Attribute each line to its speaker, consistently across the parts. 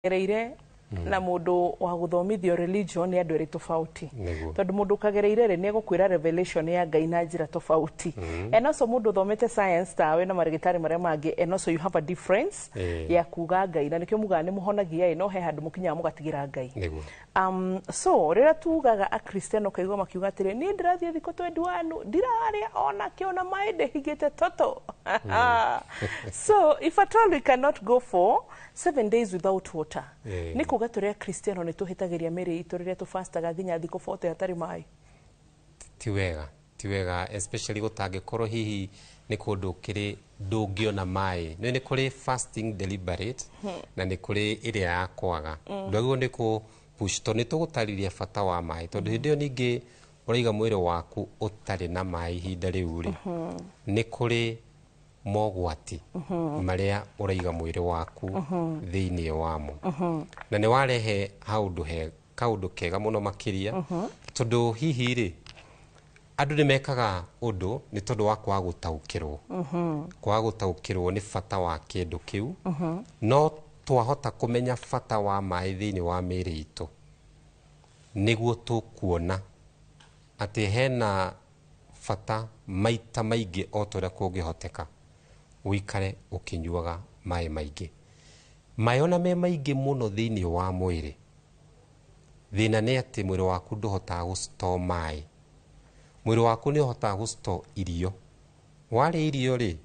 Speaker 1: Gereire na mundu wa guthomithio religion nĩ andũ erĩ tofauti.
Speaker 2: Nĩguo.
Speaker 1: Tondũ mundu ũkagereire rĩ, nĩ egũkwĩra revelation ya Ngai na njĩra tofauti, and also mundu ũthomete science tawe na marĩgĩtarĩ marĩa mangĩ, and also you have a difference ya kuga Ngai, na nĩkĩo mugaga nĩ mũhonagia ĩ, no he handũ mũkinyaga mũgatigĩra Ngai. So rĩrĩa tugaga akristiano, ũkaigua makiuga atĩrĩ, "Niĩ ndĩrathiĩ thikũ 21 ndirarĩa ona kĩo na maĩ ndĩhingĩte toto." So if at all we cannot go for 7 days without water, nĩ kuga tũrĩ akristiano nĩ tũhĩtagĩria mĩrĩ itũ rĩrĩa tũfastaga nginya thikũ 40 hatarĩ maĩ.
Speaker 2: Ti wega, ti wega, especially gũtangĩkorwo hihi nĩ kũndũ kĩrĩ ndũngĩona maĩ. Nĩ kũrĩ fasting deliberate na nĩ kũrĩ ĩrĩa ya kwaga. Ndwagĩrĩirwo nĩ kũ push, tondũ nĩ tũgũtarĩria bata wa maĩ, tondũ hĩndĩ ĩyo ningĩ ũraiga mwĩrĩ waku ũtarĩ na maĩ ihinda rĩu rĩ, nĩ kũrĩ mogwati marĩa ũraiga mwĩrĩ waku thĩinĩ wamo. Na nĩ warehe haũndũ he kaũndũ kega mũno makĩria, tondũ hihi rĩ, andũ nĩ mekaga ũndũ nĩ tondũ wa kwaga gũtaũkĩrwo, kwaga gũtaũkĩrwo nĩ bata wa kĩndũ kĩu. No twahota kũmenya bata wa maĩ thĩinĩ wa mĩĩrĩ itũ, nĩguo tũkuona atĩ hena bata maita maingĩ o ta ũrĩa kũngĩhoteka ũikare ũkĩnyuaga maĩ maingĩ. Maĩ ona me maingĩ mũno thĩinĩ wa mwĩrĩ, thĩna nĩ atĩ mwĩrĩ waku ndũhotaga gũ store maĩ. Mwĩrĩ waku nĩ ũhotaga gũ store irio. Warĩa irio rĩ,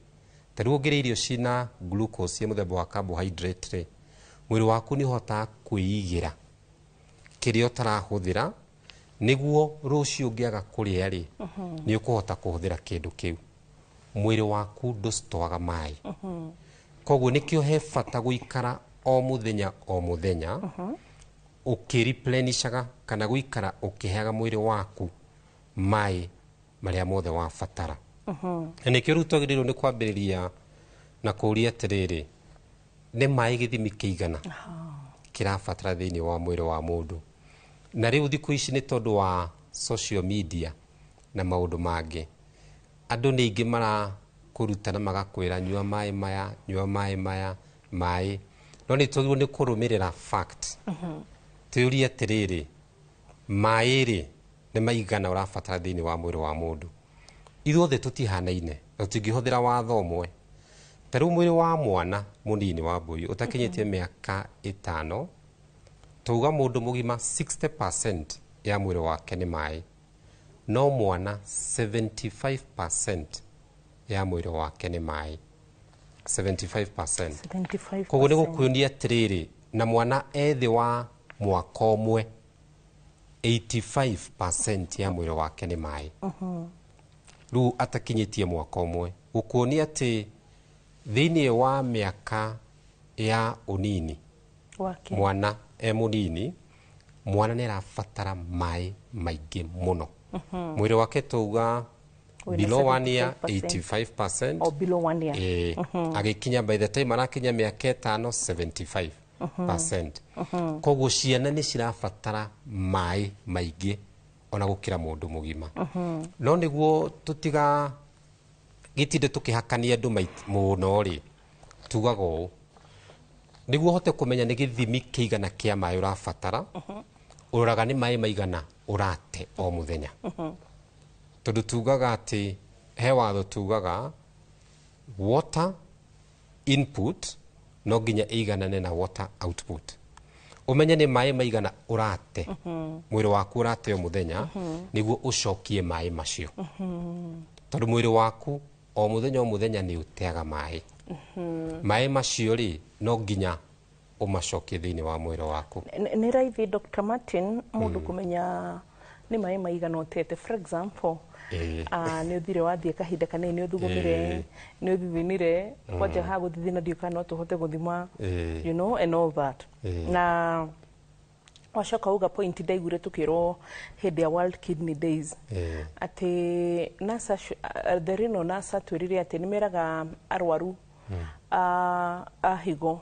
Speaker 2: ta rĩu ũngĩrĩa irio cina glucose cia mũthemba wa carbohydrate rĩ, mwĩrĩ waku nĩ ũhotaga kwĩigĩra kĩrĩa ũtarahũthĩra, nĩguo rũciũ ũngĩaga kũrĩa rĩ, nĩ ũkũhota kũhũthĩra kĩndũ kĩu. Mwĩrĩ waku ndũcitoaga maĩ. Koguo nĩkĩo he bata gũikara o mũthenya o mũthenya ũkĩreplenishaga, kana gũikara ũkĩheaga mwĩrĩ waku maĩ marĩa mothe wabatara. Na nĩkĩo rĩu twagĩrĩirwo nĩ kwambĩrĩria na kũũria atĩrĩrĩ, nĩ maĩ gĩthimi kĩigana kĩrabatara thĩinĩ wa mwĩrĩ wa mũndũ? Na rĩu thikũ ici, nĩ tondũ wa social media na maũndũ mangĩ, andũ nĩ aingĩ marakũruta na magakwĩra, "Nyua maĩ maya, nyua maĩ maya, maĩ." No nĩ twagĩrĩirwo nĩ kũrũmĩrĩra fact, twĩũrie atĩrĩrĩ, maĩ rĩ, nĩ maigana ũrabatara thĩinĩ wa mwĩrĩ wa mũndũ? Ithuothe tũtihanaine na tũtingĩhũthĩra watho ũmwe. Ta rĩu mwĩrĩ wa mwana mũnini wa mbũi ũtakinyĩtie mĩaka 5, tuga mũndũ mũgima 60% ya mwĩrĩ wake nĩ maĩ, no mwana 75% ya mwĩrĩ wake nĩ maĩ, 75%.
Speaker 1: 75.
Speaker 2: Koguo nĩ gũkuonia atĩrĩrĩ, na mwana ethĩ wa mwaka ũmwe, 85% ya mwĩrĩ wake nĩ maĩ, rĩu atakinyĩtie mwaka ũmwe. Gũkuonia atĩ thĩinĩ wa mĩaka ya ũnini
Speaker 1: wake,
Speaker 2: mwana e mũnini, mwana nĩ arabatara maĩ maingĩ mũno. Mwĩrĩ wake tauga
Speaker 1: wĩna
Speaker 2: below one year,
Speaker 1: 75%.
Speaker 2: 85%.
Speaker 1: Or below one year.
Speaker 2: Agĩkinya, by the time arakinya mĩaka 5, 75%. Koguo ciana nĩ cirabatara maĩ maingĩ ona gũkĩra mũndũ mũgima. No nĩguo tũtiga gĩtinde tũkĩhakania andũ mũno rĩ, tugaga ũũ, nĩguo ũhote kũmenya nĩ gĩthimi kĩigana kĩa maĩ ũrabatara, ũroraga nĩ maĩ maigana ũrate o mũthenya. Tondũ tugaga atĩ he watho tugaga water input no nginya ĩiganane na water output. Ũmenye nĩ maĩ maigana ũrate, mwĩrĩ waku ũrate o mũthenya, nĩguo ũcokie maĩ macio, tondũ mwĩrĩ waku o mũthenya o mũthenya nĩ ũteaga maĩ. Maĩ macio rĩ, no nginya ũmacokie thĩinĩ wa mwĩrĩ waku.
Speaker 1: Nĩ raithi, Dr. Martin, mũndũ kũmenya nĩ maĩ maigana ũtete? For example, nĩ ũthire wathiĩ kahinda kanini, nĩ ũthugumire, nĩ ũthithinire, kwanja ha gũthithina ndiũ kana no tũhote gũthima, and all that. Na wacoka uga point ndaiguire tukĩrwo hĩndĩ ya World Kidney Days, atĩ NASA, the Reno NASA twĩrire atĩ nĩ meraga arwaru a higo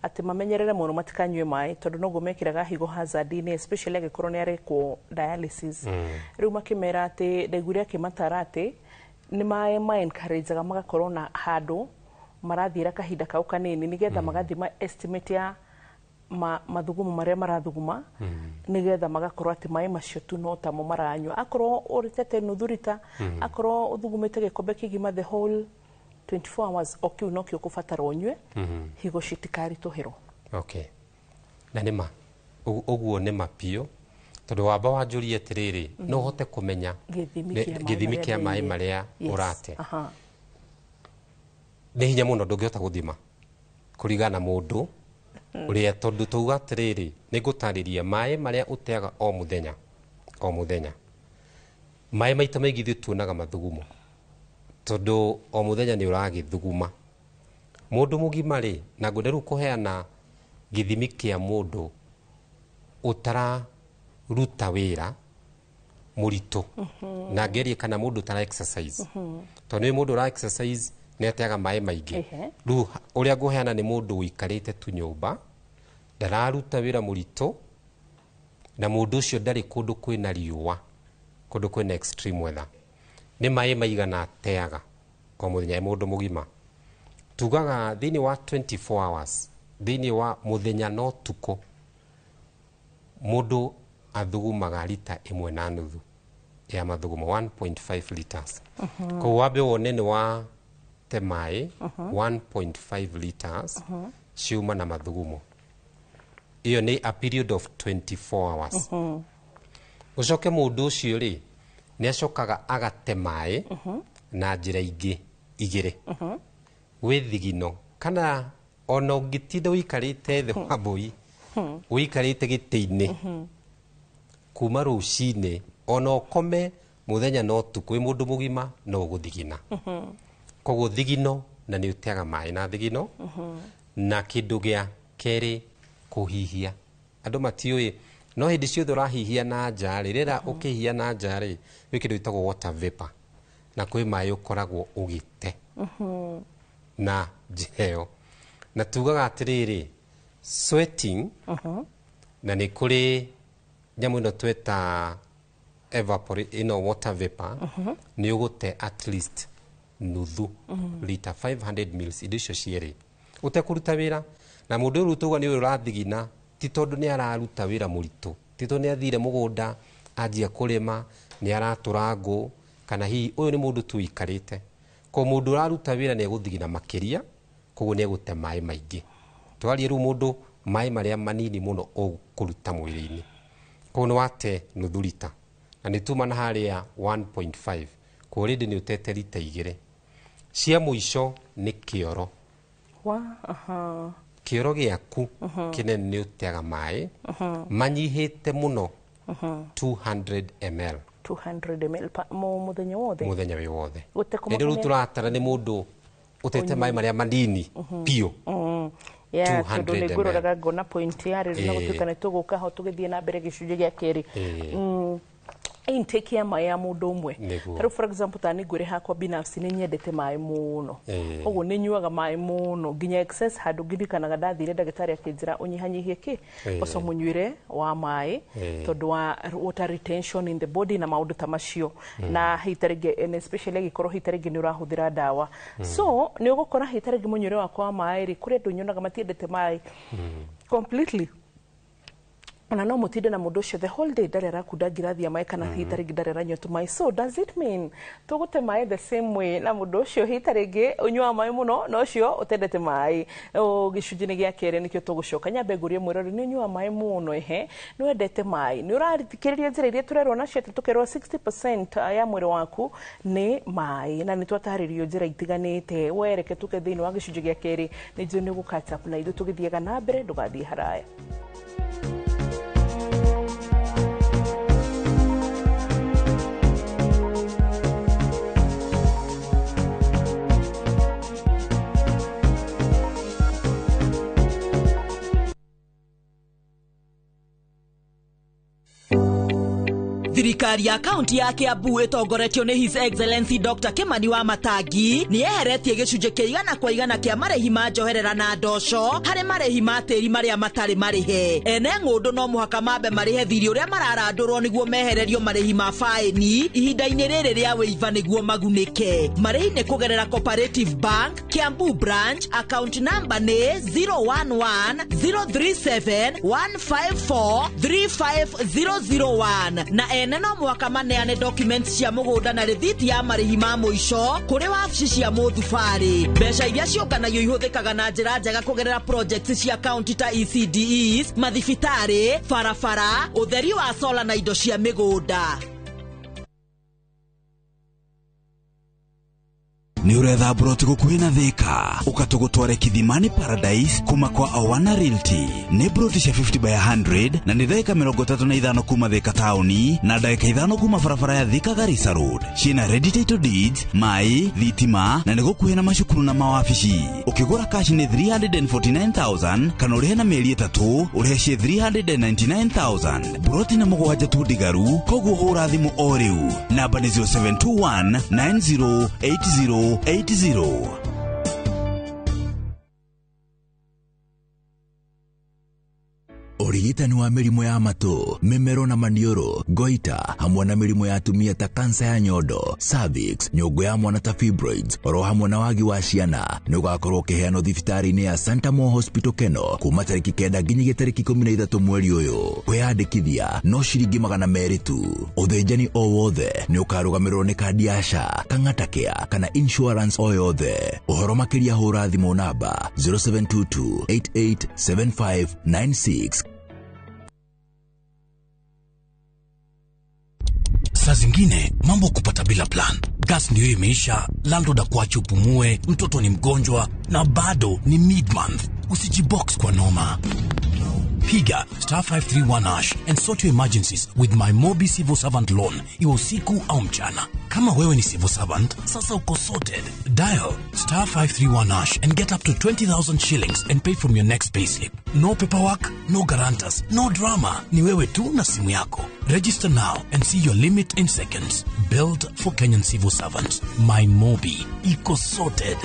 Speaker 1: atĩ mamenyerere mũno matikanyue maĩ, tondũ noguo mekĩraga higo hazard-inĩ, especially angĩkorwo nĩ arekwo dialysis. Rĩu makĩmera atĩ, ndaiguire akĩmatara atĩ nĩ ma encourageaga magakorwo na handũ marathiĩra kahinda kau kanini, nĩgetha magathima estimate ya Mathugumo marĩa marathuguma nĩgetha magakorwo atĩ maĩ macio tu no tamo maranyua. Akorwo ũrĩtete nuthu rita, akorwo ũthugumĩte gĩkombe kĩgima the whole 24 hours, o kĩu nokĩo ũkũbatara ũnyue, higo citikaritũhĩrwo.
Speaker 2: Okay, na nĩma ũguo nĩma biũ, tondũ wamba wanjũrie atĩrĩrĩ, no ũhote kũmenya
Speaker 1: gĩthimi kĩa maĩ
Speaker 2: gĩthimi
Speaker 1: marĩa
Speaker 2: kĩa maĩ
Speaker 1: ndeire.
Speaker 2: Marĩa ũrate. Nĩ hinya mũno, ndũngĩhota gũthima kũringana na mũndũ ũrĩa, tondũ tauga atĩrĩrĩ, nĩ ngũtarĩria maĩ marĩa ũteaga o mũthenya o mũthenya. Maĩ maita maingĩ ithuĩ tuonaga mathugumo, tondũ o mũthenya nĩ ũragĩthuguma. Mũndũ mũgima rĩ, na ngwenda rĩu kũheana gĩthimi kĩa mũndũ ũtararuta wĩra mũritũ, na ngerie kana mũndũ ũtara exercise, tondũ nĩ mũndũ ũra exercise nĩ ateaga maĩ maingĩ. Rĩu ũrĩa ngũheana nĩ mũndũ ũikarĩte tu nyũmba, ndararuta wĩra mũritũ, na mũndũ ũcio ndarĩ kũndũ kwĩna riũa, kũndũ kwĩna extreme weather. Nĩ maĩ maigana ateaga o mũthenya e mũndũ mũgima? Tugaga thĩinĩ wa 24 hours, thĩinĩ wa mũthenya na ũtukũ, mũndũ athugumaga rita 1.5 ya mathugumo, 1.5 liters. Koguo wambe wone nĩ wa te maĩ 1.5 liters ciuma na mathugumo. Ĩyo nĩ a period of 24 hours. Ũcoke mũndũ ũcio rĩ, nĩ acokaga agate maĩ na njĩra ingĩ igĩrĩ, gwĩ thigino, kana ona ũngĩtinda ũikarĩte thĩ wa mbũi, ũikarĩte gĩtĩ-inĩ kuma rũcinĩ, ona ũkome mũthenya na ũtukũ, wĩ mũndũ mũgima no ũgũthigina. Koguo thigino, na nĩ ũteaga maĩ na thigino. Na kĩndũ gĩa kerĩ, kũhihia. Andũ matiũĩ, no hĩndĩ ciothe ũrahihia na nja rĩ, rĩrĩa ũkĩhihia na nja rĩ, gwĩ kĩndũ gĩtagwo water vapor, na kwĩ maĩ ũkoragwo ũgĩte na njĩra ĩyo. Na tugaga atĩrĩrĩ, sweating, na nĩ kũrĩ nyamũ ĩno tweta evaporate, ĩno water vapor, nĩ ũgũte at least nuthu lita, 500 mils, indo icio cierĩ ũtekũruta wĩra. Na mũndũ ũyũ tauga nĩ ũyũ ũrathigina, ti tondũ nĩ araruta wĩra mũritũ, ti tondũ nĩ athire mũgũnda anjia kũrĩma, nĩ aratũra ngũ, kana hihi ũyũ nĩ mũndũ tu ũikarĩte. Ko mũndũ ũraruta wĩra nĩ egũthigina makĩria, koguo nĩ egũte maĩ maingĩ. Twarie rĩu mũndũ maĩ marĩa manini mũno ũkũruta mwĩrĩ-inĩ, koguo nĩ wate nuthu rita, na nĩ tuma na harĩa 1.5, koguo rĩndĩ nĩ ũtete rita 2. Cia mũico nĩ kĩoro.
Speaker 1: Wa aha.
Speaker 2: Kĩoro gĩaku kĩnene nĩ ũteaga maĩ manyihĩte mũno 200 ml.
Speaker 1: 200 ml mũthenya wothe?
Speaker 2: Mũthenya wĩ wothe.
Speaker 1: Gũtekũmakania-
Speaker 2: Ĩndĩ rĩu tũratara nĩ mũndũ ũtete maĩ marĩa manini biũ.
Speaker 1: Yeah,
Speaker 2: 200
Speaker 1: tondũ nĩ
Speaker 2: ml.
Speaker 1: ngũroraga ngona point ya rĩrĩ na gũtuĩka nĩ tũgũka ho tũgĩthiĩ na mbere gĩcunjĩ gĩa kerĩ. Intake ya maĩ ya mũndũ ũmwe.
Speaker 2: Nĩguo.
Speaker 1: Tarĩu for example, ta nĩ ngwĩre hakwa binafsi, nĩ nyendete maĩ mũno, koguo nĩ nyuaga maĩ mũno nginya excess, handũ ngirikanaga ndathire ndagĩtarĩ akĩnjĩra ũnyihanyihie kĩ ũco mũnyuĩre wa maĩ, tondũ wa water retention in the body na maũndũ ta macio, na hita rĩngĩ, and especially angĩkorwo hita rĩngĩ nĩ ũrahũthĩra ndawa. So nĩ ũgũkora hita rĩngĩ mũnyuĩre wakwa wa maĩ rĩ, kũrĩ andũ nyonaga matiendete maĩ completely, ona no mũtinde na mũndũ ũcio the whole day ndarĩ arakunda ngirathi ya maĩ, kana hita rĩngĩ ndarĩ aranyua tũmaĩ. So does it mean tũgũte maĩ the same way na mũndũ ũcio hita rĩngĩ ũnyuaga maĩ mũno na ũcio ũtendete maĩ? Gĩcunjĩ-inĩ gĩa kerĩ nĩkĩo tũgũcoka. Nyambe ngũrie mwĩrori, nĩ ũnyuaga maĩ mũno? Ehe, nĩ wendete maĩ? Nĩ ũrathikĩrĩria njĩra iria tũrerwo nacio atĩ tũkerwo 60% ya mwĩrĩ waku nĩ maĩ, na nĩ twatarĩrio njĩra itiganĩte. Wereke tũke thĩinĩ wa gĩcunjĩ gĩa kerĩ, nĩ njũĩ nĩ ũgũ-catch up na ithuĩ tũgĩthiaga na mbere. Ndũgathiĩ haraya.
Speaker 3: Thirikari ya kaunti ya Kiambu ĩtongoretio nĩ His Excellency Dr. Kimani wa Matangi nĩ yeheretie gĩcunjĩ kĩa 100% kĩa marĩhi ma njoherera na ndoco harĩ marĩhi ma tĩri marĩa matarĩ marĩhe. Ene ng'ũndũ no mũhaka mambe marĩhe thirĩ ũrĩa mararandũrwo nĩguo mehererio marĩhi ma faĩni ihinda-inĩ rĩrĩ rĩa wĩiva nĩguo magunĩke. Marĩhi nĩ kũgerera Cooperative Bank, Kiambu Branch, account number nĩ 011 037 154 35001 na ene no mũhaka maneane documents cia mũgũnda na rĩthiti ya marĩhi ma mũico kũrĩ wabici cia mũthubarĩ. Mbeca iria ciũnganagio ihũthĩkaga na njĩra njega kũgerera projects cia kaunti ta ECDEs, mathibitarĩ, barabara, ũtheri wa sola na indo cia mĩgũnda.
Speaker 4: Nĩ ũretha mburoti gũkuhĩ na Thika, ũkatũgũtware Kithimani Paradise kuma kwa Awana Realty. Nĩ mburoti cia 50 by 100 na nĩ ndagĩka 35 kuma Thika taũni na ndagĩka 5 kuma barabara ya Thika Garissa Road. Ciĩna ready title deeds, maĩ, thitima na nĩ gũkuhĩ na macukuru na mawabici. Ũkĩgũra cash nĩ 349,000 kana ũrĩhe na mĩeri 3 ũrĩhe ciĩ 399,000. Mburoti na mũgwanja tu ndigaru, koguo hũra thimũ o rĩu. Namba nĩ 0721 9080 80.
Speaker 5: Ũrigitani wa mĩrimũ ya matũ, mĩmero na maniũrũ, goita, hamwe na mĩrimũ ya atumia ta kansa ya nyondo, cervix, nyũngũ ya mwana ta fibroids, oro hamwe na wagi wa ciana, nĩ ũgakorwo ũkĩheanwo thibitarĩ-inĩ ya Santa Mo Hospital Keno kuma tarĩki 9 nginyagia tarĩki 13 mweri ũyũ. Kwĩyandĩkithia no ciringi 200 tu. Ũthĩnjani o wothe nĩ ũkarũgamĩrĩrwo nĩ kandi ya SHA, Kang'ata Care kana insurance o yothe. Ũhoro makĩria hũra thimũ namba 0722 887596.
Speaker 6: Saa zingine mambo kupata bila plan. Gas ndio imeisha, landlord akuache upumue, mtoto ni mgonjwa na bado ni mid-month. Usijibox kwa noma. Piga star 531 hash and sort your emergencies with my Mobi Civil Servant Loan, iwe usiku au mchana. Kama wewe ni civil servant, sasa uko sorted. Dial star 531 hash and get up to 20,000 shillings and pay from your next payslip. No paperwork, no guarantors, no drama. Ni wewe tu na simu yako. Register now and see your limit in seconds. Built for Kenyan civil servants. My Mobi. Iko sorted.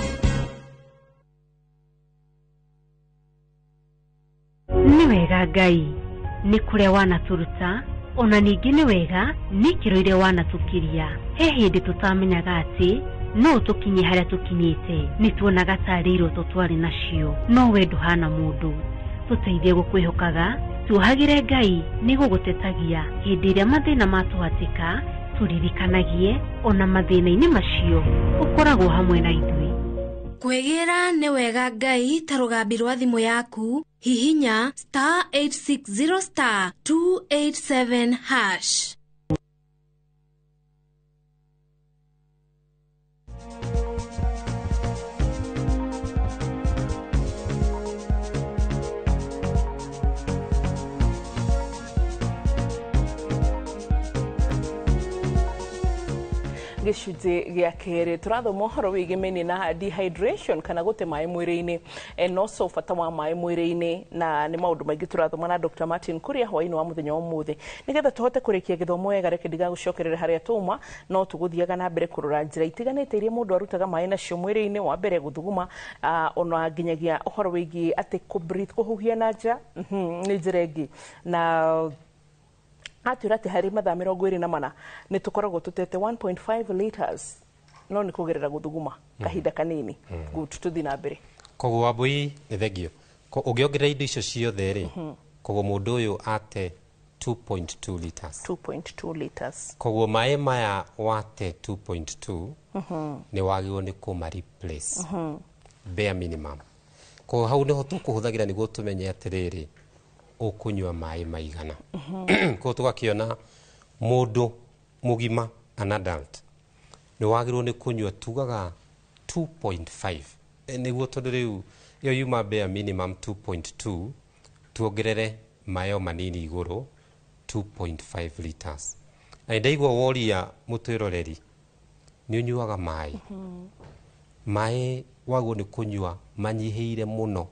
Speaker 7: Nĩ wega Ngai nĩ kũrĩa wanatũruta, ona ningĩ nĩ wega nĩ ikĩro iria wanatũkiria. He hĩndĩ tũtamenyaga atĩ no tũkinye harĩa tũkinyĩte, nĩ tuonaga tarĩ iroto twarĩ nacio, no we ndũhana mũndũ. Tũteithie gũkwĩhokaga, tuohagĩre Ngai nĩ gũgũtetagia hĩndĩ ĩrĩa mathĩna matũhatĩka, tũririkanagie ona mathĩna-inĩ macio ũkoragwo hamwe na ithuĩ.
Speaker 8: Kwĩgĩra nĩ wega Ngai ta rũgambi rwa thimũ yaku, hihinya star 860 star 287 hash.
Speaker 1: Gĩcunjĩ gĩa kerĩ tũrathoma ũhoro wĩgiĩ mĩni na dehydration kana gũte maĩ mwĩrĩ-inĩ, and also bata wa maĩ mwĩrĩ-inĩ, na nĩ maũndũ maingĩ tũrathoma na Dr. Martin Kuria hwaĩ-inĩ wa mũthenya wa ũmũthĩ. Nĩgetha tũhote kũrĩkia gĩthomo wega, reke ndigagũcokerere harĩa tũma, no tũgũthiaga na mbere kũrora njĩra itiganĩte iria mũndũ arutaga maĩ nacio mwĩrĩ-inĩ. Wa mbere gũthuguma, ona nginyagia ũhoro wĩgiĩ atĩ kũ-breathe, kũhuhia na nja, nĩ njĩra ĩngĩ. Na atwĩra atĩ harĩ mathaa 24 nĩ tũkoragwo tũtete 1.5 liters, no nĩ kũgerera gũthuguma kahinda kanini. Good, tũthiĩ na mbere.
Speaker 2: Koguo Wambui nĩ thengio. Ũngĩongerera indo icio ciothe rĩ, koguo mũndũ ũyũ ate 2.2 liters.
Speaker 1: 2.2 liters.
Speaker 2: Koguo maĩ maya wate 2.2 nĩ wagĩrĩirwo nĩ kũma replace bare minimum. Koguo hau nĩho tũkũhũthagĩra nĩguo tũmenye atĩrĩrĩ, ũkũnyua maĩ maigana. Koguo tũgakĩona mũndũ mũgima, an adult, nĩ wagĩrĩirwo nĩ kũnyua tugaga 2.5 nĩguo, tondũ rĩu ĩyo yuma bare minimum 2.2, tuongerere maĩ o manini igũrũ 2.5 liters. Na ndaigua woria mũtwĩroreri, nĩ ũnyuaga maĩ? Maĩ wagwo nĩ kũnyua manyihĩire mũno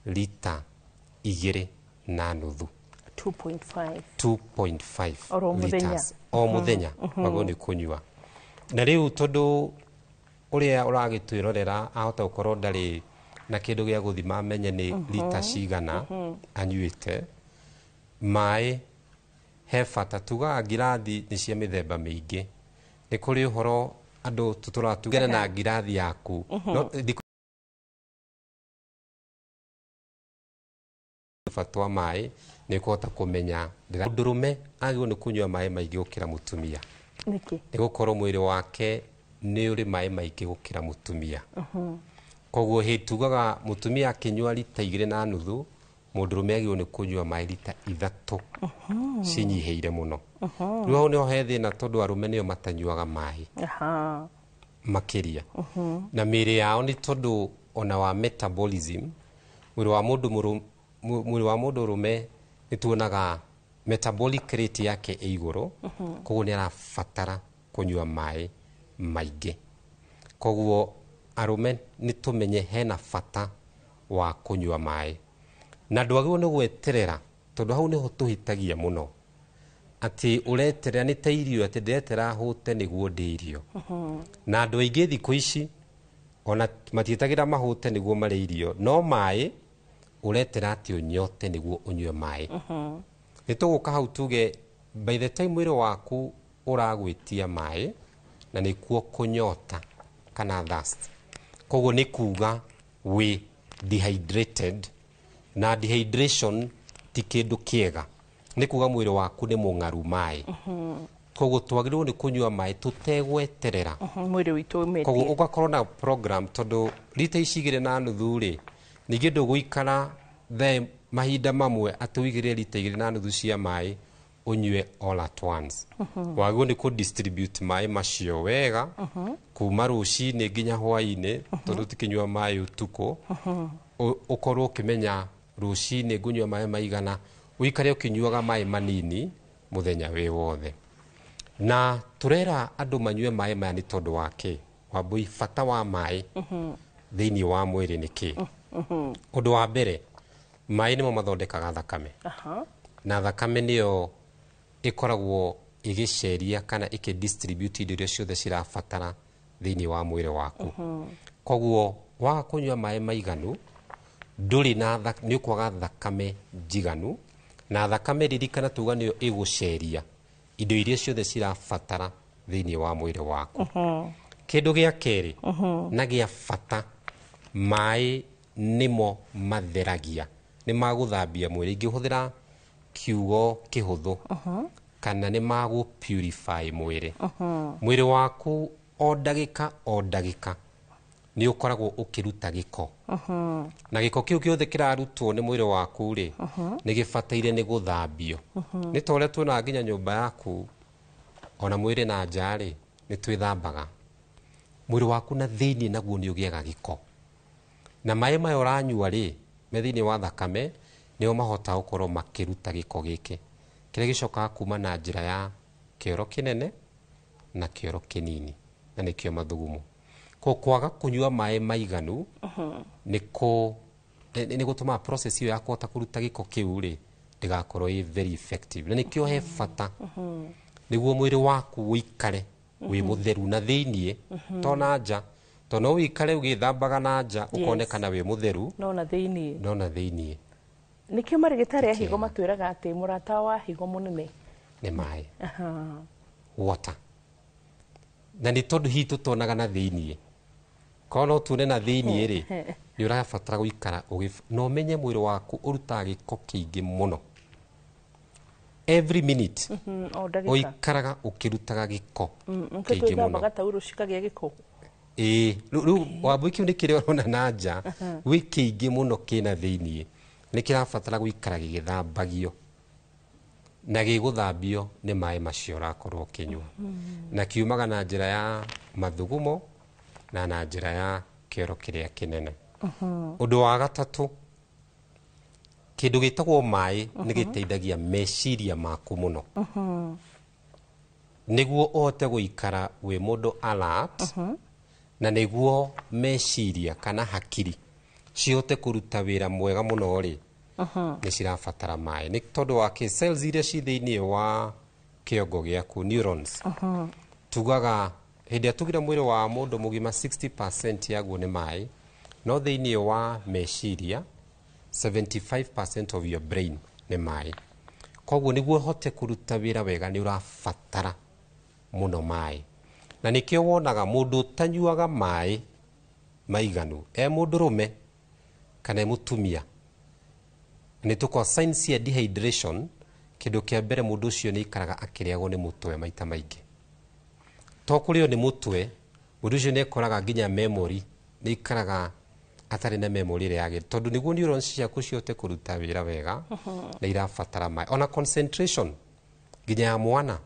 Speaker 2: lita 2.5.
Speaker 1: 2.5.
Speaker 2: 2.5
Speaker 1: Oro mũthenya.
Speaker 2: Liters o mũthenya wagwo nĩ kũnyua. Na rĩu tondũ ũrĩa ũragĩtwĩrorera ahota gũkorwo ndarĩ na kĩndũ gĩa gũthima amenye nĩ lita cigana anyuĩte maĩ, he bata tugaga ngirathi nĩ cia mĩthemba mĩingĩ. Nĩ kũrĩ ũhoro andũ tũtũratugana na ngirathi yaku no thikũ bata wa maĩ nĩ kũhota kũmenya mũndũrũme agĩrĩirwo nĩ kũnyua maĩ maingĩ gũkĩra mũtumia.
Speaker 1: Nĩkĩ?
Speaker 2: Nĩ gũkorwo mwĩrĩ wake nĩ ũrĩ maĩ maingĩ gũkĩra mũtumia. Koguo hĩ tugaga mũtumia akĩnyua lita 2.5, mũndũrũme agĩrĩirwo nĩ kũnyua maĩ lita 3 cinyihĩire mũno. Rĩu hau nĩho he thĩna tondũ arũme nĩo matanyuaga maĩ makĩria na mĩĩrĩ yao nĩ tondũ ona wa metabolism mwĩrĩ wa mũndũ mwĩrĩ wa mũndũ ũrũme nĩ tuonaga metabolic rate yake ĩ igũrũ, koguo nĩ arabatara kũnyua maĩ maingĩ. Koguo arũme nĩ tũmenye hena bata wa kũnyua maĩ na ndwagĩrĩirwo nĩ gweterera tondũ hau nĩho tũhĩtagia mũno atĩ ũreterera nĩ ta irio atĩ ndĩretera hũte nĩguo ndĩe irio. Na andũ aingĩ thikũ ici ona matiĩtagĩra mahũte nĩguo marĩe irio, no maĩ ũretera atĩ ũnyote nĩguo ũnyue maĩ. Nĩ tũgũka hau tuge by the time mwĩrĩ waku ũragwĩtia maĩ na nĩkuo kũnyota kana thirst, koguo nĩ kuga wĩ dehydrated, na dehydration ti kĩndũ kĩega, nĩ kuga mwĩrĩ waku nĩ mũng'aru maĩ. Koguo twagĩrĩirwo nĩ kũnyua maĩ tũtegweterera
Speaker 1: mwĩrĩ witũ
Speaker 2: koguo
Speaker 1: ũmĩtie.
Speaker 2: Ũgakorwo na program tondũ lita ici 2.5 rĩ, ningĩ ndũgũikara the mahinda mamwe atĩ ũigĩrĩre lita 2.5 cia maĩ ũnyue all at once. Wagĩrĩirwo nĩ kũ distribute maĩ macio wega kuma rũcinĩ nginya hwainĩ tondũ tikĩnyua maĩ ũtukũ. Ũkorwo ũkĩmenya rũcinĩ ngũnyua maĩ maigana, ũikare ũkĩnyuaga maĩ manini mũthenya wĩ wothe. Na tũrera andũ manyue maĩ maya nĩ tondũ wa kĩ? Wambui, bata wa maĩ thĩinĩ wa mwĩrĩ nĩ kĩ? Ũndũ wa mbere, maĩ nĩmo mathondekaga thakame na thakame nĩyo ĩkoragwo ĩgĩceria kana ĩkĩ-distribute indo iria ciothe cirabatara thĩinĩ wa mwĩrĩ waku. Koguo waga kũnyua maĩ maiganu ndũrĩ na nĩ ũkwaga thakame njiganu, na thakame ririkana tuga nĩyo ĩgũceria indo iria ciothe cirabatara thĩinĩ wa mwĩrĩ waku. Kĩndũ gĩa kerĩ na gĩa bata, maĩ nĩmo matheragia, nĩ magũthambia mwĩrĩ, ingĩhũthĩra kiugo kĩhũthũ, kana nĩ magũ purify mwĩrĩ. Mwĩrĩ waku o ndagĩka o ndagĩka nĩ ũkoragwo ũkĩruta gĩko, na gĩko kĩu gĩothe kĩrarutwo nĩ mwĩrĩ waku rĩ, nĩ gĩbataire nĩ gũthambio. Nĩ ta ũrĩa tuonaga nginya nyũmba yaku ona mwĩrĩ na nja rĩ, nĩ twĩthambaga. Mwĩrĩ waku na thĩinĩ naguo nĩ ũgĩaga gĩko, na maĩ maya ũranyua rĩ, me thĩinĩ wa thakame nĩo mahotaga gũkorwo makĩruta gĩko gĩkĩ kĩrĩa gĩcokaga kuma na njĩra ya kĩoro kĩnene na kĩoro kĩnini, na nĩkĩo mathugumo. Ko kwaga kũnyua maĩ maiganu nĩ gũtũmaga process ĩyo ya kũhota kũruta gĩko kĩu rĩ ndĩgakorwo ĩ very effective, na nĩkĩo he bata nĩguo mwĩrĩ waku ũikare wĩ mũtheru na thĩiniĩ to na nja, to no ũikare ũgĩthambaga na nja ũkonekana wĩ mũtheru
Speaker 1: no na thĩiniĩ,
Speaker 2: no na thĩiniĩ.
Speaker 1: Nĩkĩo marĩgĩtarĩ a higo matwĩraga atĩ mũrata wa higo mũnene
Speaker 2: nĩ maĩ, water. Na nĩ tondũ hihi tũtonaga na thĩiniĩ, korwo no tuone na thĩiniĩ rĩ, nĩ ũrabatara gũikara na ũmenye mwĩrĩ waku ũrutaga gĩko kĩingĩ mũno every minute.
Speaker 1: O ndagĩka
Speaker 2: ũikaraga ũkĩrutaga gĩko
Speaker 1: kĩingĩ mũno, tauro cikagĩa gĩko.
Speaker 2: Ĩĩ, rĩu Wambui, kĩu nĩ kĩrĩa ũrona na nja gwĩ kĩingĩ mũno kĩna thĩiniĩ, nĩ kĩrabatara gũikara gĩgĩthambagio, na gĩgũthambio nĩ maĩ macio ũrakorwo ũkĩnyua, na kiumaga na njĩra ya mathugumo na njĩra ya kĩoro kĩrĩa kĩnene. Ũndũ wa gatatũ, kĩndũ gĩtagwo maĩ nĩ gĩteithagia meciria maku mũno nĩguo ũhote gũikara wĩ mũndũ alert, na nĩguo meciria kana hakiri cihote kũruta wĩra mwega mũno rĩ, Nĩ cirabatara maĩ nĩ tondũ wa kĩ? Cells iria ci thĩinĩ wa kĩongo gĩaku, neurons, tugaga hĩndĩ ĩrĩa tugire mwĩrĩ wa mũndũ mũgima 60% yaguo nĩ maĩ, no thĩinĩ wa meciria 75% of your brain nĩ maĩ. Koguo nĩguo ũhote kũruta wĩra wega nĩ ũrabatara mũno maĩ, na nĩkĩo wonaga mũndũ ũtanyuaga maĩ maiganu, e mũndũrũme kana e mũtumia, nĩ tũkorwo signs cia dehydration. Kĩndũ kĩa mbere, mũndũ ũcio nĩ aikaraga akĩrĩagwo nĩ mũtwe maita maingĩ. To kũrĩo nĩ mũtwe, mũndũ ũcio nĩ ekoraga nginya memory, nĩ aikaraga atarĩ na memory ĩrĩa yagĩrĩire, tondũ nĩguo neurons ciaku cihote kũruta wĩra wega nĩ irabatara maĩ. Ona concentration nginya ya mwana,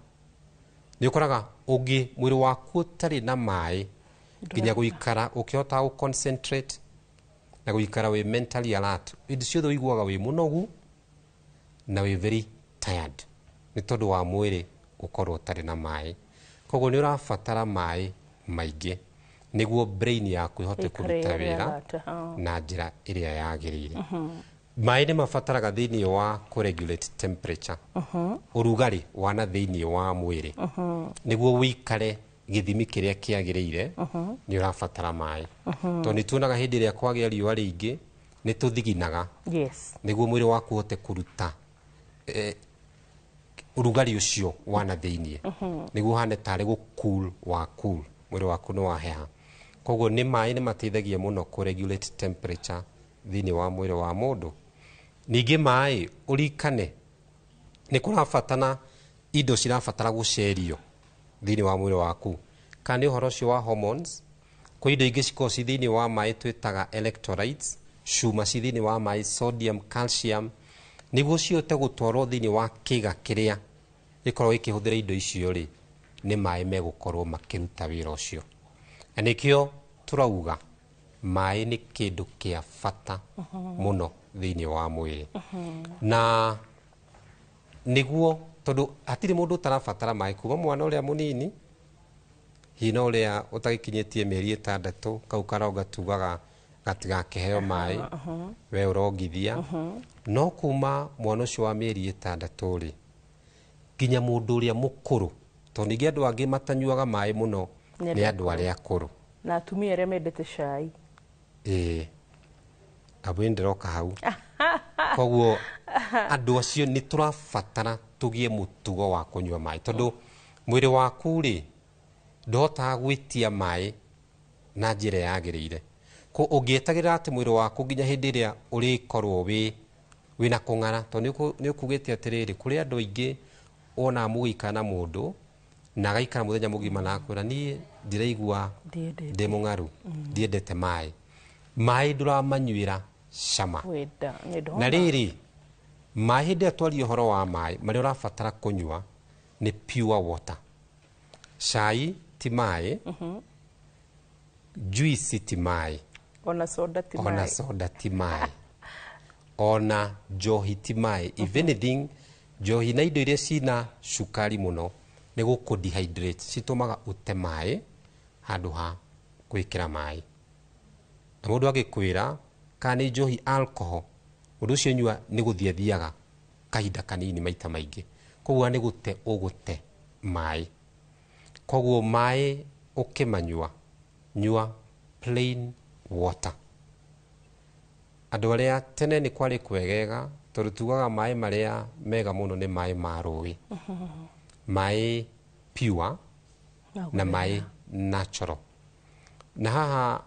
Speaker 2: nĩ ũkoraga ũngĩ mwĩrĩ waku ũtarĩ na maĩ, nginya gũikara ũkĩhota gũ concentrate na gũikara wĩ mentally alert, hĩndĩ ciothe ũiguaga wĩ mũnogu na wĩ very tired, nĩ tondũ wa mwĩrĩ gũkorwo ũtarĩ na maĩ. Koguo nĩ ũrabatara maĩ maingĩ nĩguo brain yaku ĩhote
Speaker 1: ĩikare
Speaker 2: kũruta
Speaker 1: ĩrĩ
Speaker 2: wĩra
Speaker 1: alert, ha.
Speaker 2: na njĩra ĩrĩa yagĩrĩire. Maĩ nĩ mabataraga thĩinĩ wa kũregulate temperature, ũrugarĩ wa na thĩinĩ wa mwĩrĩ, nĩguo wĩikare gĩthimi kĩrĩa kĩagĩrĩire nĩ ũrabatara maĩ, tondũ nĩ tuonaga hĩndĩ ĩrĩa kwagĩa riũa rĩingĩ nĩ tũthiginaga. Nĩguo mwĩrĩ waku ũhote kũruta ũrugarĩ ũcio wa na thĩinĩ, nĩguo ũhane tarĩ gũ cool wa cool, mwĩrĩ waku nĩ waheha. Koguo nĩ maĩ nĩ mateithagia mũno kũ regulate temperature thĩinĩ wa mwĩrĩ wa mũndũ. Ningĩ maĩ, ũrikane nĩ kũrabatana indo cirabatara gũcerio thĩinĩ wa mwĩrĩ waku, kana nĩ ũhoro ũcio wa hormones. Kwĩ indo ingĩ cikoragwo ci thĩinĩ wa maĩ twĩtaga electrolytes, cuma ci thĩinĩ wa maĩ, sodium, calcium, nĩguo cihote gũtwarwo thĩinĩ wa kĩga kĩrĩa gĩkoragwo gĩkĩhũthĩra indo icio rĩ, nĩ maĩ megũkorwo makĩruta wĩra ũcio. Na nĩkĩo tũrauga maĩ nĩ kĩndũ kĩa bata mũno thĩinĩ wa mwĩrĩ, na nĩguo tondũ hatirĩ mũndũ ũtarabatara maĩ, kuma mwana ũrĩa mũnini, hihi na ũrĩa ũtagĩkinyĩtie mĩeri 6, kau karonga tugaga gatigakĩheo maĩ, we ũrongithia, no kuma mwana ũcio wa mĩeri 6 rĩ, nginya mũndũ ũrĩa mũkũrũ, tondũ ningĩ andũ angĩ matanyuaga maĩ mũno
Speaker 1: nĩ
Speaker 2: nĩ andũ arĩa akũrũ
Speaker 1: na atumia arĩa mendete cai.
Speaker 2: Ĩĩ, abo ndĩroka hau. Koguo andũ acio nĩ tũrabatara tũgĩe mũtugo wa kũnyua maĩ, tondũ mwĩrĩ waku rĩ ndũhotaga gwĩtia maĩ na njĩra yagĩrĩire. Ko ũngĩetagĩrĩra atĩ mwĩrĩ waku nginya hĩndĩ ĩrĩa ũrĩkorwo wĩna kũng'ara, tondũ nĩ ũkugĩte atĩrĩrĩ, kũrĩ andũ aingĩ wonaga mũgĩikara na mũndũ na agaikara mũthenya mũgima na akwĩra, "Niĩ ndiraigua
Speaker 1: Ndiendete.
Speaker 2: ndĩ mũng'aru, ndiendete maĩ." Maĩ ndũramanyuĩra cama.
Speaker 1: Wenda nĩ
Speaker 2: Na rĩrĩ, maĩ, hĩndĩ ĩrĩa twaria ũhoro wa maĩ marĩa ũrabatara kũnyua nĩ pure water. Cai ti maĩ, juice ti maĩ,
Speaker 1: ona soda ti
Speaker 2: ona
Speaker 1: maĩ.
Speaker 2: Soda ti maĩ, ona njohi ti maĩ. If anything, njohi na indo iria cina cukari mũno nĩ gũkũ dehydrate, citũmaga ũte maĩ handũ ha gwĩkĩra maĩ. Na mũndũ agĩkwĩra kana nĩ njohi, alcohol, mũndũ ũcio nyua nĩ gũthiĩ athiaga kahinda kanini maita maingĩ, koguo nĩ gũte ũgũte maĩ. Koguo maĩ ũkĩmanyua, nyua plain water. Andũ arĩa tene nĩ kwarĩ kwegega, tondũ tugaga maĩ marĩa mega mũno nĩ maĩ ma rũĩ, maĩ pure na maĩ natural. Na haha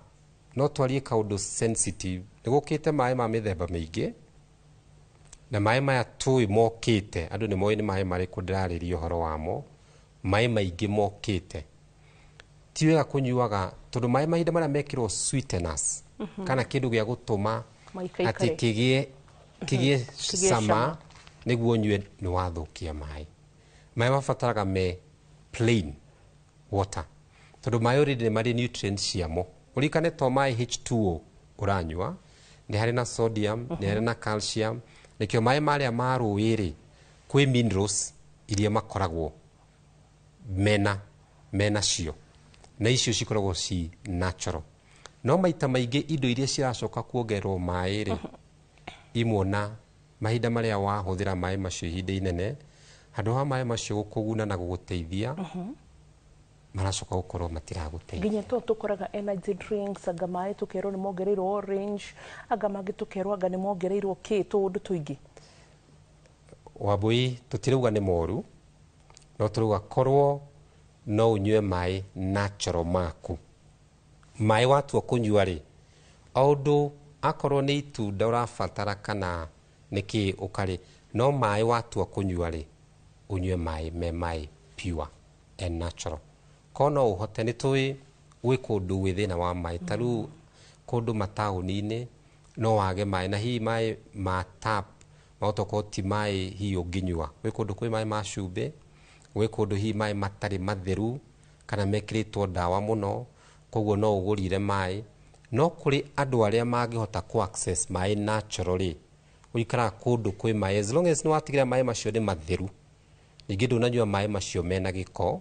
Speaker 2: no twarie kaũndũ sensitive. Nĩ gũkĩte maĩ ma mĩthemba mĩingĩ, na maĩ maya tũĩ mokĩte, andũ nĩ moĩ nĩ maĩ marĩkũ ndĩrarĩria ũhoro wamo. Maĩ maingĩ mokĩte ti wega kũnyuaga, tondũ maĩ mahinda marĩa mekĩrwo sweeteners kana kĩndũ gĩa gũtũma
Speaker 1: Maikaikare.
Speaker 2: atĩ kĩgĩe
Speaker 1: Kĩgĩe
Speaker 2: cama
Speaker 1: cama.
Speaker 2: Nĩguo ũnyue, nĩ wathũkia maĩ. Maĩ mabataraga me plain water, tondũ maĩ already nĩ marĩ nutrients ciamo. Ũririkane to maĩ H2O ũranyua, nĩ harĩ na sodium, nĩ harĩ na calcium. Nĩkĩo maĩ marĩa ma rũĩ rĩ, kwĩ minerals iria makoragwo mena cio, na icio cikoragwo ci natural. No maita maingĩ indo iria ciracoka kuongererwo maĩ rĩ, imwe na Mahinda marĩa wahũthĩra maĩ macio ihinda inene, handũ ha maĩ macio gũkũguna na gũgũteithia, maracoka gũkorwo matiragũteithia.
Speaker 1: Nginya to tũkoraga energy drinks, anga maĩ tũkerwo nĩ mongereirwo orange, anga mangĩ tũkerwo anga nĩ mongereirwo kĩ, tũũndũ tũingĩ.
Speaker 2: Wambui, tũtirauga nĩ moru, no tũrauga korwo no ũnyue maĩ natural maku. Maĩ watua kũnyua rĩ, o ũndũ akorwo nĩ itunda ũrabatara kana nĩ kĩ ũkarĩ, no maĩ watua kũnyua rĩ, ũnyue maĩ me maĩ pure and natural. Korwo no ũhote, nĩ tũĩ gwĩ kũndũ gwĩ thĩna wa maĩ, ta rĩu kũndũ mataũni-inĩ no wage maĩ, na hihi maĩ ma tap mahota gũkorwo ti maĩ hihi ũngĩnyua. Gwĩ kũndũ kwĩ maĩ ma cumbĩ, gwĩ kũndũ hihi maĩ matarĩ matheru kana mekĩrĩtwo ndawa mũno, koguo no ũgũrire maĩ. No kũrĩ andũ arĩa mangĩhota kũ access maĩ natural rĩ, ũikaraga kũndũ kwĩ maĩ, as long as nĩ watigĩrĩra maĩ macio nĩ matheru, ningĩ ndũnanyua maĩ macio mena gĩko,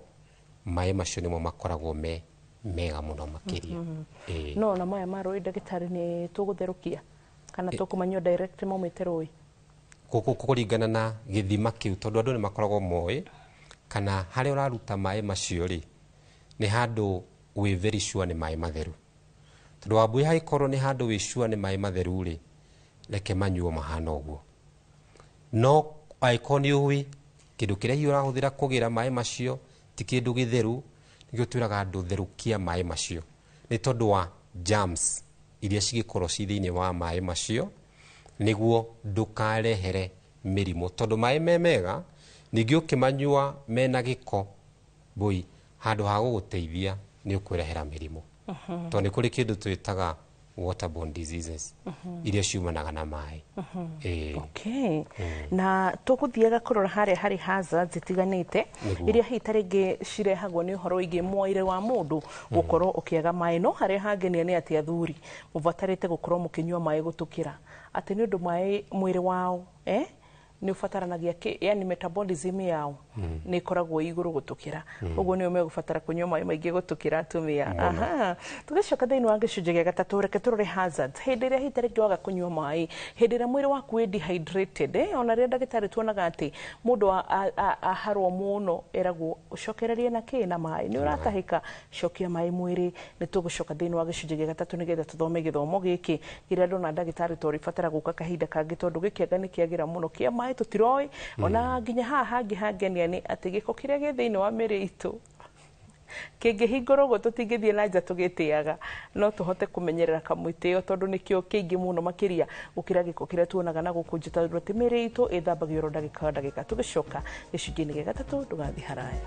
Speaker 2: maĩ macio nĩmo makoragwo me mega mũno makĩria. Ĩĩ.
Speaker 1: No na maya ma rũĩ, ndagĩtarĩ, nĩ tũgũtherũkia kana tũkũmanyua direct maumĩte rũĩ?
Speaker 2: Kũringana na gĩthima kĩu, tondũ andũ nĩ makoragwo moĩ kana harĩa ũraruta maĩ macio rĩ, nĩ handũ wĩ very sure nĩ maĩ matheru. Tondũ Wambui, hangĩkorwo nĩ handũ wĩ sure nĩ maĩ matheru rĩ, reke manyuo mahana ũguo. No angĩkorwo nĩ ũĩ kĩndũ kĩrĩa hihi ũrahũthĩra kũgĩra maĩ macio ti kĩndũ gĩtheru, nĩkĩo twĩraga andũ therũkia maĩ macio, nĩ tondũ wa germs iria cingĩkorwo ci thĩinĩ wa maĩ macio, nĩguo ndũkarehere mĩrimũ. Tondũ maĩ me mega, ningĩ ũkĩmanyua mena gĩko mbui, handũ ha gũgũteithia nĩ ũkwĩrehera mĩrimũ. Tondũ nĩ kũrĩ kĩndũ twĩtaga waterborne diseases iria ciumanaga na maĩ. Ĩĩ.
Speaker 1: Okay. Na tũgũthiaga kũrora harĩa harĩ hazards itiganĩte iria hihi ta rĩngĩ cirehagwo nĩ ũhoro wĩgiĩ mwĩrĩ wa mũndũ gũkorwo ũkĩaga maĩ. No harĩa hangenia nĩ atĩ athuri mũbatarĩte gũkorwo mũkĩnyua maĩ gũtũkĩra, atĩ nĩ ũndũ maĩ mwĩrĩ wao nĩ ũbataranagia yani metabolism yao nĩ ĩkoragwo igũrũ gũtũkĩra, ũguo nĩo megũbatara kũnyua maĩ maingĩ gũtũkĩra atumia. Aha, tũgĩcoka thĩinĩ wa gĩcunjĩ gĩa gatatũ, reke tũrore hazards hĩndĩ ĩrĩa hihi ta rĩngĩ waga kũnyua maĩ, hĩndĩ ĩrĩa mwĩrĩ waku wĩ dehydrated, ona rĩrĩa ndagĩtarĩ tuonaga atĩ mũndũ aharwo mũno eragwo ũcokererie na kĩ, na maĩ, nĩ ũratahĩka, cokia maĩ mwĩrĩ. Nĩ tũgũcoka thĩinĩ wa gĩcunjĩ gĩa gatatũ nĩgetha tũthome gĩthomo gĩkĩ kĩrĩa ndona ndagĩtarĩ to ũrĩbatara gũka kahinda kangĩ, tondũ gĩkĩanga nĩ kĩagĩra mũno kĩa maĩ tũtiroĩ. Ona nginya haha hangĩ hangenia nĩ atĩ gĩko kĩrĩa gĩ thĩinĩ wa mĩrĩ itũ kĩngĩhingũrwo ũguo tũtingĩthiĩ na nja tũgĩtĩaga, no tũhote kũmenyerera kamwĩtĩo, tondũ nĩkĩo kĩingĩ mũno makĩria gũkĩra gĩko kĩrĩa tuonaga na gũkũ nja, tondũ atĩ mĩrĩ itũ ĩthambagio oro ndagĩka o ndagĩka. Tũgĩcoka gĩcunjĩ-inĩ gĩa gatatũ, ndũgathiĩ haraya.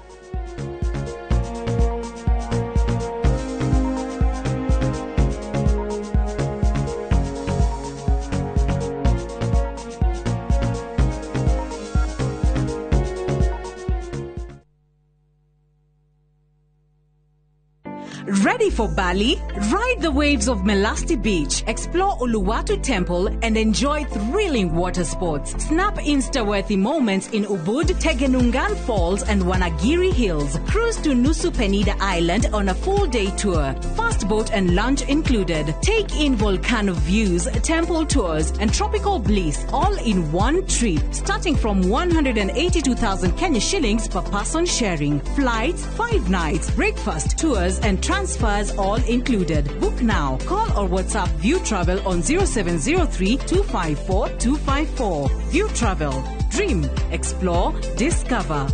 Speaker 9: Ready for Bali? Ride the waves of Melasti Beach, explore Uluwatu Temple, and enjoy thrilling water sports. Snap Insta-worthy moments in Ubud, Tegenungan Falls, and Wanagiri Hills. Cruise to Nusa Penida Island on a full-day tour. Fast boat and lunch included. Take in volcano views, temple tours, and tropical bliss all in one trip, starting from 182,000 Kenya shillings per person sharing. Flights, 5 nights, breakfast, tours, and transfers all included. Book now. Call or WhatsApp View Travel on 0703 254 254. View Travel. Dream, explore, discover.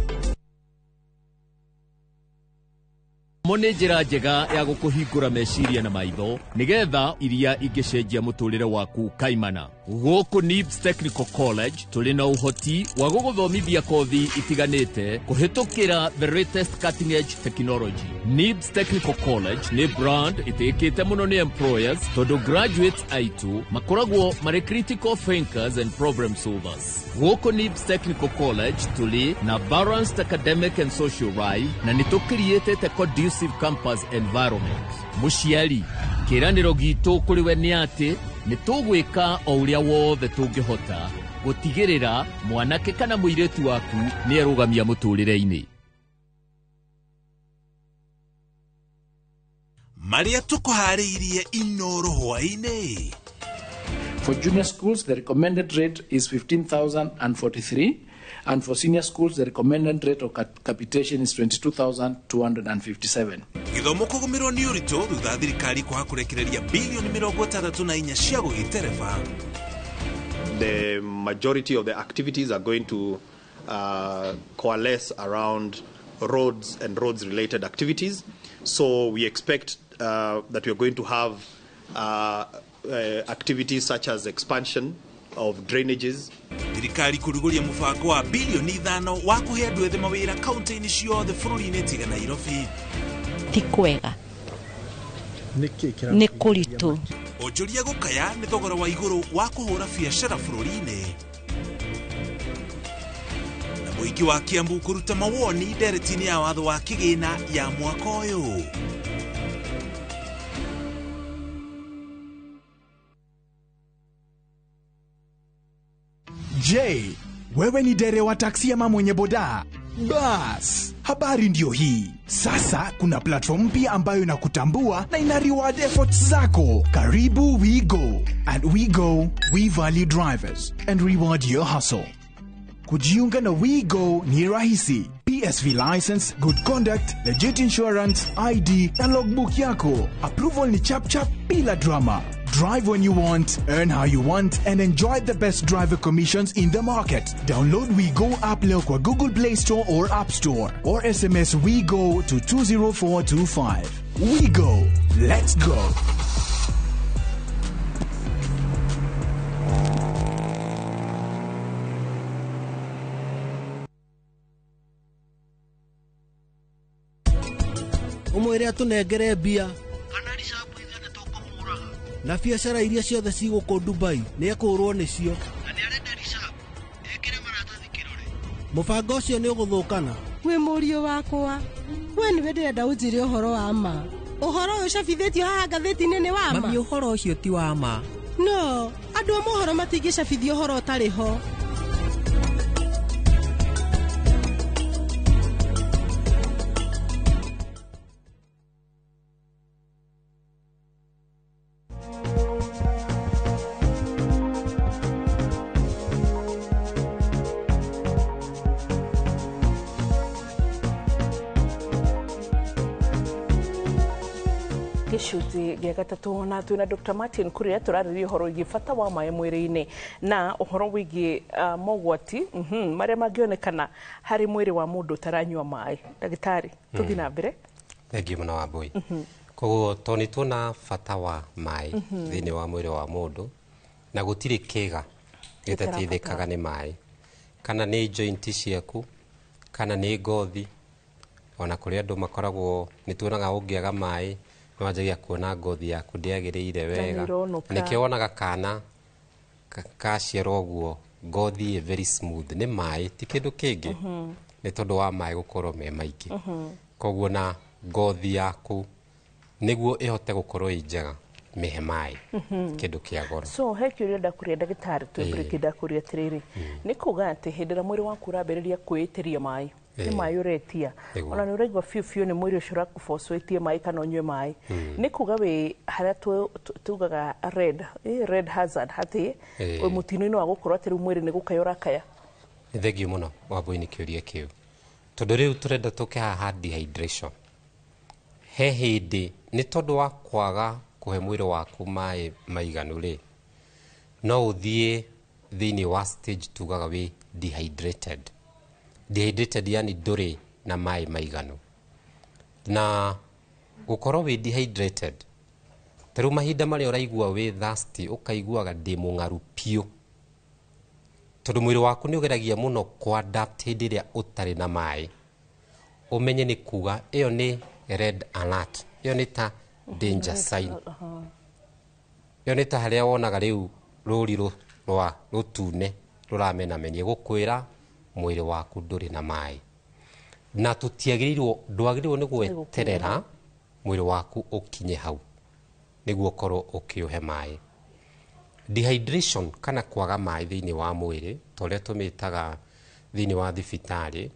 Speaker 10: Mo nĩ njĩra njega ya gũkũhingũra meciria na maitho nĩgetha iria ingĩcenjia mũtũrĩre waku kaimana. Gũkũ NIBS Technical College tũrĩ na ũhoti wa gũgũthomithia kothi itiganĩte kũhĩtũkĩra the latest cutting edge technology. NIBS Technical College nĩ brand ĩtĩkĩte mũno nĩ employers, tondũ graduates aitũ makoragwo marĩ critical thinkers and problem solvers. Gũkũ NIBS Technical College tũrĩ na balanced academic and social life, na nĩ tũkiriĩtĩte conducive campus environment. Mũciari, kĩĩranĩro gitũ kũrĩ we nĩ atĩ nĩ tũgwĩka o ũrĩa wothe tũngĩhota gũtigĩrĩra mwanake kana mũirĩtu waku nĩ erũgamia mũtũrĩre-inĩ.
Speaker 11: Marĩa tũkũharĩirie Inoro hwaĩ-inĩ. For junior schools, the recommended rate is 15,043, and for senior schools, the recommended rate of capitation is 22,257.
Speaker 12: Gĩthomo kũgũmĩrwo nĩ ũritũ thutha thirikari kwaga kũrekereria bilioni 64 cia gũgĩtereba.
Speaker 13: The majority of the activities are going to coalesce around roads and roads-related activities. So we expect that we are going to have activities such as expansion of drainages.
Speaker 12: Thirikari kũrugũria mũbango wa bilioni 5 wa kũhe andũ ethĩ mawĩra kaunti-inĩ ciothe bũrũri-inĩ tiga Nairobi.
Speaker 14: Ti kwega, nĩ kũritũ.
Speaker 12: Onjoria gũkaya nĩ thogora wa igũrũ wa kũhũra biacara bũrũri-inĩ. Na mũingĩ wa Kiambu kũruta mawoni ndereti-inĩ ya watho wa kĩgĩna ya mwaka ũyũ.
Speaker 15: Je, wewe ni dereva wa taksi ama mwenye boda? Bas, habari ndio hii. Sasa kuna platform mpya ambayo inakutambua na ina reward efforts zako. Karibu WeGo. At WeGo, we value drivers and reward your hustle. Kujiunga na WeGo ni rahisi. PSV license, good conduct, legit insurance, ID na logbook yako. Approval ni chap chap bila drama. Drive when you want, earn how you want, and enjoy the best driver commissions in the market. Download WeGo app leo kwa Google Play Store or App Store, or SMS WeGo to 20425. WeGo. Let's go.
Speaker 16: Umwire atunengere mbia na biacara iria ciothe cigũkũ Dubai nĩ ekũrwo nĩcio. Mũbango ũcio nĩ ũgũthũkana.
Speaker 17: Wĩ mũriũ wakwa, we nĩwe ndĩrenda ũnjĩre ũhoro wa ma. Ũhoro ũyũ ũcabithĩtio haha ngathĩti-inĩ nĩ wa ma?
Speaker 18: Mami, ũhoro ũcio ti wa ma.
Speaker 17: No, andũ a mohoro matingĩcabithia ũhoro ũtarĩ ho.
Speaker 1: Gĩcunjĩ gĩa gatatũ na twĩna Dr. Martin Kuria tũrarĩria ũhoro wĩgiĩ bata wa maĩ mwĩrĩ-inĩ na ũhoro wĩgiĩ mogwati marĩa mangĩonekana harĩ mwĩrĩ wa mũndũ ũtaranyua maĩ. Ndagĩtarĩ, tũthiĩ na mbere.
Speaker 2: Thengiũ mũno Wambui. Koguo to nĩ tuona bata wa maĩ thĩinĩ wa mwĩrĩ wa mũndũ, na gũtirĩ kĩga gĩtateithĩkaga nĩ maĩ, kana nĩ joint ciaku, kana nĩ ngothi. Ona kũrĩ andũ makoragwo nĩ tuonaga ũngĩaga maĩ nĩwanjagia kuona ngothi yaku ndĩagĩrĩire wega. Nĩkĩo wonaga kana kaciarwo ũguo ngothi ĩ very smooth, nĩ maĩ ti kĩndũ kĩngĩ, nĩ tondũ wa maĩ gũkorwo me maingĩ. Koguo na ngothi yaku nĩguo ĩhote gũkorwo ĩ njega, mĩhe maĩ, kĩndũ kĩa goro.
Speaker 1: So he kĩũria ndakũria ndagĩtarĩ, twĩ break ndakũria atĩrĩrĩ, nĩ kuga atĩ hĩndĩ ĩrĩa mwĩrĩ waku ũrambĩrĩria kwĩĩtĩria maĩ, nĩ maĩ ũretia, ona nĩ ũraigua biũ biũ nĩ mwĩrĩ ũcio ũrakũboco wĩtie maĩ kana ũnyue maĩ, nĩ kuga wĩ harĩa tugaga red, red hazard, atĩ wĩ mũtino-inĩ wa gũkorwo atĩ rĩu mwĩrĩ nĩ gũkaya ũrakaya.
Speaker 2: Nĩ thengiũ mũno Wambui nĩ kĩũria kĩu, tondũ rĩu tũrenda tũke haha dehydration. He hĩndĩ nĩ tondũ wa kwaga kũhe mwĩrĩ waku maĩ maiganu rĩ, no ũthiĩ thĩinĩ wa stage tugaga wĩ dehydrated. Dehydrated yani ndũrĩ na maĩ maiganu. Na gũkorwo wĩ dehydrated, ta rĩu mahinda marĩa ũraigua wĩ thirsty, ũkaiguaga ndĩ mũng'aru piũ, tondũ mwĩrĩ waku nĩ ũgeragia mũno kũ-adapt hĩndĩ ĩrĩa ũtarĩ na maĩ. Ũmenye nĩ kuga ĩyo nĩ red alert, ĩyo nĩ ta danger sign. Ĩyo nĩ ta harĩa wonaga rĩu rũri rwa rũtune rũramenamenia gũkwĩra mwĩrĩ waku ndũrĩ na maĩ. Na tũtiagĩrĩirwo, ndwagĩrĩirwo nĩ gweterera mwĩrĩ waku ũkinye hau nĩguo ũkorwo ũkĩũhe maĩ. Dehydration kana kwaga maĩ thĩinĩ wa mwĩrĩ, ta ũrĩa tũmĩtaga thĩinĩ wa thibitarĩ,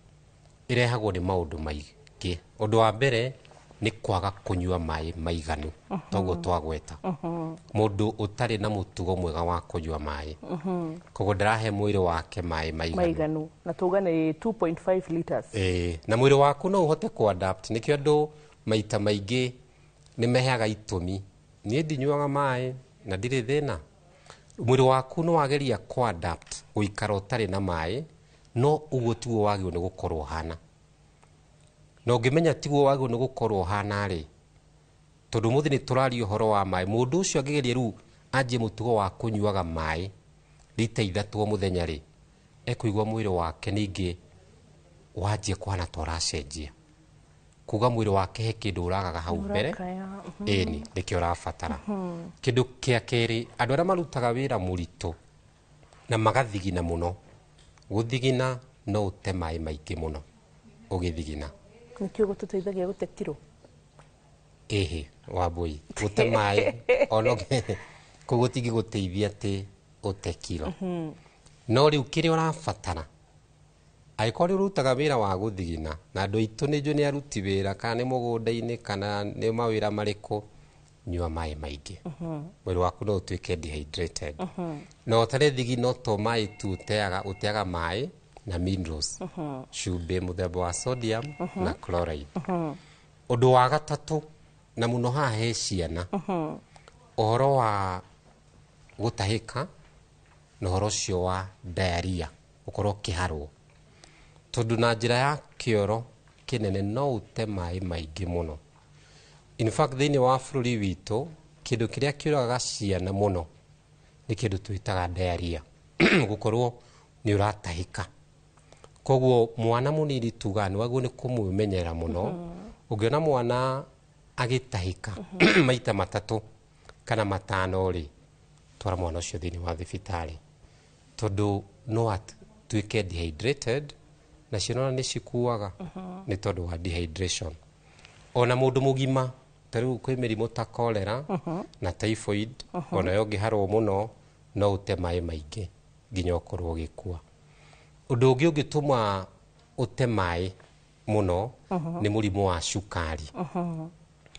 Speaker 2: ĩrehagwo nĩ maũndũ maingĩ. Ũndũ wa mbere Nĩ kwaga kũnyua maĩ maiganu, toguo twagweta, mũndũ ũtarĩ na mũtugo mwega wa kũnyua maĩ, koguo ndarahe mwĩrĩ wake maĩ maiganu.
Speaker 1: Maiganu, na tuga nĩ 2.5 liters.
Speaker 2: Ĩĩ, na mwĩrĩ waku no ũhote kũ-adapt. Nĩkĩo andũ maita maingĩ nĩ meheaga itũmi, niĩ ndinyuaga maĩ na ndirĩ thĩna. Mwĩrĩ waku no wageria kũ-adapt gũikara ũtarĩ na maĩ, no ũguo tiguo wagĩrĩirwo nĩ gũkorwo ũhana. Na ũngĩmenya tiguo wagĩrĩirwo nĩ gũkorwo ũhana rĩ, tondũ ũmũthĩ nĩ tũraria ũhoro wa maĩ, mũndũ ũcio angĩgeria rĩu anjie mũtugo wa kũnyuaga maĩ rita 3 o mũthenya rĩ, ekũigua mwĩrĩ wake ningĩ wanjia kũhana ta ũracenjia, kuga mwĩrĩ wake he kĩndũ ũragaga hau mbere.
Speaker 1: Ũrakaya.
Speaker 2: Ĩni nĩkĩo ũrabatara. Kĩndũ kĩa kerĩ, andũ arĩa marutaga wĩra mũritũ na magathigina mũno, gũthigina no ũte maĩ maingĩ mũno ũgĩthigina.
Speaker 1: Nĩkĩo gũtũteithagia gũte kiro.
Speaker 2: Ĩhĩ, Wambui, gũte maĩ ona kũu gũtingĩgũteithia atĩ ũte kiro. No rĩu kĩrĩa ũrabatara, angĩkorwo nĩ ũrutaga wĩra wa gũthigina, na andũ aitũ nĩ njũĩ nĩ aruti wĩra, kana nĩ mũgũnda-inĩ kana nĩ mawĩra marĩkũ, nyua maĩ maingĩ. Mwĩrĩ waku no ũtuĩke dehydrated. Na ũtarĩ thigino to maĩ tu ũteaga, ũteaga maĩ na minerals, cumbĩ mũthemba wa sodium na chloride. Ũndũ wa gatatũ, na mũno haha he ciana, ũhoro wa gũtahĩka na ũhoro ũcio wa diarrhea, gũkorwo ũkĩharwo, tondũ na njĩra ya kĩoro kĩnene no ũte maĩ maingĩ mũno. In fact, thĩinĩ wa bũrũri witũ, kĩndũ kĩrĩa kĩũragaga ciana mũno nĩ kĩndũ twĩtaga diarrhea, gũkorwo nĩ ũratahĩka. Koguo mwana mũnini tugaga nĩ wagĩrĩirwo nĩ kũmwĩmenyerera mũno. Ũngĩona mwana agĩtahĩka maita 3 kana 5 rĩ, twara mwana ũcio thĩinĩ wa thibitarĩ, tondũ no atuĩke dehydrated, na ciana nĩ cikuaga nĩ tondũ wa dehydration. Ona mũndũ mũgima, ta rĩu kwĩ mĩrimũ ta cholera na typhoid, onayo ũngĩharwo mũno no ũte maĩ maingĩ nginya ũkorwo ũgĩkua. Ũndũ ũngĩ ũngĩtũma ũte maĩ mũno nĩ mũrimũ wa cukari,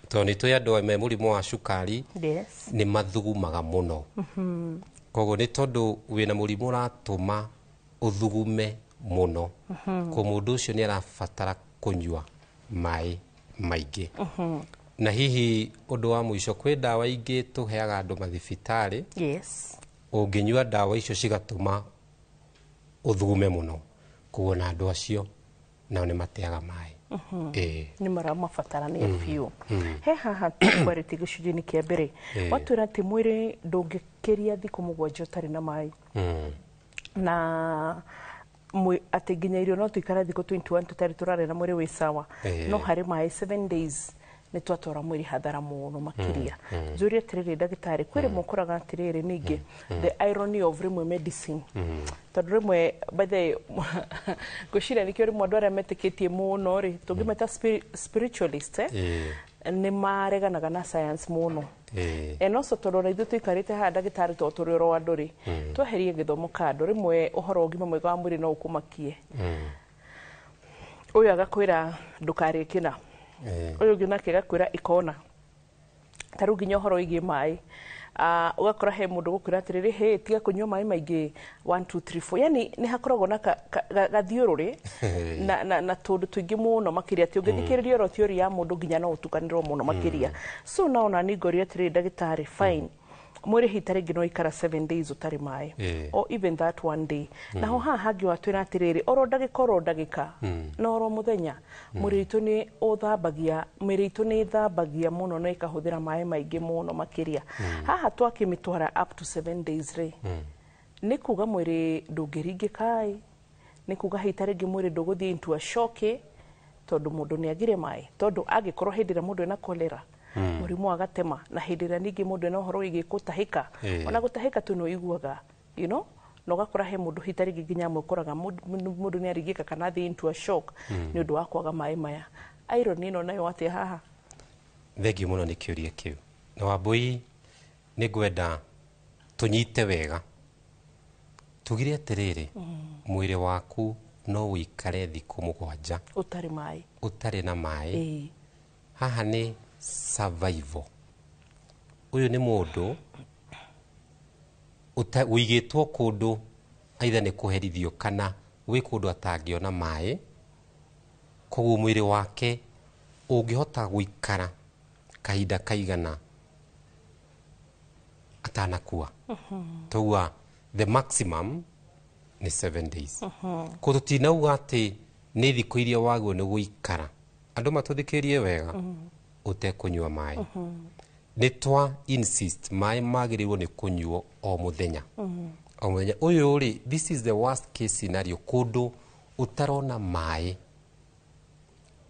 Speaker 2: tondũ nĩ tũĩ andũ me mũrimũ wa cukari nĩ mathugumaga mũno. Koguo nĩ tondũ wĩna mũrimũ ũratũma ũthugume mũno, koguo mũndũ ũcio nĩ arabatara kũnyua maĩ maingĩ. Na hihi ũndũ wa mũico, kwĩ ndawa ingĩ tũheaga andũ mathibitarĩ. Ũngĩnyua ndawa icio cigatũma ũthugume mũno, koguo na andũ acio nao nĩ mateaga maĩ. Ĩĩ.
Speaker 1: Nĩ maramabatarania biũ. He haha tũkwarĩtie gĩcunjĩ-inĩ kĩa mbere, watwĩra atĩ mwĩrĩ ndũngĩkĩria thikũ 7 ũtarĩ na maĩ, na atĩ nginya irio no tũikare thikũ 21 tũtarĩ tũrarĩa na mwĩrĩ wĩ sawa, no harĩ maĩ 7 days nĩ twatwara mwĩrĩ hathara mũno makĩria. Njũrie atĩrĩrĩ ndagĩtarĩ, kwĩ rĩmwe ũkoraga atĩrĩrĩ ningĩ the irony of rĩmwe medicine, tondũ rĩmwe, by the way, ngwĩciria nĩkĩo rĩmwe andũ arĩa metĩkĩtie mũno rĩ, tũngĩmeta spiritualist, nĩ mareganaga na science mũno. And also tondũ ona ithuĩ tũikarĩte haha ndagĩtarĩ, to tũrĩ oro andũ rĩ, tweherie gĩthomo kando, rĩmwe ũhoro wa ũgima mwega wa mwĩrĩ no ũkũmakie. Ũyũ agakwĩra ndũkarĩe kĩna, ũyũ ũngĩ nake agakwĩra ikona. Ta rĩu nginya ũhoro wĩgiĩ maĩ, ũgakora he mũndũ gũkwĩra atĩrĩrĩ, hey, tiga kũnyua maĩ maingĩ, 1 2 3 4, yani nĩ hakoragwo na gathiũrũrĩ na tũndũ tũingĩ mũno makĩria, atĩ ũngĩthikĩrĩria oro theory ya mũndũ nginya no ũtukanĩrwo mũno makĩria. So naona nĩ ngoria atĩrĩrĩ ndagĩtarĩ, fine, mwĩrĩ hita rĩngĩ no ikara 7 days ũtarĩ maĩ, or even that one day. Naho haha hangĩ watwĩra atĩrĩrĩ, oro ndagĩka oro ndagĩka na oro mũthenya, mwĩrĩ witũ nĩ ũthambagia, mwĩrĩ witũ nĩ ĩthambagia mũno na ĩkahũthĩra maĩ maingĩ mũno makĩria. Haha twakĩmĩtwara up to 7 days rĩ, nĩ kuga mwĩrĩ ndũngĩringĩka ĩ, nĩ kuga hita rĩngĩ mwĩrĩ ndũgũthiĩ into a shock ĩ, tondũ mũndũ nĩ agire maĩ, tondũ angĩkorwo hĩndĩ ĩrĩa mũndũ ena cholera, mũrimũ wa gatema, na hĩndĩ ĩrĩa ningĩ mũndũ ena ũhoro wĩgiĩ gũtahĩka, ona gũtahĩka tu nĩ ũiguaga, na ũgakora he mũndũ hita rĩngĩ nginya amwe ũkoraga mũndũ nĩ aringĩka kana athiĩ into a shock nĩ ũndũ wa kwaga maĩ maya. Irony ĩno nayo atĩa haha?
Speaker 2: Thengiũ mũno nĩ kĩũria kĩu. Na Wambui, nĩ ngwenda tũnyite wega. Tugire atĩrĩrĩ, mwĩrĩ waku no ũikare thikũ 7
Speaker 1: ũtarĩ maĩ,
Speaker 2: ũtarĩ na maĩ, Haha nĩ survival. Ũyũ nĩ mũndũ ũigĩtwo kũndũ either nĩ kũherithio kana wĩ kũndũ atangĩona maĩ, koguo mwĩrĩ wake ũngĩhota gũikara kahinda kaigana atanakua. Tauga the maximum nĩ 7 days. Koguo tũtinauga atĩ nĩ thikũ iria wagĩrĩirwo nĩ gũikara. Andũ matũthikĩrĩrie wega ũtekũnyua maĩ. Nĩ twa insist maĩ magĩrĩirwo nĩ kũnyuo o mũthenya. O mũthenya. Ũyũ rĩ, this is the worst case scenario, kũndũ ũtarona maĩ.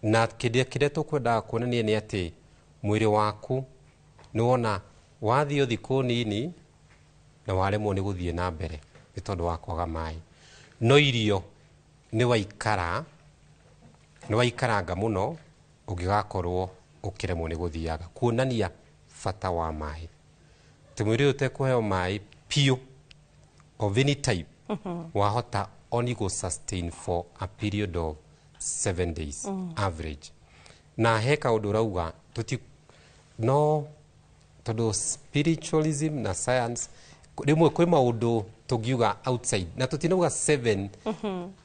Speaker 2: Na kĩrĩa tũkwendaga kuonania nĩ atĩ mwĩrĩ waku nĩ wona wathiĩ thikũ nini na waremwo nĩ gũthiĩ na mbere nĩ tondũ wa kwaga maĩ. No irio nĩ waikaranga mũno ũngĩgakorwo ũkĩremwo nĩ gũthiaga, kuonania bata wa maĩ. Atĩ mwĩrĩ ũyũ ũtekũheo maĩ piũ of any type wahota only go sustain for a period of 7 days average. Na he kaũndũ ũrauga no tondũ spiritualism na science rĩmwe kwĩ maũndũ tũngiuga outside na tũtinauga 7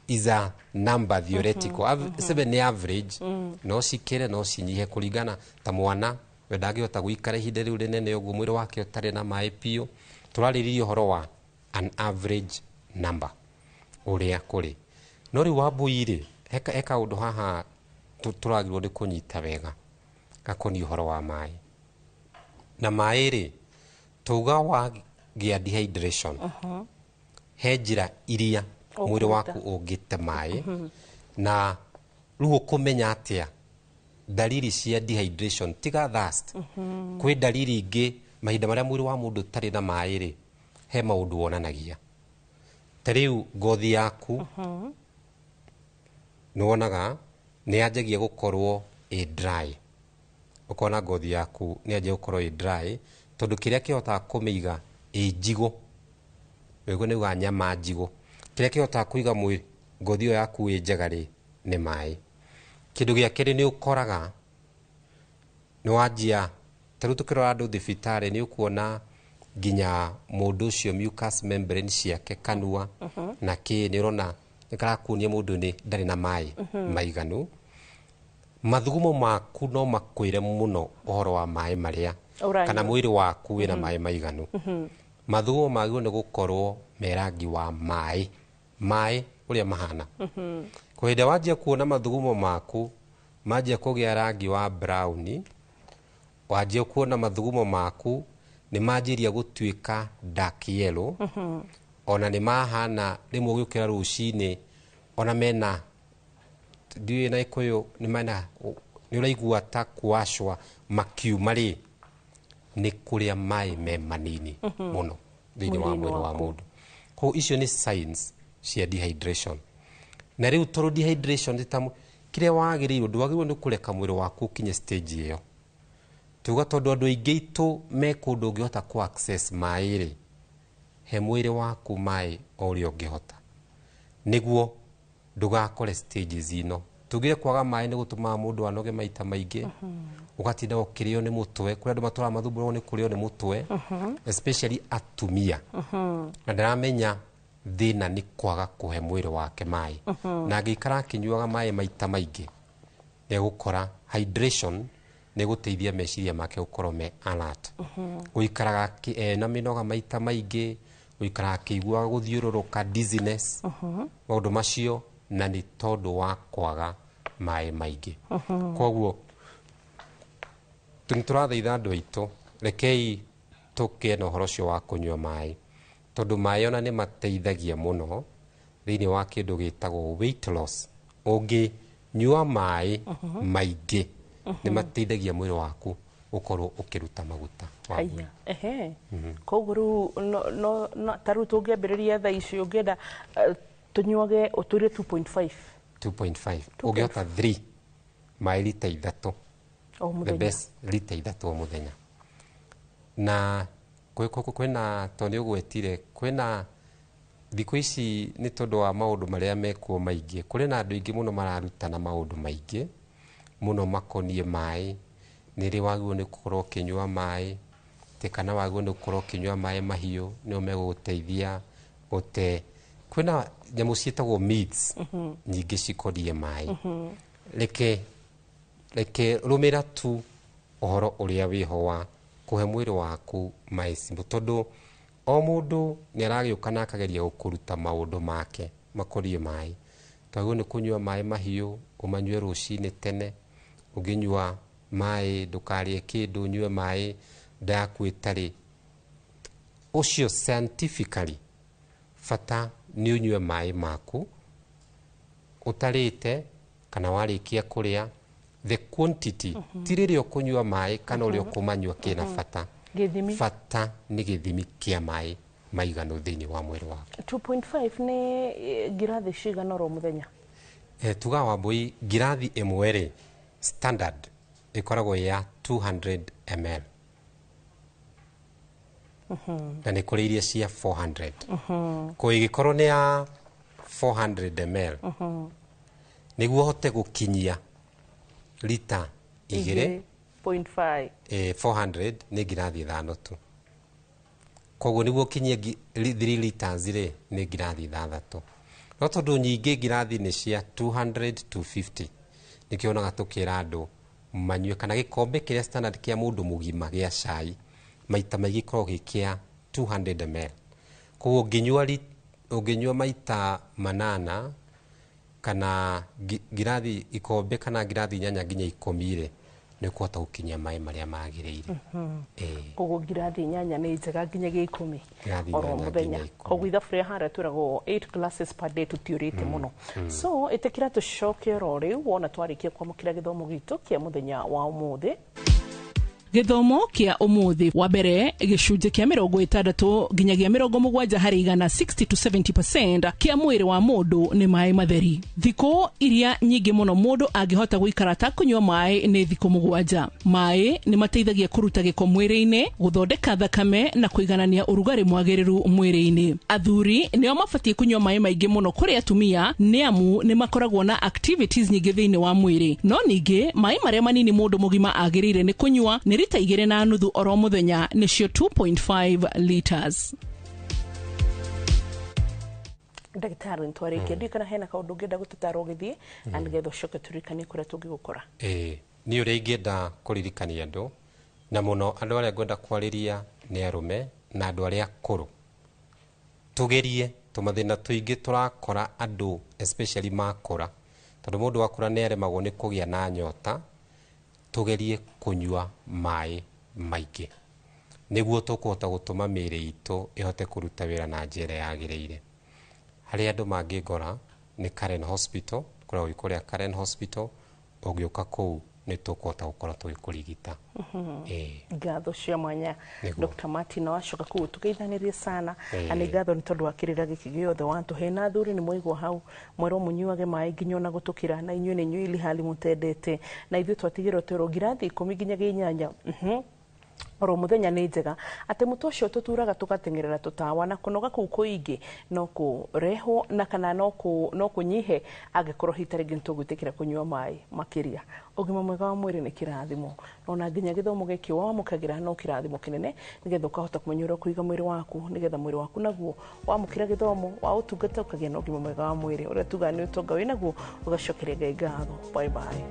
Speaker 2: is a number theoretical. 7 nĩ average, no cikĩre no cinyihe kũringana ta mwana we ndangĩhota gũikara ihinda rĩu rĩnene ũguo mwĩrĩ wake ũtarĩ na maĩ piũ. Tũrarĩrĩria ũhoro wa an average number ũrĩa kũrĩ. No rĩu Wambui rĩ, he kaũndũ haha tũragĩrĩirwo nĩ kũnyita wega gakoniĩ ũhoro wa maĩ. Na maĩ rĩ, tauga wagĩa dehydration, he njĩra iria mwĩrĩ waku ũngĩte maĩ, na rĩu ũkũmenya atĩa dalili cia dehydration tiga thirst. Kwĩ dalili ingĩ mahinda marĩa mwĩrĩ wa mũndũ ũtarĩ na maĩ rĩ, he maũndũ wonanagia. Ta rĩu ngothi yaku nĩ wonaga nĩ yanjagia gũkorwo ĩ dry. Ũkona ngothi yaku nĩ yanjagia gũkorwo ĩ dry tondũ kĩrĩa kĩhotaga kũmĩiga ĩ njigũ, ũguo nĩ uga nyama njigũ, kĩrĩa kĩhotaga kũiga ngothi ĩyo yaku ĩ njega rĩ nĩ maĩ. Kĩndũ gĩa kerĩ nĩ ũkoraga nĩ wanjia, ta rĩu tũkĩrora andũ thibitarĩ nĩ ũkuona nginya mũndũ ũcio mucous membrane ciake kanua na kĩ nĩ ũrona nĩ karakuonia mũndũ nĩ ndarĩ na maĩ maiganu. Mathugumo maku no makwĩre mũno ũhoro wa maĩ marĩa kana mwĩrĩ waku wĩna maĩ maiganu. Mathugumo magĩrĩirwo nĩ gũkorwo me rangi wa maĩ, maĩ ũrĩa mahana. Kwa hĩndĩ wanjia kuona mathugumo maku manjia kũgĩa rangi wa brown, wanjia kuona mathugumo maku nĩ manjirie gũtuĩka dark yellow, ona nĩ mahana rĩmwe ũgĩũkĩra rũcinĩ ona mena ndiũĩ na Gĩkũyũ nĩ mena nĩ ũraigua ta kuwashwa makiuma rĩ, nĩ kũrĩa maĩ me manini mũno thĩinĩ wa mwĩrĩ wa mũndũ. Koguo icio nĩ signs cia dehydration. Na rĩu tondũ dehydration nĩ ta kĩrĩa wagĩrĩirwo, ndwagĩrĩirwo nĩ kũreka mwĩrĩ waku ũkinye stage ĩyo. Tuga tondũ andũ aingĩ aitũ me kũndũ ũngĩhota kũ access maĩ rĩ, he mwĩrĩ waku maĩ o ũrĩa ũngĩhota nĩguo ndũgakore stages ino. Tugire kwaga maĩ nĩ gũtũmaga mũndũ anoge maita maingĩ, ũgatinda ũkĩrĩo nĩ mũtwe. Kũrĩ andũ matũraga mathumbũragwo nĩ kũrĩo nĩ mũtwe, especially atumia. Na ndaramenya thĩna nĩ kwaga kũhe mwĩrĩ wake maĩ. Na angĩikara akĩnyuaga maĩ maita maingĩ, nĩegũkora hydration nĩ gũteithia meciria make gũkorwo me alert. Gũikaraga ena mĩnoga maita maingĩ, gũikaraga akĩiguaga gũthiũrũrũka, dizziness, maũndũ macio, na nĩ tondũ wa kwaga maĩ maingĩ. Koguo tũrathaitha andũ aitũ, rekei tũkĩe na ũhoro ũcio wa kũnyua maĩ, tondũ maĩ ona nĩ mateithagia mũno thĩinĩ wa kĩndũ gĩtagwo weight loss. Ũngĩnyua maĩ maingĩ nĩ mateithagia mwĩrĩ waku ũkorwo ũkĩruta maguta.
Speaker 1: Ehe. Koguo rĩu ta rĩu tũngĩambĩrĩria thaa ici ũngĩenda tũnyuage ũtũrie 2.5
Speaker 2: 2.5 ũngĩhota 3 maĩ lita 3
Speaker 1: o
Speaker 2: the best lita 3 o mũthenya. Na kwĩna tondũ nĩ ũgwetire kwĩna thikũ ici nĩ tondũ wa maũndũ marĩa mekuo maingĩ, kũrĩ na andũ aingĩ mũno mararutana maũndũ maingĩ mũno makoniĩ maĩ. Nĩ rĩ wagĩrĩirwo nĩ gũkorwo ũkĩnyua maĩ, atĩ kana wagĩrĩirwo nĩ gũkorwo ũkĩnyua maĩ mahiũ nĩo megũgũteithia gũte. Kwĩna nyamũ ciĩtagwo meats nyingĩ cikoniĩ maĩ. Reke rũmĩra tu ũhoro ũrĩa wĩho wa kũhe mwĩrĩ waku maĩ simple, tondũ o mũndũ nĩ aragĩũka na akageria gũkũruta maũndũ make makoniĩ maĩ. Twagĩrĩirwo nĩ kũnyua maĩ mahiũ, ũmanyue rũcinĩ tene, ũngĩnyua maĩ ndũkarĩe kĩndũ, ũnyue maĩ nda yaku ĩtarĩ. Ũcio scientifically bata nĩ ũnyue maĩ maku ũtarĩte kana warĩkia kũrĩa, the quantity ti rĩrĩa ũkũnyua maĩ kana ũrĩa ũkũmanyua kĩna bata.
Speaker 1: Gĩthimi.
Speaker 2: Bata nĩ gĩthimi kĩa maĩ maiganu thĩinĩ wa mwĩrĩ waku.
Speaker 1: 2.5 nĩ ngirathi cigana oro mũthenya?
Speaker 2: Tuga Wambui, ngirathi ĩmwe rĩ standard ĩkoragwo ya 200 ml. Na nĩ kũrĩ iria cia 400. Ko ĩgĩkorwo nĩ ya 400 ml, nĩguo ũhote gũkinyia lita igĩrĩ
Speaker 1: 0.5.
Speaker 2: 400 nĩ ngirathi ithano tu. Koguo nĩguo ũkinyie 3 liters rĩ nĩ ngirathi ithathatũ. No tondũ nyingĩ ngirathi nĩ cia 200 250, nĩkĩo wonaga tũkĩra andũ manyue kana gĩkombe kĩrĩa standard kĩa mũndũ mũgima gĩa cai maita maingĩ gĩkoragwo gĩ kĩa 200 ml. Koguo ũngĩnyua maita manana kana ngirathi ikombe kana ngirathi 8 nginya 10 rĩ, nĩ ũkũhota gũkinyia maĩ marĩa magĩrĩire.
Speaker 1: Koguo ngirathi 8 nĩ njega nginya 10
Speaker 2: Ngirathi
Speaker 1: oro
Speaker 2: 8
Speaker 1: mũthenya.
Speaker 2: nginya 10.
Speaker 1: Koguo ithabu rĩa harĩa twĩragwo 8 glasses per day tũtiũrĩte mũno. So ĩtĩkĩra tũcoke oro rĩu wona twarĩkia kwamũkĩra gĩthomo gitũ kĩa mũthenya wa ũmũthĩ.
Speaker 18: Gĩthomo kĩa ũmũthĩ wa mbere gĩcunjĩ kĩa 60 nginyagia 70 harĩ igana 60 to 70% kĩa mwĩrĩ wa mũndũ nĩ maĩ matheri. Thikũ iria nyingĩ mũno mũndũ angĩhota gũikara ta kũnyua maĩ nĩ thikũ 7. Maĩ nĩ mateithagia kũruta gĩko mwĩrĩ-inĩ, gũthondeka thakame na kũiganania ũrugarĩ mwagĩrĩru mwĩrĩ-inĩ. Athuri nĩo mabatiĩ kũnyua maĩ maingĩ mũno kũrĩ atumia nĩ amu nĩ makoragwo na activities nyingĩ thĩinĩ wa mwĩrĩ. No ningĩ maĩ marĩa manini mũndũ mũgima agĩrĩire nĩ kũnyua nĩ lita 2.5 oro mũthenya, nĩcio 2.5 liters.
Speaker 1: Ndagĩtarĩ nĩtwarĩkia, ndiũĩ kana hena kaũndũ ũngĩenda gũtũtara ũgĩthiĩ na nĩgetha ũcoke tũririkanie kũrĩa tũngĩgũkora.
Speaker 2: Niĩ ũrĩa ingĩenda kũririkania andũ, na mũno andũ arĩa ngwenda kwarĩria nĩ arũme na andũ arĩa akũrũ, tũgerie tũmathĩna tũingĩ tũrakora andũ especially makũra, tondũ mũndũ akũra nĩ aremagwo nĩ kũgĩa na nyota. Tũgerie kũnyua maĩ maingĩ nĩguo tũkũhota gũtũma mĩĩrĩ itũ ĩhote kũruta wĩra na njĩra yagĩrĩire. Harĩa andũ mangĩngora nĩ Karen Hospital, kũrĩa kũrĩa Karen Hospital, ũngĩũka kũu nĩ tũkũhota gũkorwo tũgĩkũrigita.
Speaker 1: Ngatho cia mwanya Dr. Martin, wacoka kũu tũgeithanĩrie sana. Na nĩ ngatho nĩ tondũ wa kĩrĩra gĩkĩ gĩothe watũhe. Na athuri nĩ mwaigua hau mwerwo mũnyuage maĩ nginya ona gũtũkĩra, na inyuĩ nĩ inyuĩ ilihali mũtendete, na ithuĩ twatigĩrwo twĩrwo ngirathi 10 nginya 8 oro mũthenya nĩ njega. Atĩ mũtwe ũcio tũturaga tũgateng'erera tũtawa na kũnoga kũu kũingĩ no kũrehwo na kana no kũnyihe angĩkorwo hita rĩngĩ nĩtũgwĩtĩkĩra kũnyua maĩ makĩria. Ũgima mwega wa mwĩrĩ nĩ kĩrathimo, ona nginya gĩthomo gĩkĩ wamũkagĩra no kĩrathimo kĩnene, nĩgetha ũkahota kũmenya ũrĩa ũkũiga mwĩrĩ waku, nĩgetha mwĩrĩ waku naguo wamũkĩra gĩthomo wa ũtungata ũkagĩa na ũgima mwega wa mwĩrĩ ũrĩa tugaga nĩ ũtonga wĩnaguo, ũgacokeria Ngai ngatho. Bye bye.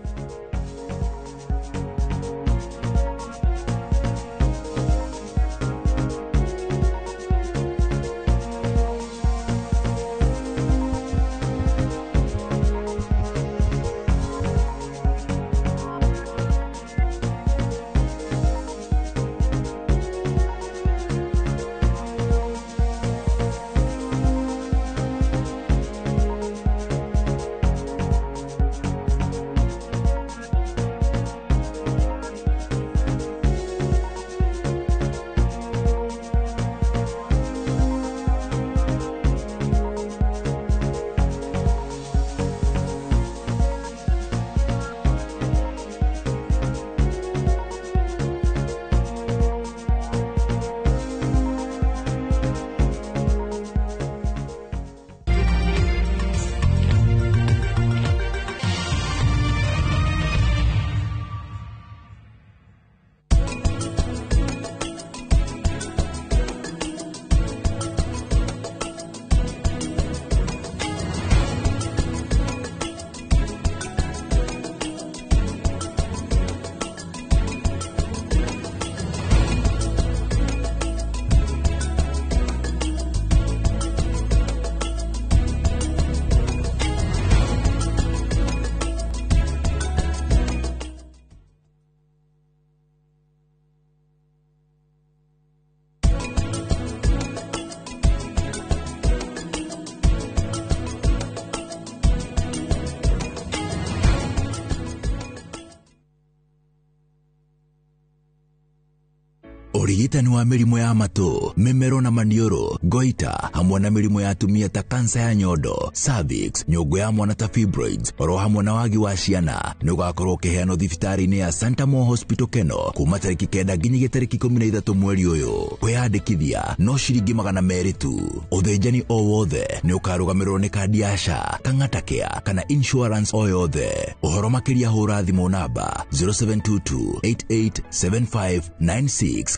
Speaker 5: Ũrigitani wa mĩrimũ ya matũ, mĩmero na maniũrũ, goita hamwe na mĩrimũ ya atumia ta kansa ya nyondo, cervix, nyũngũ ya mwana ta fibroids, oro hamwe na wagi wa ciana nĩ ũgakorwo ũkĩheanwo thibitarĩ-inĩ ya Santa Mo Hospital Keno kuma tarĩki 9 nginyagia tarĩki 13 mweri ũyũ. Kwĩyandĩkithia no ciringi 200 tu. Ũthĩnjani o wothe nĩ ũkarũgamĩrĩrwo nĩ kandi ya SHA, Kang'ata Care kana insurance o yothe. Ũhoro makĩria hũra thimũ namba 0722 887596.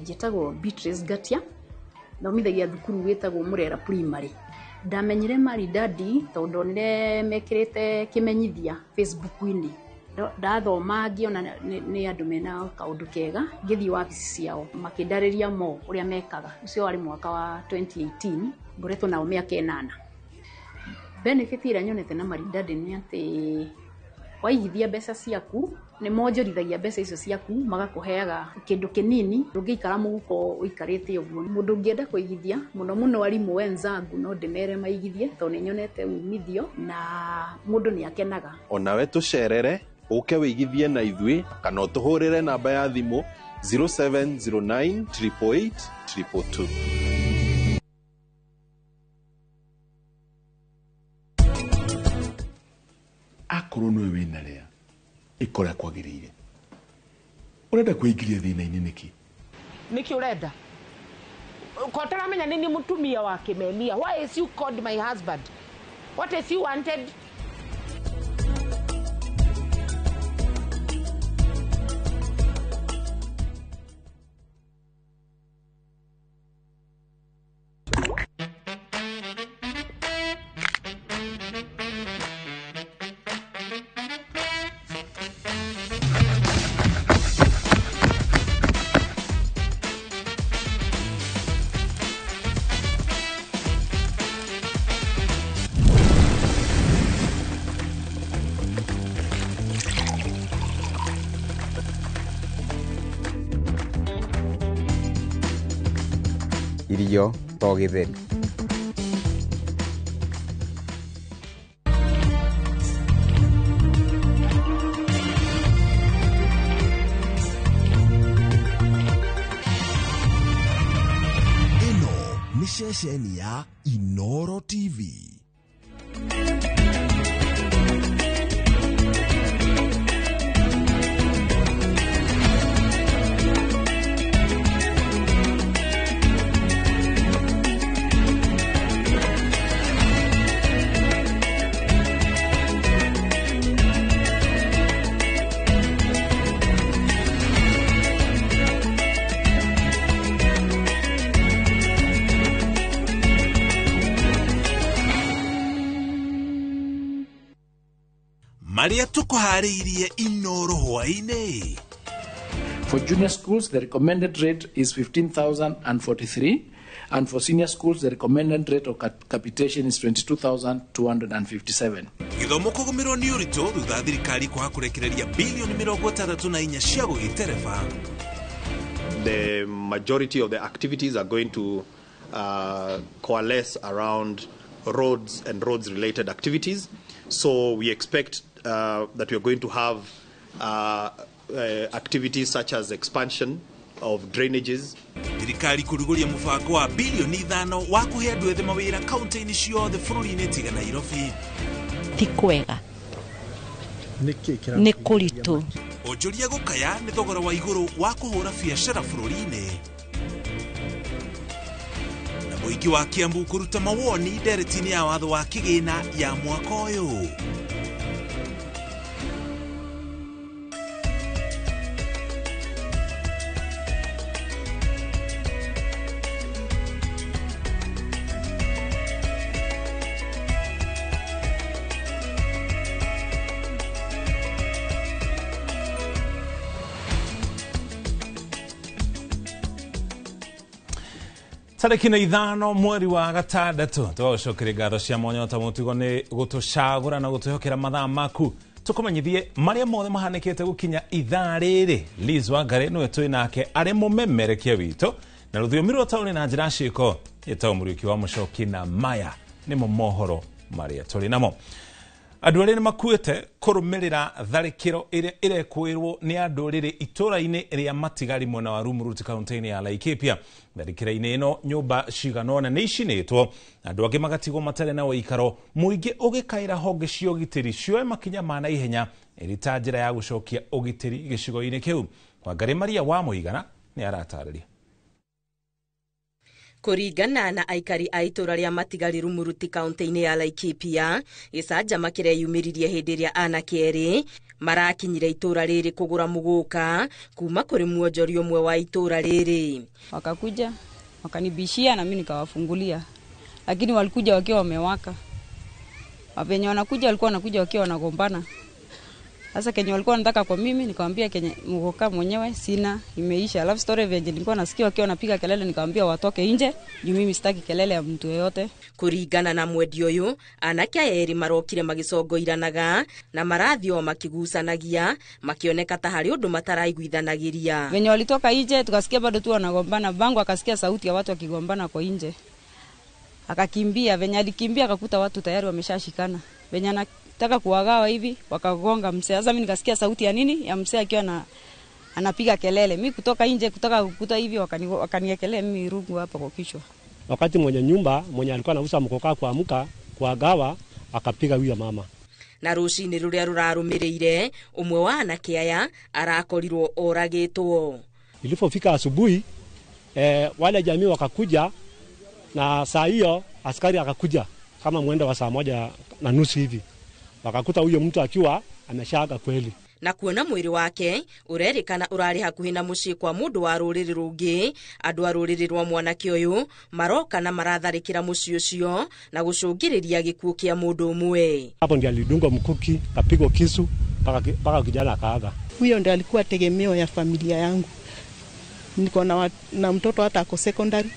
Speaker 19: Njĩtagwo Beatrice Ngatia, thomithagia thukuru wĩtagwo Murera Primary. Ndamenyire Maridadi tondũ ndonire mekĩrĩte kĩmenyithia Facebook-inĩ. Ndathoma ngĩona nĩ andũ mena kaũndũ kega, ngĩthiĩ wabici ciao makĩndarĩria mo ũrĩa mekaga. Ũcio warĩ mwaka wa 2018, ngoretwo nao mĩaka 8. Benefit ĩrĩa nyonete na Maridadi nĩ atĩ waigithia mbeca ciaku nĩ monjorithagia mbeca icio ciaku magakũheaga kĩndũ kĩnini ndũngĩikara mũhuko ũikarĩte ũguo. Mũndũ ũngĩenda kũigithia mũno mũno arimũ wenzangu no ndĩmere maigithie tondũ nĩ nyonete umithio na mũndũ nĩ akenaga.
Speaker 20: Onawe tũcerere ũke wĩigithie na ithuĩ kana ũtũhũrĩre namba ya thimũ 0709 888 222.
Speaker 21: Akorwo nĩwe wĩna rĩa ikora kwagĩrĩire ũrenda kwĩingĩria thĩna-inĩ nĩkĩ?
Speaker 22: Nĩkĩ ũrenda kotaramenya nĩ mũtumia wa Kĩmemia. Why is you called my husband? What is you wanted?
Speaker 23: Irio to gĩtheri.
Speaker 24: Ĩno nĩ ceceni ya Inoro TV.
Speaker 12: Maria tukuharĩirie Inoro hwaĩ-inĩ.
Speaker 11: For junior schools, the recommended rate is 15,043, and for senior schools, the recommended rate of capitation is 22,257.
Speaker 12: Gĩthomo kũgũmĩrwo nĩ ũritũ thutha thirikari kwaga kũrekereria bilioni 64 cia gũgĩtereba.
Speaker 13: The majority of the activities are going to coalesce around roads and roads related activities. So we expect that we are going to have activities such as expansion of drainages.
Speaker 12: Thirikari kũrugũria mũbango wa bilioni 5 wa kũhe andũ ethĩ mawĩra kaunti-inĩ ciothe bũrũri-inĩ tiga Nairobi.
Speaker 14: Ti kwega, nĩ kũritũ.
Speaker 12: Onjoria gũkaya nĩ thogora wa igũrũ wa kũhũra biacara bũrũri-inĩ. Na mũingĩ wa Kiambu kũruta mawoni ndereti-inĩ ya watho wa kĩgĩna ya mwaka ũyũ.
Speaker 25: Tarĩki nĩ 5 mweri wa 6 tũgũcokeria ngatho cia mwanya ta mũtugo nĩ gũtũcagũra na gũtwĩhokera mathaa maku tũkũmenyithie marĩa mothe mahanĩkĩte gũkinya ithaa rĩrĩ. Liz Wangari nĩwe twĩ nake arĩ mũmemerekia witũ na rũthiomi rwa taũni na njĩra ciĩko ĩtagwo Mũriũki wa Mũcoki na maya nĩmo mohoro marĩa tũrĩ namo. Andũ arĩa nĩmakuĩte kũrũmĩrĩra tharĩkĩro ĩrĩa ĩrekũĩrwo nĩ andũ rĩrĩ itũra-inĩ rĩa Matigari mwena wa Rumuruti kaunti-inĩ ya Laikipia. Tharĩkĩra-inĩ ĩno nyũmba cigana ũna nĩ icinĩtwo, andũ angĩ magatigwo matarĩ na ũikaro, mũingĩ ũgĩkaĩra honge cia ũgitĩri cioe makinya ma naihenya ĩrĩ ta njĩra ya gũcokia ũgitĩri gĩcigo-inĩ kĩu. Wangarĩ Maria wa Mũigana nĩ aratarĩria.
Speaker 3: Kũringana na aikari a itũra rĩa Matigari Rumuruti kaunti-inĩ ya Laikipia, gĩcanjama kĩreyumĩririe hĩndĩ ĩrĩa anake erĩ marakinyire itũra rĩrĩ kũgũra mũgũka kuma kũrĩ mwonjoria ũmwe wa itũra rĩrĩ.
Speaker 4: Wakakuja wakanibishia na mimi nikawafungulia, lakini walikuja wakiwa wamewaka. Wapenye wanakuja walikuwa wanakuja wakiwa wanagombana. Sasa kenye walikuwa wanataka kwa mimi, nikamwambia kenye mgoka mwenyewe sina, imeisha. Alafu story vyenye nilikuwa nasikia wakiwa wanapiga kelele, nikamwambia watoke nje juu mimi sitaki kelele ya mtu yeyote.
Speaker 3: Kuringana na mwendia uyu, anake aya erĩ marokire magĩcongoiranaga na marathiĩ o makĩgucanagia, makĩoneka ta harĩ ũndũ mataraiguithanagĩria.
Speaker 4: Venye walitoka nje tukasikia bado tu wanagombana, bango akasikia sauti ya watu wakigombana kwa nje. Akakimbia, venye alikimbia akakuta watu tayari wameshashikana. Venye anataka kuwagawa hivi wakagonga mzee. Sasa mimi nikasikia sauti ya nini ya mzee akiwa anapiga kelele. Mimi kutoka nje kutoka kukuta hivi wakaniekelea mimi rungu hapa kwa kichwa.
Speaker 6: Wakati mwenye nyumba mwenye alikuwa anauza mkoka kuamka kuagawa akapiga huyo mama.
Speaker 3: Na rucini ruria rurarumirire umwe wa anake aya arakorirwo oragitwo.
Speaker 6: Ilipofika asubuhi wale jamii wakakuja, na saa hiyo askari akakuja kama mwendo wa 1:30 hivi. Wakakuta huyo mtu akiwa ameshaaga kweli.
Speaker 3: Na kuona mwiri wake urerikana urari hakuhi na mucii kwa mundu wa ruriri rungi, andu a ruriri rwa mwanake uyu maroka na maratharikira mucii ucio na gucungiriria gikuo kia mundu umwe.
Speaker 6: Hapo ndiye alidungwa mkuki, kapigwa kisu mpaka kijana akaaga.
Speaker 7: Huyo ndiye alikuwa tegemeo ya familia yangu. Niko na mtoto hata ako secondary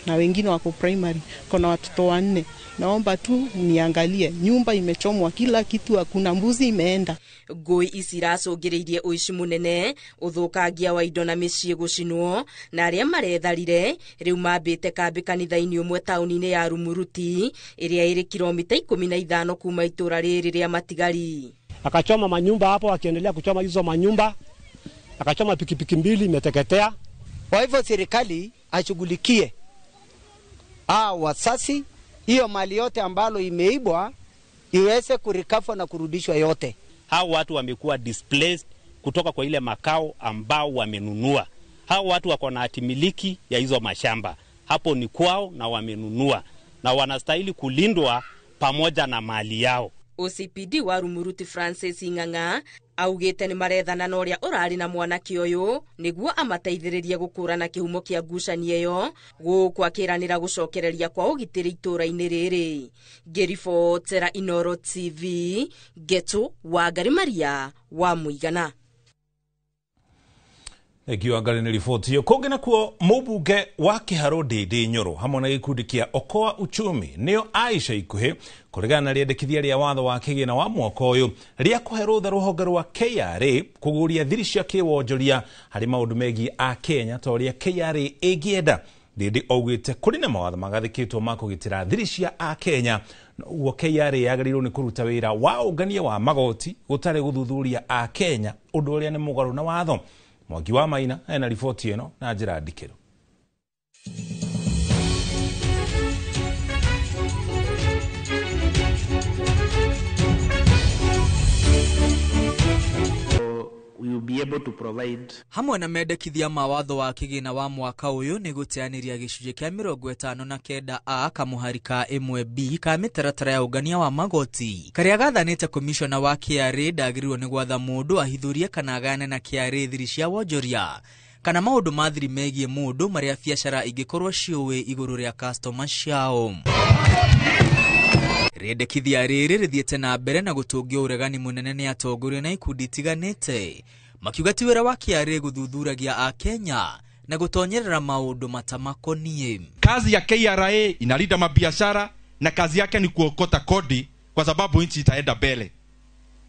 Speaker 7: na wengine wako primary. Kuna watoto 4. Naomba tu niangalie, nyumba imechomwa, kila kitu, hakuna, mbuzi imeenda.
Speaker 3: Ngũi ici iracũngĩrĩirie ũici mũnene, ũthũkangia wa indo na mĩciĩ gũcinwo, na arĩa maretharire rĩu mambĩte kambĩ kanitha-inĩ ũmwe taũni-inĩ ya Rumuruti ĩrĩa ĩrĩ kilomita 15 kuma itũra rĩrĩ rĩa Matigari.
Speaker 6: Akachoma manyumba hapo, akiendelea kuchoma hizo manyumba, akachoma pikipiki 2 imeteketea.
Speaker 23: Kwa hivyo serikali ashughulikie wasasi, hiyo mali yote ambalo imeibwa iweze kurikafwa na kurudishwa yote.
Speaker 26: Hao watu wamekuwa displaced kutoka kwa ile makao ambao wamenunua. Hao watu wako na hatimiliki ya hizo mashamba. Hapo ni kwao na wamenunua na wanastahili kulindwa pamoja na mali yao.
Speaker 3: OCPD wa Rumuruti Francis Ng'ang'a augite ni marethana na uria urari na mwanake uyu niguo amateithĩrĩrie gũkũrana kĩhumo kĩa ngucanio ĩyo gũkũ akĩranĩra gũcokereria kwa ũgitĩri itũra-inĩ rĩrĩ. Ngĩribotera Inoro TV, Getu Wangari Maria wa Mũigana.
Speaker 25: Thengio Wangari nĩ riboti ĩyo. Kũngĩ nakuo mũmbunge wa Kĩharũ Ndĩndĩ Nyoro hamwe na gĩkundi kĩa Okoa Uchumi nĩo Aisha ikuhĩ kũregana na rĩendekithia rĩa watho wa kĩgĩna wa mwaka ũyũ rĩa kũhe rũtha rũhonge rwa KRA kũguũria thiri cia kĩwonjoria harĩ maũndũ megiĩ a Kenya ta ũrĩa KRA ĩngĩenda. Ndĩndĩ augĩte kũrĩ na mawatho magathĩkĩtwo ma kũgitĩra thiri cia a Kenya, ũguo KRA yagĩrĩirwo nĩ kũruta wĩra wa ũngania wa magoti gũtarĩ gũthuthuria a Kenya, ũndũ ũrĩa nĩ mũgarũ na watho. Mwangi wa Maina ena riboti ĩno na njĩra ndikĩru.
Speaker 27: Be able to provide.
Speaker 28: Hamwe na mendekithia ma watho wa kĩgĩna wa mwaka ũyũ nĩ gũteanĩria gĩcunjĩ kĩa 59 A kamũhari ka 1B ka mĩtaratara ya ũngania wa magoti karĩa gathanĩte komishona wa KRA ndagĩrĩirwo nĩ gwatha mũndũ ahithũrie kana agayane na KRA thiri cia wonjoria kana maũndũ ma thiri megiĩ mũndũ marĩa biacara ingĩkorwo ciũĩ igũrũ rĩa customer ciao. Rĩendekithia rĩrĩ rĩthiĩte na mbere na gũtũngio ũregani mũnene nĩ atongoria na ikundi itiganĩte makiuga ti wĩra wa KRA gũthuthuragia a Kenya na gũtonyerera maũndũ matamakoniĩ.
Speaker 29: Kazi ya KRA inalinda mabiashara na kazi yake ni kuokota kodi kwa sababu nchi itaenda mbele.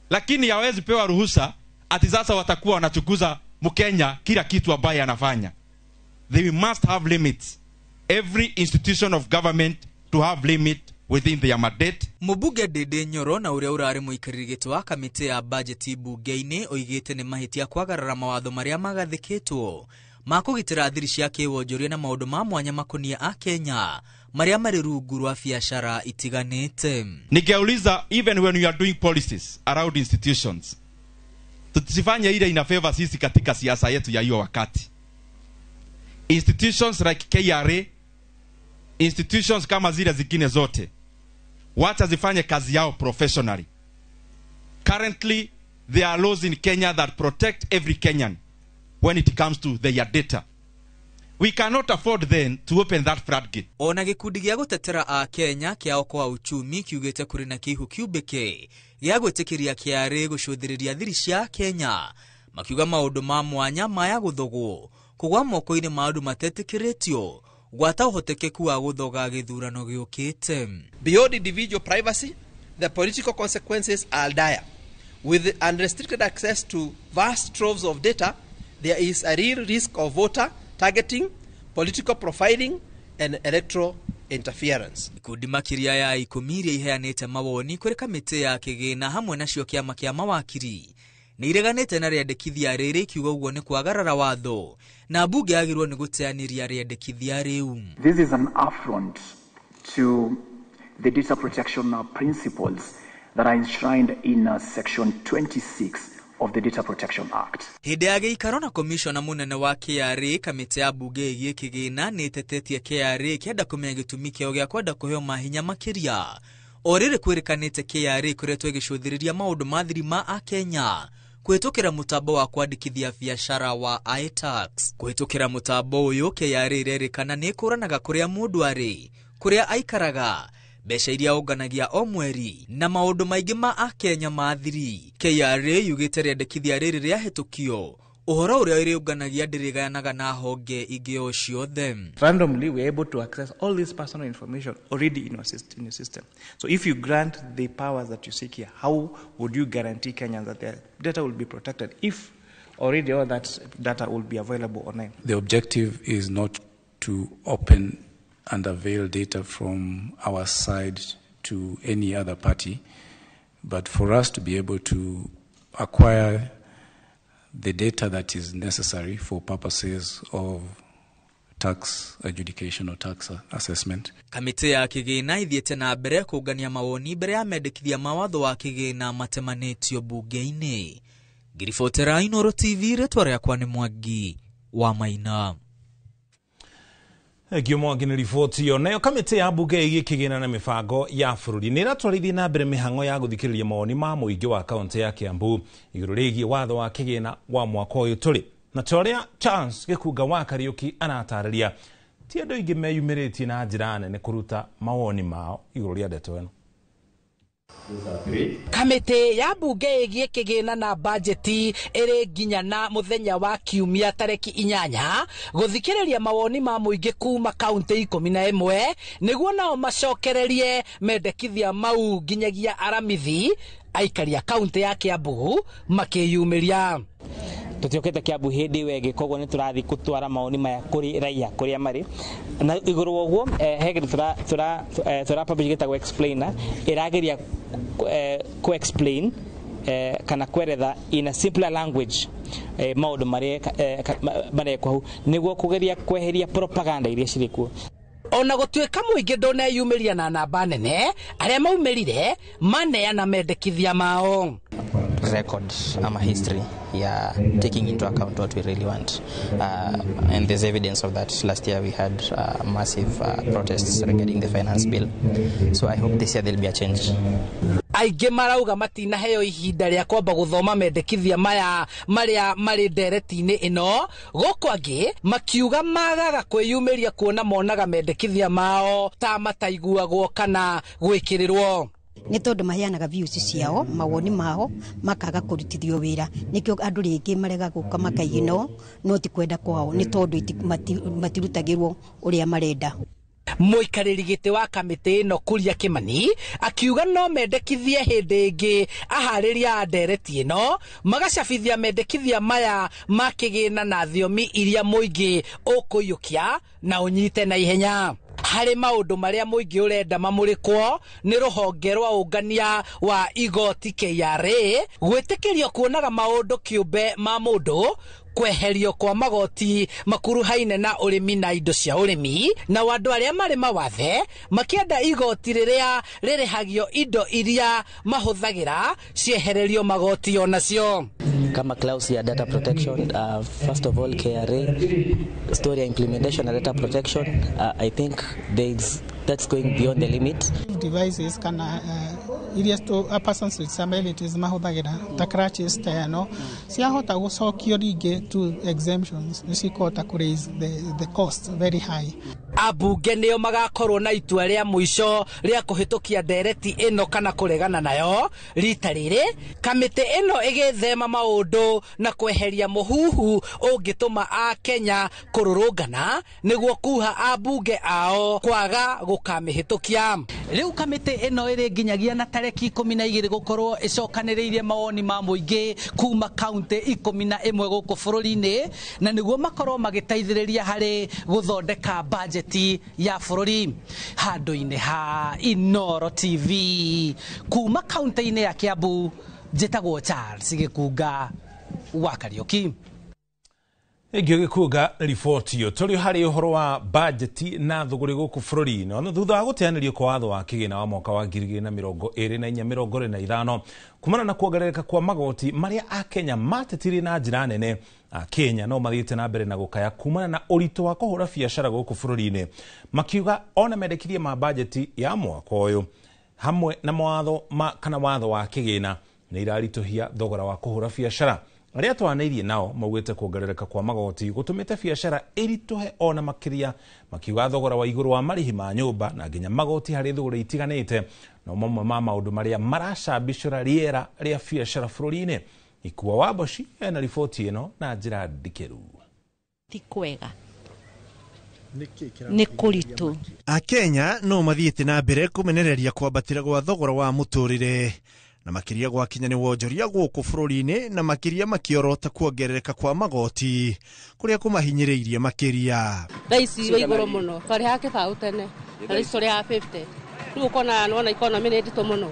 Speaker 29: Lakini hawezi pewa ruhusa ati sasa watakuwa wanachunguza Mkenya kila kitu ambaye anafanya. They must have limits. Every institution of government to have limit within their mandate.
Speaker 28: Mũmbunge Ndindi Nyoro na ũrĩa ũrarĩ mũikarĩri gĩtĩ wa kamĩtĩ ya bajeti mbunge-inĩ oigĩte nĩ mahĩtia kwagarara mawatho marĩa magathĩkĩtwo ma kũgitĩra thiri cia kĩwonjoria na maũndũ ma mwanya makoniĩ a Kenya marĩa marĩ rungu rwa biacara itiganĩte.
Speaker 29: Ningeuliza, even when we are doing policies around institutions, tusifanye ile ina favor sisi katika siasa yetu ya hiyo wakati. Institutions like KRA, institutions kama zile zingine zote, wacha zifanye kazi yao professionally. Currently, there are laws in Kenya that protect every Kenyan when it comes to their data. We cannot afford then to open that floodgate.
Speaker 28: Ona gĩkundi gĩa gũtetera a Kenya kĩa Okoa Uchumi kiugĩte kũrĩ na kĩihu kĩumbĩke gĩa gwĩtĩkĩria KRA gũcũthĩrĩria thiri cia Kenya, makiuga maũndũ ma mwanya maya gũthogwo kũgwa moko-inĩ ma andũ matetĩkĩrĩtio gwata ũhotekeku wa gũthoga gĩthurano gĩũkĩte.
Speaker 1: Beyond individual privacy, the political consequences are dire. With unrestricted access to vast troves of data, there is a real risk of voter targeting, political profiling, and electoral interference.
Speaker 28: Ikundi makĩria ya 10 iria iheanĩte mawoni kũrĩ kamĩtĩ ya kĩgĩna hamwe nacio kĩama kĩa mawakiri nĩ ireganĩte na rĩandĩkithia rĩrĩ ikiuga ũguo nĩ kwagarara watho na mbunge yagĩrĩirwo nĩ gũteanĩria rĩandĩkithia rĩu.
Speaker 2: This is an affront to the data protection principles that are enshrined in section 26 of the Data Protection Act.
Speaker 28: Hĩndĩ ya gĩikaro na komishona mũnene wa KRA, kamĩtĩ ya mbunge ĩgiĩ kĩgĩna nĩ ĩtetetie KRA ĩkĩenda kũmenya gĩtũmi kĩao gĩa kwenda kũheo mahinya makĩria. O rĩrĩ kwĩrĩkanĩte KRA ĩkoretwo ĩgĩcũthĩrĩria maũndũ ma thiri ma Akenya kũhĩtũkĩra mũtambo wa kwandĩkithia biacara wa iTax. Kũhĩtũkĩra mũtambo ũyũ, KRA ĩrerĩkana nĩ ĩkũranaga kũrĩa mũndũ arĩ, kũrĩa aikaraga, mbeca iria onganagia o mweri na maũndũ maingĩ ma Akenya ma thiri. KRA yugĩte rĩandĩkithia rĩrĩ rĩahĩtũkio, ũhoro ũrĩa ĩrĩũnganagia ndĩrĩgayanaga na honge ingĩ o ciothe.
Speaker 8: Randomly, we are able to access all this personal information already in your system. So if you grant the powers that you seek here, how would you guarantee Kenyans that their data will be protected if already all that data will be available online?
Speaker 9: The objective is not to open and avail data from our side to any other party, but for us to be able to acquire the data that is necessary for purposes of tax adjudication or tax assessment.
Speaker 28: Kamĩtĩ ya kĩgĩna ithiĩte na mbere kũngania mawoni mbere ya mendekithia ma watho wa kĩgĩna matemanĩtio mbunge-inĩ. Ngiribotera Inooro TV, rĩtwa rĩakwa nĩ Mwangi wa Maina.
Speaker 25: Thengio Mwangi nĩ riboti ĩyo. Nayo kamĩtĩ ya mbunge ĩgiĩ kĩgĩna na mĩbango ya bũrũri nĩ ĩratwarithia na mbere mĩhang'o ya gũthikĩrĩria mawoni ma mũingĩ wa kaũntĩ ya Kiambu igũrũ rĩgiĩ watho wa kĩgĩna wa mwaka ũyũ tũrĩ. Na ta ũrĩa Charles Gĩkunga wa Kariũki aratarĩria, ti andũ aingĩ meyumĩrĩtie na njĩra nene kũruta mawoni mao igũrũ rĩa ndeto ĩno.
Speaker 10: Kamĩtĩ ya mbunge ĩgiĩ kĩgĩna na bajeti ĩrĩ nginya na mũthenya wa kiumia tarĩki 8 gũthikĩrĩria mawoni ma mũingĩ kuma kaũntĩ 11 nĩguo nao macokererie mendekithia mau nginyagia aramithi aikari a kaũntĩ ya Kiambu makĩyumĩria.
Speaker 27: Tutiokete Kiambu hĩndĩ ĩyo ĩngĩ, koguo nĩ tũrathiĩ gũtwara mawoni maya kũrĩ raia kũrĩa marĩ na igũrũ wa ũguo he kĩndũ tũra publish gĩtagwo explainer ĩrageria ku explain kana kweretha in a simpler language maũndũ marĩa marekwo hau nĩguo kũgeria kweheria propaganda iria cirĩ kuo.
Speaker 10: Ona gũtuĩka mũingĩ ndũneyumĩria na namba nene, arĩa maumĩrire maneana mendekithia mao.
Speaker 15: Record ama history ya taking into account what we really want, and there's evidence of that. Last year we had massive protests regarding the finance bill, so I hope this year there'll be a change.
Speaker 10: Aingĩ marauga matinaheo ihinda rĩa kwamba gũthoma mendekithia maya marĩa marĩ ndereti-inĩ ĩno, gũkũ angĩ makiuga magaga kwĩyumĩria kuona monaga mendekithia mao ta mataiguagwo kana gwĩkĩrĩrwo.
Speaker 16: Nĩ tondũ maheanaga views ciao, mawoni mao makaga kũrutithio wĩra, nĩkĩo andũ rĩngĩ marega gũka makaigino no ti kwenda kwao, nĩ tondũ matirutagĩrwo ũrĩa marenda.
Speaker 10: Mũikarĩri gĩtĩ wa kamĩtĩ ĩno Kuria Kimani akiuga no mendekithie hĩndĩ ĩngĩ aharĩria a ndereti ĩno magacabithia mendekithia maya ma kĩgĩna na thiomi iria mũingĩ ũkũiyũkia na ũnyite na ihenya. Harĩ maũndũ marĩa mũingĩ ũrenda mamũrĩkwo nĩ rũhonge rwa ũngania wa igoti KRA, gwĩtĩkĩrio kuonaga maũndũ kĩũmbe ma mũndũ, kweherio kwa magoti makuruhaine na ũrĩmi na indo cia ũrĩmi, na andũ arĩa marĩ mawathe makĩenda igoti rĩrĩa rĩrĩhagio indo iria mahũthagĩra ciehererio magoti onacio.
Speaker 15: Kama clause ya data protection, first of all KRA story ya implementation ya data protection, I think that's going beyond the limit.
Speaker 5: Devices kana iria persons with disabilities mahũthagĩra ta crutches ta ĩno ciahota gũcokio rĩngĩ to exemptions nĩ cikũhota kũ raise the cost very high.
Speaker 10: Ambunge nĩo magakorwo na itua rĩa mũico rĩa kũhĩtũkia ndereti ĩno kana kũregana nayo. Rita rĩrĩ kamĩtĩ ĩno ĩgĩthema maũndũ na kweheria mũhuhu ũngĩtũma Akenya kũrũrũngana nĩguo kuha ambunge ao kwaga gũkamĩhĩtũkia. Rĩu kamĩtĩ ĩno ĩrĩ nginyagia na tarĩki 12 gũkorwo ĩcokanĩrĩirie mawoni ma mũingĩ kuma kaunti 11 gũkũ bũrũri-inĩ, na nĩguo makorwo magĩteithĩrĩria harĩ gũthondeka bajeti ya bũrũri. Handũ-inĩ ha Inooro TV kuma kaunti-inĩ ya Kiambu, njĩtagwo Charles Gĩkunga wa Kariũki.
Speaker 25: Ĩngĩ gĩkunga riboti ĩyo tũrĩ harĩ ũhoro wa bajeti na thũgũrĩ gũkũ bũrũri-inĩ. Ona thutha wa gũteanĩrio kwa watho wa kĩgĩna wa mwaka wa 2024-2025 kumana na kuongerereka kwa magoti marĩa Akenya matetirie na njĩra nene, Akenya no mathiĩte na mbere na gũkaya kumana na ũritũ wa kũhũra biacara gũkũ bũrũri-inĩ, makiuga ona mendekithia ma bajeti ya mwaka ũyũ hamwe na mawatho kana watho wa kĩgĩna nĩ iraritũhia thogora wa kũhũra biacara. Arĩa twanĩirie nao maugĩte kuongerereka kwa magoti gũtũmĩte biacara ĩritũhe ona makĩria, makiuga thogora wa igũrũ wa marĩhi ma nyũmba na nginya magoti harĩ thũgũrĩ itiganĩte no mamwe ma maũndũ marĩa maracambicũra rĩera rĩa biacara bũrũri-inĩ. Ikua wa Mboci ena riboti ĩno na njĩra ndikĩru.
Speaker 14: Ti kwega nĩ kũritũ.
Speaker 11: Akenya no mathiĩte na mbere kũmenereria kwambatĩra gwa thogora wa mũtũrĩre na makĩria gwakinya nĩ wonjoria gũkũ bũrũri-inĩ, na makĩria makĩorota kuongerereka kwa magoti kũrĩa kũmahinyĩrĩirie makĩria.
Speaker 17: Thaa ici wĩ igũrũ mũno, twarĩhaga kĩbaũ tene na thaa ici tũrĩhaga 50. Rĩu ũkona nĩwona economy nĩ nditũ mũno.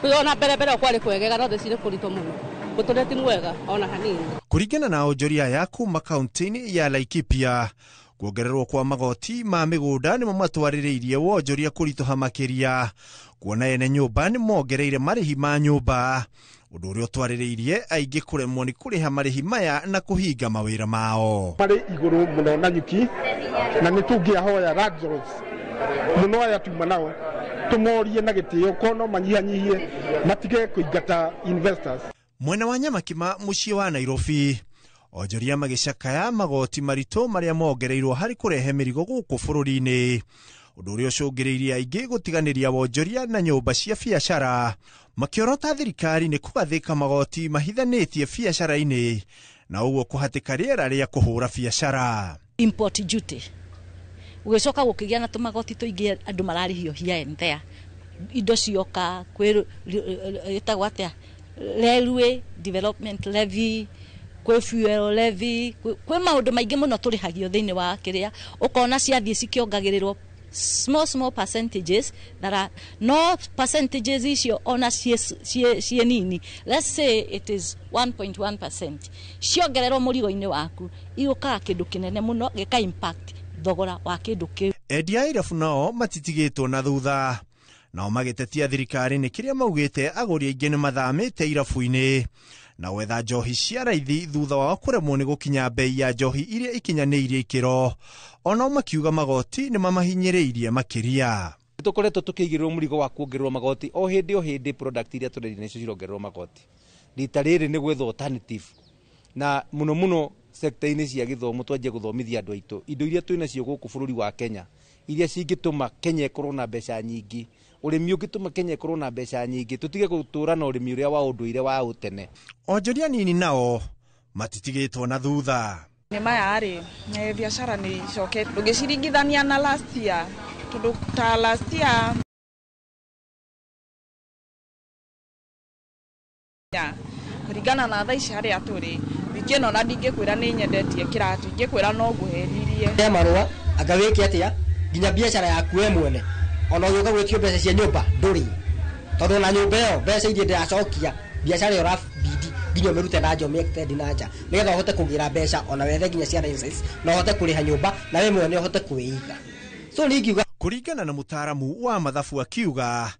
Speaker 17: Rĩu ona mbere mbere kwarĩ kwegega, no thaa ici nĩ kũritũ mũno. Mũtũrĩre ti mwega ona hanini.
Speaker 11: Kũringana na onjoria aya kuma kaunti-inĩ ya Laikipia, kuongererwo kwa magoti ma mĩgũnda nĩmo matwarĩrĩirie wonjoria kũritũha makĩria, kuona ene nyũmba nĩ mongereire marĩhi ma nyũmba, ũndũ ũrĩa ũtwarĩrĩirie aingĩ kũremwo nĩ kũrĩha marĩhi maya na kũhinga mawĩra mao.
Speaker 18: Marĩ igũrũ mũno na nyuki, na nĩ tũngĩahoya landlords mũno aya tuma nao tũmorie na gĩtĩo ko no manyihanyihie matige kũingata investors.
Speaker 11: Mwena wa Nyamakima mũciĩ wa Nairobi, onjoria magĩcakaya magoti maritũ marĩa mongereirwo harĩ kũrehe mĩrigo gũkũ bũrũri-inĩ, ũndũ ũrĩa ũcũngĩrĩirie aingĩ gũtiganĩria wonjoria na nyũmba cia biacara, makĩorota thirikari nĩ kũgathĩka magoti mahithanĩtie biacara-inĩ na ũguo kũhatĩka rĩera rĩa kũhũra biacara.
Speaker 14: Import duty ũgĩcoka gũkĩgĩa na tũmagoti tũingĩ andũ mararĩhio here and there, indo cioka kwĩ ĩtagwo atĩa, railway development levy, kwĩ fuel levy, kwĩ maũndũ maingĩ mũno tũrĩhagio thĩinĩ wa kĩrĩa, ũkona ciathiĩ cikĩongagĩrĩrwo small small percentages that are no percentages icio ona ciĩ nini. Let's say it is 1.1% ciongererwo mũrigo-inĩ waku igũkaga kĩndũ kĩnene mũno gĩka impact thogora wa kĩndũ kĩu.
Speaker 11: Endia a irabu nao matitigĩtwo na thutha, nao magĩtetia thirikari nĩ kĩrĩa maugĩte agũri aingĩ nĩ mathamĩte irabu-inĩ na gwetha njohi cia raithi thutha wao kũremwo nĩ gũkinya bei ya njohi iria ikinyanĩirie ikĩro, onao makiuga magoti nĩ mamahinyĩrĩirie makĩria.
Speaker 19: Tũkoretwo tũkĩigĩrĩrwo mũrigo wa kuongererwo magoti o hĩndĩ o hĩndĩ, product iria tũrendia nĩcio cirongererwo magoti. Rita rĩrĩ nĩ gwetha alternative, na mũno mũno sekta-inĩ cia gĩthomo twanjie gũthomithia andũ aitũ indo iria twĩnacio gũkũ bũrũri wa Kenya iria cingĩtũma Kenya ĩkorwo na mbeca nyingĩ, ũrĩmi ũngĩtũma Kenya ĩkorwo na mbeca nyingĩ, tũtige gũtũra na ũrĩmi ũrĩa wa ũndũire wa ũtene.
Speaker 11: Onjoria nini nao matitigĩtwo na thutha.
Speaker 20: Nĩ maya rĩ, biacara nĩ icokete ndũngĩciringithania na last year, tondũ ta last year kũringana na thaa ici harĩa tũrĩ, wiki ĩno na ndingĩkwĩra nĩ nyendetie kĩratũ, ingĩkwĩra no ngũhenirie.
Speaker 21: Ya marũa anga wĩke atĩa
Speaker 4: Nginya biacara yaku we mwene ona ũgĩũka gwĩtio mbeca cia nyũmba ndũrĩ, tondũ ona nyũmba ĩyo mbeca iria ndĩracokia biacara ĩyo ũrabidi nginya ũmĩrute na nja, ũmĩ-extend na nja nĩgetha ũhote kũgĩra mbeca ona wethe nginya cia license na ũhote kũrĩha nyũmba na we mwene ũhote kwĩiga. So niĩ ingiuga
Speaker 11: kũringana na mũtaaramu wa mathabu akiuga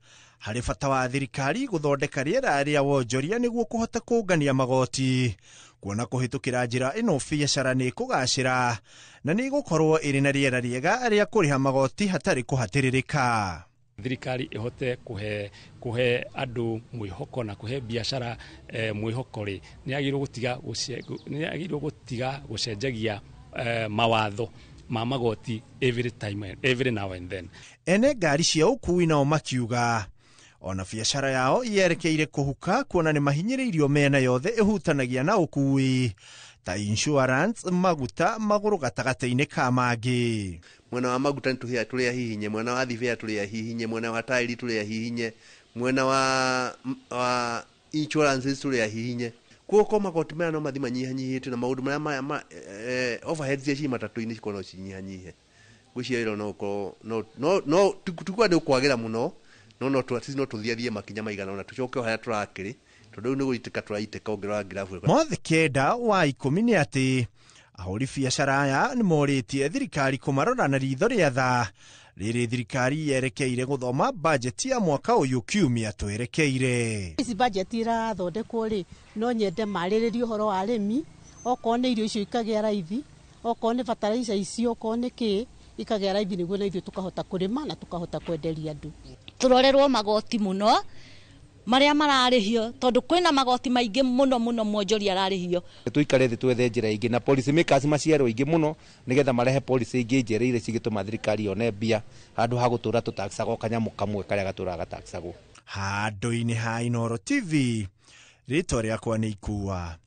Speaker 11: harĩ bata wa thirikari gũthondeka rĩera rĩa wonjoria nĩguo kũhota kũngania magoti, kuona kũhĩtũkĩra njĩra ĩno biacara nĩ ĩkũgacĩra na nĩ ĩgũkorwo ĩrĩ na rĩera rĩega rĩa kũrĩha magoti hatarĩ kũhatĩrĩrĩka.
Speaker 6: Thirikari ihote kuhe andu mwihoko na kuhe biacara mwihoko ri, ni yagĩrĩirwo gũtiga gũcenjagia mawatho ma magoti every time, every now and then.
Speaker 11: Ene ngari cia ũkuui nao makiuga ona biacara yao yerekeire kũhuka kuona nĩ mahinyĩrĩirio mĩena yothe ĩhutanagia na ũkuui ta insurance, maguta, magũrũ gatagatĩ-inĩ ka mangĩ.
Speaker 7: Mwena wa maguta nĩ tũrĩa hihinye, mwena wa thibea tũrĩa hihinye, mwena wa tairi tũrĩa hihinye, mwena wa insurances tũrĩa hihinye. Koguo magoti maya no mathi manyihanyihĩtio na maũndũ marĩa overheads iria ciĩ matatũ-inĩ cikorwo no cinyihanyihe. Ngwĩciria wĩra no ũkorwo no tikuga nĩ ũkwagĩra mũno, no no tũthiathie makinya maigana ũna tũcoke o harĩa tũrakĩrĩ, tondũ rĩu nĩ gũitĩka tũraitĩka ũngĩrora ngirabu.
Speaker 11: Mothe 9 wa 10 nĩ atĩ ahũri biacara aya nĩ morĩtie thirikari kũmarora na ritho rĩa tha rĩrĩ thirikari yerekeire gũthoma bajeti ya mwaka ũyũ kiumia twerekeire.
Speaker 12: Ici bajeti irathondekwo rĩ, no nyende marĩrĩrie ũhoro wa arĩmi, okorwo nĩ irio icio ikagĩa raithi, okorwo nĩ bataraitha icio, okorwo nĩ kĩ ikagĩa raithi, nĩguo na ithuĩ tũkahota kũrĩma na tũkahota kwenderia andũ.
Speaker 14: Tũrorerwo magoti mũno marĩa mararĩhio, tondũ kwĩna magoti maingĩ mũno mũno mwonjoria ararĩhio.
Speaker 19: Tũikare thĩ twethe njĩra ingĩ na policy makers maciarwo aingĩ mũno nĩgetha marehe policy ingĩ njerũ iria cingĩtũma thirikari yone mbia handũ ha gũtũra tũtaxagwo kanyamũ kamwe karĩa gatũraga gataxagwo.
Speaker 11: Handũ-inĩ ha Inooro TV, rĩtwa rĩakwa nĩ Ikua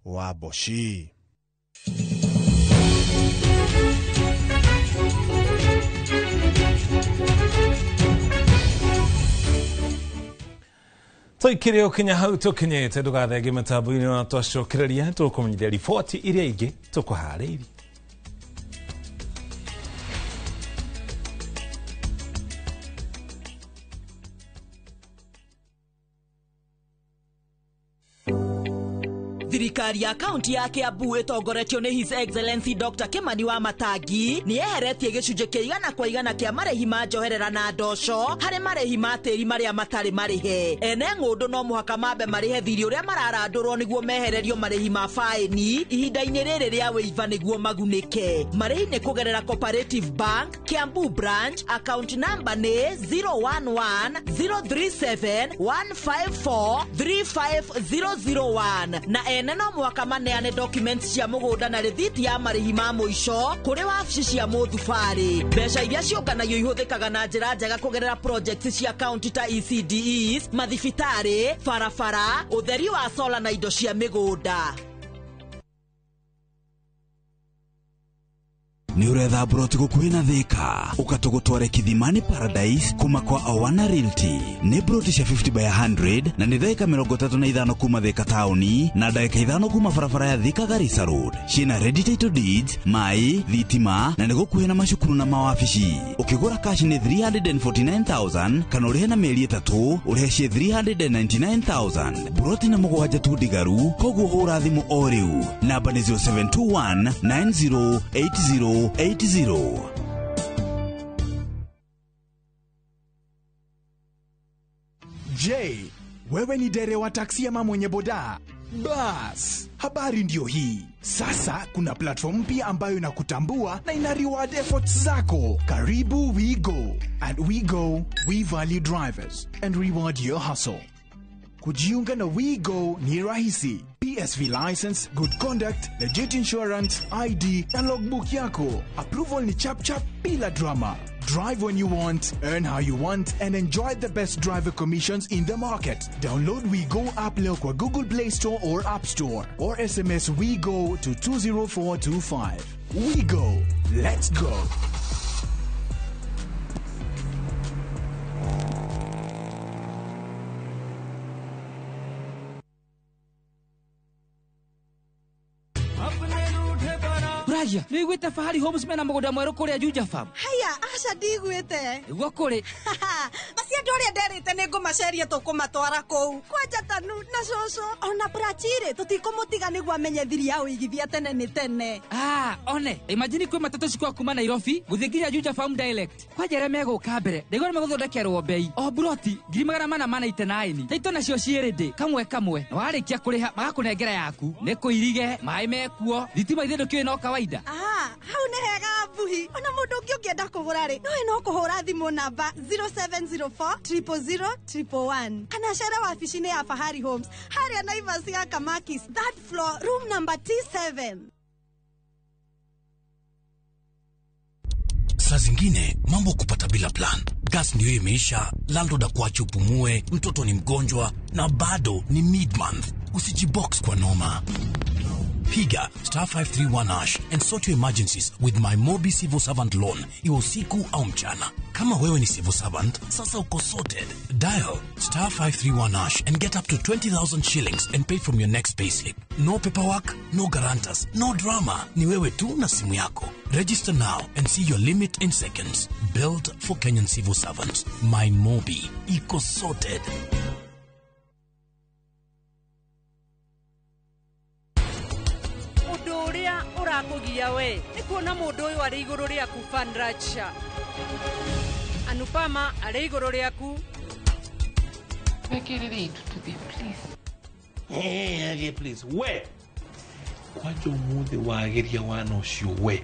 Speaker 11: wa Mboci.
Speaker 25: Tũikire ũkinya hau tũkinyĩte, ndũgathenge mĩtambo-inĩ na twacokereria tũkũmenyithia riboti iria ingĩ tũkũharĩirie.
Speaker 10: Thirikari ya kaunti ya Kiambu ĩtongoretio nĩ His Excellency Dr. Kimani wa Matangi nĩ yeheretie gĩcunjĩ kĩa 100% kĩa marĩhi ma njoherera na ndoco harĩ marĩhi ma tĩri marĩa matarĩ marĩhe. Ene ng'ũndũ no mũhaka mambe marĩhe thirĩ ũrĩa mararandũrwo nĩguo mehererio marĩhi ma faĩni ihinda-inĩ rĩrĩ rĩa wĩiva nĩguo magunĩke. Marĩhi nĩ kũgerera Cooperative Bank, Kiambu Branch, account number nĩ 011 037 154 35001 na ene no mũhaka maneane documents cia mũgũnda na rĩthiti ya marĩhi ma mũico kũrĩ wabici cia mũthubarĩ. Mbeca iria ciũnganagio ihũthĩkaga na njĩra njega kũgerera projects cia county ta ECDEs, mathibitarĩ, barabara, ũtheri wa solar na indo cia mĩgũnda.
Speaker 13: Nĩ ũretha broti gũkuhĩ na Thika, ũka tũgũtware Kithimani Paradise kuma kwa Awana Realty. Nĩ broti cia 50 by 100 na nĩ ndagĩka 35 kuma Thika taũni na ndagĩka 5 kuma barabara ya Thika Garissa Road. Ciĩna ready title deeds, maĩ, thitima na nĩ gũkuhĩ na macukuru na mawabici. Ũkĩgũra cash nĩ 349,000 kana ũrĩhe na mĩeri 3 ũrĩhe ciĩ 399,000. Broti na 7 tu ndigaru, koguo hũra thimũ o rĩu. Namba nĩ 0721 9080 80.
Speaker 21: Je, wewe ni dereva wa taksi ama mwenye boda? Bas, habari ndio hii. Sasa kuna platform mpya ambayo inakutambua na ina reward efforts zako. Karibu WeGo. At WeGo, we value drivers and reward your hustle. Kujiunga na WeGo ni rahisi. PSV license, good conduct, legit insurance, ID na logbook yako. Approval ni chap chap bila drama. Drive when you want, earn how you want, and enjoy the best driver commissions in the market. Download WeGo app leo kwa Google Play Store or App Store, or SMS WeGo to 20425. WeGo. Let's go.
Speaker 1: Njũragia, nĩ ũiguĩte Fahari Homes mena mũgũnda mwerũ kũrĩa Juja Farm?
Speaker 2: Haya, aca ndiguĩte.
Speaker 1: Nĩguo kũrĩ.
Speaker 2: Basi andũ arĩa nderĩte nĩ ngũmaceria tũkũmatwara kũu. Kwanja Tanu na cũcũ ona Prachire tũtikũmũtiga nĩguo amenye thiri ya ũigithia tene nĩ tene.
Speaker 1: Ah, one, imagine kwĩ matatũ cikwa kuma Nairobi gũthiĩ nginya Juja Farm direct. Kwanja arĩa megũka mbere, ndaigua nĩ megũthondekerwo bei. O buroti 489. Taito nacio ciĩ ready kamwe kamwe. Na warĩkia kũrĩha magakũnengera yaku. Nĩ kũirige, maĩ mekuo, thitima ithe ndũkĩũĩ no kawaida.
Speaker 2: Ah, hau nĩ hega Mbuhi. Ona mũndũ ũngĩ ũngĩenda kũgũra rĩ, nowe no kũhũra thimũ namba 0704 000 111 kana cere wabici-inĩ ya Fahari Homes harĩa Naivas ya Kamakis, third floor, room number T7.
Speaker 3: Saa zingine mambo kupata bila plan. Gas ndio imeisha, landlord akuache upumue, mtoto ni mgonjwa na bado ni mid-month. Usijibox kwa noma. Piga star 531 hash and sort your emergencies with my Mobi Civil Servant Loan, iwe usiku au mchana. Kama wewe ni civil servant, sasa uko sorted. Dial star 531 hash and get up to 20,000 shillings and pay from your next payslip. No paperwork, no guarantors, no drama. Ni wewe tu na simu yako. Register now and see your limit in seconds. Built for Kenyan civil servants. My Mobi. Iko sorted.
Speaker 8: Ũrakugia we nĩ kuona mũndũ ũyũ arĩ igũrũ rĩaku Fanracha Anupama arĩ igũrũ rĩaku.
Speaker 22: Hey, please we kwanja ũmũthĩ wageria wana ũcio we.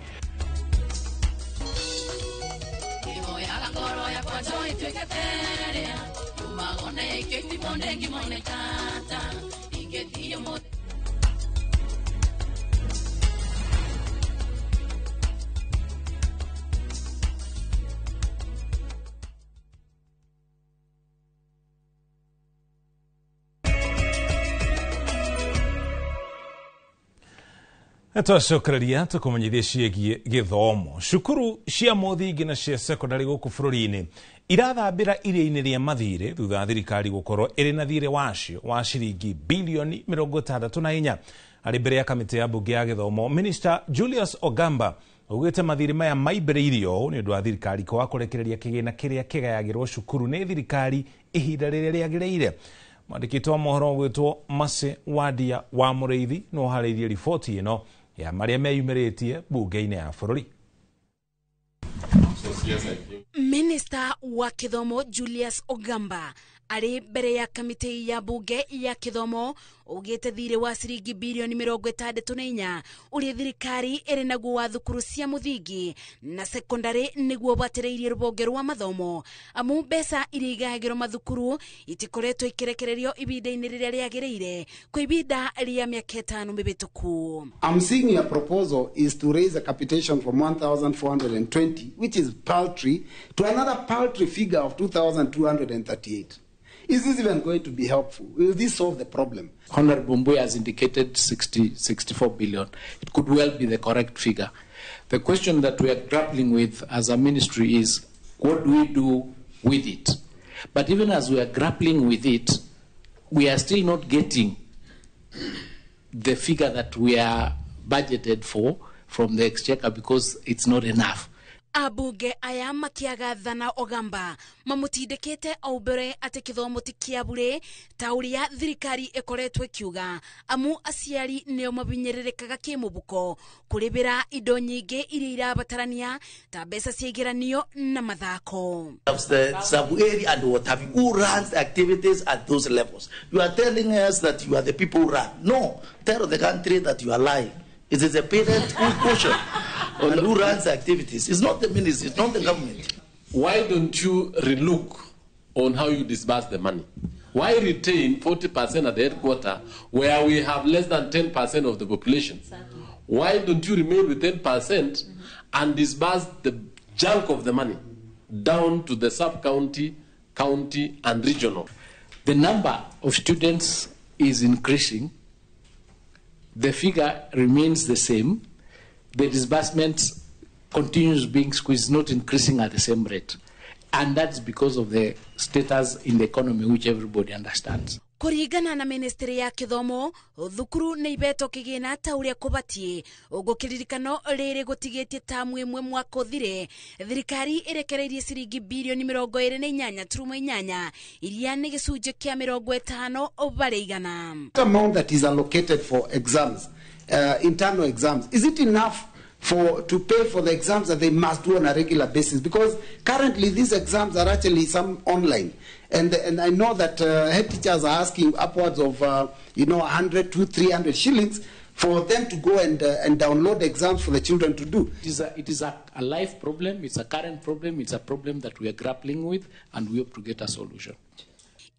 Speaker 25: Twacokereria tũkũmenyithie ciĩgiĩ gĩthomo. Cukuru cia mũthingi na cia sekondari gũkũ bũrũri-inĩ irathambĩra iria-inĩ rĩa mathirĩ thutha wa thirikari gũkorwo ĩrĩ na thirĩ wacio wa ciringi bilioni 64. Arĩ mbere ya kamĩtĩ ya mbunge ya gĩthomo, Minister Julius Ogamba augĩte mathirĩ maya maimbĩrĩirio ũũ nĩ ũndũ wa thirikari kwaga kũrekereria kĩgĩna kĩrĩa kĩgayagĩrwo cukuru nĩ thirikari ihinda rĩrĩa rĩagĩrĩire. Mwandĩkĩtwo wa mohoro ũgwĩtwo Mase Wadia wa Mũrĩithi no harĩirie riboti ĩno ya marĩa meyumĩrĩtie bunge-inĩ ya bũrũri.
Speaker 23: Minister wa Kithomo Julius Ogamba arĩ mbere ya kamĩtĩ ya bunge ya kithomo ugĩte thirĩ wa ciringi bilioni 64 ũrĩa thirikari ĩrĩ naguo wa thukuru cia mũthingi na sekondari nĩguo bwatereirie rũhonge rwa mathomo amu mbeca iria igayagĩrwo mathukuru itikoretwo ikirekererio ibinda-inĩ rĩrĩa rĩagĩrĩire kwa ibinda rĩa mĩaka 5 mĩhĩtũku.
Speaker 24: I'm seeing your proposal is to raise a capitation from 1,420, which is paltry, to another paltry figure of 2,238. Is this even going to be helpful? Will this solve the problem?
Speaker 26: Honorable Mbuya has indicated 64 billion. It could well be the correct figure. The question that we are grappling with as a ministry is, what do we do with it? But even as we are grappling with it, we are still not getting the figure that we are budgeted for from the exchequer because it's not enough.
Speaker 23: Abunge aya makiagathana Ogamba mamutindikite o mbere ati kithomo ti kia bure ta uria thirikari ikoretwo ikiuga amu aciari nio mabinyererekaga kimubuko kuribira indo nyingi iria irabatarania ta mbeca cia igeranio na mathako.
Speaker 29: The sub-area and what have you, who runs the activities at those levels? You are telling us that you are the people who run. No, tell the country that you are lying. It is the parent who caution and who runs the activities. It's not the ministry, it's not the government.
Speaker 30: Why don't you relook on how you disburse the money? Why retain 40% at the headquarters where we have less than 10% of the population? Why don't you remain with 10% and disburse the chunk of the money down to the sub-county, county, and regional?
Speaker 26: The number of students is increasing. The figure remains the same. The disbursement continues being squeezed, not increasing at the same rate. And that's because of the status in the economy, which everybody understands.
Speaker 23: Kũringana na ministry ya gĩthomo, thukuru nĩ ibetwo kĩgĩna ta ũrĩa kũbatiĩ. Gũkĩririkano rĩrĩ gũtigĩtie tamu ĩmwe mwaka ũthire, thirikari ĩrekereirie ciringi birioni 28.8 iria nĩ gĩcunjĩ kĩa 50%.
Speaker 24: Amount that is allocated for exams, internal exams, is it enough for to pay for the exams that they must do on a regular basis? Because currently these exams are actually some online, and I know that head teachers are asking upwards of 100 to 300 shillings for them to go and download exams for the children to do.
Speaker 26: It is a life problem, it's a current problem, it's a problem that we are grappling with, and we hope to get a solution.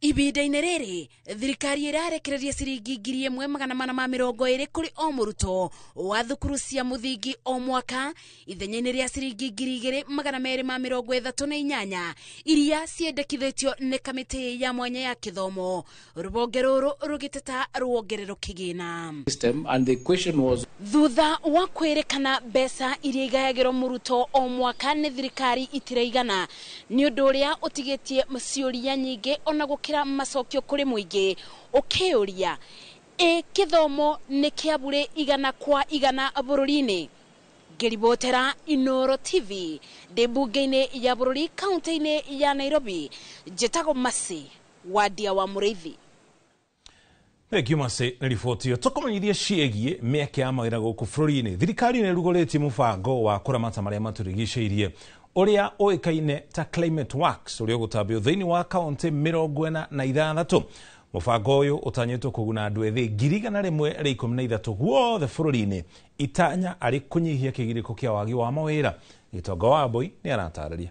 Speaker 23: Ibinda-inĩ rĩrĩ thirikari ĩrarekereria ciringi 1420 kũrĩ o mũrutwo wa thukuru cia mũthingi o mwaka ithenya-inĩ rĩa ciringi 2238 iria ciendekithĩtio nĩ kamĩtĩ ya mwanya ya gĩthomo. Rũhonge rũrũ rũgĩteta ruongererwo kĩgĩna.
Speaker 26: System, and the question was,
Speaker 23: thutha wa kwĩrĩkana mbeca iria igayagĩrwo mũrutwo o mwaka nĩ thirikari itiraigana, nĩ ũndũ ũrĩa ũtigĩtie ciũria nyingĩ ona gũkĩra macokio kũrĩ mũingĩ ũkĩũria ĩ gĩthomo nĩ kĩa bure 100% bũrũri-inĩ. Ngĩribotera Inooro TV ndĩ mbunge-inĩ ya bũrũri kaunti-inĩ ya Nairobi, njĩtagwo Mercy Wandia wa Mũrĩithi.
Speaker 25: Thengiũ Mercy nĩ riboti ĩyo. Tũkũmenyithie ciĩgiĩ mĩeke ya mawĩra gũkũ bũrũri-inĩ. Thirikari nĩ ĩrugũrĩtie mũbango wa kũramata marĩa matũrigicĩirie ũrĩa ũĩkaine ta Climate Works, ũrĩa ũgũtambio thĩinĩ wa kaunti 46. Mũbango ũyũ ũtanyĩtwo kũguna andũ ethĩ 113 guothe bũrũri-inĩ, itanya arĩ kũnyihia kĩgirĩko kĩa wagi wa mawĩra. Gĩtonga wa Mbui nĩ aratarĩria.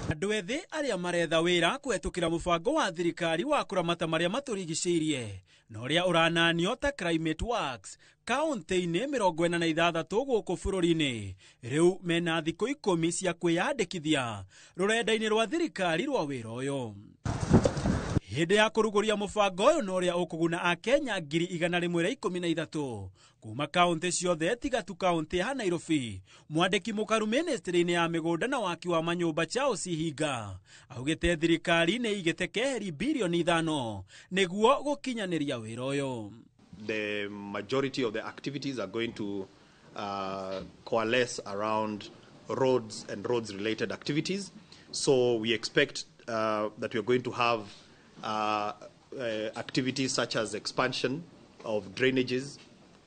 Speaker 4: Andũ ethĩ arĩa maretha wĩra kũhetũkĩra mũbango wa thirikari wa kũramata marĩa matũrigicĩirie na ũrĩa ũrananio ta Climate Works kaunti-inĩ 46 gũkũ bũrũri-inĩ, rĩu mena thikũ 10 cia kwĩyandĩkithia rũrenda-inĩ rwa thirikari rwa wĩra ũyũ. Hĩndĩ ya kũrugũria mũbango ũyũ na ũrĩa ũkũguna Akenya 113 kuma kaunti ciothe tiga tu kaunti ya Nairobi, mwandĩki mũkaru ministry-inĩ ya mĩgũnda na waki wa manyũmba Charles Hinga augĩte thirikari nĩ ĩigĩte keheri birioni 5 nĩguo gũkinyanĩria wĩra ũyũ.
Speaker 5: The majority of the activities are going to coalesce around roads and roads related activities. So we expect that we are going to have activities such as expansion of drainages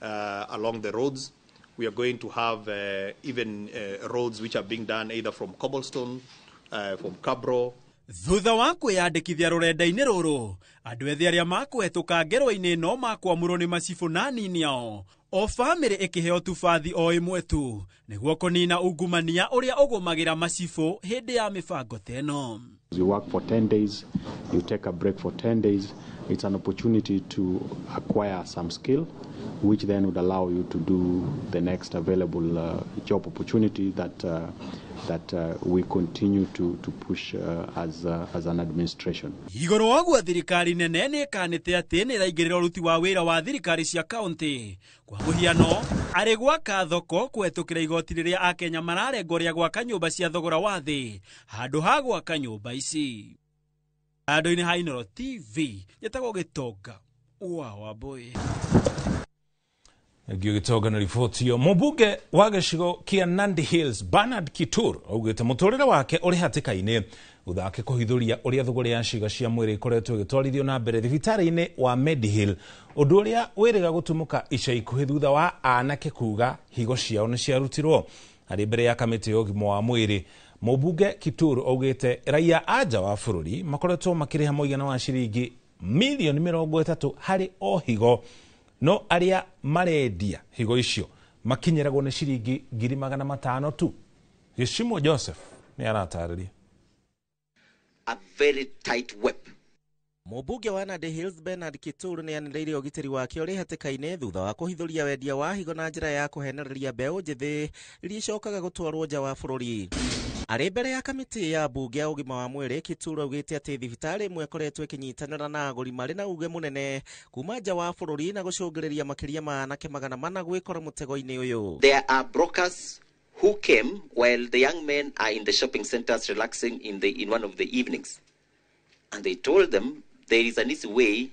Speaker 5: along the roads. We are going to have even roads which are being done either from cobblestone, from cabro.
Speaker 4: Thutha wa kwĩyandĩkithia rũrenda-inĩ rũrũ, andũ ethĩ arĩa makũhetũka ngerwa-inĩ ĩno makwamũrwo nĩ macibũ na anini ao, o bamĩrĩ ĩkĩheo tubathi o ĩmwe tu nĩguo kũnina ungumania ũrĩa ũgũmagĩra macibũ hĩndĩ ya mĩbango ta ĩno.
Speaker 9: You work for 10 days, you take a break for 10 days. It's an opportunity to acquire some skill, which then would allow you to do the next available job opportunity that we continue to push as an administration.
Speaker 4: Igũrũ wa ũguo thirikari nene nĩ ĩkanĩte atĩ nĩ ĩraingĩrĩra ũruti wa wĩra wa thirikari cia kaunti. Kwa mũhiano, arĩ gwaka thoko kũhetũkĩra igoti rĩrĩa Akenya mararengwo rĩa gwaka nyũmba cia thogora wa thĩ handũ ha gwaka nyũmba ici. Andũ-inĩ ha Inooro TV, njĩtagwo Gĩtonga wa Wambui.
Speaker 25: Ngio Gĩtonga na riboti ĩyo. Mũmbunge wa gĩcigo kĩa Nandi Hills Bernard Kitur augĩte mũtũrĩre wake ũrĩ hatĩka-inĩ thutha wake kũhithũria ũrĩa thũgũrĩ ya ciĩga cia mwĩrĩ ĩkoretwo ĩgĩtwarithio na mbere thibitarĩ-inĩ wa Medihill, ũndũ ũrĩa wĩrĩga gũtumũka ica ikuhĩ thutha wa anake kuga higo ciao nĩ ciarutirwo. Arĩ mbere ya kamĩtĩ ya ũgima wa mwĩrĩ, mũmbunge Kitur augĩte raia a nja wa bũrũri makoretwo makĩrĩha mũigana wa ciringi milioni 30 harĩ o higo, no arĩa marendia higo icio makinyĩragwo nĩ ciringi 500,000 tu. Gĩcimo Joseph nĩ aratarĩria.
Speaker 15: A very tight web.
Speaker 16: Mũmbunge wa Nandi Hills Bernard Kitur nĩ anĩrĩire ũgitĩri wake ũrĩ hatĩka-inĩ thutha wa kũhithũria wendia wa higo na njĩra ya kũhenereria mbeũ njĩthĩ iria icokaga gũtwarwo nja wa bũrũri. Arĩ mbere ya kamĩtĩ ya mbunge ya ũgima wa mwĩrĩ, Kitur augĩte atĩ thibitarĩ ĩmwe ĩkoretwo ĩkĩnyitanĩra na agũri marĩ na uge mũnene kuma nja wa bũrũri na gũcũngĩrĩria makĩria ma anake 400 gwĩkora mũtego-inĩ ũyũ.
Speaker 15: There are brokers who came while the young men are in the shopping centers relaxing in one of the evenings. And they told them there is an easy way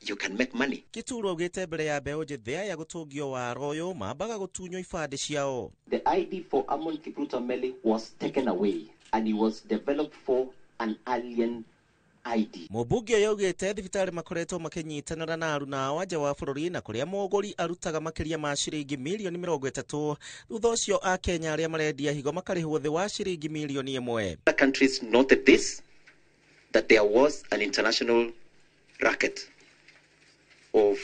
Speaker 15: you can make money.
Speaker 16: Kituru augite mbere ya mbeũ njĩthĩ aya gũtũngio waro ũyũ mambaga gũtunywo ibandĩ ciao.
Speaker 15: The ID for Amon Kipruto Meli was taken away and he was developed for an alien ID.
Speaker 16: Mũmbunge ũyũ augĩte thibitarĩ makoretwo makĩnyitanĩra na aruna ao nja wa bũrũri na kũrĩa mũgũri arutaga makĩria ma ciringi mirioni 30 thutha ũcio Akenya arĩa marendia higo makarĩhwo thĩ wa ciringi mirioni 1.
Speaker 15: Other countries noted this, that there was an international racket of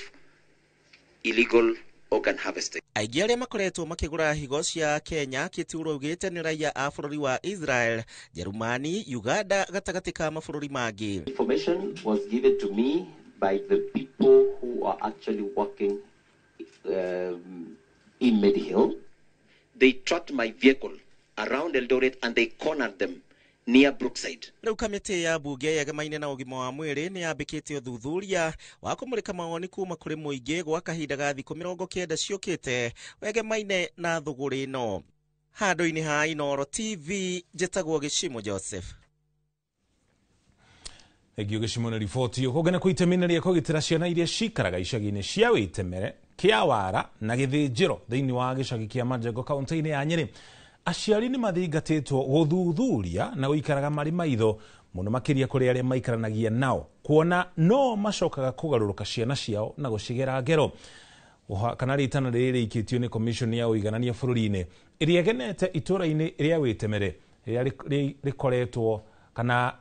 Speaker 15: illegal organ harvesting.
Speaker 16: Aingĩ arĩa makoretwo makĩgũra higo cia Kenya Kituru augĩte nĩ raia a bũrũri wa Israel, Jerumani, Uganda gatagatĩ ka mabũrũri mangĩ.
Speaker 15: Information was given to me by the people who are actually working in Medihill. They tracked my vehicle around Eldoret and they cornered them near Brookside.
Speaker 16: Rĩu kamĩtĩ ya bunge yegemaine na ũgima wa mwĩrĩ nĩ yambĩkĩte ũthuthuria wa kũmũrĩka mawoni kuma kũrĩ mũingĩ gwa kahinda ga thikũ 90 ciũkĩte wegemaine na thũgũrĩ ĩno. Handũ-inĩ ha Inooro TV njĩtagwo Gĩcimo Joseph.
Speaker 25: Thengio Gĩcimo nĩ riboti ĩyo. Kũngĩ nĩ kũitemine rĩa kũgitĩra ciana iria cikaraga icagi-inĩ cia Wĩtemere, Kĩawara na Gĩthĩnjĩro thĩinĩ wa gĩcagi kĩa Majengo kaũntĩ-inĩ ya Nyĩrĩ. Aciari nĩ mathingatĩtwo gũthuthuria na gũikaraga marĩ maitho mũno makĩria kũrĩ arĩa maikaranagia nao kuona no macokaga kũgarũrũka ciana ciao na gũcigera ngero. Kana rĩtana rĩrĩ rĩikĩtio nĩ commission ya ũiganania bũrũri-inĩ ĩrĩa ĩgenete itũũra-inĩ rĩa Wĩtemere rĩrĩa rĩkoretwo kana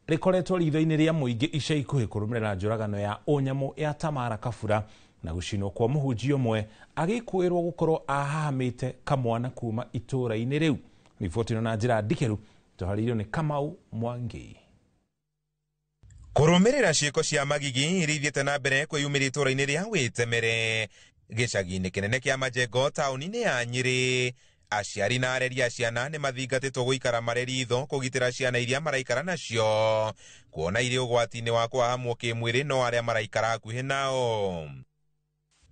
Speaker 25: rĩkoretwo ritho-inĩ rĩa mũingĩ ica ikuhĩ kũrũmĩrĩra njũragano ya ũnyamũ ya Tamara Kabura na gũcinwo kwa mũhunjia ũmwe agĩkũĩrwo gũkorwo ahahamĩte kamwana kuma itũũra-inĩ rĩu. Riboti ĩno na njĩra ndikĩru tũharĩirio nĩ Kamau Mwangi.
Speaker 6: Kũrũmĩrĩra ciĩko cia magigi iria ithiĩte na mbere kwĩyumĩria itũũra-inĩ rĩa Wĩtemere gĩcagi-inĩ kĩnene kĩa Majengo taũni-inĩ ya Nyĩrĩ, aciari na areri a ciana nĩ mathingatĩtwo gũikara marĩ ritho kũgitĩra ciana iria maraikara nacio kuona irĩ ũgwati-inĩ wa kũhahamwo kĩmwĩrĩ no arĩa maraikara hakuhĩ nao.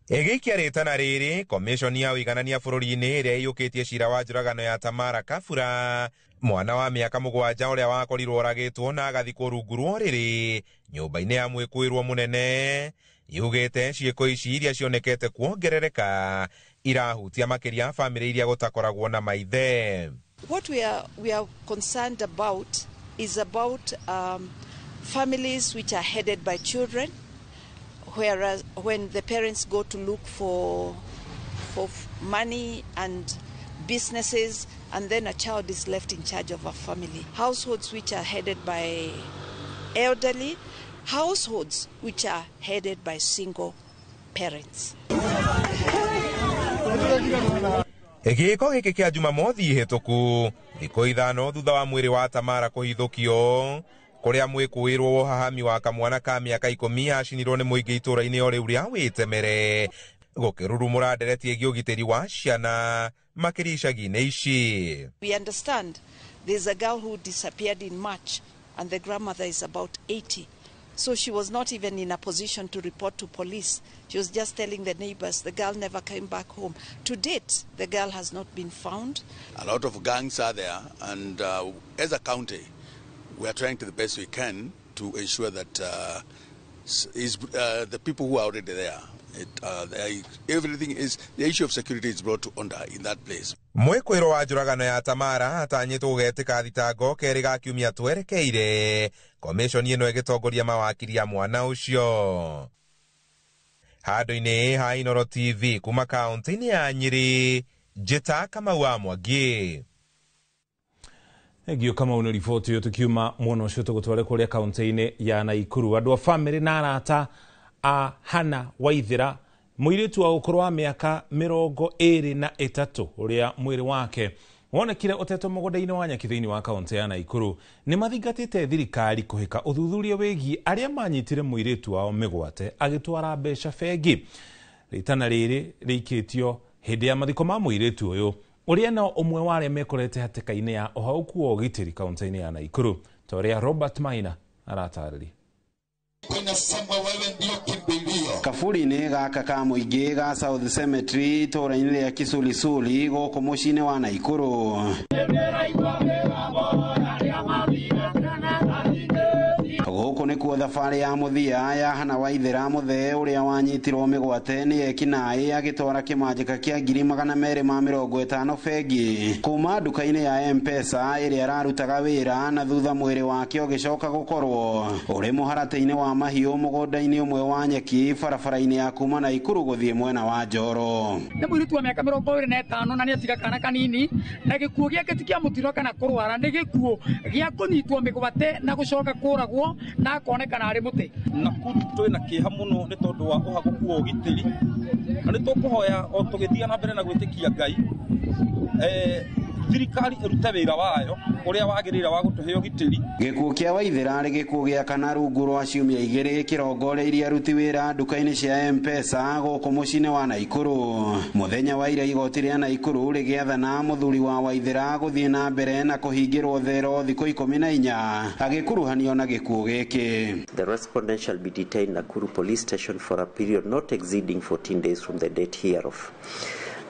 Speaker 6: Ĩgĩikia rĩtana rĩrĩ, komishoni ya ũiganania bũrũri-inĩ ĩrĩa ĩiyũkĩtie cira wa njũragano ya Tamara Kabura, mwana wa mĩaka 7 ũrĩa wakorirwo oragĩtwo na agathikwo rungu rwa ũrĩrĩ nyũmba-inĩ ya mwĩkũĩrwo mũnene, yugĩte ciĩko ici iria cionekete kuongerereka irahutia makĩria bamĩrĩ iria gũtakoragwo na maithe.
Speaker 7: What we are concerned about is about families which are headed by children, whereas when the parents go to look for money and businesses, and then a child is left in charge of a family. Households which are headed by elderly, households which are headed by single parents.
Speaker 6: Gĩko gĩkĩ kĩa Jumamothi hĩtũku thikũ 5 thutha wa mwĩrĩ wa Tamara kũhithũkio kũrĩa mwĩkũĩrwo wohahami wa kamwana ka mĩaka 10 acinirwo nĩ mũingĩ itũũra-inĩ o rĩu rĩa Wĩtemere gũkĩrurumũra ndereti ĩgiĩ ũgitĩri wa ciana makĩria icagi-inĩ ici.
Speaker 7: We understand there's a girl who disappeared in March and the grandmother is about 80. So she was not even in a position to report to police. She was just telling the neighbors the girl never came back home. To date, the girl has not been found.
Speaker 12: A lot of gangs are there, and as a county, we are trying to the best we can to ensure that the people who are already there, everything is, the issue of security is brought to under in that place.
Speaker 6: Mwĩkũĩrwo wa njũragano ya Tamara atanyĩtwo gũgetĩka thitango kerĩ ga kiumia twerekeire komishoni ĩno ĩgĩtongoria mawakiri a mwana ũcio. Handũ-inĩ ha Inooro TV kuma kaũntĩ-inĩ ya Nyĩrĩ, njĩta Kamau wa Mwangi.
Speaker 25: Thengio Kamau nĩ riboti ĩyo. Tũkiuma mwena ũcio tũgũtware kũrĩa kaũntĩ-inĩ ya Naikuru. Andũ a bamĩrĩ na arata a Hannah Waithera mũirĩtu wa ũkũrũ wa mĩaka 23 ũrĩa mwĩrĩ wake wonekire ũtetwo mũgũnda-inĩ wa nyeki thĩinĩ wa kaũntĩ ya Naikuru nĩ mathingatĩte thirikari kũhĩka ũthuthuria wĩgiĩ arĩa manyitire mũirĩtu wao mĩgwate agĩtwara mbeca bengi. Rĩtana rĩrĩ rĩikĩtio hĩndĩ ya mathiko ma mũirĩtu ũyũ ũrĩa no ũmwe wa arĩa mekorete hatĩka-inĩ ya ũhaũku wa ũgitĩri kaũntĩ-inĩ ya Naikuru, ta ũrĩa Robert Maina aratarĩria.
Speaker 10: Maandiko inasema wewe ndio kimbilio.
Speaker 11: Kaburi-inĩ gaka ka mũingĩ ga South Cemetery itũũra-inĩ rĩa Kisulisuli gũkũ mũciĩ-inĩ wa Naikuru. Gũkũ nĩkuo thabarĩ ya mũthia ya Hannah Waithera mũthee ũrĩa wanyitirwo mĩgwate nĩ ekinaĩ agĩtwara kĩmanjĩka kĩa 250,000 bengi kuma nduka-inĩ ya M-Pesa ĩrĩa ararutaga wĩra, na thutha mwĩrĩ wake ũgĩcoka gũkorwo ũrĩ mũharatĩ-inĩ wa mahiũ mũgũnda-inĩ ũmwe wa nyeki barabara-inĩ ya kuma Naikuru gũthiĩ mwena wa Njoro.
Speaker 1: Nĩ mũirĩtu wa mĩaka 25 na nĩatiga kana kanini, na gĩkuũ gĩake ti kĩa mũtino kana kũrwara, nĩ gĩkuũ gĩa kũnyitwo mĩgwate na gũcoka kũragwo na akonekana arĩ mũtĩ.
Speaker 13: Nakuru twĩna kĩeha mũno nĩ tondũ wa ũhagũku wa ũgitĩri, na nĩ tũkũhoya o tũgĩthiĩ na mbere na gwĩtĩkia Ngai, thirikari ĩrute wĩra wayo ũrĩa wagĩrĩire wa gũtũhe ũgitĩri.
Speaker 11: Gĩkuũ kĩa Waithera arĩ gĩkuũ gĩa kana rungu rwa ciumia igĩrĩ kĩrongoreirie aruti wĩra nduka-inĩ cia M-Pesa gũkũ mũciĩ-inĩ wa Naikuru. Mũthenya wa ira igoti rĩa Naikuru rĩgĩathana mũthuri wa Waithera gũthiĩ na mbere na kũhingĩrwo thero thikũ 14 agĩkuruhanio na gĩkuũ gĩkĩ.
Speaker 15: The respondent shall be detained Nakuru Police Station for a period not exceeding 14 days from the date hereof.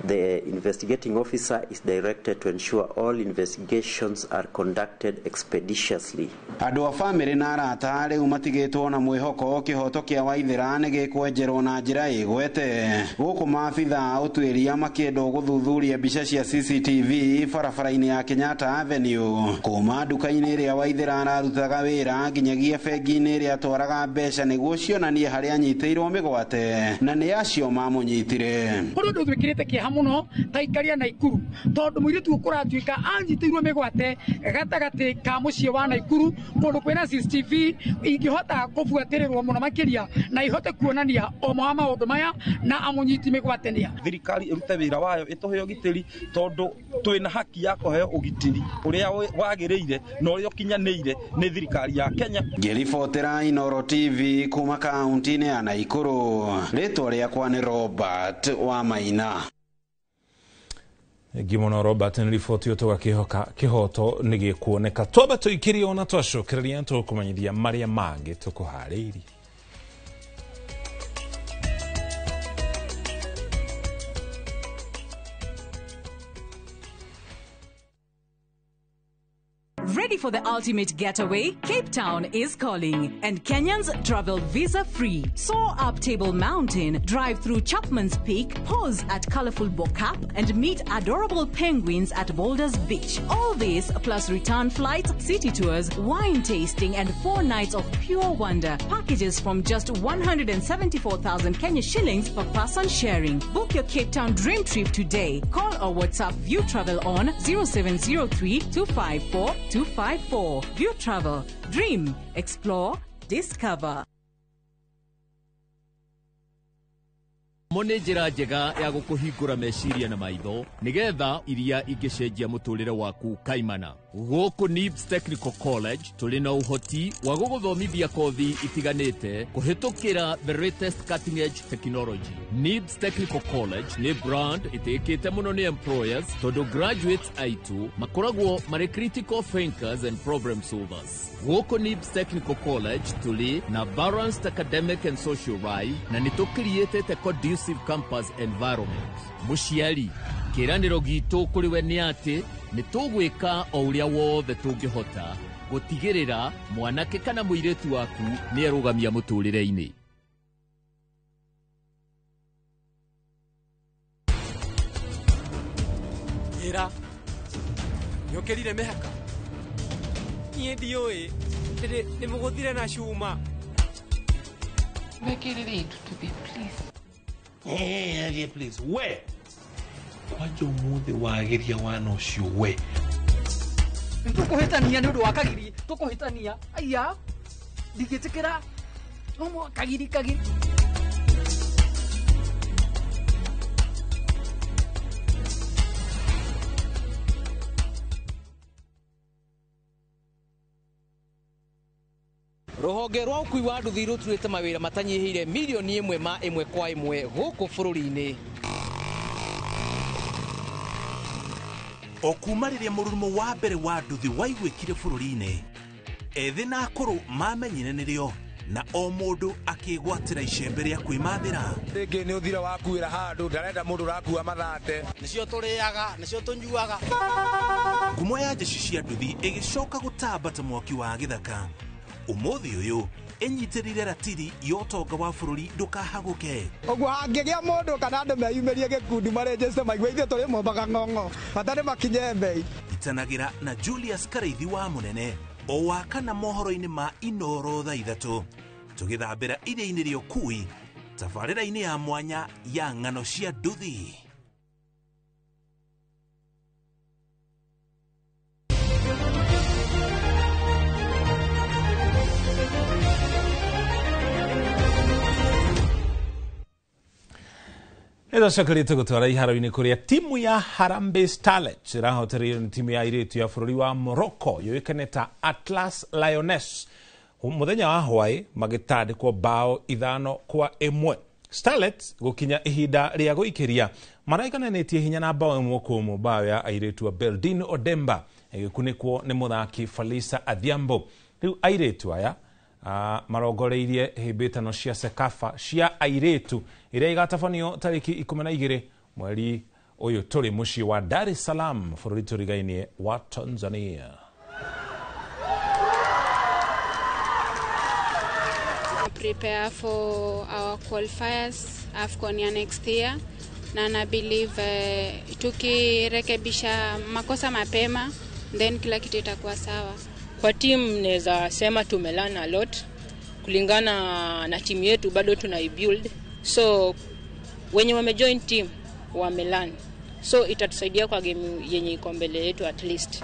Speaker 15: The investigating officer is directed to ensure all investigations are conducted expeditiously.
Speaker 11: Andũ a bamĩrĩ na arata rĩu matigĩtwo na mwĩhoko kĩhoto kĩa Waithera nĩ gĩkwenjerwo na njĩra ĩgwete, gũkũ maabitha a ũtuĩria makĩendwo gũthuthuria mbica cia CCTV barabara-inĩ ya Kenyatta Avenue kuma nduka-inĩ ĩrĩa Waithera ararutaga wĩra nginyagia bengi-inĩ ĩrĩa atwaraga mbeca nĩguo cionanie harĩa anyitĩirwo mĩgwate na nĩ acio mamũnyitire.
Speaker 1: Kũrĩ ũndũ twĩkĩrĩte kĩeha mũno ta ikaria Naikuru, tondũ mũirĩtu ũkũratuĩka anyitĩirwo mĩgwate gatagatĩ ka mũciĩ wa Naikuru kũndũ kwĩna CCTV ingĩhota kũbuatĩrĩrwo mũno makĩria na ihote kuonania ũmwe wa maũndũ maya na amũnyiti mĩgwate nĩa.
Speaker 13: Thirikari ĩrute wĩra wayo ĩtũhe ũgitĩri, tondũ twĩna haki ya kũheo ũgitĩri ũrĩa wagĩrĩire na ũrĩa ũkinyanĩire nĩ thirikari ya Kenya.
Speaker 11: Ngĩribotera Inooro TV kuma kaunti-inĩ ya Naikuru, rĩtwa rĩakwa nĩ Robert Wamaina.
Speaker 25: Thengi mũno Robert nĩ riboti ĩyo tũgakĩhoka kĩhoto nĩ gĩkuoneka. Twamba tũikĩrie ona twacokereria tũkũmenyithia marĩa mangĩ tũkũharĩirie.
Speaker 8: Ready for the ultimate getaway? Cape Town is calling, and Kenyans travel visa-free. Soar up Table Mountain, drive through Chapman's Peak, pause at colorful Bo-Kaap, and meet adorable penguins at Boulders Beach. All this plus return flights, city tours, wine tasting, and 4 nights of pure wonder. Packages from just 174,000 Kenya shillings per person sharing. Book your Cape Town dream trip today. Call or WhatsApp View Travel on 0703 254 254. View Travel. Dream, explore, discover.
Speaker 14: Mo nĩ njĩra njega ya gũkũhingũra meciria na maitho nĩgetha iria ingĩcenjia mũtũrĩre waku kaimana. Gũkũ NIBS Technical College tũrĩ na ũhoti wa gũgũthomithia kothi itiganĩte kũhĩtũkĩra the latest cutting edge technology. NIBS Technical College nĩ brand ĩtĩkĩte mũno nĩ employers tondũ graduates aitũ makoragwo marĩ critical thinkers and problem solvers. Gũkũ NIBS Technical College tũrĩ na balanced academic and social life na nĩ tũkiriĩtĩte conducive campus environment. Mũciari, kĩĩranĩro gitũ kũrĩ we nĩ atĩ nĩ tũgwĩka o ũrĩa wothe tũngĩhota gũtigĩrĩra mwanake kana mũirĩtu waku nĩ erũgamia mũtũrĩre-inĩ.
Speaker 17: Ĩra, nĩũkĩrire mĩhaka? Niĩ ndiũĩ, nĩ mũgũthire na cuma.
Speaker 22: Mekĩrĩre itututhi, please. Hey, please, we kwanja ũmũthĩ wagĩria wana ũcio we.
Speaker 1: Nĩtũkũhĩtania nĩ ũndũ wa kagiri, tũkũhĩtania. Aya, ndingĩtĩkĩra. No kagiri kagiri.
Speaker 18: Rũhonge rwa ũkui wa nduthi rũturĩte mawĩra matanyihĩire milioni 1 ma 1 kwa 1 gũkũ bũrũri-inĩ.
Speaker 22: O kuma rĩrĩa mũrurumo wa mbere wa nduthi waiguĩkire bũrũri-inĩ, ethĩ na akũrũ mamenyire nĩrĩo Na o mũndũ akĩgwatĩra icembe rĩa kwĩmathĩra.
Speaker 2: Rĩngĩ nĩ ũthira wakuĩra handũ ndarenda mũndũ ũrakua mathate.
Speaker 3: Nĩcio tũrĩaga, nĩcio tũnyuaga.
Speaker 22: Ngumo ya jeshi cia nduthi ĩgĩcoka gũtamba ta mwaki wa gĩthaka. Ũmũthĩ ũyũ ĩnyitĩrĩire ratiri ya ũtonga wa bũrũri ndũkahagũke.
Speaker 2: Ũguo hangĩgĩa mũndũ kana andũ meyumĩrie gĩkundi marenjeste maigue ithuĩ tũrĩ mombaga ng'ong'o bata nĩ makinye mbei.
Speaker 22: Itanagĩra na Julius Karaithi wa Mũnene o wa kana mohoro-inĩ ma Inoro thaa 3 tũgĩthambĩra iria-inĩ rĩa ũkui tabarĩra-inĩ ya mwanya ya ng'ano cia nduthi.
Speaker 25: Nĩtũcokerie gũtwara iharo-inĩ kũrĩa timu ya Harambee Starlets ĩrahotereirio nĩ timu ya airĩtu ya bũrũri wa Morocco yũĩkaine ta Atlas Lioness mũthenya wa hwaĩ magĩtandĩkwo bao 5-1. Starlets gũkinya ihinda rĩa gũikĩria maraigananĩtie hinya na bao 1-1 bao ya airĩtu a Beldin Odemba ĩgĩkunĩkwo nĩ mũthaki Falisa Adhiambo. Rĩu airĩtu aya marongoreirie hĩmbĩtano cia Sekafa cia airĩtu iria igatabanio tarĩki 12 mweri ũyũ tũrĩ mũciĩ wa Dar es Salaam bũrũri tũrigainie wa Tanzania.
Speaker 4: Prepare for our qualifiers AFCON ya next year, na na believe tukirekebisha makosa mapema then kila kitu itakuwa sawa.
Speaker 5: Kwa team naweza sema tumelearn a lot kulingana na timu yetu, bado tunaibuild, so wenye wamejoin team wamelearn, so itatusaidia kwa game yenye iko mbele yetu at least.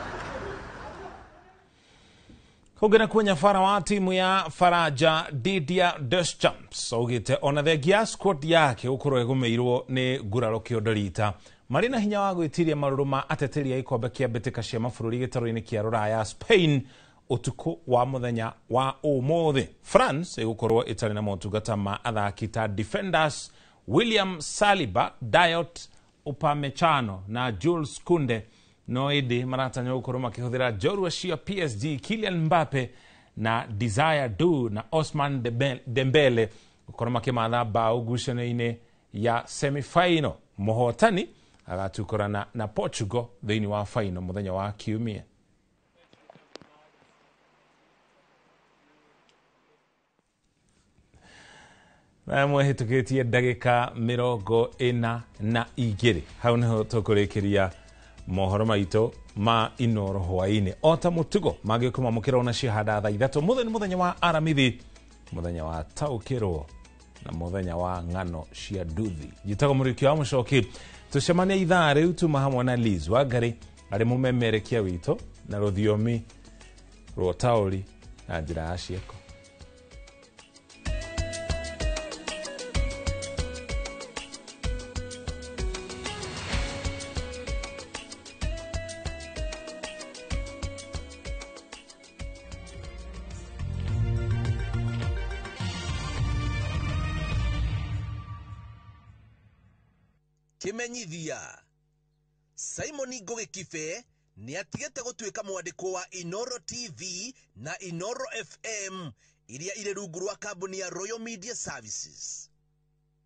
Speaker 25: Kũngĩ kuo nyabara wa timu ya Faraja Didier Deschamps augĩte ona thengia squad yake gũkorwo ĩgũmĩirwo nĩ nguraro kĩondorita marĩ na hinya wa gwĩtiria marũrũ ma ateteri a gĩkombe kĩa mbĩtĩka cia mabũrũri gĩtarũ-inĩ kĩa rũraya Spain ũtukũ wa mũthenya wa ũmũthĩ. France ĩgũkorwo ĩtarĩ na motungata ma athaki ta defenders William Saliba, Dayot Upamecano na Jules Kounde, no ĩndĩ maratanywo gũkorwo makĩhũthĩra njorua cia PSG Kylian Mbappe na Desire Du na Osman Dembele gũkorwo makĩmatha bao ngucanio-inĩ ya semi-final. Mũhotani agatukorana na Portugal thĩinĩ wa final mũthenya wa Kiumia. Na mwehĩtũkĩtie ndagĩka 42 hau nĩho tũkũrĩkĩria mohoro maitũ ma Inoro hwaĩ-inĩ. O ta mũtugo mangĩkũmamũkĩra ona cihanda thaa 3 mũthenya mũthenya wa Aramithi, mũthenya wa taũkĩrwo na mũthenya wa ng'ano cia nduthi. Njĩtagwo Mũriũki wa Mũcoki, tũcemanie ithaa rĩu tuma hamwe na Liz Wangari arĩ mũmemerekia witũ na rũthiomi rwa ũtaũri na njĩra ya ciĩko.
Speaker 6: Kimenyithia Simon Ngugi Kibe nĩ atigĩte gũtuĩka mwandĩkwo wa Inoro TV na Inoro FM iria irĩ rungu rwa kambuni ya Royal Media Services.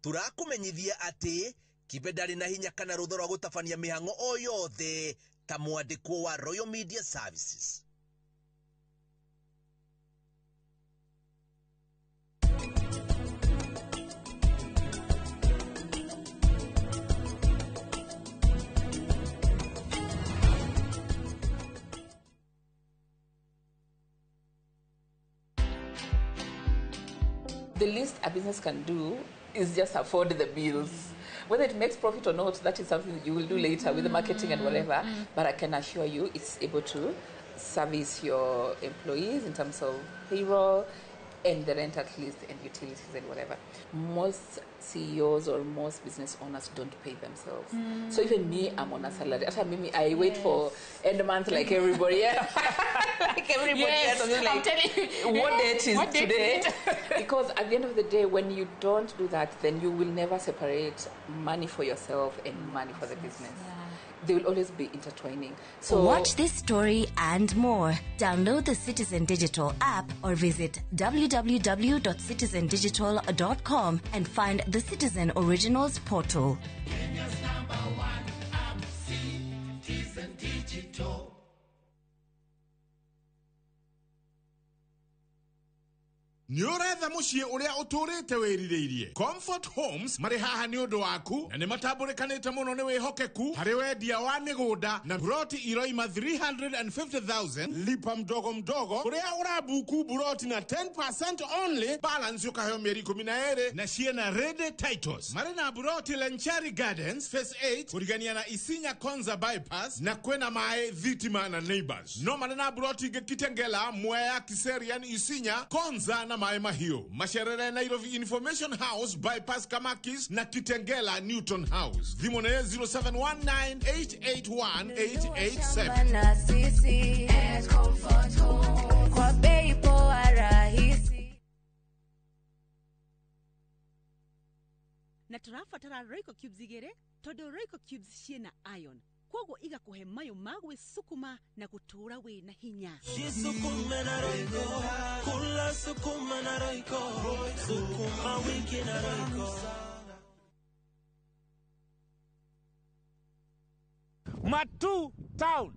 Speaker 6: Tũrakũmenyithia atĩ Kibe ndarĩ na hinya kana rũtha rwa gũtabania mĩhang'o o yothe ta mwandĩkwo wa Royal Media Services.
Speaker 7: The least a business can do is just afford the bills. Whether it makes profit or not, that is something that you will do later with the marketing and whatever. But I can assure you it's able to service your employees in terms of payroll and the rent at least and utilities and whatever. Most CEOs or most business owners don't pay themselves. So even me, I'm on a salary. After me, I wait for end month like everybody else. Like everybody else. I'm like,
Speaker 19: I'm telling you,
Speaker 7: what date is
Speaker 19: what date
Speaker 7: today?
Speaker 19: Is it?
Speaker 7: Because at the end of the day, when you don't do that, then you will never separate money for yourself and money for the business.
Speaker 19: They will always be intertwining. So
Speaker 20: watch this story and more. Download the Citizen Digital app or visit www.citizendigital.com and find the Citizen Originals portal.
Speaker 10: Kenya's number one app, Citizen Digital.
Speaker 21: Nĩ ũretha mũciĩ ũrĩa ũtũrĩte wĩrirĩirie. Comfort Homes marĩ haha nĩ ũndũ waku na nĩ matambũrĩkanĩte mũno nĩ wĩhokeku harĩ wendia wa mĩgũnda na buroti iroima 350,000 lipa mdogo mdogo ũrĩa ũrabuku buroti na 10% only balance ũkaheo mĩeri 12 na ciĩna ready titles. Marĩ na buroti Lenchari Gardens Phase 8 kũrigania na Isinya Konza bypass na kwĩna maĩ thitima na neighbors. No marĩ na buroti ingĩ Kitengela, Mwea, Kiserian, Isinya, Konza na Maĩ Mahiũ. Macerere Nairobi Information House bypass Kamakis na Kitengela Newton House. Thimũ nĩ 0719881887.
Speaker 22: Na sisi at Comfort Home kwa bei poa rahisi.
Speaker 23: Na tũrabatara Royco cubes igĩrĩ tondũ Royco cubes ciĩna iron koguo igakũhe mayũ ma gwĩcukuma na gũtũũra wĩna hinya.
Speaker 24: Jisukume na Royco, kula sukuma na Royco, sukuma wiki na Royco.
Speaker 25: Matu town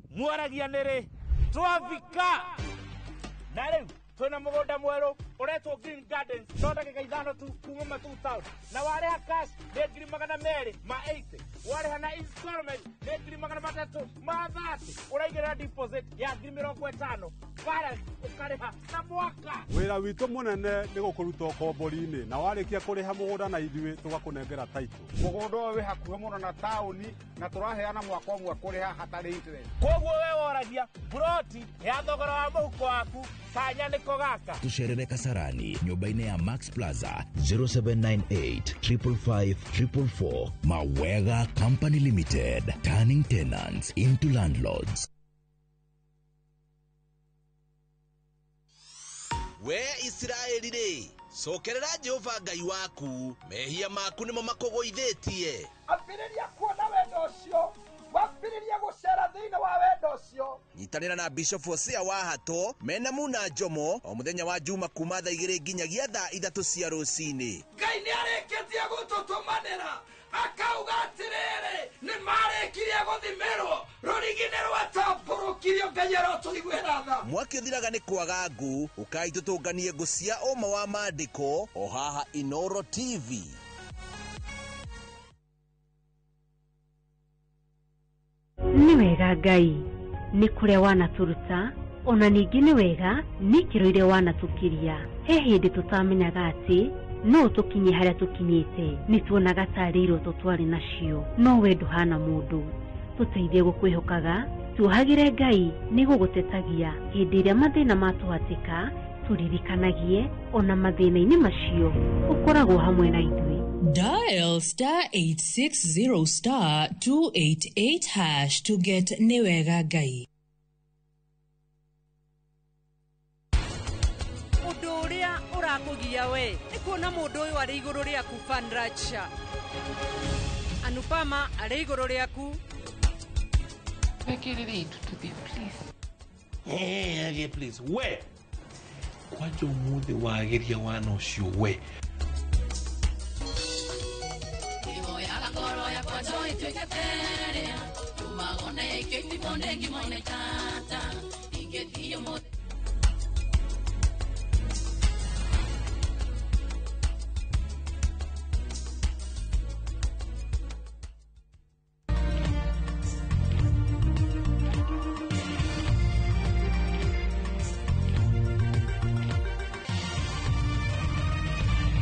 Speaker 25: mwaragia nĩrĩ twafika na rĩu twĩna mũgũnda mwerũ ũretwo Green Gardens no ndagĩka 5 tu kuma Matu town na warĩha cash nĩ 280,000 warĩha na installment nĩ 330,000 ũraigĩrĩra deposit ya 50,000 balance ũkarĩha na mwaka.
Speaker 26: Wĩra witũ mũnene nĩ gũkũruta ũkombori-inĩ na warĩkia kũrĩha mũgũnda na ithuĩ tũgakũnengera title.
Speaker 27: Mũgũnda ũyũ wĩ hakuhĩ mũno na taũni na tũraheana mwaka ũmwe kũrĩha hatarĩ interest.
Speaker 25: Koguo we woragia buroti ya thogora wa mũhuko waku kanya nĩko gaka.
Speaker 28: Tucerere Kasarani nyũmba-inĩ ya Max Plaza 0798 555 444. Mawega Company Limited, turning tenants into landlords.
Speaker 29: We Isiraeli rĩ, cokerera Jehova Ngai waku, mehia maku nĩmo makũgũithĩtie.
Speaker 30: Ambĩrĩria kuona wendo ũcio, wambĩrĩria gũcera thĩinĩ wa wendo ũcio.
Speaker 29: Nyitanĩra na Bishop Hosea wa Hato mena Muna Njomo o mũthenya wa Juma kuma thaa 2 nginyagia thaa 3 cia rũcinĩ.
Speaker 30: Ngai nĩ arĩkĩtie gũtũtũmanĩra akauga atĩrĩrĩ, nĩ marĩkirie gũthimĩrwo rũrigi nĩ rwatambũrũkirio, Ngai arotũiguĩra tha.
Speaker 29: Mwaki ũthiraga nĩ kwaga ngũ, ũkai tũtũnganie ngũ cia ũma wa maandĩko o haha Inoro TV.
Speaker 31: Nĩ wega Ngai nĩ kũrĩa wanatũruta ona ningĩ nĩ wega nĩ ikĩro iria wanatũkiria. He hĩndĩ tũtamenyaga atĩ no tũkinye harĩa tũkinyĩte, nĩ tuonaga tarĩ iroto twarĩ nacio, no we ndũhana mũndũ. Tũteithie gũkwĩhokaga, tuohagĩre Ngai nĩ gũgũtetagia hĩndĩ ĩrĩa mathĩna matũhatĩka, tũririkanagie ona mathĩna-inĩ macio ũkoragwo hamwe na ithuĩ.
Speaker 32: Dial star 860 star 288 hash to get Nĩwega Ngai.
Speaker 8: Ũndũ ũrĩa ũrakũgia we nĩ kuona mũndũ ũyũ arĩ igũrũ rĩaku Fanracha, Anupama arĩ igũrũ rĩaku.
Speaker 22: Please. Please, we kwanja ũmũthĩ wageria wana ũcio we.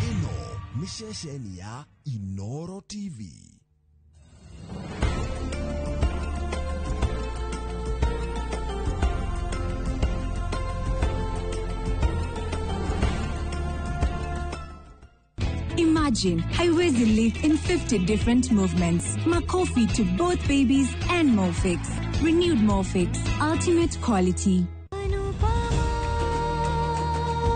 Speaker 33: Ĩno nĩ ceceni ya Inoro TV.
Speaker 34: Imagine Haiwezi live in 50 different movements. Makofi to both babies and Molfix. Renewed Molfix. Ultimate quality.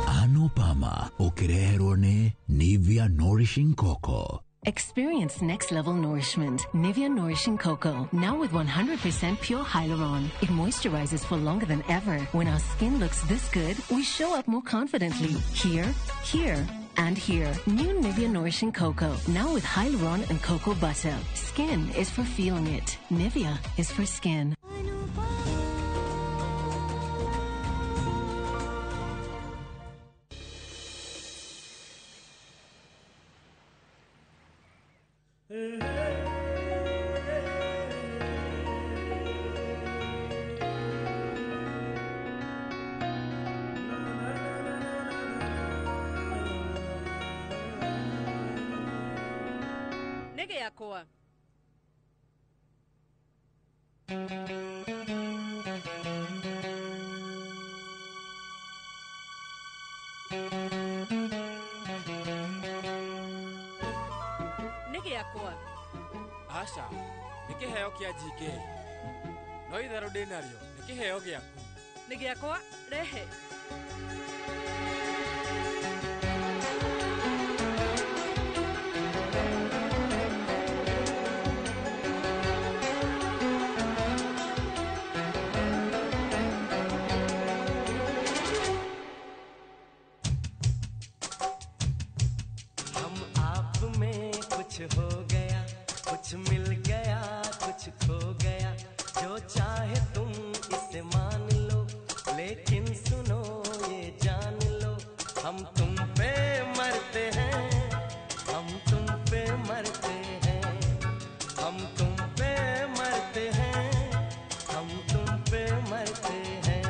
Speaker 28: Anupama ũkĩreherwo nĩ Nivea Nourishing Coco.
Speaker 1: Experience next level nourishment. Nivea Nourishing Cocoa, now with 100% pure hyaluron. It moisturizes for longer than ever. When our skin looks this good, we show up more confidently. Here, here, and here. New Nivea Nourishing Cocoa, now with hyaluron and cocoa butter. Skin is for feeling it. Nivea is for skin.
Speaker 23: Nĩ gĩakwa. Nĩ gĩakwa.
Speaker 2: Aca, nĩ kĩheo kĩa GK. No itherũ ndĩ narĩo, nĩ kĩheo gĩaku.
Speaker 23: Nĩ gĩakwa, rehe.
Speaker 24: हम आप में कुछ हो गया, कुछ मिल गया, कुछ खो गया। जो चाहे तुम इसे मान लो, लेकिन सुनो ये जान लो, हम तुम पे मरते हैं, हम तुम पे मरते हैं, हम तुम पे मरते हैं, हम तुम पे मरते हैं।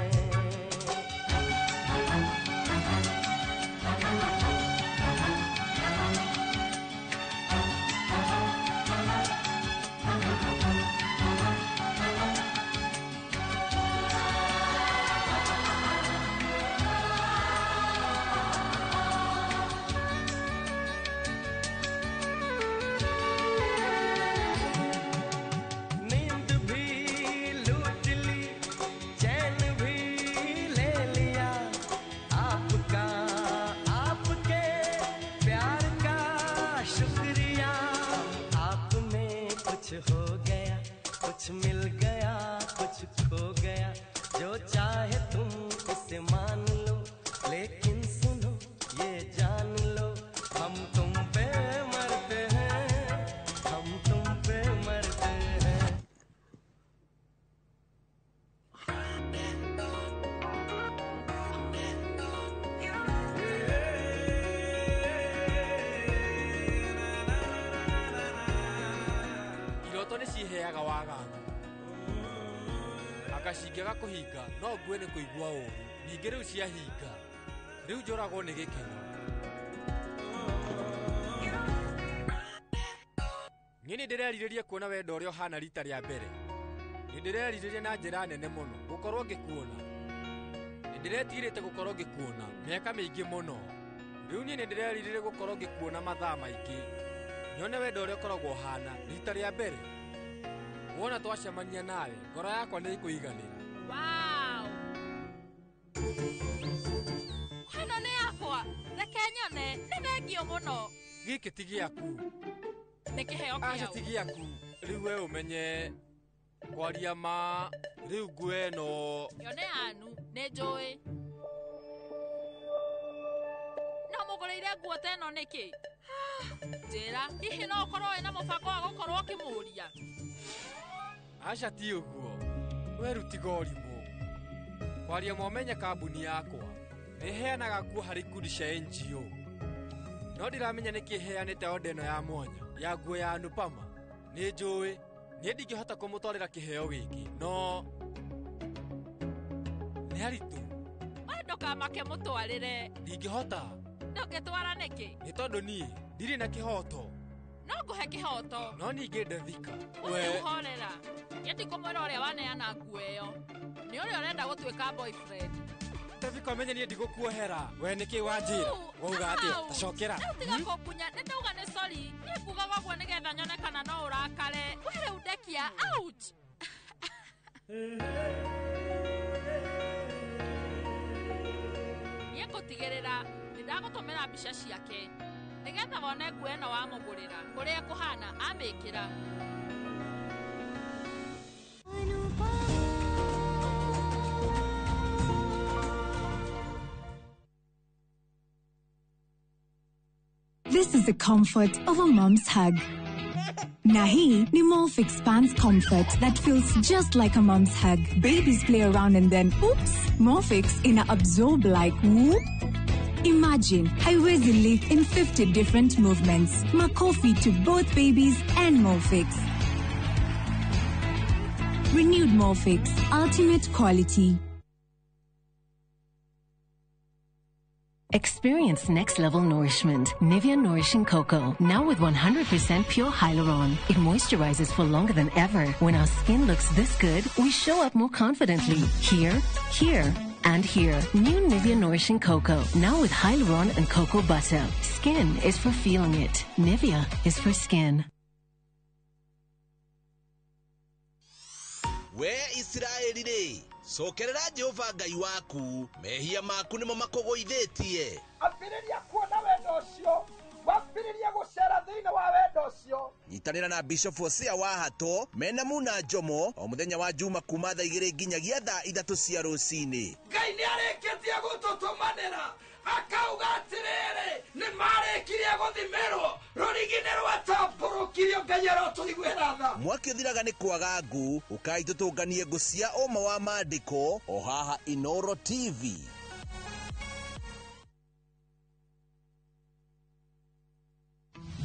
Speaker 24: नींद भी लूट ली, चैन भी ले लिया, आपका आपके प्यार का शुक्रिया। आप में कुछ हो गया, कुछ मिल गया, कुछ खो गया। जो चाहे तुम इसे मान लो, लेकिन सुनो ये जान लो, हम तुम पे मरते हैं, हम तुम पे मरते हैं।
Speaker 2: Iroto nĩ ciheaga wagagu. Anga cingĩaga kũhinga, no ngue nĩ kũigua ũũru. Ningĩ rĩu ciahinga, rĩu njũragwo nĩ gĩkeno. Niĩ nĩ ndĩrerirĩria kuona wendo ũrĩa ũhana rita rĩa mbere. Nĩ ndĩrerirĩria na njĩra nene mũno gũkorwo ngĩkuona. Nĩ ndĩretigĩrĩte gũkorwo ngĩkuona mĩaka mĩingĩ mũno. Rĩu niĩ nĩ ndĩrerirĩria gũkorwo ngĩkuona mathaa maingĩ. Nyone wendo ũrĩa ũkoragwo ũhana rita rĩa mbere. Wona twacemania nawe, ngoro yakwa nĩ ĩkũiganĩra.
Speaker 3: Wow! Ĩno nĩ yakwa. Reke nyone, nĩ thengio mũno.
Speaker 2: Gĩkĩ ti gĩaku.
Speaker 3: Nĩ kĩheo
Speaker 2: Aca
Speaker 3: kĩaũ.
Speaker 2: ti gĩaku. Rĩu we ũmenye kwaria ma rĩu nguo ĩno.
Speaker 3: Ĩyo nĩ yanu, nĩ njũĩ. No mũgũrĩire nguo ta ĩno nĩkĩ? Njĩra, hihi no ũkorwo wĩna mũbango wa gũkorwo ũkĩmũria?
Speaker 2: Aca ti ũguo. We rĩu tiga ũrimũ. Kwaria ma ũmenye kambuni yakwa nĩ ĩheanaga nguo harĩ ikundi cia NGO. No ndiramenya nĩkĩ ĩheanĩte order ĩno ya mwanya ya nguo ya Anupama. Nĩ njũĩ niĩ ndingĩhota kũmũtwarĩra kĩheo gĩkĩ, no nĩ haritũ.
Speaker 3: We ndũkamake mũtwarĩre.
Speaker 2: Ndingĩhota.
Speaker 3: Ndũngĩtwara nĩkĩ?
Speaker 2: Nĩ tondũ niĩ ndirĩ na kĩhoto.
Speaker 3: No ngũhe kĩhoto.
Speaker 2: No ningĩ Ndethika.
Speaker 3: We horera. Niĩ ndikũmwĩra ũrĩa waneana nguo ĩyo. Nĩ ũrĩa ũrenda gũtuĩka boyfriend.
Speaker 2: Ndethika ũmenye niĩ ndigũkuohera. We nĩkĩ wanjĩra? Wauga atĩa?
Speaker 3: Au.
Speaker 2: Tacokera.
Speaker 3: Rĩu tiga kũmbunya, nĩ ndauga nĩ sorry. Niĩ ngugaga ũguo nĩgetha nyone kana no ũrakare. We rĩu ndekia, ouch. Niĩ ngũtigĩrĩra nĩ ndagũtũmĩra mbica ciake. Nĩgetha wone nguo ĩno wamũgũrĩra ũrĩa ĩkũhana amĩkĩra.
Speaker 34: This is the comfort of a mom's hug. Na hii ni Molfix Pants Comfort that feels just like a mom's hug. Babies play around and then, oops, Molfix ina absorb like whoop. Imagine haiwezi leak in 50 different movements. Makofi to both babies and Molfix. Renewed Molfix, ultimate quality.
Speaker 1: Experience next level nourishment. Nivea Nourishing Cocoa. Now with 100% pure hyaluron. It moisturizes for longer than ever. When our skin looks this good, we show up more confidently. Here, here, and here. New Nivea Nourishing Cocoa. Now with hyaluron and cocoa butter. Skin is for feeling it. Nivea is for skin.
Speaker 29: We Isiraeli rĩ, cokerera Jehova Ngai waku, mehia maku nĩmo makũgũithĩtie.
Speaker 30: Ambĩrĩria kuona wendo ũcio, wambĩrĩria gũcera thĩinĩ wa wendo ũcio.
Speaker 29: Nyitanĩra na Bishop Hosea wa Hato mena Muna Njomo o mũthenya wa Juma kuma thaa 2 nginyagia thaa 3 cia rũcinĩ.
Speaker 30: Ngai nĩ arĩkĩtie gũtũtũmanĩra akauga atĩrĩrĩ, nĩ marĩkirie gũthimĩrwo rũrigi nĩ rwatambũrũkirio, Ngai arotũiguĩra tha.
Speaker 29: Mwaki ũthiraga nĩ kwaga ngũ, ũkai tũtũnganie ngũ cia ũma wa maandĩko o haha Inoro TV.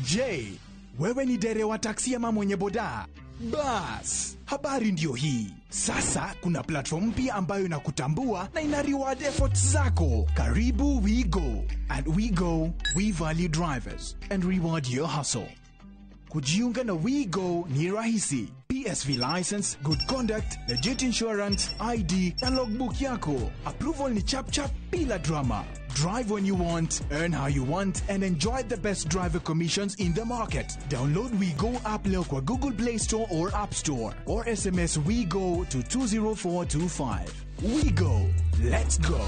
Speaker 4: Je, wewe ni dereva wa taksi ama mwenye boda? Bas, habari ndio hii. Sasa kuna platform mpya ambayo inakutambua na ina reward efforts zako. Karibu WeGo. At WeGo, we value drivers and reward your hustle. Kujiunga na WeGo ni rahisi. PSV license, good conduct, legit insurance, ID na logbook yako. Approval ni chap chap bila drama. Drive when you want, earn how you want, and enjoy the best driver commissions in the market. Download WeGo app leo kwa Google Play Store or App Store, or SMS WeGo to 20425. WeGo. Let's go.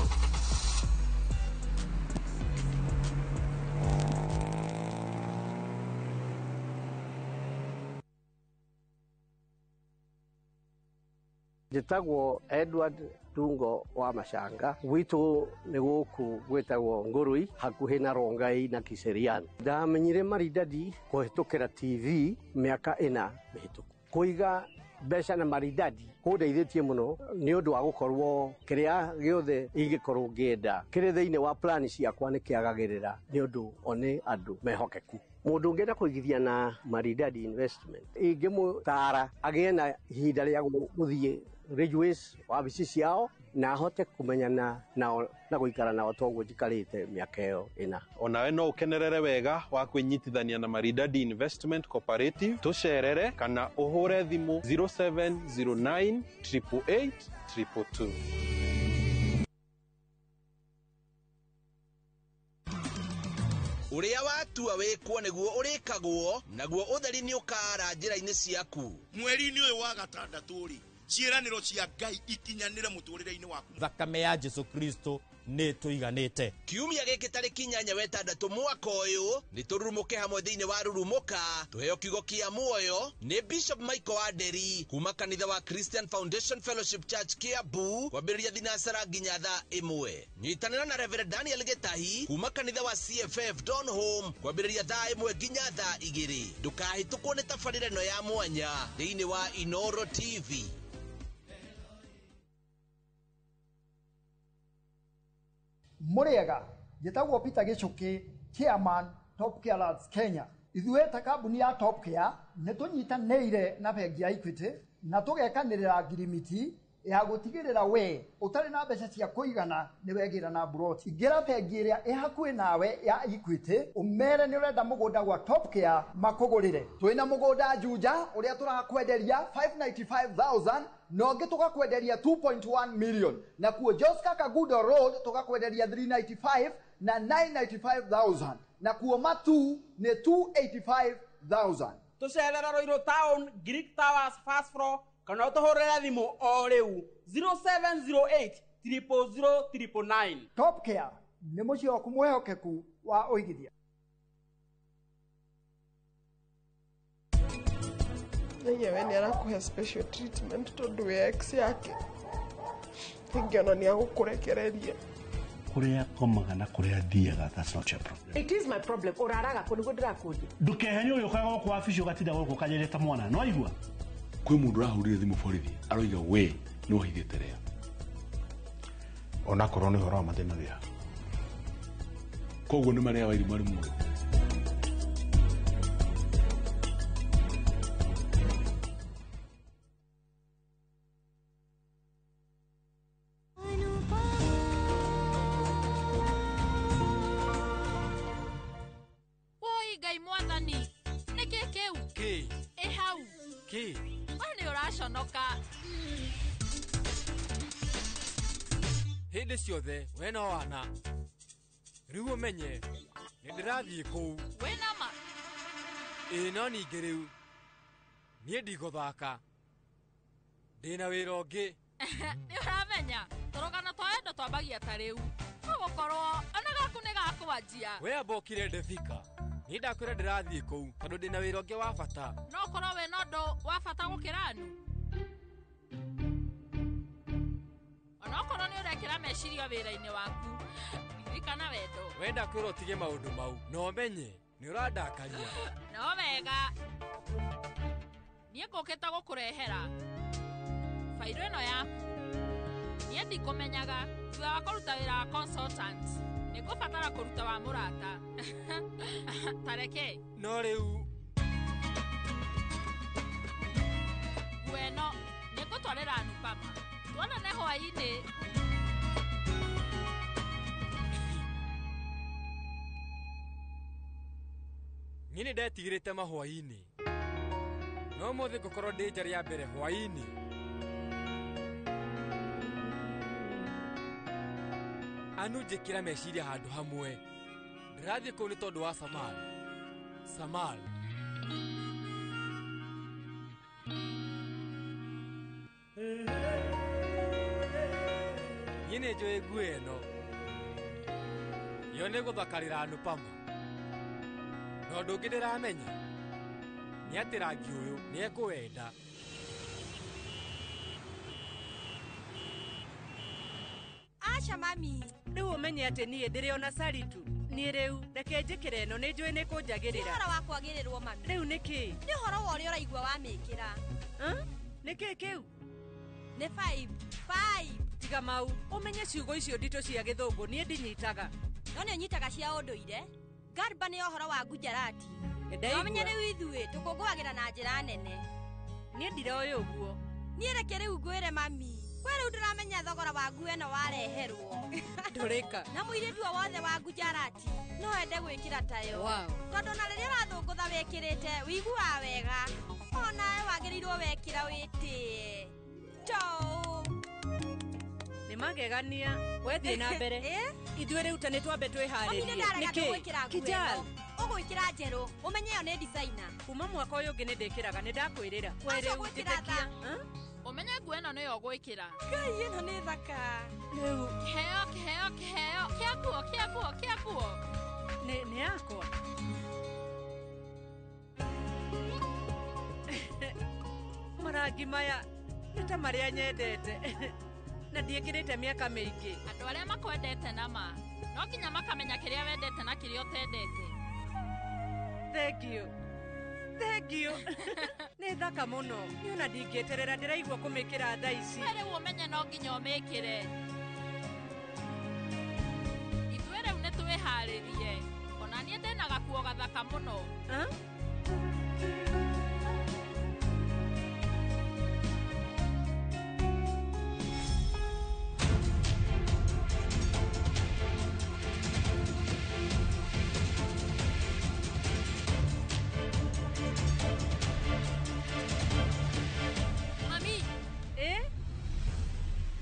Speaker 5: Njĩtagwo Edward Tungo wa Macanga, gwitũ nĩ gũkũ gwĩtagwo Ngũrũi, hakuhĩ na Rongai na Kiserian. Ndamenyire Maridadi kũhĩtũkĩra TV mĩaka 4 mĩhĩtũku. Kũiga mbeca na Maridadi kũndeithĩtie mũno nĩ ũndũ wa gũkorwo kĩrĩa gĩothe ingĩkorwo ngĩenda kĩrĩ thĩinĩ wa plani ciakwa nĩ kĩagagĩrĩra nĩ ũndũ o nĩ andũ mehokeku. Mũndũ ũngĩenda kũigithia na Maridadi Investment, ingĩmũtara agĩe na ihinda rĩa gũthiĩ Ridgeways wabici ciao na ahote kũmenyana nao na gũikara nao toguo njikarĩte mĩaka ĩyo 4.
Speaker 6: Onawe no ũkenerere wega wa kwĩnyitithania na Maridadi Investment Cooperative, tũcerere kana ũhũre thimũ 0709 888 222.
Speaker 29: Ũrĩa watua wĩkwo nĩguo ũrĩkagwo, naguo ũtheri nĩ ũkaara njĩra-inĩ ciaku.
Speaker 10: Mweri-inĩ ũyũ wa gatandatũ rĩ, ciĩranĩro cia Ngai ikinyanĩre mũtũrĩre-inĩ waku.
Speaker 2: Thakame ya Jesu Kristo nĩ tũiganĩte.
Speaker 29: Kiumia gĩkĩ tarĩki 8 wa 6 mwaka ũyũ nĩ tũrurumũke hamwe thĩinĩ wa Rurumũka, tũheo kiugo kĩa muoyo nĩ Bishop Michael Aderi kuma kanitha wa Christian Foundation Fellowship Church Kiambu, kwambĩrĩria thinacara nginya thaa 1. Nyitanĩra na Reverend Daniel Gĩtahi kuma kanitha wa CFF Don Home kwambĩrĩria thaa 1 nginya thaa 2. Ndũkahĩtũkwo nĩ tabarĩra ĩno ya mwanya thĩinĩ wa Inoro TV.
Speaker 7: Mũrĩega, njĩtagwo Peter Gĩchũkĩ, chairman Top Care Lads Kenya. Ithuĩ ta kambuni ya Top Care nĩ tũnyitanĩire na bengi ya Equity na tũgekanĩrĩra ngirimiti ya gũtigĩrĩra we ũtarĩ na mbeca cia kũigana nĩ wegĩra na mburoti. Ingĩra bengi ĩrĩa ĩ hakuhĩ nawe ya Equity ũmere nĩ ũrenda mũgũnda gwa Top Care makũgũrĩre. Twĩna mũgũnda Juja ũrĩa tũrakwenderia 595,000 na ũngĩ tũgakwenderia 2.1 million, na kuo Joska Kagudo Road tũgakwenderia 395 na 995,000, na kuo Matu nĩ 285,000.
Speaker 9: Tũcerera Ruiru Town, Greek Towers first floor, kana ũtũhũrĩre thimũ o rĩu 0708 000 999.
Speaker 7: Top Care nĩ mũciĩ waku mwĩhokeku wa ũigithia.
Speaker 11: Menye we nĩ arakũhe special treatment tondũ wĩ ex yake. Ingĩona nĩ agũkũrekereria.
Speaker 12: Kuria komaga na kuria thiaga, that's not your problem.
Speaker 13: It is my problem. Ũraraga kũ nĩguo ndĩrakũria.
Speaker 12: Ndũkehenye ũyũ ũkaga gũkũ wabici ũgatinda gũkũ kanyerete mwana, no aigua?
Speaker 14: Kwĩ mũndũ ũrahũrire thimũ borithi aroiga we nĩ wahithĩte rĩa.
Speaker 12: Onakorwo nĩ ũhoro wa mathĩna wĩra.
Speaker 14: Koguo nĩ marĩa wairimũ arĩ muoyo.
Speaker 3: Woi Ngai mwathani, nĩkĩ kĩu?
Speaker 2: Kĩ?
Speaker 3: Ĩ hau.
Speaker 2: Kĩ?
Speaker 3: We nĩ ũraconoka.
Speaker 2: Hĩndĩ ciothe we no wana. Rĩu ũmenye nĩ ndĩrathiĩ kũu.
Speaker 3: Wĩna ma?
Speaker 2: Ĩĩ no ningĩ rĩu niĩ ndigũthaka. Ndĩna wĩra ũngĩ.
Speaker 3: Nĩ ũramenya tũrũgano twa wendo twambagia ta rĩu. Tũgũkorwo ona gaku nĩ gakwanjia.
Speaker 2: We amba ũkire Ndebika. Niĩ ndakwĩra ndĩrathiĩ kũu tondũ ndĩna wĩra ũngĩ wa bata.
Speaker 3: No ũkorwo wĩna ũndũ wa bata gũkĩra anu. Onokorwo nĩ ũrekĩra meciria wĩra-inĩ waku, ririkana wendo.
Speaker 2: We ndakwĩra ũtige maũndũ mau na ũmenye nĩ ũrandakaria.
Speaker 3: No wega. Niĩ ngũkĩte gũkũrehera bairũ ĩno yaku. Niĩ ndikũmenyaga thutha wa kũruta wĩra wa consultant nĩ ngũbatara kũruta wa mũrata. Ta reke.
Speaker 2: No rĩu
Speaker 3: nguo ĩno nĩ ngũtwarĩra Anupama. Tuonane hwaĩ-inĩ.
Speaker 2: Niĩ nĩ ndetigĩrĩte mahwaĩ-inĩ. No ũmũthĩ ngũkorwo ndĩ nja rĩa mbere hwaĩ-inĩ. Anu njĩkĩra meciria handũ hamwe. Ndĩrathiĩ kũu nĩ tondũ wa Samal. Samal. Niĩ nĩ njũĩ nguo ĩno. Yo nĩ gũthakarĩra Anupama. Na ũndũ ũngĩ ndĩramenya nĩ atĩ rangi ũyũ nĩ ekũwenda.
Speaker 15: Aca mami.
Speaker 23: Rĩu ũmenye atĩ niĩ ndĩrĩ ona caritu. Niĩ rĩu reke njĩkĩre ĩno nĩ njũĩ nĩ kũnjagĩrĩra.
Speaker 15: Ti ũhoro wa kwagĩrĩrwo mami.
Speaker 23: Rĩu nĩkĩ?
Speaker 15: Nĩ ũhoro wa ũrĩa ũraigua wamĩkĩra.
Speaker 23: Nĩkĩ kĩu?
Speaker 15: Nĩ 5. 5.
Speaker 23: Tiga mau, ũmenye ciugo icio nditũ cia gĩthũngũ niĩ ndinyitaga.
Speaker 15: No nĩ ũnyitaga cia ũndũire. Garba nĩ ũhoro wa Gujarati.
Speaker 23: Nĩndaigua.
Speaker 15: Ũmenye rĩu ithuĩ tũkũngũagĩra na njĩra nene.
Speaker 23: Niĩ ndiroĩ ũguo.
Speaker 15: Niĩ reke rĩu ngwĩre mami. Kwe rĩu ndũramenya thogora wa nguo ĩno wareherwo.
Speaker 23: Ndũrĩka.
Speaker 15: Na mũirĩtu o wothe wa Gujarati no ende gwĩkĩra tayo.
Speaker 23: Wow.
Speaker 15: Tondũ na rĩrĩa ũrathũngũtha wĩkĩrĩte wĩiguaga wega. Onawe wagĩrĩirwo wekĩra wĩtĩe. Too.
Speaker 23: Nĩ magegania. Wethiĩ na mbere. Ithuĩ rĩu ta nĩ twambe twĩharĩrie.
Speaker 15: Mami nĩ ndarega ndũgwĩkĩra nguo
Speaker 23: Kijal.
Speaker 15: ĩno. Ũgwĩkĩra njerũ. Ũmenye ĩyo nĩ designer.
Speaker 23: Kuma mwaka ũyũ ũngĩ nĩ ndĩkĩraga nĩ ndakwĩrĩra. We
Speaker 15: Aca
Speaker 23: rĩu
Speaker 15: gwĩkĩra
Speaker 23: njĩtĩkia.
Speaker 15: tha.
Speaker 3: Ũmenye nguo ĩno nĩyo ũgwĩkĩra.
Speaker 15: Ngai ĩno nĩ thaka.
Speaker 23: Rĩu
Speaker 3: Kĩheo, kĩheo, kĩheo. Kĩa nguo, kĩa nguo, kĩa nguo.
Speaker 23: Nĩ yakwa. Marangi maya nĩ ta marĩa nyendete. Na ndiĩkĩrĩte mĩaka mĩingĩ.
Speaker 3: Andũ arĩa makwendete na ma no nginya makamenya kĩrĩa wendete na kĩrĩa ũtendete.
Speaker 23: Thank you. Thank you. Nĩ thaka mũno. Niĩ ona ndingĩeterera ndĩraigua kũmĩkĩra thaa ici.
Speaker 3: We rĩu ũmenye no nginya ũmĩkĩre. Ithuĩ rĩu nĩ twĩharĩrie. Ona niĩ ndĩna gakuo gathaka mũno.
Speaker 16: Mami.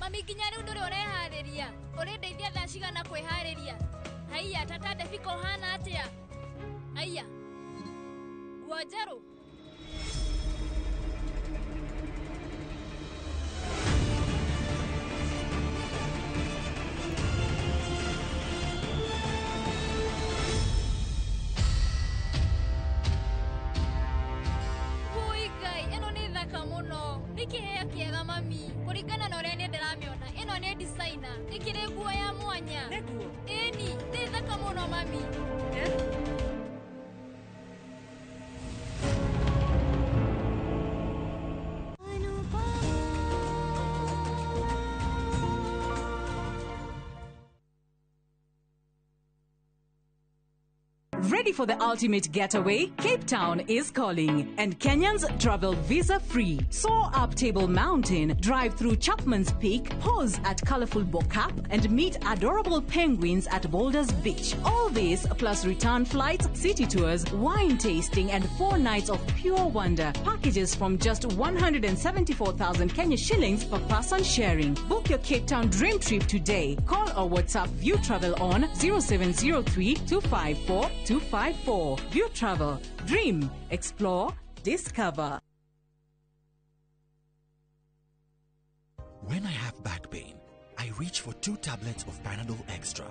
Speaker 16: Mami nginya rĩu ndũrĩ ũreharĩria. Ũrĩndeithia thaa cigana kwĩharĩria? Haiya tata Ndebika ũhana atĩa? Haiya. Nguo njerũ. Woi Ngai, ĩno nĩ Nĩ kĩheo kĩega mami. Kũringana na ũrĩa niĩ ndĩramĩona, ĩno nĩ designer. Ĩkĩrĩ nguo ya mwanya.
Speaker 23: Nĩguo.
Speaker 16: Ĩni, nĩ thaka mũno mami.
Speaker 8: Ready for the ultimate getaway? Cape Town is calling, and Kenyans travel visa free. Soar up Table Mountain, drive through Chapman's Peak, pause at colorful Bo-Kaap, and meet adorable penguins at Boulders Beach. All this plus return flights, city tours, wine tasting, and 4 nights of pure wonder. Packages from just 174,000 Kenya shillings per person sharing. Book your Cape Town dream trip today. Call or WhatsApp View Travel on 0703 254 254. View Travel. Dream, explore, discover.
Speaker 17: When I have back pain, I reach for 2 tablets of Panadol Extra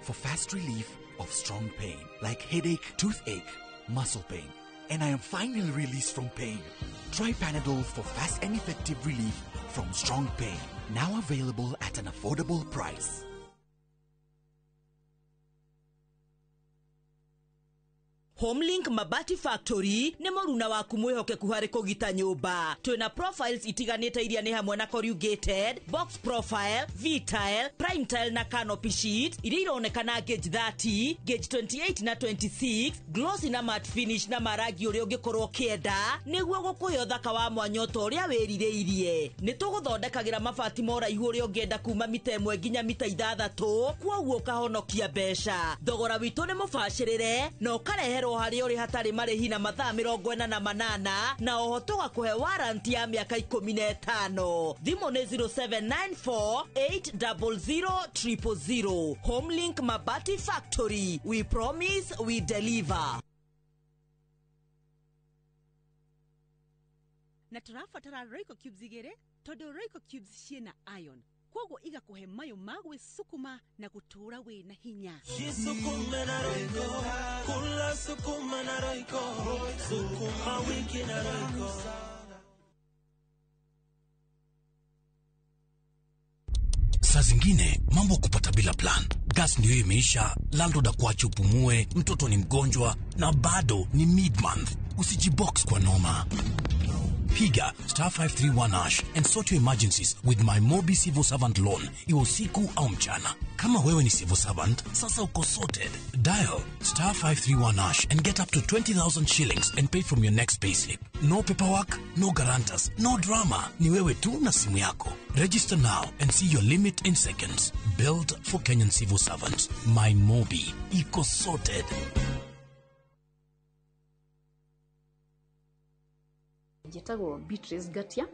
Speaker 17: for fast relief of strong pain like headache, toothache, muscle pain, and I am finally released from pain. Try Panadol for fast and effective relief from strong pain. Now available at an affordable price.
Speaker 18: Homelink Mabati Factory nĩ mũruna waku mwĩhokeku harĩ kũgita nyũmba. Twĩna profiles itiganĩte iria nĩ hamwe na corrugated, box profile, V-tile, prime tile na canopy sheet iria ironekana gauge 30, gauge 28 na 26, glossy na matte finish na marangi ũrĩa ũngĩkorwo ũkĩenda nĩguo gũkũhe ũthaka wa mwanya ota ũrĩa wĩrirĩirie. Nĩ tũgũthondekagĩra mabati ma ũraihu ũrĩa ũngĩenda kuma mita 1 nginya mita 6, kwoguo ũkahonokia mbeca. Thogora witũ nĩ mũbacĩrĩre na ũkarehe harĩ ũrĩ hatarĩ marĩhi na mathaa 48 na oho tũgakũhe warranty ya mĩaka 15. Thimũ nĩ 0794 800 000. Homelink Mabati Factory, we promise we deliver.
Speaker 23: Na tũrabatara Royco cubes 2 tondũ Royco cubes ciĩna iron, kwoguo igakũhe mayũ ma gwĩsukuma na gũtũũra wĩna hinya.
Speaker 24: Jisukume na Royco, kula sukuma na Royco, sukuma wiki na Royco.
Speaker 19: Saa zingine mambo kupata bila plan. Gas ndio imeisha, landlord akuache upumue, mtoto ni mgonjwa na bado ni mid-month. Usijibox kwa noma. Piga star 531 hash and sort your emergencies with my Mobi Civil Servant Loan, iwe usiku au mchana. Kama wewe ni civil servant, sasa uko sorted. Dial star 531 hash and get up to 20,000 shillings and pay from your next payslip. No paperwork, no guarantors, no drama. Ni wewe tu na simu yako. Register now and see your limit in seconds. Built for Kenyan civil servants. My Mobi. Iko sorted.
Speaker 20: Njĩtagwo Beatrice Ngatia,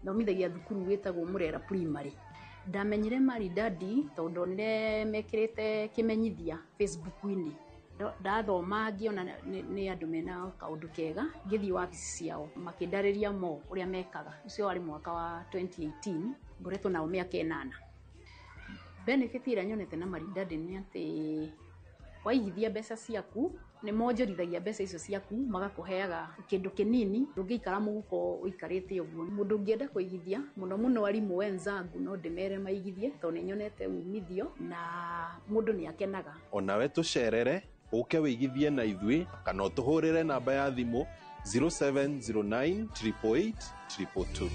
Speaker 20: thomithagia thukuru wĩtagwo Murera Primary. Ndamenyire Maridadi tondũ ndonire mekĩrĩte kĩmenyithia Facebook-inĩ. Ndathoma ngĩona nĩ andũ mena kaũndũ kega, ngĩthiĩ wabici ciao makĩndarĩria mo ũrĩa mekaga. Ũcio warĩ mwaka wa 2018, ngoretwo nao mĩaka 8. Benefit ĩrĩa nyonete na Maridadi nĩ atĩ waigithia mbeca ciaku nĩ monjorithagia mbeca icio ciaku magakũheaga kĩndũ kĩnini ndũngĩikara mũhuko ũikarĩte ũguo. Mũndũ ũngĩenda kũigithia mũno mũno arimũ wenzangu no ndĩmere maigithie tondũ nĩ nyonete umithio na mũndũ nĩ akenaga.
Speaker 6: Onawe tũcerere ũke wĩigithie na ithuĩ kana ũtũhũrĩre namba ya thimũ 0709 888 222.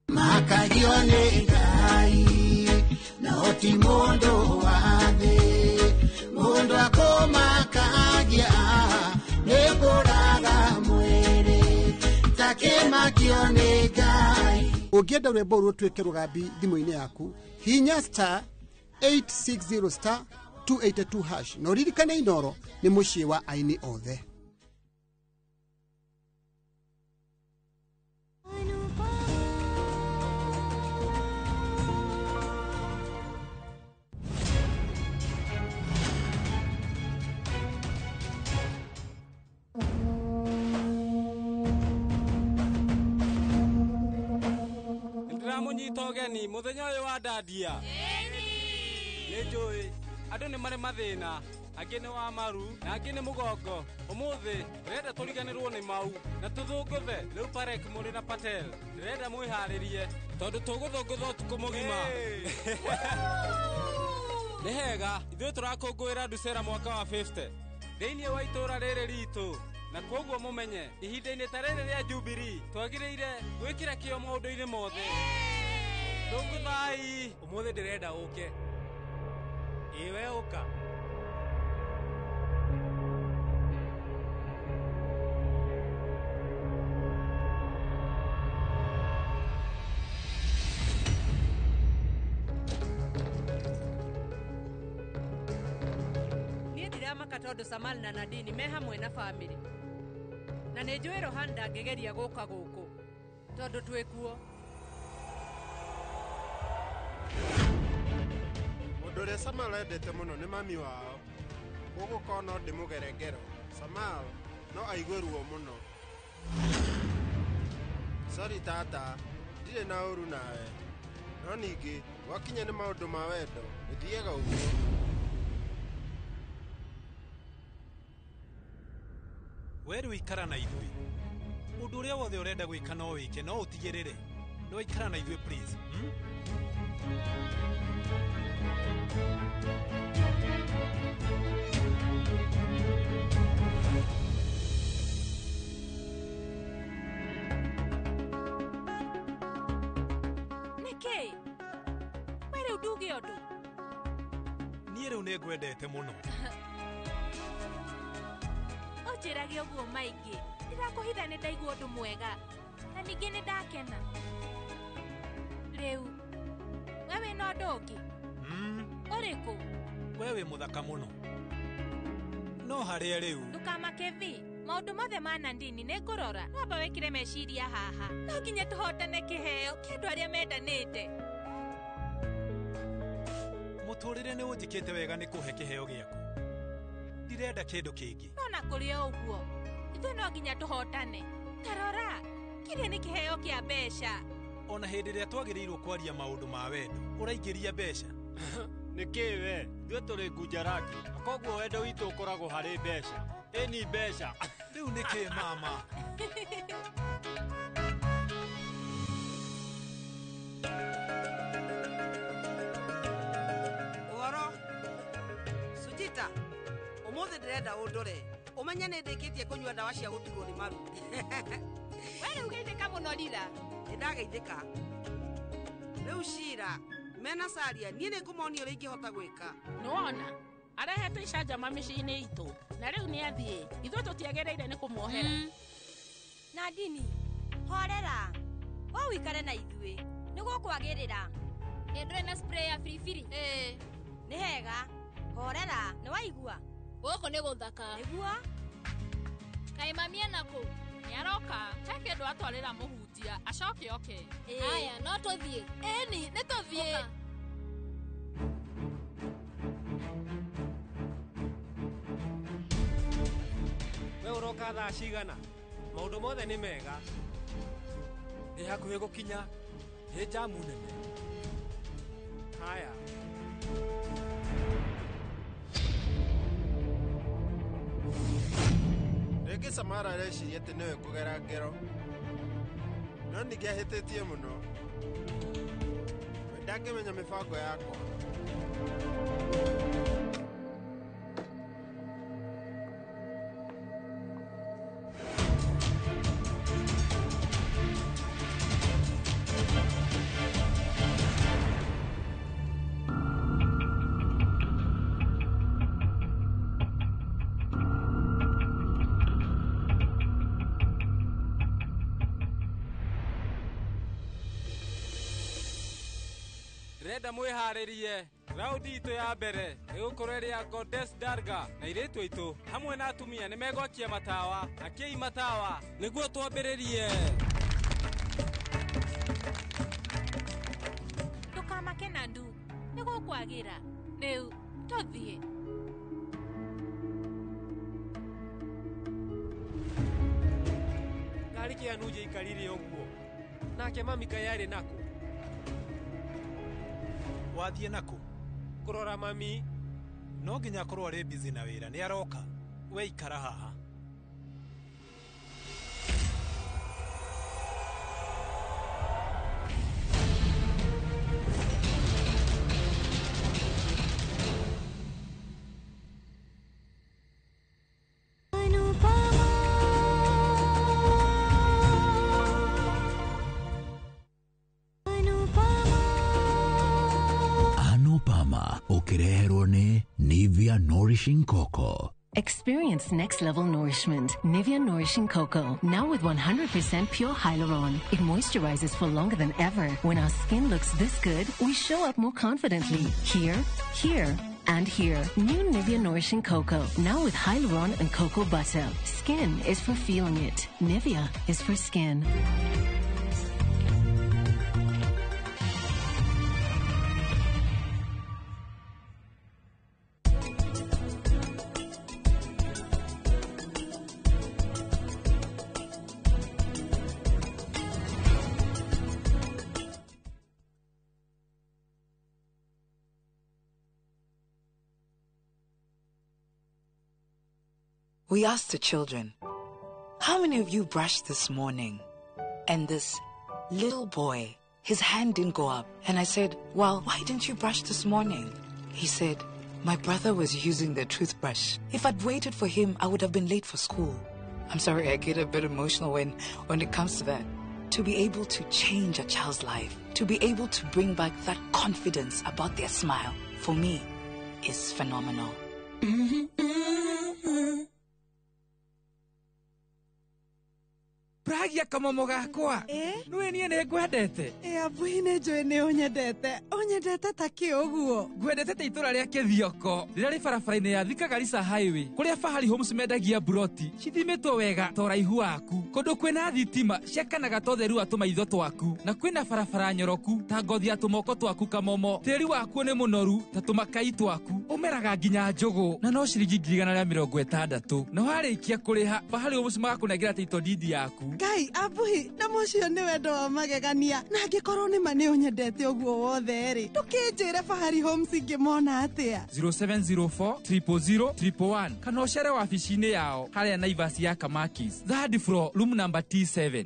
Speaker 21: Makagio nĩ Ngai na ti mundu wa thĩ, mundu akũmakagia nĩ kũraga mwĩrĩ takĩmakio nĩ Ngai.
Speaker 22: Ũngĩenda rwĩmbo rũtuĩke rũgambi thimũ-inĩ yaku, hihinya star 860 star 282 hash na ũririkane Inoro nĩ mũciĩ wa aini othe.
Speaker 2: Ndĩramũnyita ũgeni mũthenya ũyũ wa ndadia. Nĩ njũĩ andũ nĩ marĩ mathĩna,
Speaker 1: Angĩ nĩ wa maru na angĩ nĩ mũgongo. Ũmũthĩ ndĩrenda tũriganĩrwo nĩ mau na tũthũngũthe. Rĩu Parek mũrĩ na Patel, ndĩrenda mwĩharĩrie tondũ tũgũthũngũtha ũtukũ mũgima. Nĩ hega, ithuĩ tũrakũngũĩra Ducera mwaka wa 50 thĩinĩ wa itũũra rĩrĩ ritũ, na koguo mũmenye ihinda-inĩ ta rĩrĩ rĩa Jubilee twagĩrĩire gwĩkĩra kĩo maũndũ-inĩ mothe. Thũngũthai.
Speaker 2: Ũmũthĩ ndĩrenda ũke. Ĩĩ we ũka.
Speaker 4: Niĩ ndiramaka tondũ Samal na Nadini me hamwe na bamĩrĩ, na nĩ njũĩ Rohan ndangĩgeria gũka gũkũ tondũ twĩ kuo.
Speaker 5: Mũndũ ũrĩa Samal endete mũno nĩ mami wao, koguo korwo no ndĩmũgere ngero, Samal no aigue ruo mũno. Sorry tata, ndirĩ na ũru nawe, no ningĩ gwakinya nĩ maũndũ ma wendo gũthiaga ũguo.
Speaker 10: We rĩu ikara na ithuĩ. Ũndũ ũrĩa wothe ũrenda gwĩka no wĩke, no ũtigĩrĩre no ikara na ithuĩ please.
Speaker 3: Nĩkĩ we rĩu nduge ũndũ?
Speaker 10: Niĩ rĩu nĩ ngwendete mũno.
Speaker 3: Ũnjĩrage ũguo maingĩ, ndirakũhitha nĩ ndaigua ũndũ mwega na ningĩ nĩ ndakena. Rĩu we wĩna ũndũ ũngĩ? Ũrĩkũ?
Speaker 10: We wĩ mũthaka mũno, no harĩa rĩu.
Speaker 3: Ndũkamake vi, maũndũ mothe ma Nandini nĩ ngũrora. Wamba wĩkĩre meciria haha, no nginya tũhotane kĩheo kĩa andũ arĩa mendanĩte.
Speaker 10: Mũtũrĩre nĩ ũnjĩkĩte wega nĩ kũhe kĩheo gĩaku. Ndirenda kĩndũ kĩngĩ.
Speaker 3: No na kũrĩ o ũguo, ithuĩ no nginya tũhotane. Tarora, kĩrĩa nĩ kĩheo kĩa mbeca.
Speaker 10: Ona hĩndĩ ĩrĩa twagĩrĩirwo kwaria maũndũ ma wendo, ũraingĩria mbeca.
Speaker 25: Nĩkĩ we, ithuĩ tũrĩ Gujarati, na koguo wendo witũ ũkoragwo harĩ mbeca. Ĩni mbeca.
Speaker 10: Rĩu nĩkĩ mama?
Speaker 26: Ũhoro Sujita, ũmũthĩ ndĩrenda ũndore ũmenye nĩ ndĩkĩtie kũnyua ndawa cia gũturwo nĩ maru.
Speaker 3: We rĩu geithĩka mũno Rira.
Speaker 26: Nĩ ndageithĩka. Rĩu Shira mena Saria, niĩ nĩ ngũmonia ũrĩa ingĩhota gwĩka.
Speaker 3: Nĩwona arehete icanjama mĩciĩ-inĩ itũ na rĩu nĩ athiĩ, ithuĩ tũtiagĩrĩire nĩ kũmuohera.
Speaker 15: Nandini, horera, we ũikare na ithuĩ nĩ gũkwagĩrĩra.
Speaker 16: Ĩ ndũrĩ na spray ya biribiri? Ĩĩ.
Speaker 15: Nĩ hega, horera, nĩ waigua?
Speaker 16: Gũkũ nĩ gũthaka.
Speaker 15: Nĩguo.
Speaker 16: Kaĩ mami ena kũ?
Speaker 3: Nĩ aroka, he kĩndũ atwarĩra mũhunjia acoke oke.
Speaker 16: Haya, no tũthiĩ. Ĩni, nĩ tũthiĩ.
Speaker 2: We ũroka thaa cigana? Maũndũ mothe nĩ mega. Ndĩ hakuhĩ gũkinya, nĩ njamu nene. Haya.
Speaker 5: Rĩngĩ Samara areciria atĩ nĩwe kũgera ngero, no ningĩ ahĩtĩtie mũno. We ndangĩmenya mĩbango yakwa.
Speaker 1: Ndĩrenda mwĩharĩrie. Raundi itũ ya mbere ĩgũkorwo ĩrĩ ya Goddess Darga na airĩtu aitũ hamwe na atumia nĩ megwakia matawa. Akiai matawa nĩguo twambĩrĩrie.
Speaker 3: Ndũkamake Nandu, nĩ gũkwagĩra. Rĩu tũthiĩ.
Speaker 2: Ngari kĩa Nuje ikarire ũguo, nake mami kaĩ arĩ nakũ?
Speaker 10: Wathiĩ nakũ?
Speaker 2: Kũrora mami.
Speaker 10: No nginya akorwo arĩ busy na wĩra, nĩ aroka. We ikara haha.
Speaker 7: Anupama ũkĩreherwo nĩ Nivea Nourishing Cocoa.
Speaker 9: Experience next level nourishment. Nivea Nourishing Cocoa, now with 100% pure hyaluron. It moisturizes for longer than ever. When our skin looks this good, we show up more confidently. Here, here, and here. New Nivea Nourishing Cocoa, now with hyaluron and cocoa butter. Skin is for feeling it. Nivea is for skin.
Speaker 11: We asked the children, how many of you brushed this morning? And this little boy, his hand didn't go up. And I said, well, why didn't you brush this morning? He said, my brother was using the toothbrush. If I'd waited for him, I would have been late for school. I'm sorry, I get a bit emotional when it comes to that. To be able to change a child's life, to be able to bring back that confidence about their smile, for me, is phenomenal.
Speaker 12: Pragia kamomo gakwa. Nĩũĩ niĩ nĩ ngwendete.
Speaker 23: Abuhi nĩ njũĩ nĩ ũnyendete. Ũnyendete ta kĩ ũguo?
Speaker 12: Ngwendete ta itũra rĩa Kĩthioko rĩrĩa rĩ barabara-inĩ ya Thika Garissa Highway kũrĩa Fahari Homes mendagia mburoti cithimĩtwo wega ta ũraihu waku, kũndũ kwĩna thitima ciakanaga ta ũtheru wa tũmaitho twaku, na kwĩna barabara nyoroku ta ngothi ya tũmoko twaku kamomo. Tĩri wakuo nĩ mũnoru ta tũmakai twaku, ũmeraga nginya njũgũ na no ciringi 160,000. Na warĩkia kũrĩha Fahari Homes magakũnengera title deed yaku.
Speaker 23: Ngai abuhi na mũcio nĩ wendo wa magegania, na angĩkorwo nĩ ma nĩ ũnyendete ũguo wothe rĩ, ndũkĩnjĩre Fahari Homes ingĩmona atĩa?
Speaker 12: 0704 000 111 kana ũcere wabici-inĩ yao harĩa Naivas ya Kamakis, third floor, room number T7.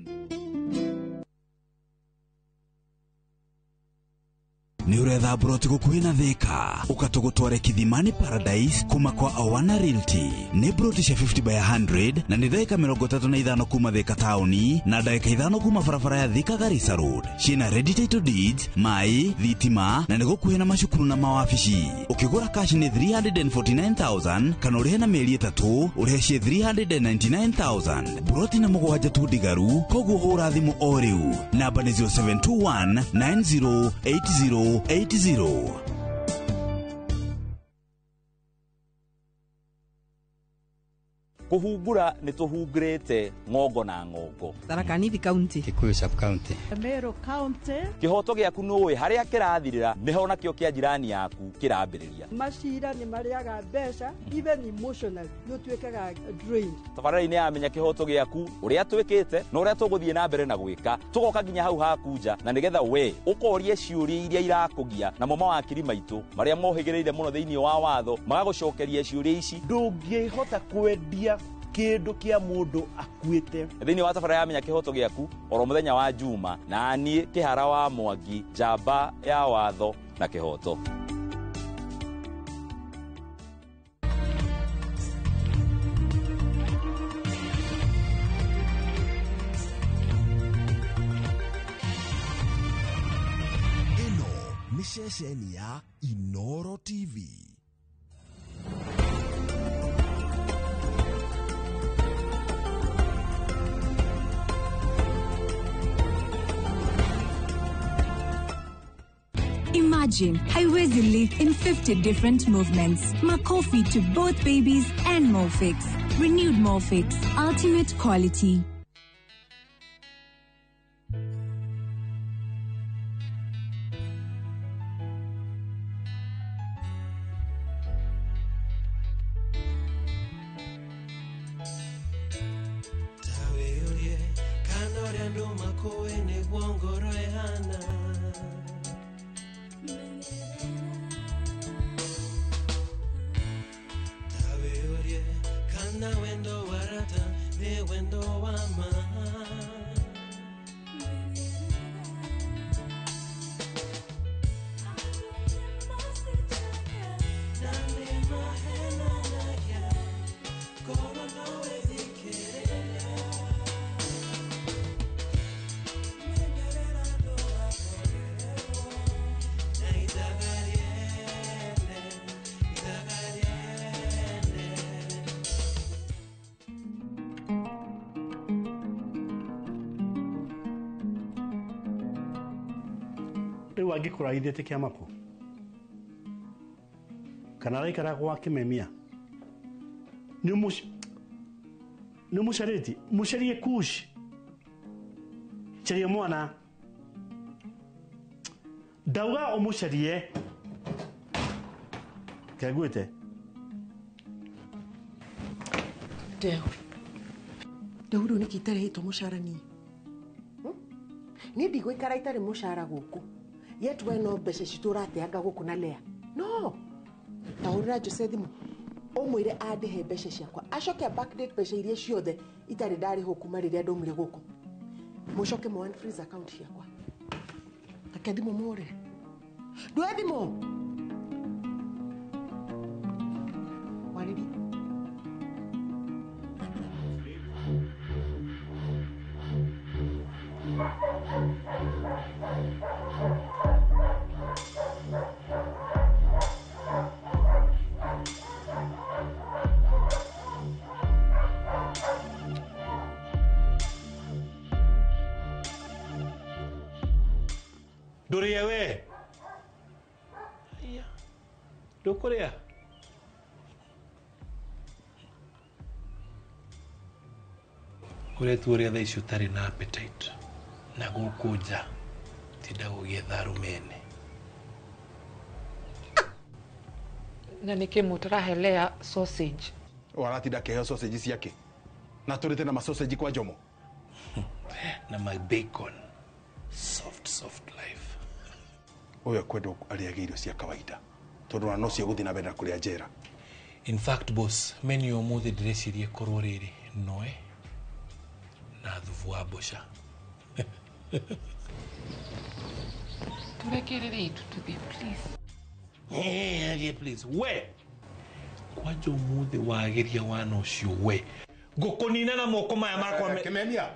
Speaker 17: Nĩ ũretha mburoti gũkuhĩ na Thika, ũka tũgũtware Kithimani Paradise kuma kwa Awana Realty. Nĩ mburoti cia 50 by 100 na nĩ ndagĩka 35 kuma Thika taũni na ndagĩka 5 kuma barabara ya Thika Garissa Road. Ciĩna ready title deeds, maĩ, thitima na nĩ gũkuhĩ na macukuru na mawabici. Ũkĩgũra cash nĩ 349,000 kana ũrĩhe na mĩeri 3 ũrĩhe ciĩ 399,000. Mburoti na mũgwanja tu ndigaru, koguo hũra thimũ o rĩu. Namba nĩ 0721 9080 80.
Speaker 13: Kũhungura nĩ tũhungurĩte ng'ongo na ng'ongo.
Speaker 23: Tharaka Nithi County,
Speaker 14: Kikuyu sub county,
Speaker 23: Meru County.
Speaker 13: Kĩhoto gĩaku nĩũĩ harĩa kĩrathirĩra nĩho nakĩo kĩa jirani yaku kĩrambĩrĩria.
Speaker 27: Macira nĩ marĩaga mbeca, even emotionally nĩ ũtuĩkaga drained.
Speaker 13: Tabarĩra-inĩ ya Menya Kĩhoto Gĩaku, ũrĩa twĩkĩte na ũrĩa tũgũthiĩ na mbere na gwĩka, tũgoka nginya hau haku nja na nĩgetha we ũkorie ciũria iria irakũgia, namo mawakiri maitũ marĩa mohĩgĩrĩire mũno thĩinĩ wa watho magagũcokeria ciũria ici.
Speaker 28: Ndũngĩhota kwendia kĩndũ kĩa mũndũ akuĩte.
Speaker 13: Thĩinĩ wa tabarĩra ya Menya Kĩhoto Gĩaku oro mũthenya wa Juma, na niĩ Kĩhara wa Mwangi, njamba ya watho na kĩhoto.
Speaker 29: Ĩno nĩ ceceni ya Inoro TV.
Speaker 30: Imagine haiwezi live in 50 different movements. Makofi to both babies and Molfix. Renewed Molfix. Ultimate quality.
Speaker 4: Ũraigua ngĩkũrarithĩtie kĩama kũ? Kana araikara gwa kĩmemia? Nĩ ũmũcarĩtie? Mũcarie kush. Caria mwana. Ndauga ũmũcarie. Kengwĩte.
Speaker 6: Ndeo. Ndeo rĩu nĩkĩ itarĩhĩtwo mũcara niĩ? Niĩ ndigũikara itarĩ mũcara gũkũ. Yet we no mbeca citũ ũrateanga gũkũ na Lea. No. Ta hũrĩra Jose thimũ. Ũmwĩre andĩhe mbeca ciakwa. Acoke backdate mbeca iria ciothe itarĩ ndarĩhwo kuma rĩrĩa ndaumire gũkũ. Mũcoke mũ unfreeze account ciakwa. Take thimũ mũhũrĩre. Ndũe thimũ. Warĩrie.
Speaker 10: Ndũrĩe we. Ndũkũrĩa. Ũretua ũrĩa thaa ici ũtarĩ na appetite na gũkũ nja tinda gũgĩetha arũme ene.
Speaker 11: Na nĩkĩ mũtarahe Lea sausage?
Speaker 8: Ũratinda akĩheo sausage ciake na tũrĩte na masausage kwa Jomo
Speaker 10: na my bacon soft soft life.
Speaker 8: Ũyũ ekwendwo arĩage irio cia kawaida tondũ ona no cio gũthiĩ na mbere na kũrĩa njera.
Speaker 10: In fact boss, menu ũmũthĩ ndĩreciria ĩkorwo rĩrĩ noe na thubu wa mboca.
Speaker 11: Tũrekererie itu tũthiĩ please.
Speaker 10: Hey, please we kwanja ũmũthĩ wageria wana ũcio we ngũkũnina na moko maya makwa.
Speaker 8: Kĩmemia.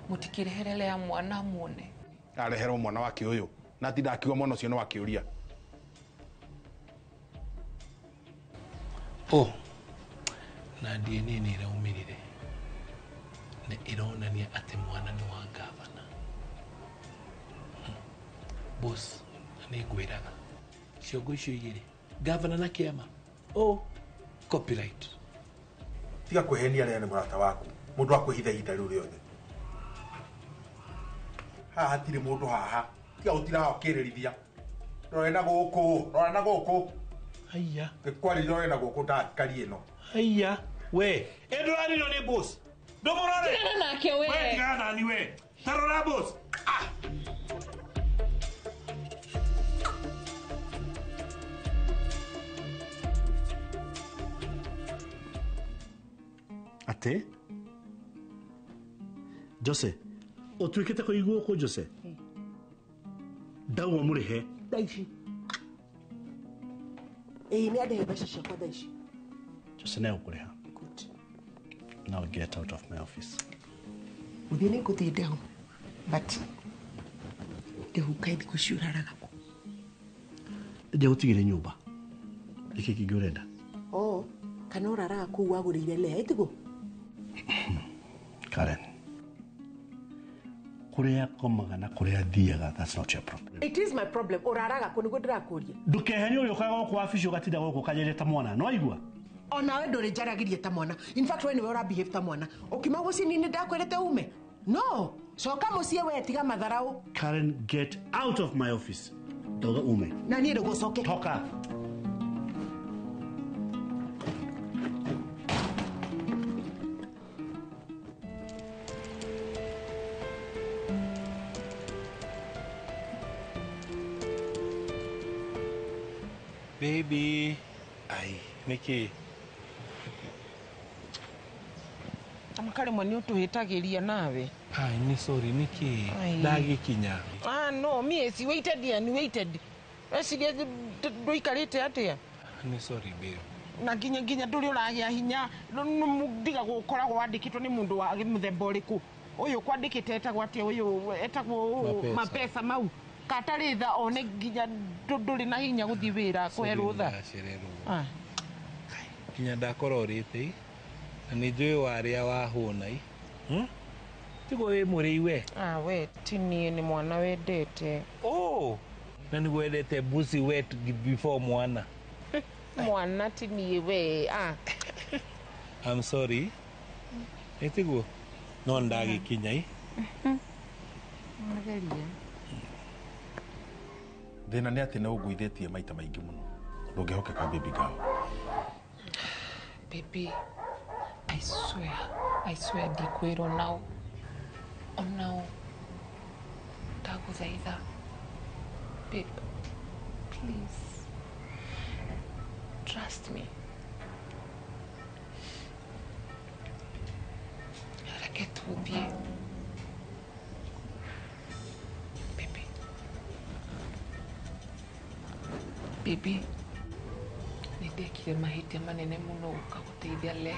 Speaker 11: Mũtikĩrehere Lea mwana muone.
Speaker 8: Areherwo mwana wake ũyũ na atinda akiuga mwana ũcio nĩ wakĩũria.
Speaker 10: Oh, na DNA nĩ ĩraumĩrire na ĩronania atĩ mwana nĩ wa gavana. Boss, na nĩ ngwĩraga ciongo icio igĩrĩ gavana na kĩama oh, copyright.
Speaker 8: Tiga kwĩhenia Lea nĩ mũrata waku mũndũ akwĩhitha ihinda rĩu rĩothe. Haha hatirĩ mũndũ haha tiga gũtira haha ũkĩrĩrithia. Rore na gũkũ, rora na gũkũ.
Speaker 10: Haiya.
Speaker 8: Ngĩkwarĩria rore na gũkũ ndakari ĩno.
Speaker 10: Haiya we ĩ ndũrarĩrio nĩ boss. Ndũmũrore.
Speaker 11: Tigana nake we.
Speaker 10: We tigana nani we. Ta rora boss. Ah.
Speaker 4: Atĩ Jose ũtuĩkĩte kũiguo kũ Jose? Ndauga mũrĩhe
Speaker 6: thaa ici. Ĩĩ nĩ andĩhe mbeca ciakwa thaa ici.
Speaker 4: Jose nĩ egũkũrĩha. Now get out of my office.
Speaker 6: Gũthiĩ nĩ ngũthiĩ Ndehu but Ndehu kaĩ thikũ ici ũraraga kũ?
Speaker 4: Ndĩgũtigĩre nyũmba. Nĩkĩ kĩngĩ ũrenda?
Speaker 6: Oh, kana ũraraga kũu wagũrĩire Lea ĩtiguo?
Speaker 4: Karen, kũrĩa ngomaga na kũrĩa thiaga, that's not your problem.
Speaker 6: It is my problem. Ũraraga kũ nĩguo ndĩrakũria.
Speaker 4: Ndũkehenie ũrĩa ũkaga gũkũ wabici ũgatinda gũkũ ũkanyeria ta mwana, nĩ waigua?
Speaker 6: Onawe ndũrĩ njaragĩria ta mwana. In fact we nĩwe ũrabehave ta mwana. Ũkiuma mũciĩ niĩ nĩ ndakwĩrĩte ume. No, coka mũciĩ we tiga matharaũ.
Speaker 4: Karen, get out of my office. Ndauga ume.
Speaker 6: Na niĩ ndũgũcoke.
Speaker 4: Toka.
Speaker 10: Baby, ai, nĩkĩ?
Speaker 14: Makarĩmwe nĩ ũtũhĩtagĩria nawe.
Speaker 10: Ai, nĩ sorry, nĩkĩ?
Speaker 14: Ai.
Speaker 10: Ndagĩkinya.
Speaker 14: Ah, no, miezi waited and waited. Weciria ndũikarĩte atĩa?
Speaker 10: Nĩ sorry babe.
Speaker 14: Na nginya ndũrĩ ũragĩa hinya ndiga gũkoragwo wandĩkĩtwo nĩ mũndũ wa mũthemba ũrĩkũ. Ũyũ kwandĩkĩte etagwo atĩa ũyũ etagwo
Speaker 10: Mapesa.
Speaker 14: mapesa mau. Katarĩ tha one nginya ndũrĩ na hinya gũthiĩ wĩra kũhe rũtha.
Speaker 10: Ndacererwo.
Speaker 14: Ah.
Speaker 10: Nginya ndakora ũrĩte i. Na nĩ njũĩ warĩa wahũna i. Tiguo wĩ mũrĩi we.
Speaker 14: Ah, we ti niĩ, nĩ mwana wendete.
Speaker 10: Oh, na nĩguo wendete mbuzi wet before mwana.
Speaker 14: Mwana ti niĩ we. Ah.
Speaker 10: I'm sorry. Ĩtiguo no ndagĩkinya i.
Speaker 14: Mageria.
Speaker 8: Thĩna nĩ atĩ nĩ ũngũithĩtie maita maingĩ mũno. Ndũngĩhokeka baby girl.
Speaker 11: Baby, I swear ndikwĩrwo nao. Onao. Ndagũthaitha. Babe, please. Trust me. Reke tũthiĩ. Baby. Baby. Nĩndekire mahĩtia manene mũno gũka gũteithia Lea.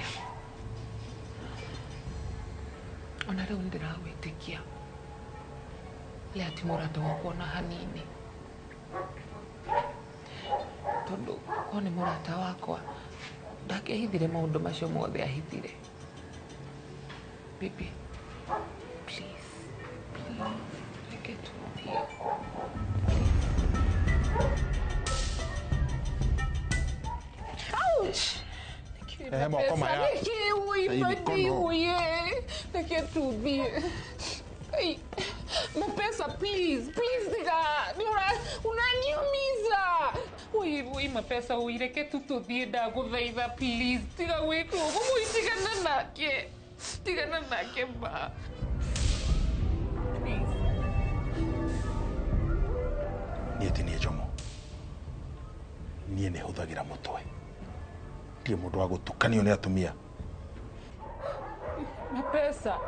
Speaker 11: Ona rĩu nĩndĩragwĩtĩkia. Lea ti mũrata wakwa ona hanini. Tondũ korwo nĩ mũrata wakwa ndangĩahithire maũndũ macio mothe ahithire. Baby, please, please, reke tũthiĩ.
Speaker 14: Ouch!
Speaker 8: Ehe moko maya.
Speaker 14: Reke tũthiĩ. Ai, mapesa, please, please, tiga. Unaniumiza. Oi, oi, mapesa, oi, reke tu tũthiĩ ndagũthaitha, please. Tiga gwĩka ũguo, oi, tigana nake. Tigana nake ma. Please.
Speaker 8: Niĩ ti niĩ Njomo. Niĩ nĩ hũthagĩra mũtwe. Ndirĩ mũndũ wa gũtukanio nĩ atumia.
Speaker 14: Mapesa.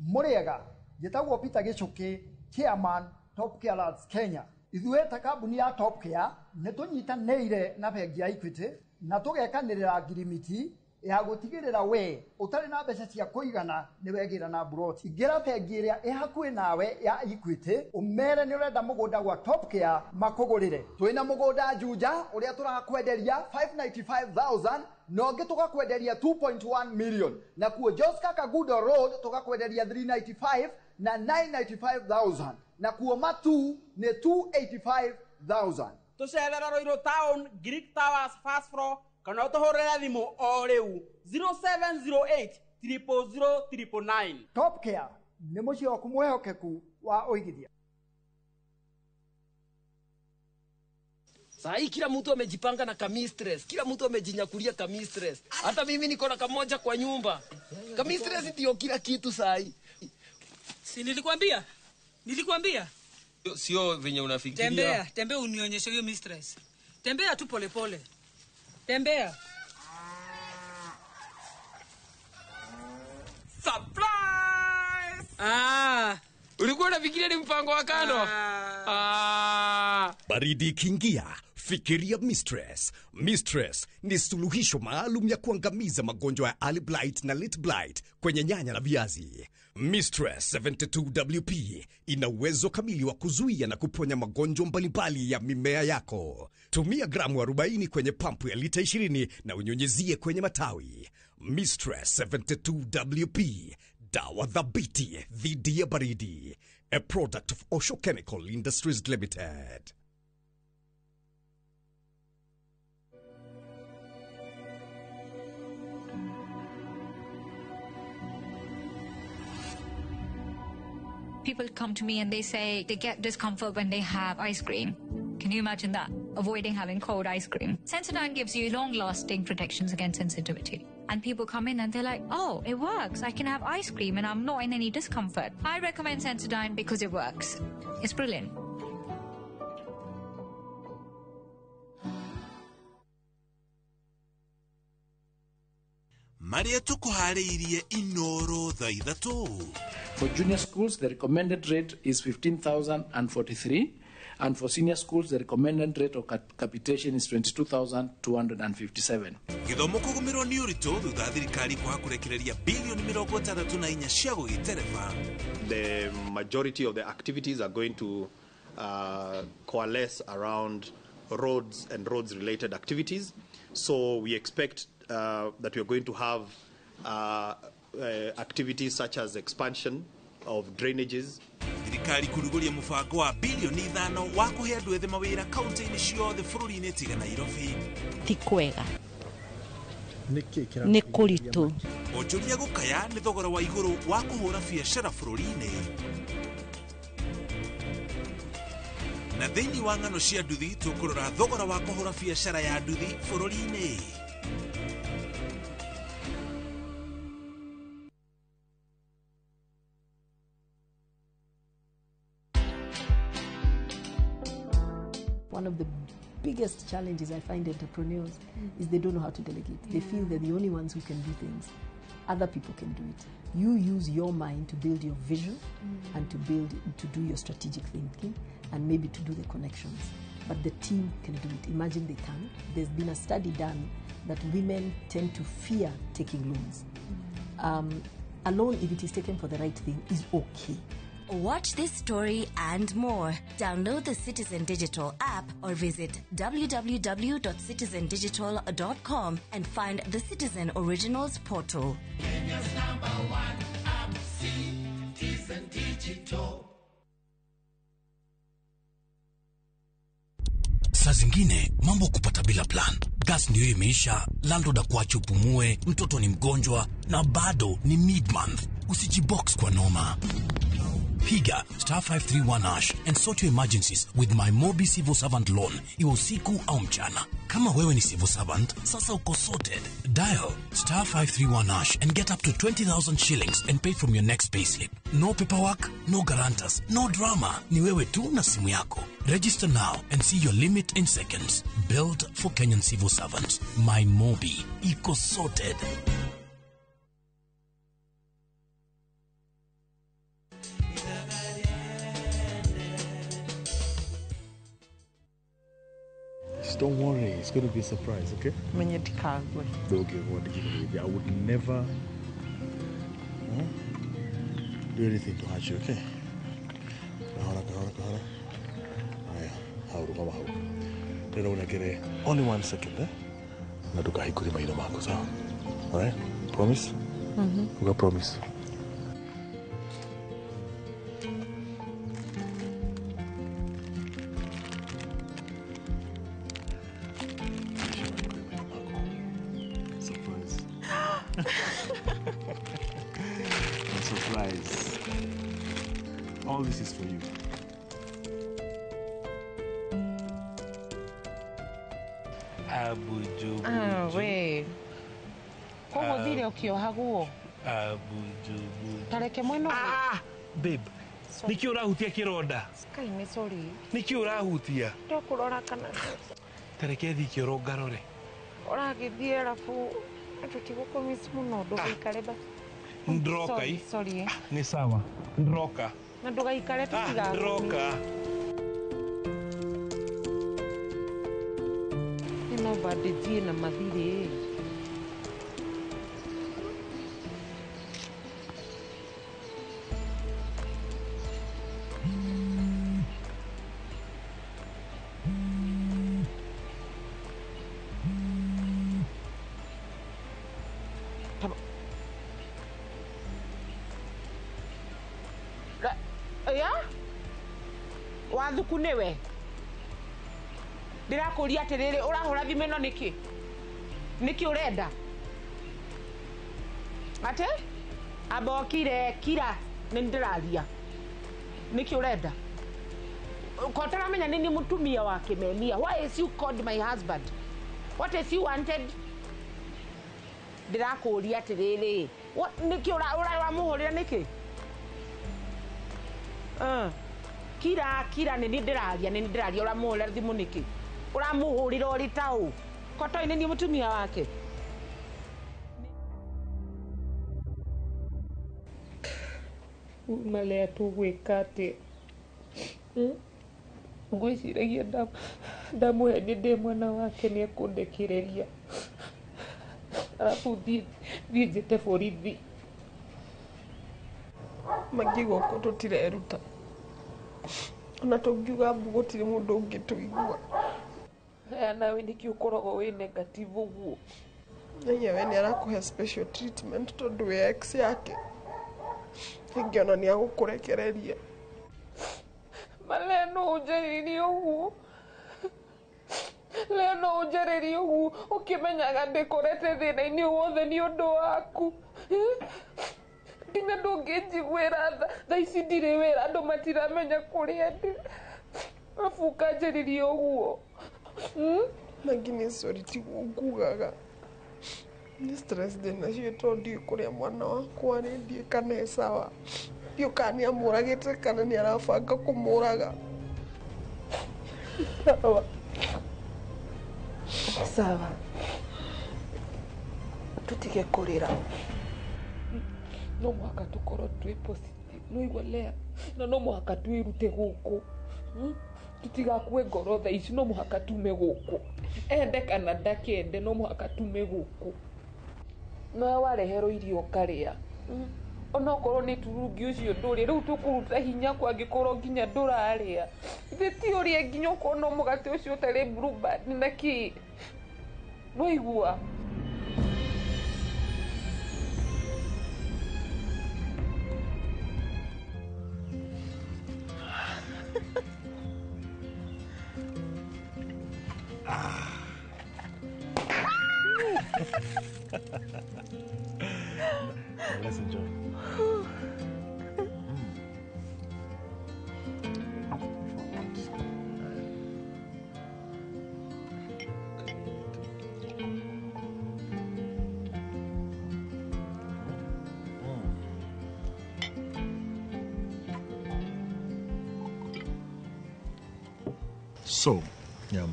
Speaker 15: Mũrĩega, njĩtagwo Peter Gĩchũkĩ, chairman Top Care Lads Kenya. Ithuĩ ta kambuni ya Top Care nĩ tũnyitanĩire na bengi ya Equity na tũgekanĩrĩra ngirimiti ya gũtigĩrĩra we ũtarĩ na mbeca cia kũigana nĩ wegĩra na mburoti. Ingĩra bengi ĩrĩa ĩ hakuhĩ nawe ya Equity ũmere nĩ ũrenda mũgũnda gwa Top Care makũgũrĩre. Twĩna mũgũnda Juja ũrĩa tũrakwenderia 595,000 na ũngĩ tũgakwenderia 2.1 million, na kuo Joska Kagudo Road tũgakwenderia 395 na 995,000, na kuo Matu nĩ 285,000.
Speaker 16: Tũcerera Ruiru Town, Greek Towers first floor, kana ũtũhũrĩre thimũ o rĩu 0708 000 999.
Speaker 15: Top Care nĩ mũciĩ waku mwĩhokeku wa ũigithia.
Speaker 18: Saa hii kila mtu amejipanga na kamistress, kila mtu amejinyakulia kamistress. Hata mimi niko na kamoja kwa nyumba. Kamistress ndio kila kitu saa hii.
Speaker 19: Si nilikwambia? Nilikwambia?
Speaker 20: Sio venye unafikiria.
Speaker 19: Tembea, tembea unionyeshe hiyo mistress. Tembea tu pole pole. Tembea.
Speaker 20: Surprise!
Speaker 19: Ah,
Speaker 20: ulikuwa unafikiria ni mpango wa kando? Ah.
Speaker 29: Baridi ikiingia, fikiria Mistress. Mistress ni suluhisho maalum ya kuangamiza magonjwa ya early blight na late blight kwenye nyanya na viazi. Mistress 72WP ina uwezo kamili wa kuzuia na kuponya magonjwa mbalimbali ya mimea yako. Tumia gramu 40 kwenye pampu ya lita 20 na unyunyizie kwenye matawi. Mistress 72WP, dawa thabiti dhidi ya baridi. A product of Osho Chemical Industries Limited.
Speaker 21: People come to me and they say they get discomfort when they have ice cream. Can you imagine that? Avoiding having cold ice cream. Sensodyne gives you long-lasting protections against sensitivity. And people come in and they're like, oh, it works. I can have ice cream and I'm not in any discomfort. I recommend Sensodyne because it works. It's brilliant.
Speaker 22: Maria tukuharĩirie Inoro thaa ithatũ.
Speaker 23: For junior schools, the recommended rate is 15,043,
Speaker 1: And for senior schools, the recommended rate of capitation is 22,257.
Speaker 22: Gĩthomo kũgũmĩrwo nĩ ũritũ thutha thirikari kwaga kũrekereria bilioni 64 cia gũgĩtereba.
Speaker 2: The majority of the activities are going to coalesce around roads and roads-related activities. So we expect that we are going to have activities such as expansion of drainages.
Speaker 22: Thirikari kũrugũria mũbango wa bilioni 5 wa kũhe andũ ethĩ mawĩra kaunti-inĩ ciothe bũrũri-inĩ tiga Nairobi.
Speaker 3: Ti kwega. Nĩ kũritũ.
Speaker 22: Onjoria gũkaya nĩ thogora wa igũrũ wa kũhũra biacara bũrũri-inĩ. Na thĩinĩ wa ng'ano cia nduthi tũkũrora thogora wa kũhũra biacara ya nduthi bũrũri-inĩ.
Speaker 5: One of the biggest challenges I find entrepreneurs is they don't know how to delegate. They feel they're the only ones who can do things. Other people can do it. You use your mind to build your vision and to do your strategic thinking and maybe to do the connections. But the team can do it. Imagine they can. There's been a study done that women tend to fear taking loans. A loan, if it is taken for the right thing, is okay.
Speaker 7: Watch this story and more. Download the Citizen Digital app or visit www.citizendigital.com and find the Citizen Originals portal.
Speaker 9: Kenya's number one app, Citizen Digital.
Speaker 12: Saa zingine mambo kupata bila plan. Gas ndio imeisha, landlord akuache upumue, mtoto ni mgonjwa na bado ni mid-month. Usijibox kwa noma. Piga star 531 hash and sort your emergencies with my Mobi Civil Servant Loan, iwe usiku au mchana. Kama wewe ni civil servant, sasa uko sorted. Dial star 531 hash and get up to 20,000 shillings and pay from your next payslip. No paperwork, no guarantors, no drama. Ni wewe tu na simu yako. Register now and see your limit in seconds. Built for Kenyan civil servants. My Mobi. Iko sorted.
Speaker 8: Don't worry, it's going to be a surprise, okay? Okay, I would never do anything to hurt you, okay? Only 1 second, eh? Alright? Promise? Mm-hmm. Okay, promise. Surprise. All this is for you.
Speaker 10: Abuju.
Speaker 14: Ah, we. Kogo thire ukiohagwo.
Speaker 10: Abuju.
Speaker 14: Tareke mwena.
Speaker 10: Ah, babe. Niki urahutia kironda?
Speaker 14: Sky ni sorry.
Speaker 10: Niki urahutia?
Speaker 14: Ndokurora kana.
Speaker 10: Tareke thi kioro ngarore.
Speaker 14: Uragithie arafu tutigũkũmiss mũno ndũgaikare ba.
Speaker 10: Ndroka i.
Speaker 14: Sorry.
Speaker 10: Ni sawa. Ndroka.
Speaker 14: Na ndũgaikare tũtiga.
Speaker 10: Ndroka.
Speaker 14: Ĩno bandage ĩna mathirĩ. Ya? Wathuku nĩwe? Ndĩrakũria atĩrĩrĩ, ũrahũra thimũ ĩno nĩkĩ? Nĩkĩ ũrenda? Atĩ? Amba ũkire, kira, nĩ ndĩraria. Nĩkĩ ũrenda? Ko ũtaramenya nĩ niĩ mũtumia wa Kĩmenia. Why is you called my husband? What is you wanted? Ndĩrakũria atĩrĩrĩ, nĩkĩ ũramũhũrĩra nĩkĩ? Kira kira nĩ ndĩraria nĩ ndĩraria ũramũhũrĩra thimũ nĩkĩ? Ũramũhũrĩra ũrĩ ta ũ? Ko toĩ nĩ niĩ mũtumia wake?
Speaker 24: Malea tũgwĩka atĩa?
Speaker 14: Ngwĩciragia ndamũhe nĩ ndĩ mwana wake nĩ ekũndekereria. Arabu thiĩ njĩte borithi.
Speaker 3: Mangĩ gũkũ tũtireruta. Ona tũngiuga mbu gũtirĩ mũndũ ũngĩtũigua.
Speaker 14: Aya nawe nĩkĩ ũkoragwo wĩ negative ũguo?
Speaker 3: Enyewe nĩ arakũhe special treatment tondũ wĩ ex yake. Rĩngĩ ona nĩ agũkũrekereria.
Speaker 14: Malea no ũnjarĩrie ũguo. Lea no ũnjarĩrie ũguo ũkĩmenyaga ndĩkorete thĩna-inĩ wothe nĩ ũndũ waku. Nginya ndũngĩnjiguĩra tha. Thaa ici ndirĩ wĩra, andũ matiramenya kũrĩa ndĩ. Arabu ũkanjarĩria ũguo.
Speaker 3: Mangĩ nĩ sorry tiguo ngugaga. Nĩ stress ndĩnacio tondũ ndiũĩ kũrĩa mwana wakwa arĩ, ndiũĩ kana e sawa. Ndiũĩ kana nĩ amũragĩte kana nĩ arabanga kũmũraga.
Speaker 14: Sawa. Sawa. Tũtige kũrĩra. No mũhaka tũkorwo twĩ positive. Nĩwaigua Lea? Na no mũhaka twĩrute gũkũ. Tũtigakue ngoro thaa ici, no mũhaka tume gũkũ. Ende kana ndakende, no mũhaka tume gũkũ. Nowe wareherwo irio ũkarĩa. Onokorwo nĩ turungi ũcio ndũrĩ, rĩu tũkũruta hinya kũ angĩkorwo nginya ndũrarĩa. Ithe ti ũrĩe nginya okorwo no mũgate ũcio ũtarĩ Blue Band na kĩ. Nĩwaigua?
Speaker 8: Let's enjoy. So, Nyamu,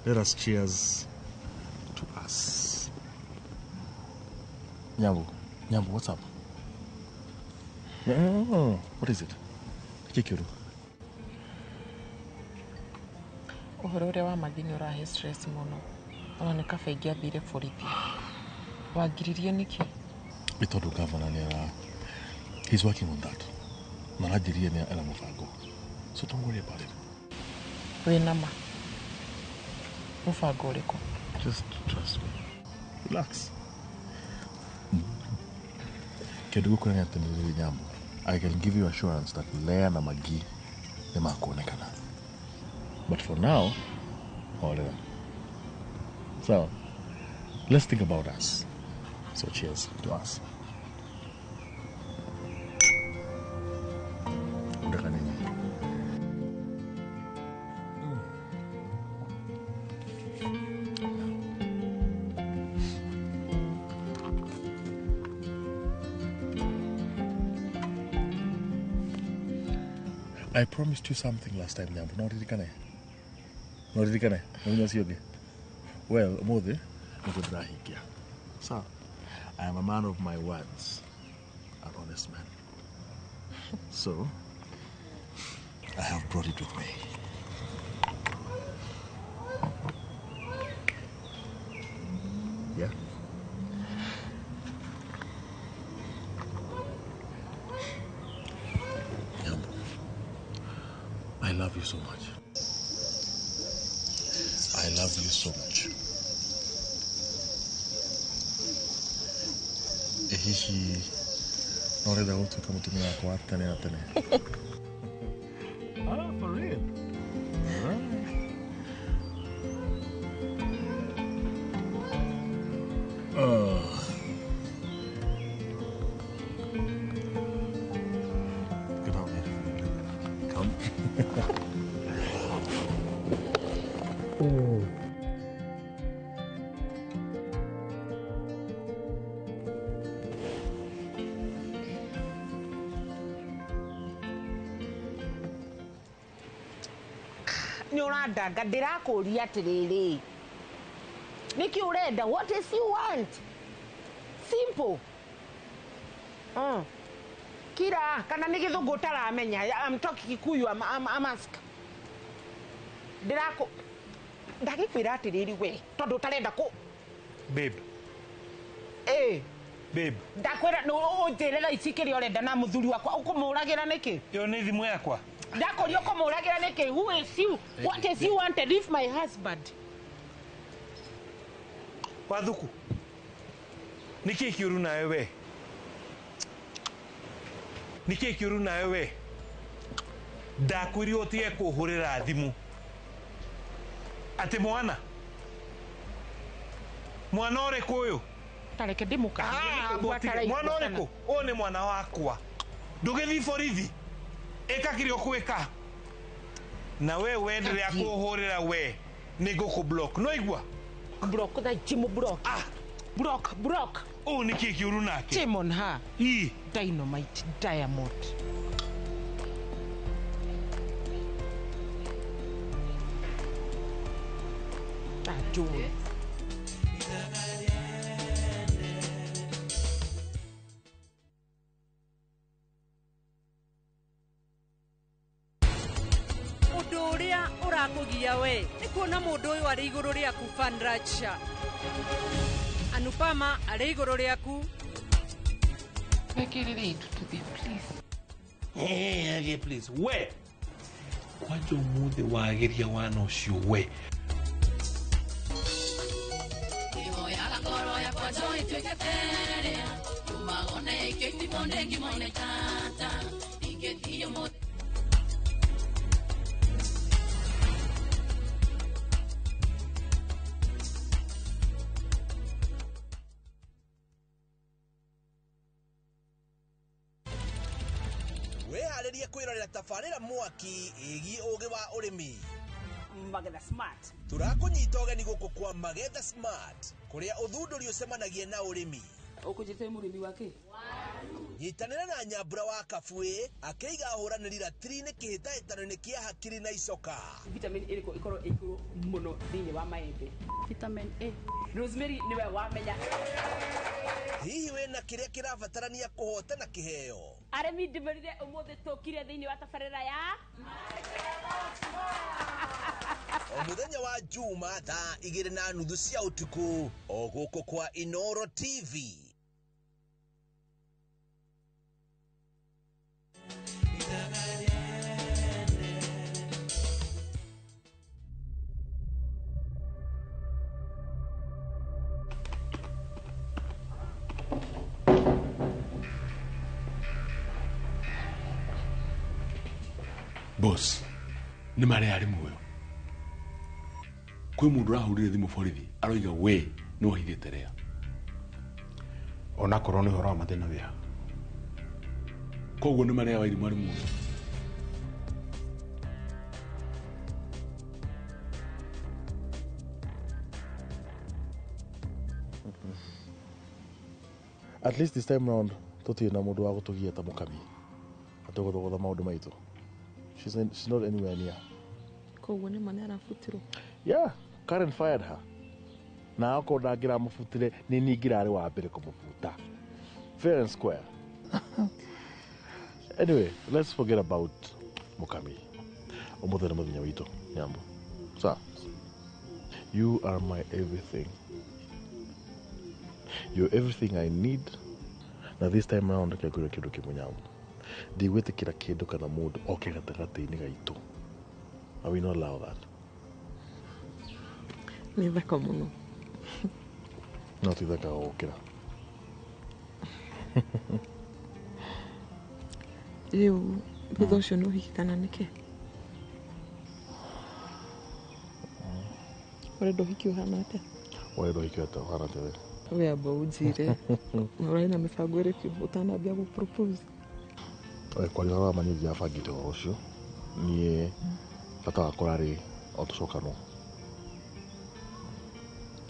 Speaker 8: let us cheers to us. Nyambu, what's up? No, what is it? Kikiru.
Speaker 6: Ũhoro ũrĩa wa Maggie nĩ ũrahe stress mũno. Ona nĩ kaba ingĩathire borithi. Wangiririe nĩkĩ?
Speaker 8: Nĩ tondũ governor nĩ ara he's working on that. Na aranjĩrire nĩ ena mũbango. So don't worry about it.
Speaker 6: Wĩna ma? Mũbango ũrĩkũ?
Speaker 8: Just trust me. Relax. Kĩndũ gũkũra nĩ atĩ nĩ Nyambu. I can give you assurance that Lea na Maggie nĩ makuonekana. But for now, horera. So, let's think about us. So cheers to us. Unataka nini? I promised you something last time, Nyambu. No ririkane. No ririkane. No ũcio ũngĩ. Well, ũmũthĩ nĩguo ndĩrahingia. So, I am a man of my words, an honest man. So, I have brought it with me. Yeah? Nyambu, I love you so much. I love you so much. Hihi no ũrenda gũtuĩka mũtumia wakwa wa tene na tene? Ah, for real? All right. Oh. Good on you. Come. Oh.
Speaker 14: Nĩ ũrandanga ndĩrakũria atĩrĩrĩ, nĩkĩ ũrenda? What is you want? Simple. Kira kana nĩ gĩthũngũ ũtaramenya. I'm talking Kikuyu. I'm ask. Ndĩrakũ ndagĩkwĩra atĩrĩrĩ we tondũ ũtarenda kũ
Speaker 10: Babe.
Speaker 14: Ĩ.
Speaker 10: Babe.
Speaker 14: Ndakwĩra ũnjĩre thaa ici kĩrĩa ũrenda na mũthuri wakwa ũkũmũragĩra nĩkĩ?
Speaker 10: Ĩyo nĩ thimũ yakwa.
Speaker 14: Ndakũria ũkũmũragĩra nĩkĩ? Who is you? What is you wanted if my husband?
Speaker 10: Wathuku. Nĩkĩ kĩũru nawe we? Nĩkĩ kĩũru nawe we? Ndakwĩrire ũtige kũhũrĩra thimũ. Atĩ mwana? Mwana ũrĩkũ ũyũ?
Speaker 14: Tareke ndĩmũkanie.
Speaker 10: Mwana ũrĩkũ? Ũyũ nĩ mwana wakwa. Ndũgĩthiĩ borithi. Ĩka kĩrĩa ũkwĩka. Na we wenderea kũhũrĩra we nĩ ngũkũ block. No igua?
Speaker 14: Block thaa ici mũ block.
Speaker 10: Ah.
Speaker 14: Block, block.
Speaker 10: Ũyũ nĩ kĩĩ kĩũru nake?
Speaker 14: Shame on her.
Speaker 10: Ii.
Speaker 14: Dynamite, diamond. Njũĩ.
Speaker 19: Ũndũ ũrĩa ũrakũgia we nĩ kuona mũndũ ũyũ arĩ igũrũ rĩaku Fanracha. Anupama arĩ igũrũ rĩaku.
Speaker 6: Wekerere itu tuthiĩ please.
Speaker 10: Eh, please. We. Kwanja ũmũthĩ wageria wana ũcio we.
Speaker 4: Wĩharĩrie kwĩrorera tabarĩra mwaki ĩgiĩ ũgĩ wa ũrĩmi.
Speaker 16: Magetha Smart.
Speaker 4: Tũrakũnyita ũgeni gũkũ kwa Magetha Smart kũrĩa ũthundũri ũcemanagia na ũrĩmi.
Speaker 16: Ũkũnjĩte mũrĩmi wa kĩ?
Speaker 4: Nyitanĩra na Nyambura wa Kabuĩ akĩiga ahũranĩri ratiri-inĩ kĩhĩtahĩtano-inĩ kĩa hakiri na icoka.
Speaker 16: Vitamin ĩrĩkũ ĩkorwo ĩ igũrũ mũno thĩinĩ wa maembe? Vitamin A. Rosemary nĩwe wamenya.
Speaker 4: Hihi wĩna kĩrĩa kĩrabatarania kũhotana kĩheo?
Speaker 16: Arĩmi ndĩmerire ũmũthĩ tũkire thĩinĩ wa tabarĩra ya
Speaker 4: O mũthenya wa Juma thaa 2:30 cia ũtukũ o gũkũ kwa Inoro TV.
Speaker 11: Boss, nĩ marĩa arĩ muoyo. Kwĩ mũndũ ũrahũrire thimũ borithi aroiga we nĩ wahithĩte rea.
Speaker 13: Onakorwo nĩ ũhoro wa mathĩna wĩha.
Speaker 11: Koguo nĩ marĩa Wairimũ arĩ muoyo.
Speaker 8: At least this time round tũtirĩ na mũndũ wa gũtũgia ta mũkami atũgũthogotha maũndũ maitũ. She's not anywhere near.
Speaker 6: Koguo nĩ ma nĩ arabutirwo?
Speaker 8: Yeah, Karen fired her. Na akorwo ndangĩramũbutire nĩ niĩ ingĩrarĩ wa mbere kũmũbuta. Fair and square. Anyway, let's forget about Mukami. Ũmũthĩ nĩ mũthenya witũ, Nyambo. Sir, you are my everything. You're everything I need. Na this time round reke ngwĩre kĩndũ kĩmwe, Nyambo. Ndigwĩtĩkĩra kĩndũ kana mũndũ oke gatagatĩ-inĩ gaitũ. I will not allow that.
Speaker 6: Nĩ thaka mũno.
Speaker 8: No ti thaka gũkĩra.
Speaker 6: Rĩu thutha ũcio nĩ ũhiki kana nĩkĩ? Ũrenda ũhiki ũhana atĩa?
Speaker 8: Ũrenda ũhiki ũhana atĩa we?
Speaker 6: We amba ũnjĩre. Ũrarĩ na mĩbango ĩrĩkũ ũtanambia gũ propose?
Speaker 8: Kwaria ũhoro wa ma niĩ ndirabangĩte ũhoro ũcio. Niĩ bata wakwa ũrarĩ o tũcokanwo.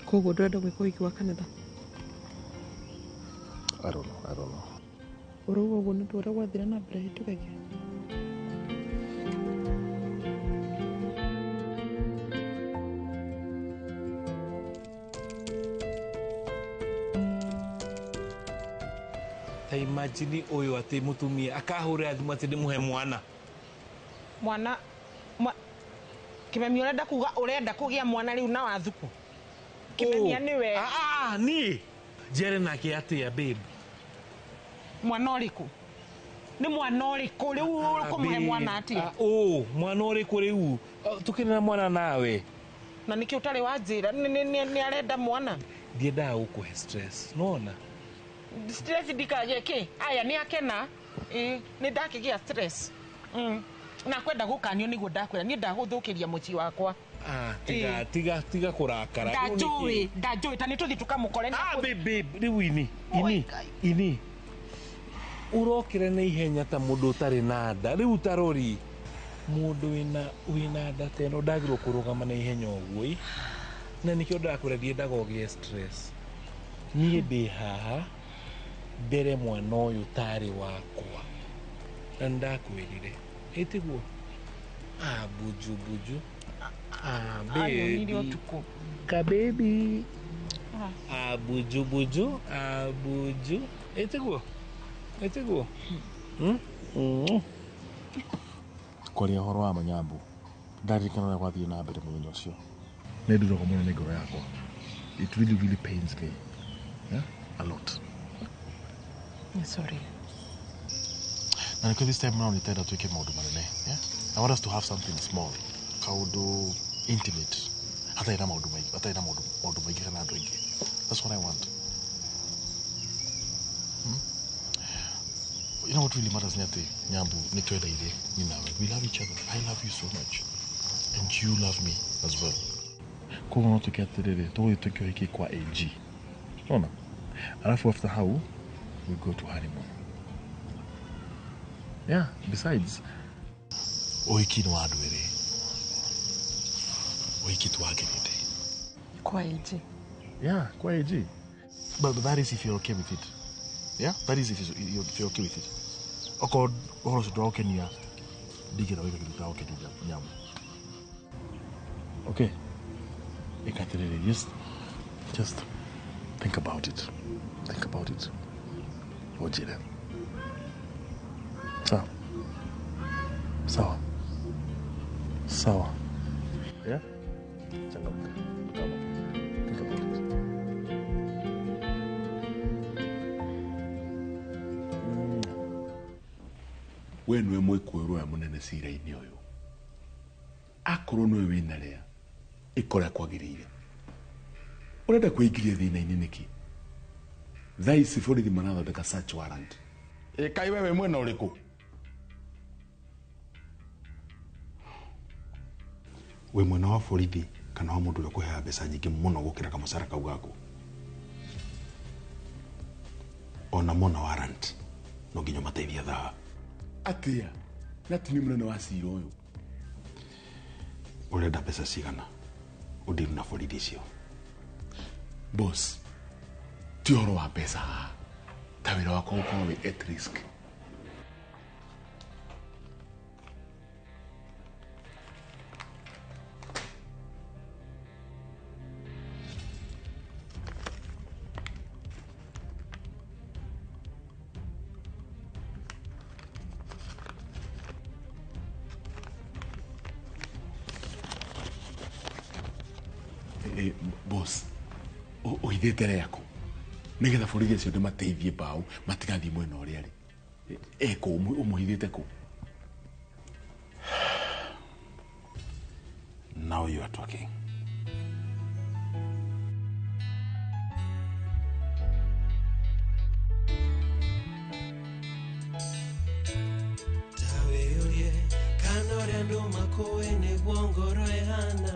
Speaker 6: Koguo ndũrenda gwĩka ũhiki wa kanitha?
Speaker 8: I don't know.
Speaker 6: Ũrauga ũguo nĩ ũndũ ũrĩa gwathire na mbere hĩndĩ ĩyo ĩngĩ?
Speaker 10: Ta imagine ũyũ atĩ mũtumia akahũrĩra thimũ atĩ ndĩmũhe mwana.
Speaker 14: Mwana Kimemia urenda kuga urenda kugia mwana riu na wathuku. Kimemia niwe.
Speaker 10: Ah ah ni. Jere nake atia babe.
Speaker 14: Mwana uriku? Ni mwana uriku riu ukumuhe mwana atia?
Speaker 10: Oh, mwana uriku riu? Tukiri na mwana nawe.
Speaker 14: Na niki utari wa njira ni arenda mwana.
Speaker 10: Ndiendaga gukuhe stress. Nona.
Speaker 14: Stress ndikagie ki? Aya ni akena. Ni ndakigia stress. Na kwenda gukanio niguo ndakwira ni ndaguthukiria muci wakwa.
Speaker 10: Ah, tiga tiga tiga kurakara.
Speaker 14: Ndajui, ndajui ta nituthi tukamukore na.
Speaker 10: Ah babe babe, riu ini. Ini. Ini. Urokire na ihenya ta mundu utari na nda. Riu tarori. Mundu wina nda ta ĩno ndagĩrĩirwo kũrũgama na ihenya ũguo ĩ. Na nĩkĩo ndakwĩra ndiendaga ũgĩe stress. Niĩ ndĩ haha ndere mwana ũyũ tarĩ wakwa. Na nĩndakwĩrire. Ĩtiguo? Ah, buju buju. Ah, baby. Ka baby. Ah, buju buju. Ah, buju. Ĩtiguo? Ĩtiguo?
Speaker 8: Kwaria ũhoro wa manyambu ndaririkana ũrĩa gwathiĩ na mbere mũthenya ũcio nĩ nduragwo mũno nĩ ngoro yakwa. It really really pains me, yeah? A lot.
Speaker 6: Sorry.
Speaker 8: Na nĩkĩo this time round nĩtenda twĩke maũndũ manene, yeah? I want us to have something small, kaũndũ intimate, hatarĩ na maũndũ maingĩ, hatarĩ na maũndũ maingĩ kana andũ aingĩ. That's what I want. You know what really matters ni ati Nyambu ni twendaire ni nawe. We love each other. I love you so much. And you love me as well. Koguo no tuke atiriri, tũgũthiĩ twĩke ũhiki kwa AG. Ona? Alafu after hau we go to honeymoon. Yeah, besides ũhiki nĩ wa andũ erĩ. Ũhiki ti wa ngerende.
Speaker 6: Kwa AG.
Speaker 8: Yeah, kwa AG. But that is if you're okay with it. Yeah, that is if you're okay with it. Okorwo ũhoro ũcio ndũragũkenia, ndigĩra wĩke kĩndũ kĩragũkenia Nyambu. Okay. Ĩka atĩrĩrĩ, just think about it. Think about it. Ũnjĩre. Sawa. Sawa. Sawa. Yeah? Changamka. Think about it.
Speaker 11: We nĩwe mwĩkũĩrwo ũrĩa mũnene cira-inĩ ũyũ. Akorwo nĩwe wĩna rĩa, ĩka ũrĩa kwagĩrĩire. Ũrenda kwĩingĩria thĩna-inĩ nĩkĩ? Thaa ici borithi marathondeka search warrant.
Speaker 13: Ĩ kaĩ we wĩ mwena ũrĩkũ? Wĩ mwena wa borithi kana wa mũndũ ũrĩa ũkũheaga mbeca nyingĩ mũno gũkĩra kamũcara kau gaku? Ona mona warrant no nginya ũmateithie thaa.
Speaker 11: Atia na ti nĩ mũnene wa cira ũyũ.
Speaker 13: Ũrenda mbeca cigana ũndiru na borithi icio?
Speaker 11: Boss, ti ũhoro wa mbeca haha. Ta wĩra wakwa gũkorwo wĩ at risk. Boss, ũhithĩte rĩaku nĩgetha borithi acio ndĩmateithie mbaũ matigathiĩ mwena ũrĩa rĩ. Ekũ ũmũhithĩte kũ?
Speaker 13: Now you are talking.
Speaker 15: Tawĩũrie kana ũrĩa andũ makũĩ nĩguo ngoro ĩhana.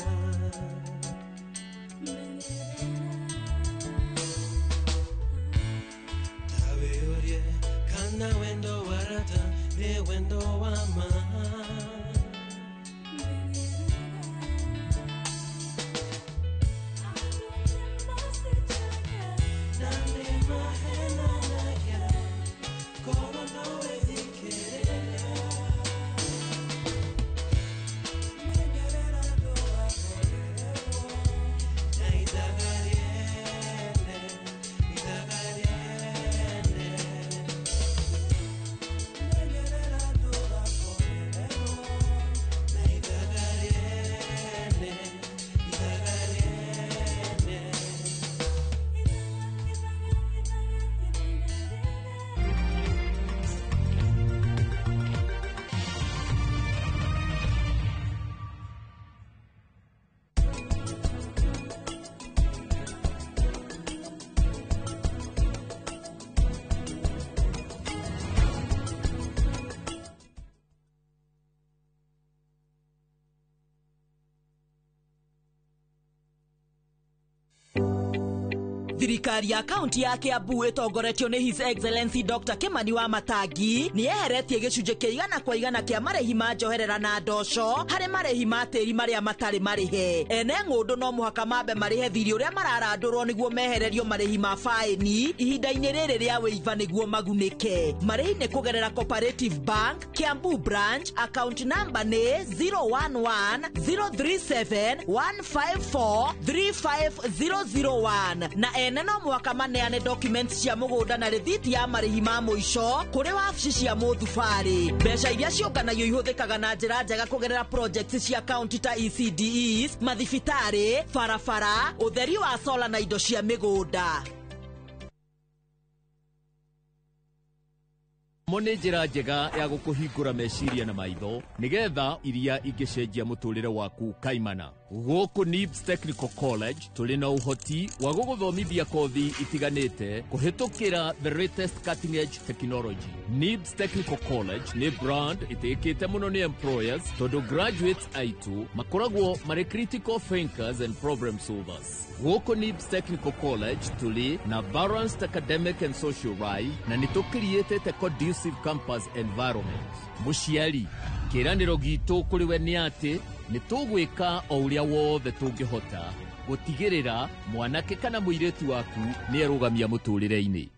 Speaker 15: Kana wendo warata ni wendo wa ma.
Speaker 17: Thirikari ya kaunti ya Kiambu ĩtongoretio nĩ His Excellency Dr. Kimani wa Matangi nĩ yeheretie gĩcunjĩ kĩa 100% kĩa marĩhi ma njoherera na ndoco harĩ marĩhi ma tĩri marĩa matarĩ marĩhe. Ene ng'ũndũ no mũhaka mambe marĩhe thirĩ ũrĩa mararandũrwo nĩguo mehererio marĩhi ma faĩni ihinda-inĩ rĩrĩ rĩa wĩiva nĩguo magunĩke. Marĩhi nĩ kũgerera Cooperative Bank, Kiambu Branch, account number nĩ 011 037 154 35001 na ene no mũhaka maneane documents cia mũgũnda na rĩthiti ya marĩhi ma mũico kũrĩ wabici cia mũthubarĩ. Mbeca iria ciũnganagio ihũthĩkaga na njĩra njega kũgerera projects cia kaunti ta ECDEs, mathibitarĩ, barabara, ũtheri wa sola na indo cia mĩgũnda.
Speaker 18: Mo nĩ njĩra njega ya gũkũhingũra meciria na maitho nĩgetha iria ingĩcenjia mũtũrĩre waku kaimana. Gũkũ NIBS Technical College tũrĩ na ũhoti wa gũgũthomithia kothi itiganĩte kũhĩtũkĩra the latest cutting edge technology. NIBS Technical College nĩ brand ĩtĩkĩte mũno nĩ employers tondũ graduates aitũ makoragwo marĩ critical thinkers and problem solvers. Gũkũ NIBS Technical College tũrĩ na balanced academic and social life na nĩ tũkiriĩtĩte conducive campus environment. Mũciari, kĩĩranĩro gitũ kũrĩ we nĩ atĩ nĩ tũgwĩka o ũrĩa wothe tũngĩhota gũtigĩrĩra mwanake kana mũirĩtu waku nĩ erũgamia mũtũrĩre-inĩ.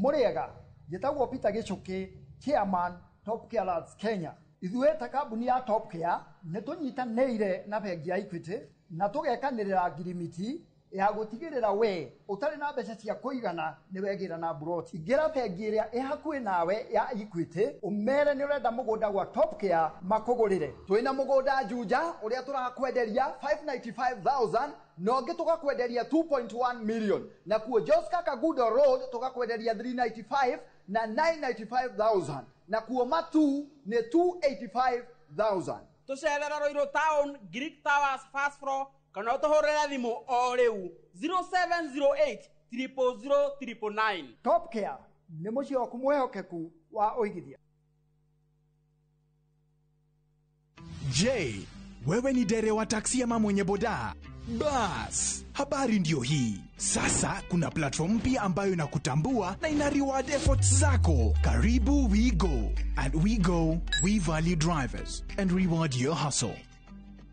Speaker 20: Mũrĩega, njĩtagwo Peter Gĩchũkĩ, chairman Top Care Lads Kenya. Ithuĩ ta kambuni ya Top Care nĩ tũnyitanĩire na bengi ya Equity na tũgekanĩrĩra ngirimiti ya gũtigĩrĩra we ũtarĩ na mbeca cia kũigana nĩ wegĩra na mburoti. Ingĩra bengi ĩrĩa ĩ hakuhĩ nawe ya Equity ũmere nĩ ũrenda mũgũnda gwa Top Care makũgũrĩre.
Speaker 24: Twĩna mũgũnda Juja ũrĩa tũrakwenderia 595,000 na ũngĩ tũgakwenderia 2.1 million, na kuo Joska Kagudo Road tũgakwenderia 395 na 995,000, na kuo Matu nĩ 285,000.
Speaker 16: Tũcerere Ruiru Town, Greek Towers first floor, kana ũtũhũrĩre thimũ o rĩu 0708 000 999.
Speaker 20: Top Care nĩ mũciĩ waku mwĩhokeku wa ũigithia.
Speaker 25: Je, wewe ni dere wa taksi ama mwenye boda? Bas, habari ndiyo hii. Sasa kuna platform mpya ambayo inakutambua na ina reward efforts zako. Karibu WeGo. At WeGo, we value drivers and reward your hustle.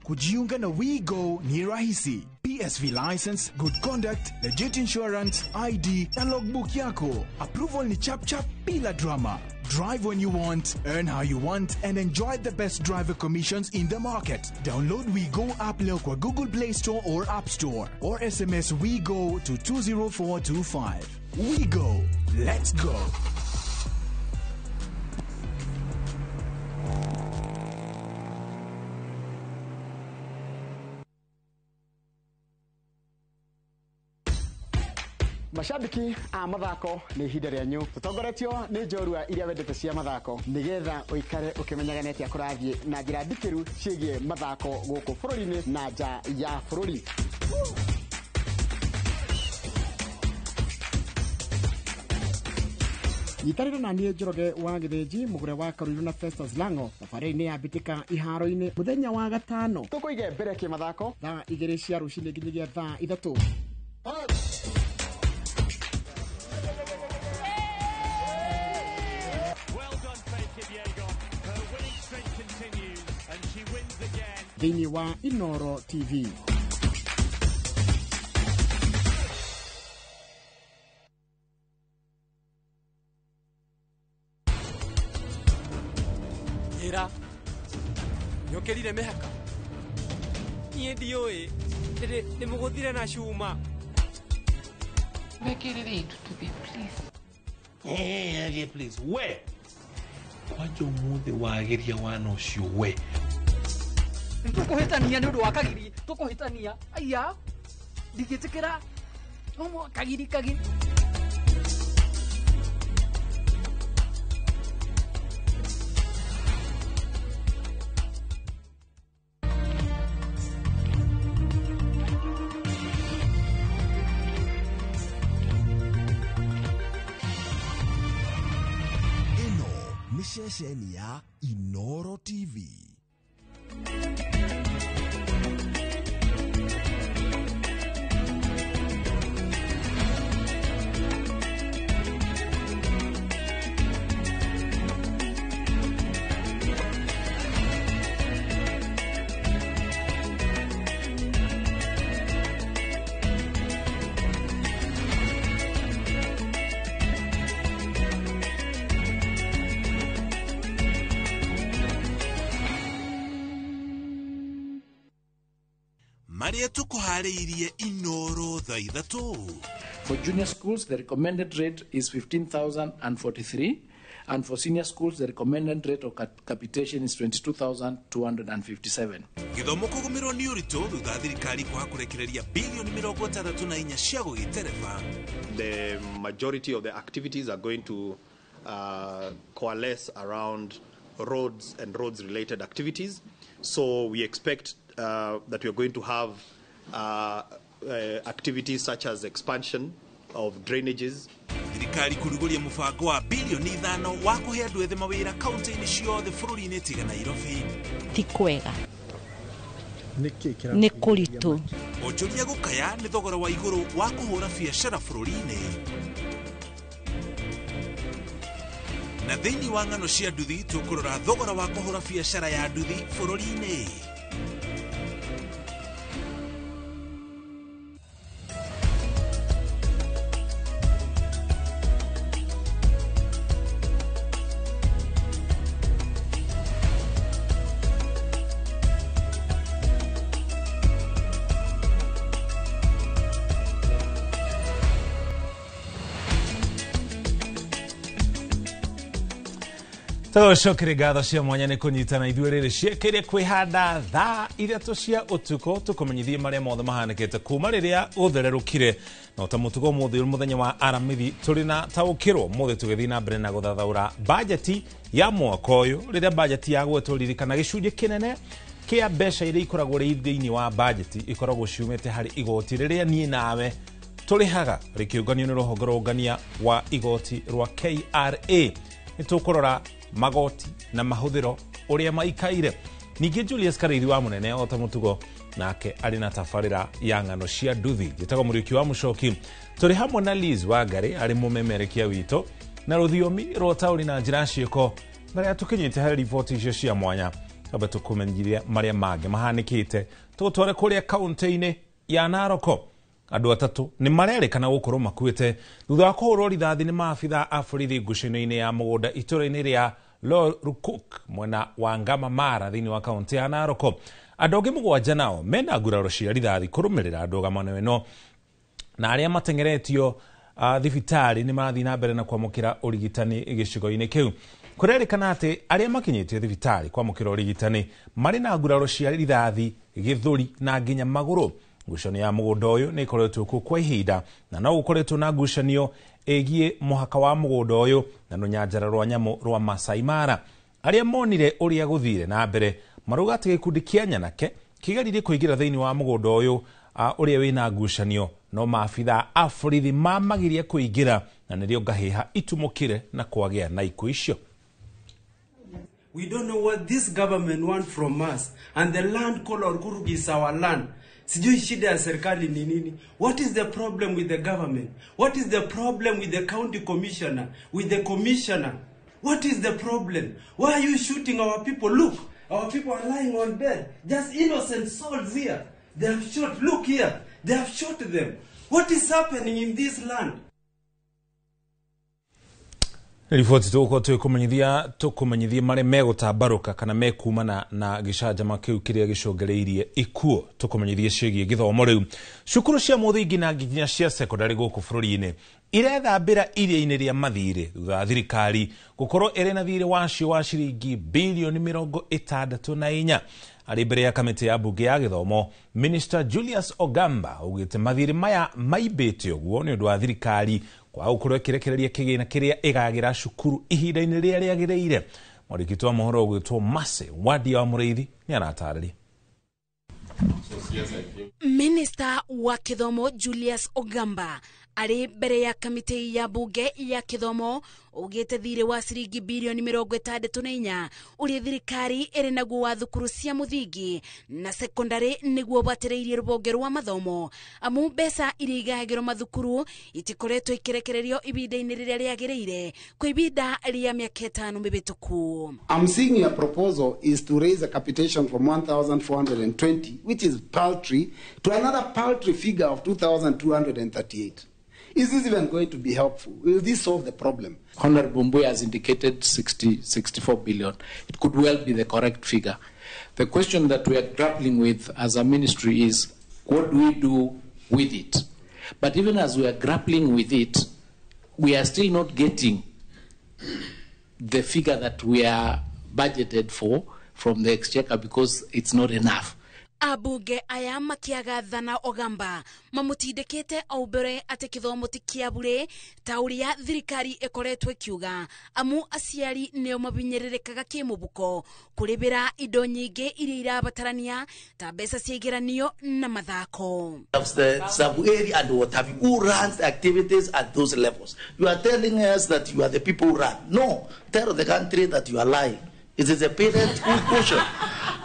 Speaker 25: Kujiunga na WeGo ni rahisi. PSV license, good conduct, legit insurance, ID na logbook yako. Approval ni chap chap bila drama. Drive when you want, earn how you want, and enjoy the best driver commissions in the market. Download WeGo app leo kwa Google Play Store or App Store, or SMS WeGo to 20425. WeGo. Let's go.
Speaker 26: Mashabiki a mathako nĩ ihinda rĩanyu tũtongoretio nĩ njorua iria wendete cia mathako nĩgetha ũikare ũkĩmenyaga nĩ atĩa kũrathiĩ na njĩra ndikĩru ciĩgiĩ mathako gũkũ bũrũri-inĩ na nja ya bũrũri. Nyitanĩra na niĩ Njoroge wa Gĩthĩnji mũgũre wa Karũirũ na Festus Lango thabarĩ-inĩ ya mbĩtĩka iharo-inĩ mũthenya wa gatano tũkũige mbere kĩmathako thaa 2 cia rũcinĩ nginyagia thaa 3. Thĩinĩ wa Inoro TV.
Speaker 27: Njĩra nĩũkĩrire mĩhaka niĩ ndiũĩ ndĩmũgũthire na cuma.
Speaker 6: Mekĩrĩre itututhi please.
Speaker 10: Hey, please we kwanja ũmũthĩ wagĩria wana ũcio we
Speaker 27: tũkũhĩtania nĩ ũndũ wa kagiri tũkũhĩtania aya ndingĩtĩkĩra no kagiri kagiri.
Speaker 4: Ĩno nĩ ceceni ya Inoro TV. Marĩa tũkũharĩirie Inoro thaa 3.
Speaker 1: For junior schools, the recommended rate is 15,043, and for senior schools, the recommended rate of capitation is 22,257.
Speaker 4: Gĩthomo kũgũmĩrwo nĩ ũritũ thutha thirikari kwaga kũrekereria bilioni 64 cia gũgĩtereba.
Speaker 2: The majority of the activities are going to coalesce around roads and roads-related activities. So we expect that we are going to have activities such as expansion of drainages.
Speaker 4: Thirikari kũrugũria mũbango wa bilioni 5 wa kũhe andũ ethĩ mawĩra kaunti-inĩ ciothe bũrũri-inĩ tiga Nairobi.
Speaker 5: Ti kwega. Nĩ kũritũ.
Speaker 4: Onjoria gũkaya nĩ thogora wa igũrũ wa kũhũra biacara bũrũri-inĩ. Na thĩinĩ wa ng'ano cia nduthi tũkũrora thogora wa kũhũra biacara ya nduthi bũrũri-inĩ. Tũcokere ngatho cia mwanya nĩ kũnyitana ithuĩ rĩrĩ ciĩkĩire kwĩhanda thaa 3 cia ũtukũ tũkũmenyithie marĩa mothe mahanĩkĩte kuma rĩrĩa gũthererũkire. No ta mũtugo ũmũthĩ mũthenya wa Aramithi tũrĩ na taũkĩrwo ũmũthĩ tũgĩthiĩ na mbere na gũthathaũra bajeti ya mwaka ũyũ. Rĩrĩa bajeti yagwetwo ririkana gĩcunjĩ kĩnene kĩa mbeca iria ikoragwo rĩ thĩinĩ wa bajeti ikoragwo ciumĩte harĩ igoti rĩrĩa niĩ nawe tũrĩhaga rĩkĩũnganio nĩ rũhonge rwa ũngania wa igoti rwa KRA. Nĩ tũkũrora magoti na mahũthĩro ũrĩa maikaire. Ningĩ Julius Karĩithi wa Mũnene o ta mũtugo nake arĩ na tabarĩra ya ng'ano cia nduthi. Njĩtagwo Mũriũki wa Mũcoki. Tũrĩ hamwe na Liz Wangari arĩ mũmemerekia witũ na rũthiomi rwa taũri na njĩra ciĩko. Mbere ya tũkinyĩte harĩ riboti icio cia mwanya, amba tũkũmenyithie marĩa mangĩ mahanĩkĩte. Tũgũtware kũrĩa kaũntĩ-inĩ ya Naroko. Andũ atatũ nĩ marerĩkana gũkorwo makuĩte thutha wa kũhũrwo rithathi nĩ maabitha a borithi ngucanio-inĩ ya mũgũnda itũũra-inĩ rĩa Lorukuk mwena wa Ngama Mara thĩinĩ wa kaũntĩ ya Naroko. Andũ angĩ 7 nao mena nguraro cia rithathi kũrũmĩrĩra ndũgamano ĩno, na arĩa mateng'eretio thibitarĩ nĩ marathiĩ na mbere na kwamũkĩra ũrigitani gĩcigo-inĩ kĩu. Kũrerĩkana atĩ arĩa makinyĩtio thibitarĩ kwamũkĩra ũrigitani marĩ na nguraro cia rithathi gĩthũri na nginya magũrũ. Ngucanio ya mũgũnda ũyũ nĩ ĩkoretwo kuo kwa ihinda na no gũkoretwo na ngucanio ĩgiĩ mũhaka wa mũgũnda ũyũ na rũnyanjara rwa nyamũ rwa Masai Mara. Arĩa monire ũrĩa gũthire na mbere marauga atĩ gĩkundi kĩa nyanake kĩgeririe kũingĩra thĩinĩ wa mũgũnda ũyũ ũrĩa wĩna ngucanio, no maabitha a borithi mamagirie kũingĩra na nĩrĩo ngahĩha itumũkire na kwagĩa na ikuũ icio.
Speaker 15: We don't know what this government want from us, and the land called Orkuruk is our land. Sijui shida ya serikali ni nini. What is the problem with the government? What is the problem with the county commissioner? With the commissioner? What is the problem? Why are you shooting our people? Look, our people are lying on bed. Just innocent souls here. They have shot. Look here. They have shot them. What is happening in this land?
Speaker 10: Riboti tũgũkorwo tũkũmenyithia marĩa megũtambarũka kana mekumana na gĩcanjama kĩu kĩrĩa gĩcũngĩrĩirie ikuũ. Tũkũmenyithie ciĩgiĩ gĩthomo rĩu. Cukuru cia mũthingi na nginya cia sekondari gũkũ bũrũri-inĩ irethambĩra iria-inĩ rĩa mathirĩ thutha wa thirikari gũkorwo ĩrĩ na thirĩ wacio wa ciringi bilioni 64. Arĩ mbere ya kamĩtĩ ya mbunge ya gĩthomo, Minister Julius Ogamba augĩte mathirĩ maya maimbĩte ũguo nĩ ũndũ wa thirikari kwaga gũkorwo ĩkĩrekereria kĩgĩna kĩrĩa ĩgagĩra cukuru ihinda-inĩ rĩrĩa rĩagĩrĩire. Mwandĩki wa mohoro ũgwĩtwo Mercy Wadia wa Mũrĩithi nĩ aratarĩria.
Speaker 7: Minister wa gĩthomo Julius Ogamba arĩ mbere ya kamĩtĩ ya bunge ya gĩthomo ugĩte thirĩ wa ciringi bilioni 64 ũrĩa thirikari ĩrĩ naguo wa thukuru cia mũthingi na sekondari nĩguo batĩrĩirie rũhonge rwa mathomo, amu mbeca iria igayagĩrwo mathukuru itikoretwo ikirekererio ihinda-inĩ rĩrĩa rĩagĩrĩire kwa ihinda rĩa mĩaka 5 mĩhĩtũku.
Speaker 21: I'm seeing your proposal is to raise a capitation from 1,420, which is paltry, to another paltry figure of 2,238. Is this even going to be helpful? Will this solve the problem?
Speaker 1: Honorable Mbuya has indicated 64 billion. It could well be the correct figure. The question that we are grappling with as a ministry is, What do we do with it? But even as we are grappling with it, we are still not getting the figure that we are budgeted for from the exchequer because it's not enough.
Speaker 7: Abunge aya makiagathana Ogamba mamutindikite o mbere ati kithomo ti kia bure ta uria thirikari ikoretwo ikiuga amu aciari nio mabinyererekaga kimubuko kuribira indo nyingi iria irabatarania ta mbeca cia igeranio na mathako.
Speaker 3: The sub-area and what have you, who runs the activities at those levels? You are telling us that you are the people who run. No, tell the country that you are lying. It is the parent who caution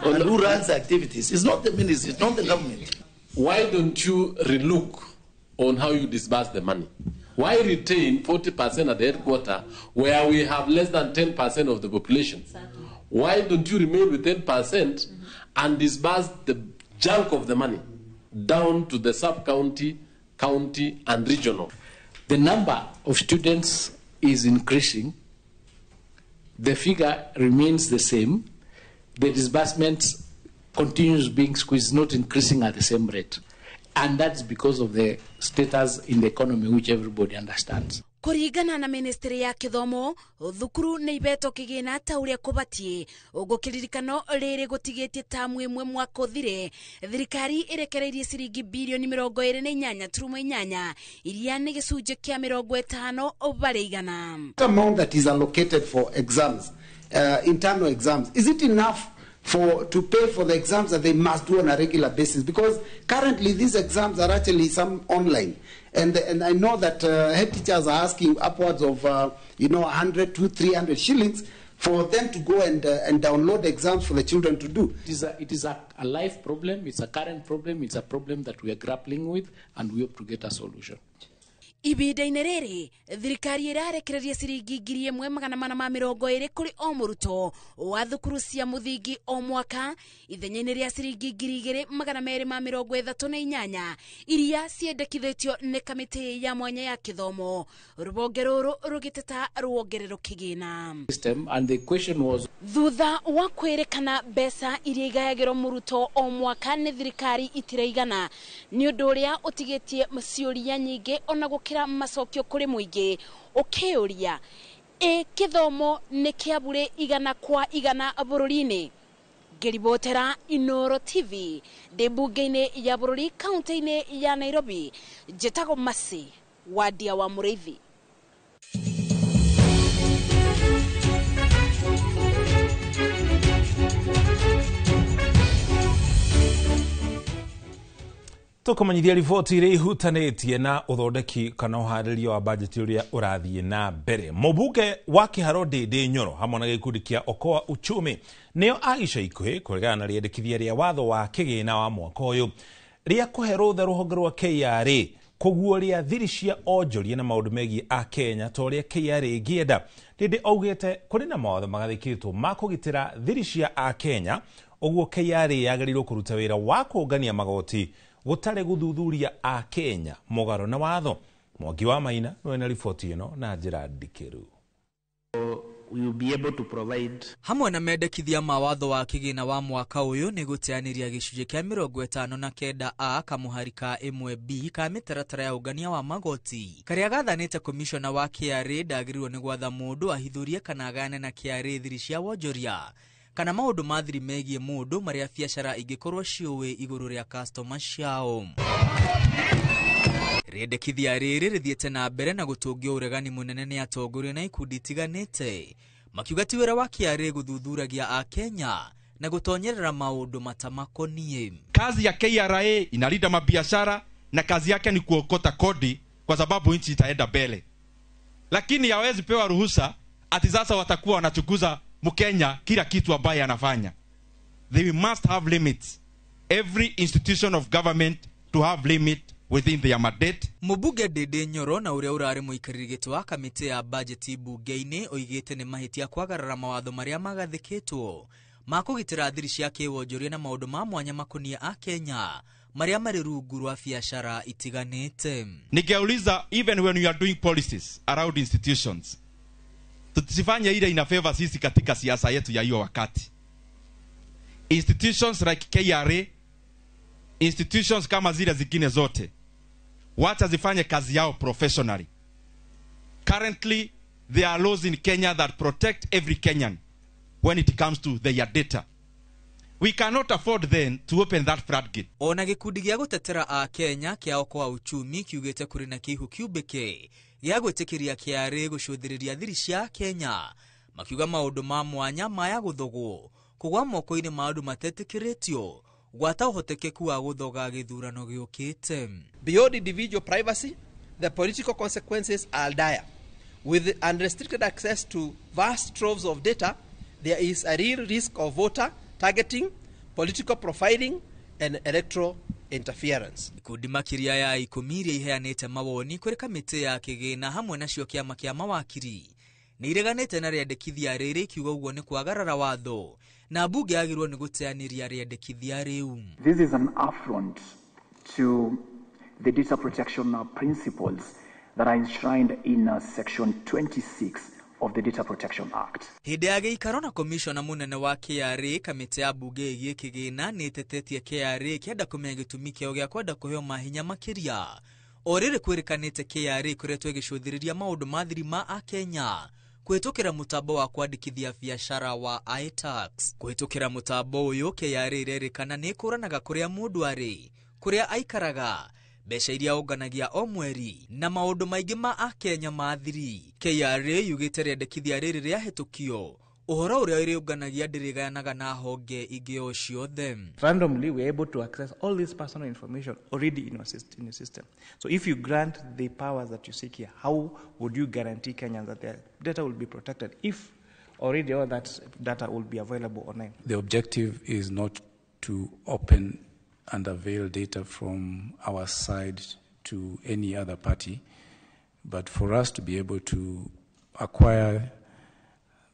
Speaker 3: and who runs the activities. It's not the ministry, it's not the government.
Speaker 9: Why don't you relook on how you disburse the money? Why retain 40% at the headquarters where we have less than 10% of the population? Exactly. Why don't you remain with 10% and disburse the chunk of the money down to the sub-county, county, and regional?
Speaker 1: The number of students is increasing. The figure remains the same. The disbursement continues being squeezed, not increasing at the same rate. And that's because of the status in the economy, which everybody understands.
Speaker 7: Kuringana na ministry ya kithomo thukuru ni ibeto kigina ta uria kubatie ugukiririkano riri gutigitie tamu imwe mwaka uthire thirikari irekereirie ciringi bilioni 28.8 iria ni gicunjĩ kia 50 bare igana.
Speaker 21: The amount that is allocated for exams, internal exams, is it enough for to pay for the exams that they must do on a regular basis? Because currently these exams are actually some online, and I know that head teachers are asking upwards of 100 to 300 shillings for them to go and download exams for the children to do.
Speaker 1: It is a life problem, it's a current problem, it's a problem that we are grappling with, and we hope to get a solution.
Speaker 7: Ibinda-inĩ rĩrĩ thirikari ĩrarekereria ciringi 1420 kũrĩ o mũrutwo wa thukuru cia mũthingi o mwaka ithenya-inĩ rĩa ciringi 2238 iria ciendekithĩtio nĩ kamĩtĩ ya mwanya ya kĩthomo rũbonge rũrũ rũgĩteta ruongererwo kĩgĩna.
Speaker 1: And the question was,
Speaker 7: thutha wa kwĩrĩkana mbeca iria igayagĩrwo mũrutwo o mwaka nĩ thirikari itiraigana nĩ ũndũ ũrĩa ũtigĩtie ciũria nyingĩ ona gũkĩra macokio kũrĩ mũingĩ ũkĩũria ĩ kĩthomo nĩ kĩa bure 100% bũrũri-inĩ. Ngĩribotera Inooro TV ndĩ mbunge-inĩ ya bũrũri kaunti-inĩ ya Nairobi, njĩtagwo Mercy Wandia wa Mũrĩithi.
Speaker 4: Tukumenyithia riboti iria ihutanĩtie na ũthondeki kana ũharĩria wa bajeti ũrĩa ũrathiĩ na mbere. Mũmbunge wa Kĩharo Ndĩndĩ Nyoro hamwe na gĩkundi kĩa Okoa Uchumi nĩo a ica ikuhĩ kũregana na rĩendekithia rĩa watho wa kĩgĩna wa mwaka ũyũ rĩa kũhe rũtha rũhonge rwa KRA kũguũria thiri cia onjoria na maũndũ megiĩ a Kenya ta ũrĩa KRA ĩngĩenda. Ndĩndĩ augĩte kũrĩ na mawatho magathĩkĩtwo ma kũgitĩra thiri cia a Kenya, ũguo KRA yagĩrĩirwo kũruta wĩra wa kũngania magoti gũtarĩ gũthuthuria a Kenya mũgarũ na watho. Mwangi wa Maina nĩwe na riboti ĩno na njĩra ndikĩru.
Speaker 12: We will be able to provide
Speaker 14: hamwe na mendekithia ma watho wa kĩgĩna wa mwaka ũyũ nĩ gũteanĩria gĩcunjĩ kĩa 59 a kamũhari ka 1b ka mĩtaratara ya ũngania wa magoti karĩa gathanĩte komishona wa KRA ndagĩrĩirwo nĩ gwatha mũndũ ahithũrie kana agayane na KRA thiri cia wonjoria kana maũndũ ma thiri megiĩ mũndũ marĩa biacara ingĩkorwo ciũĩ igũrũ rĩa customer ciao. Rĩendekithia rĩrĩ rĩthiĩte na mbere na gũtũngio ũregani mũnene nĩ atongoria na ikundi itiganĩte makiuga ti wĩra wa KRA gũthuthuragia a Kenya na gũtonyerera maũndũ matamakoniĩ.
Speaker 19: Kazi ya KRA inalinda mabiashara na kazi yake ni kuokota kodi kwa sababu nchi itaenda mbele, lakini hawezi pewa ruhusa ati sasa watakuwa wanachukuza Mkenya kila kitu ambaye anafanya. They must have limits. Every institution of government to have limit within their mandate.
Speaker 14: Mũmbunge Ndĩndĩ Nyoro na ũrĩa ũrarĩ mũikarĩri gĩtĩ wa kamĩtĩ ya bajeti mbunge-inĩ oigĩte nĩ mahĩtia kwagarara mawatho marĩa magathĩkĩtwo ma kũgitĩra thiri cia kĩwonjoria na maũndũ ma mwanya makoniĩ a Kenya marĩa marĩ rungu rwa biacara itiganĩte.
Speaker 19: Ningeuliza, even when you are doing policies around institutions, tusifanye ile ina favor sisi katika siasa yetu ya hiyo wakati. Institutions like KRA Institutions kama zile zingine zote wacha zifanye kazi yao professionally. Currently there are laws in Kenya that protect every Kenyan when it comes to their data. We cannot afford then to open that floodgate.
Speaker 14: Ona gĩkundi gĩa gũtetera a Kenya kĩa Okoa Uchumi kiugĩte kũrĩ na kĩihu kĩumbĩke gĩa gwĩtĩkĩria KRA gũcũthĩrĩria thiri cia Kenya, makiuga maũndũ ma mwanya maya gũthogwo kũgwa moko-inĩ ma andũ matetĩkĩrĩtio gwata ũhotekeku wa gũthoga gĩthurano gĩũkĩte.
Speaker 8: Beyond individual privacy, the political consequences are dire. With unrestricted access to vast troves of data, there is a real risk of voter targeting, political profiling, and electoral interference.
Speaker 14: Ikundi makĩria ya 10 iria iheanĩte mawoni kũrĩ kamĩtĩ ya kĩgĩna hamwe nacio kĩama kĩa mawakiri nĩ ireganĩte na rĩendekithia rĩrĩ ikiuga ũguo nĩ kwagarara watho na mbunge yagĩrĩirwo nĩ gũteanĩria rĩendekithia rĩu.
Speaker 11: This is an affront to the data protection principles that are enshrined in section 26 of the Data Protection Act.
Speaker 14: Hĩndĩ ya gĩikaro na komishona mũnene wa KRA, kamĩtĩ ya mbunge ĩgiĩ kĩgĩna nĩ ĩtetetie KRA kĩenda kũmenya gĩtũmi kĩao gĩa kwenda kũheo mahinya makĩria. O rĩrĩ kwĩrĩkanĩte KRA ĩkoretwo ĩgĩcũthĩrĩria maũndũ ma thiri ma Akenya kũhĩtũkĩra mũtambo wa kwandĩkithia biacara wa iTax. Kũhĩtũkĩra mũtambo ũyũ, KRA ĩrerĩkana nĩ ĩkũranaga kũrĩa mũndũ arĩ, kũrĩa aikaraga, mbeca iria onganagia o mweri na maũndũ maingĩ ma Akenya ma thiri. KRA yugĩte rĩendekithia rĩrĩ rĩahĩtũkio, ũhoro ũrĩa ĩrĩũnganagia ndĩrĩgayanaga na honge ingĩ o ciothe.
Speaker 13: Randomly, we are able to access all this personal information already in your system. So if you grant the powers that you seek here, how would you guarantee Kenyans that their data will be protected if already all that data will be available online?
Speaker 17: The objective is not to open and avail data from our side to any other party, but for us to be able to acquire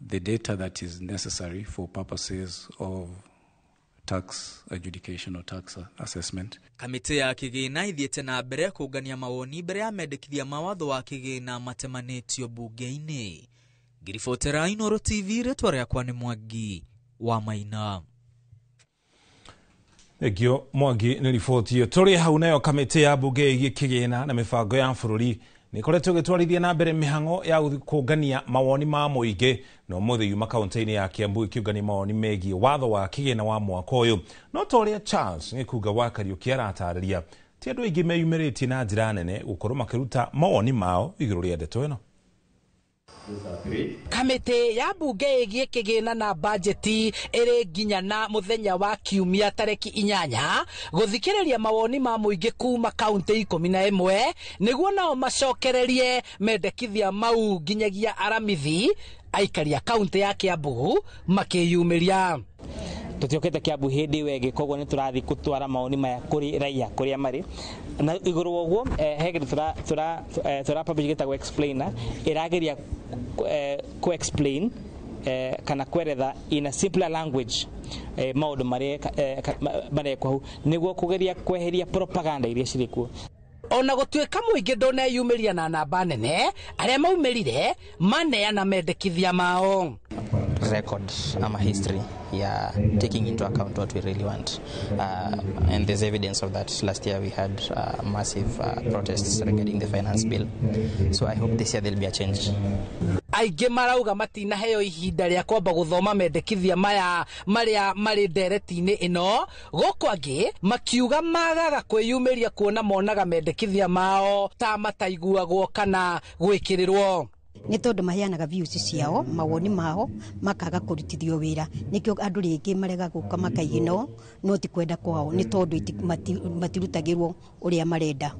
Speaker 17: the data that is necessary for purposes of tax adjudication or tax assessment.
Speaker 14: Kamĩtĩ ya kĩgĩna ithiĩte na mbere kũngania mawoni mbere ya mendekithia ma watho wa kĩgĩna matemanĩtio mbunge-inĩ. Ngiribotera Inooro TV, rĩtwa rĩakwa nĩ Mwangi wa Maina.
Speaker 4: Thengio Mwangi nĩ riboti ĩyo. Tũrĩ hau nayo kamĩtĩ ya mbunge ĩgiĩ kĩgĩna na mĩbango ya bũrũri nĩ ĩkoretwo ĩgĩtwarithia na mbere mĩhang'o ya kũngania mawoni ma mũingĩ, na ũmũthĩ yuma kaunti-inĩ ya Kiambu ĩkĩũngania mawoni megiĩ watho wa kĩgĩna wa mwaka ũyũ. No ta ũrĩa Charles Gĩkunga wa Kariũki aratarĩria, ti andũ aingĩ meyumĩrĩtie na njĩra nene gũkorwo makĩruta mawoni mao igũrũ rĩa ndeto ĩno.
Speaker 18: Kamĩtĩ ya mbunge ĩgiĩ kĩgĩna na bajeti ĩrĩ nginya na mũthenya wa kiumia tarĩki 8 gũthikĩrĩria mawoni ma mũingĩ kuma kaunti 11 nĩguo nao macokererie mendekithia mau nginyagia aramithi aikari a kaunti ya Kiambu makĩyumĩria.
Speaker 12: Tutiokete Kiambu hĩndĩ ĩyo ĩngĩ, koguo nĩ tũrathiĩ gũtwara mawoni maya kũrĩ raia kũrĩa marĩ. Na igũrũ wa ũguo, he kĩndũ tũra publish gĩtagwo explainer, ĩrageria ku explain kana kweretha in a simpler language maũndũ marĩa marekwo hau nĩguo kũgeria kweheria propaganda iria cirĩ kuo.
Speaker 18: Ona gũtuĩka mũingĩ ndũneyumĩria na namba nene, arĩa maumĩrire maneana mendekithia mao.
Speaker 22: Record ama history ya taking into account what we really want, and there's evidence of that. Last year we had massive protests regarding the finance bill, so I hope this year there'll be a change.
Speaker 18: Aingĩ marauga matinaheo ihinda rĩa kwamba gũthoma mendekithia maya marĩa marĩ ndereti-inĩ ĩno, gũkũ angĩ makiuga magaga kwĩyumĩria kuona monaga mendekithia mao ta mataiguagwo kana gwĩkĩrĩrwo.
Speaker 23: Nĩ tondũ maheanaga views ciao, mawoni mao makaga kũrutithio wĩra, nĩkĩo andũ rĩngĩ marega gũka makaigino no ti kwenda kwao, nĩ tondũ matirutagĩrwo ũrĩa marenda.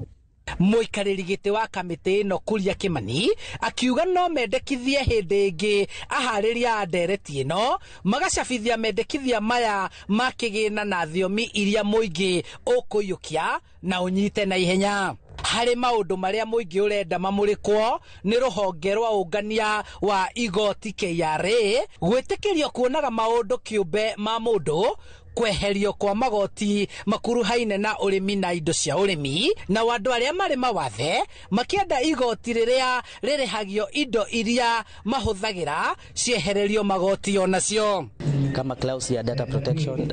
Speaker 18: Mũikarĩri gĩtĩ wa kamĩtĩ ĩno Kuria Kimani akiuga no mendekithie hĩndĩ ĩngĩ aharĩria a ndereti ĩno magacabithia mendekithia maya ma kĩgĩna na thiomi iria mũingĩ ũkũiyũkia na ũnyite na ihenya. Harĩ maũndũ marĩa mũingĩ ũrenda mamũrĩkwo nĩ rũhonge rwa ũngania wa igoti KRA gwĩtĩkĩrio kuonaga maũndũ kĩũmbe ma mũndũ, Kweherio kwa magoti makuruhaine na ũrĩmi na indo cia ũrĩmi, na andũ arĩa marĩ mawathe makĩenda igoti rĩrĩa rĩrĩhagio indo iria mahũthagĩra ciehererio magoti onacio.
Speaker 22: Kama clause ya data protection,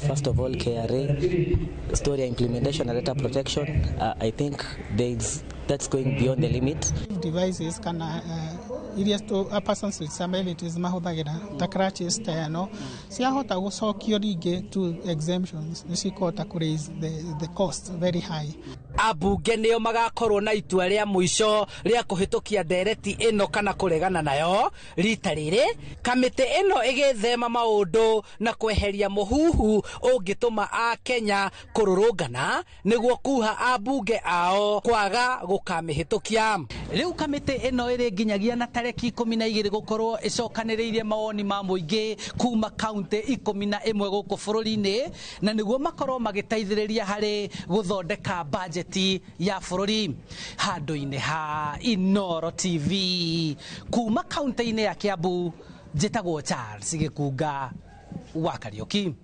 Speaker 22: first of all KRA story ya implementation ya data protection, I think that's going beyond the limit.
Speaker 6: Devices kana iria persons with disabilities mahũthagĩra ta crutches ta ĩno ciahota gũcokio rĩngĩ to exemptions nĩ cikũhota kũ raise the cost very high.
Speaker 18: Ambunge nĩo magakorwo na itua rĩa mũico rĩa kũhĩtũkia ndereti ĩno kana kũregana nayo. Rita rĩrĩ kamĩtĩ ĩno ĩgĩthema maũndũ na kweheria mũhuhu ũngĩtũma Akenya kũrũrũngana nĩguo kuha ambunge ao kwaga gũkamĩhĩtũkia. Rĩu kamĩtĩ ĩno ĩrĩ nginyagia na tarĩki 12 gũkorwo ĩcokanĩrĩirie mawoni ma mũingĩ kuma kaunti 11 gũkũ bũrũri-inĩ, na nĩguo makorwo magĩteithĩrĩria harĩ gũthondeka bajeti ya bũrũri. Handũ-inĩ ha Inooro TV kuma kaunti-inĩ ya Kiambu, njĩtagwo Charles Gĩkunga wa Kariũki.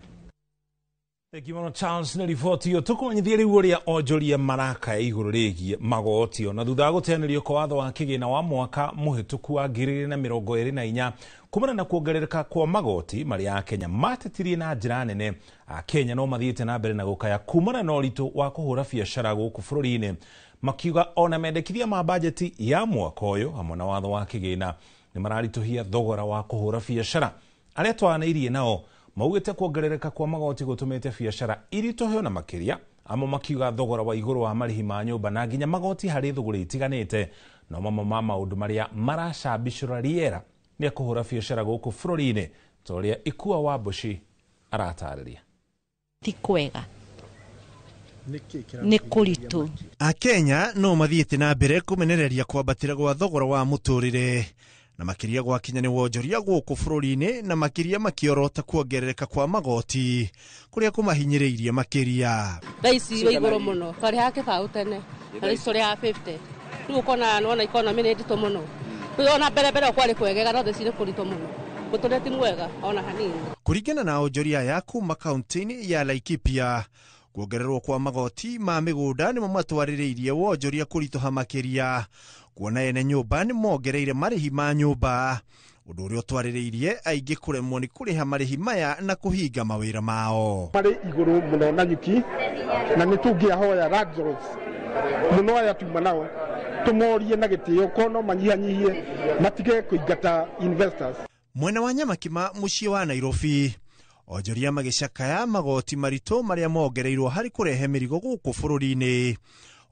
Speaker 4: Thengi mũno Charles nĩ riboti ĩyo. Tũkũmenyithie rĩu ũrĩa onjoria marakaya igũrũ rĩgiĩ magoti ona thutha wa gũteanĩrio kwa watho wa kĩgĩna wa mwaka mũhĩtũku wa 2024 kumana na kuongerereka kwa magoti marĩa Akenya matetirie na njĩra nene. Akenya no mathiĩte na mbere na gũkaya kumana na ũritũ wa kũhũra biacara gũkũ bũrũri-inĩ, makiuga ona mendekithia ma bajeti ya mwaka ũyũ hamwe na watho wa kĩgĩna nĩ mararitũhia thogora wa kũhũra biacara. Arĩa twaranĩirie nao maugĩte kuongerereka kwa magoti gũtũmĩte biacara iritũhio na makĩria, amwe makiuga thogora wa igũrũ wa marĩhi ma nyũmba na nginya magoti harĩ thũgũrĩ itiganĩte no mamwe ma maũndũ marĩa maracambicũra rĩera nĩ kũhũra biacara gũkũ bũrũri-inĩ, ta ũrĩa Ikua wa Mbuci aratarĩria.
Speaker 5: Ti kwega, nĩ kũritũ.
Speaker 16: Akenya no mathiĩte na mbere kũmenereria kwambatĩra gwa thogora wa mũtũrĩre na makĩria gwakinya nĩ wonjoria gũkũ bũrũri-inĩ, na makĩria makĩorota kuongerereka kwa magoti kũrĩa kũmahinyĩrĩirie makĩria.
Speaker 20: Thaa ici wĩ igũrũ mũno, twarĩhaga kĩbaũ tene na ici tũrĩhaga 50. Rĩu ũkona nĩwona economy nĩ nditũ mũno. Rĩu ona mbere mbere kwarĩ kwegega, no thaa ici nĩ kũritũ mũno. Mũtũrĩre ti mwega ona hanini.
Speaker 16: Kũringana na onjoria aya kuma kaunti-inĩ ya Laikipia, kuongererwo kwa magoti ma mĩgũnda nĩmo matwarĩrĩirie wonjoria kũritũha makĩria, kuona ene nyũmba nĩ mongereire marĩhi ma nyũmba, ũndũ ũrĩa ũtwarĩrĩirie aingĩ kũremwo nĩ kũrĩha marĩhi maya na kũhinga mawĩra mao.
Speaker 24: Marĩ igũrũ mũno na nyuki, na nĩ tũngĩahoya landlords mũno aya tuma nao tũmorie na gĩtĩo ko no manyihanyihie matige kũingata investors.
Speaker 16: Mwena wa Nyamakima mũciĩ wa Nairobi, onjoria magĩcakaya magoti maritũ marĩa mongereirwo harĩ kũrehe mĩrigo gũkũ bũrũri-inĩ,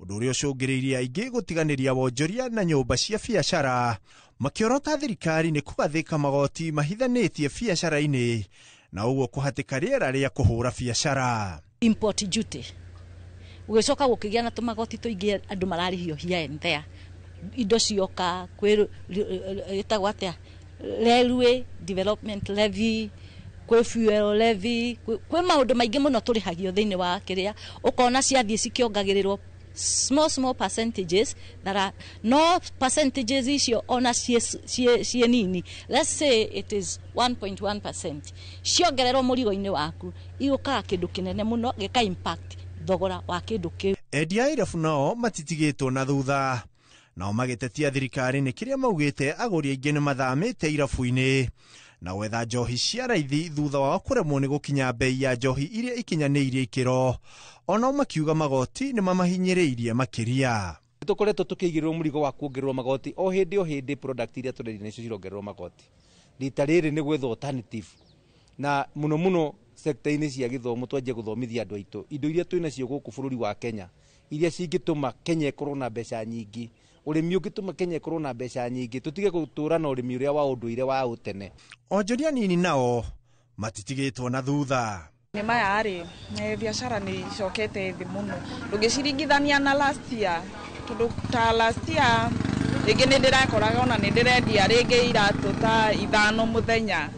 Speaker 16: ũndũ ũrĩa ũcũngĩrĩirie aingĩ gũtiganĩria wonjoria na nyũmba cia biacara, makĩorota thirikari nĩ kũgathĩka magoti mahithanĩtie biacara-inĩ na ũguo kũhatĩka rĩera rĩa kũhũra biacara.
Speaker 5: Import duty ũgĩcoka gũkĩgĩa na tũmagoti tũingĩ andũ mararĩhio here and there, indo cioka kwĩ ĩtagwo atĩa, railway development levy, kwĩ fuel levy, kwĩ maũndũ maingĩ mũno tũrĩhagio thĩinĩ wa kĩrĩa, ũkona ciathiĩ cikĩongagĩrĩrwo small small percentages that are no percentages icio ona ciĩ nini. Let's say it is 1.1%, ciongererwo mũrigo-inĩ waku igũkaga kĩndũ kĩnene mũno gĩka impact thogora wa kĩndũ kĩu.
Speaker 16: Endia a irabu nao matitigĩtwo na thutha, nao magĩtetia thirikari nĩ kĩrĩa maugĩte agũri aingĩ nĩ mathamĩte irabu-inĩ na gwetha njohi cia raithi thutha wa kũremwo nĩ gũkinya bei ya njohi iria ikinyanĩirie ikĩro, onao makiuga magoti nĩ mamahinyĩrĩirie makĩria.
Speaker 25: Tũkoretwo tũkĩigĩrĩrwo mũrigo wa kuongererwo magoti o hĩndĩ o hĩndĩ, product iria tũrendia nĩcio cirongererwo magoti. Rita rĩrĩ nĩ gwetha alternative, na mũno mũno sekta-inĩ cia gĩthomo twanjie gũthomithia andũ aitũ indo iria twĩ nacio gũkũ bũrũri wa Kenya iria cingĩtũma Kenya ĩkorwo na mbeca nyingĩ, ũrĩmi ũngĩtũma Kenya ĩkorwo na mbeca nyingĩ, tũtige gũtũra na ũrĩmi ũrĩa wa ũndũire wa ũtene.
Speaker 16: Onjoria nini nao matitigĩtwo na thutha.
Speaker 26: Nĩ maya rĩ, biacara nĩ icokete thĩ mũno ndũngĩciringithania na last year, tondũ ta last year rĩngĩ nĩ ndĩrakoraga ona nĩ ndĩrendia rĩngĩ iratũ ta 5 mũthenya,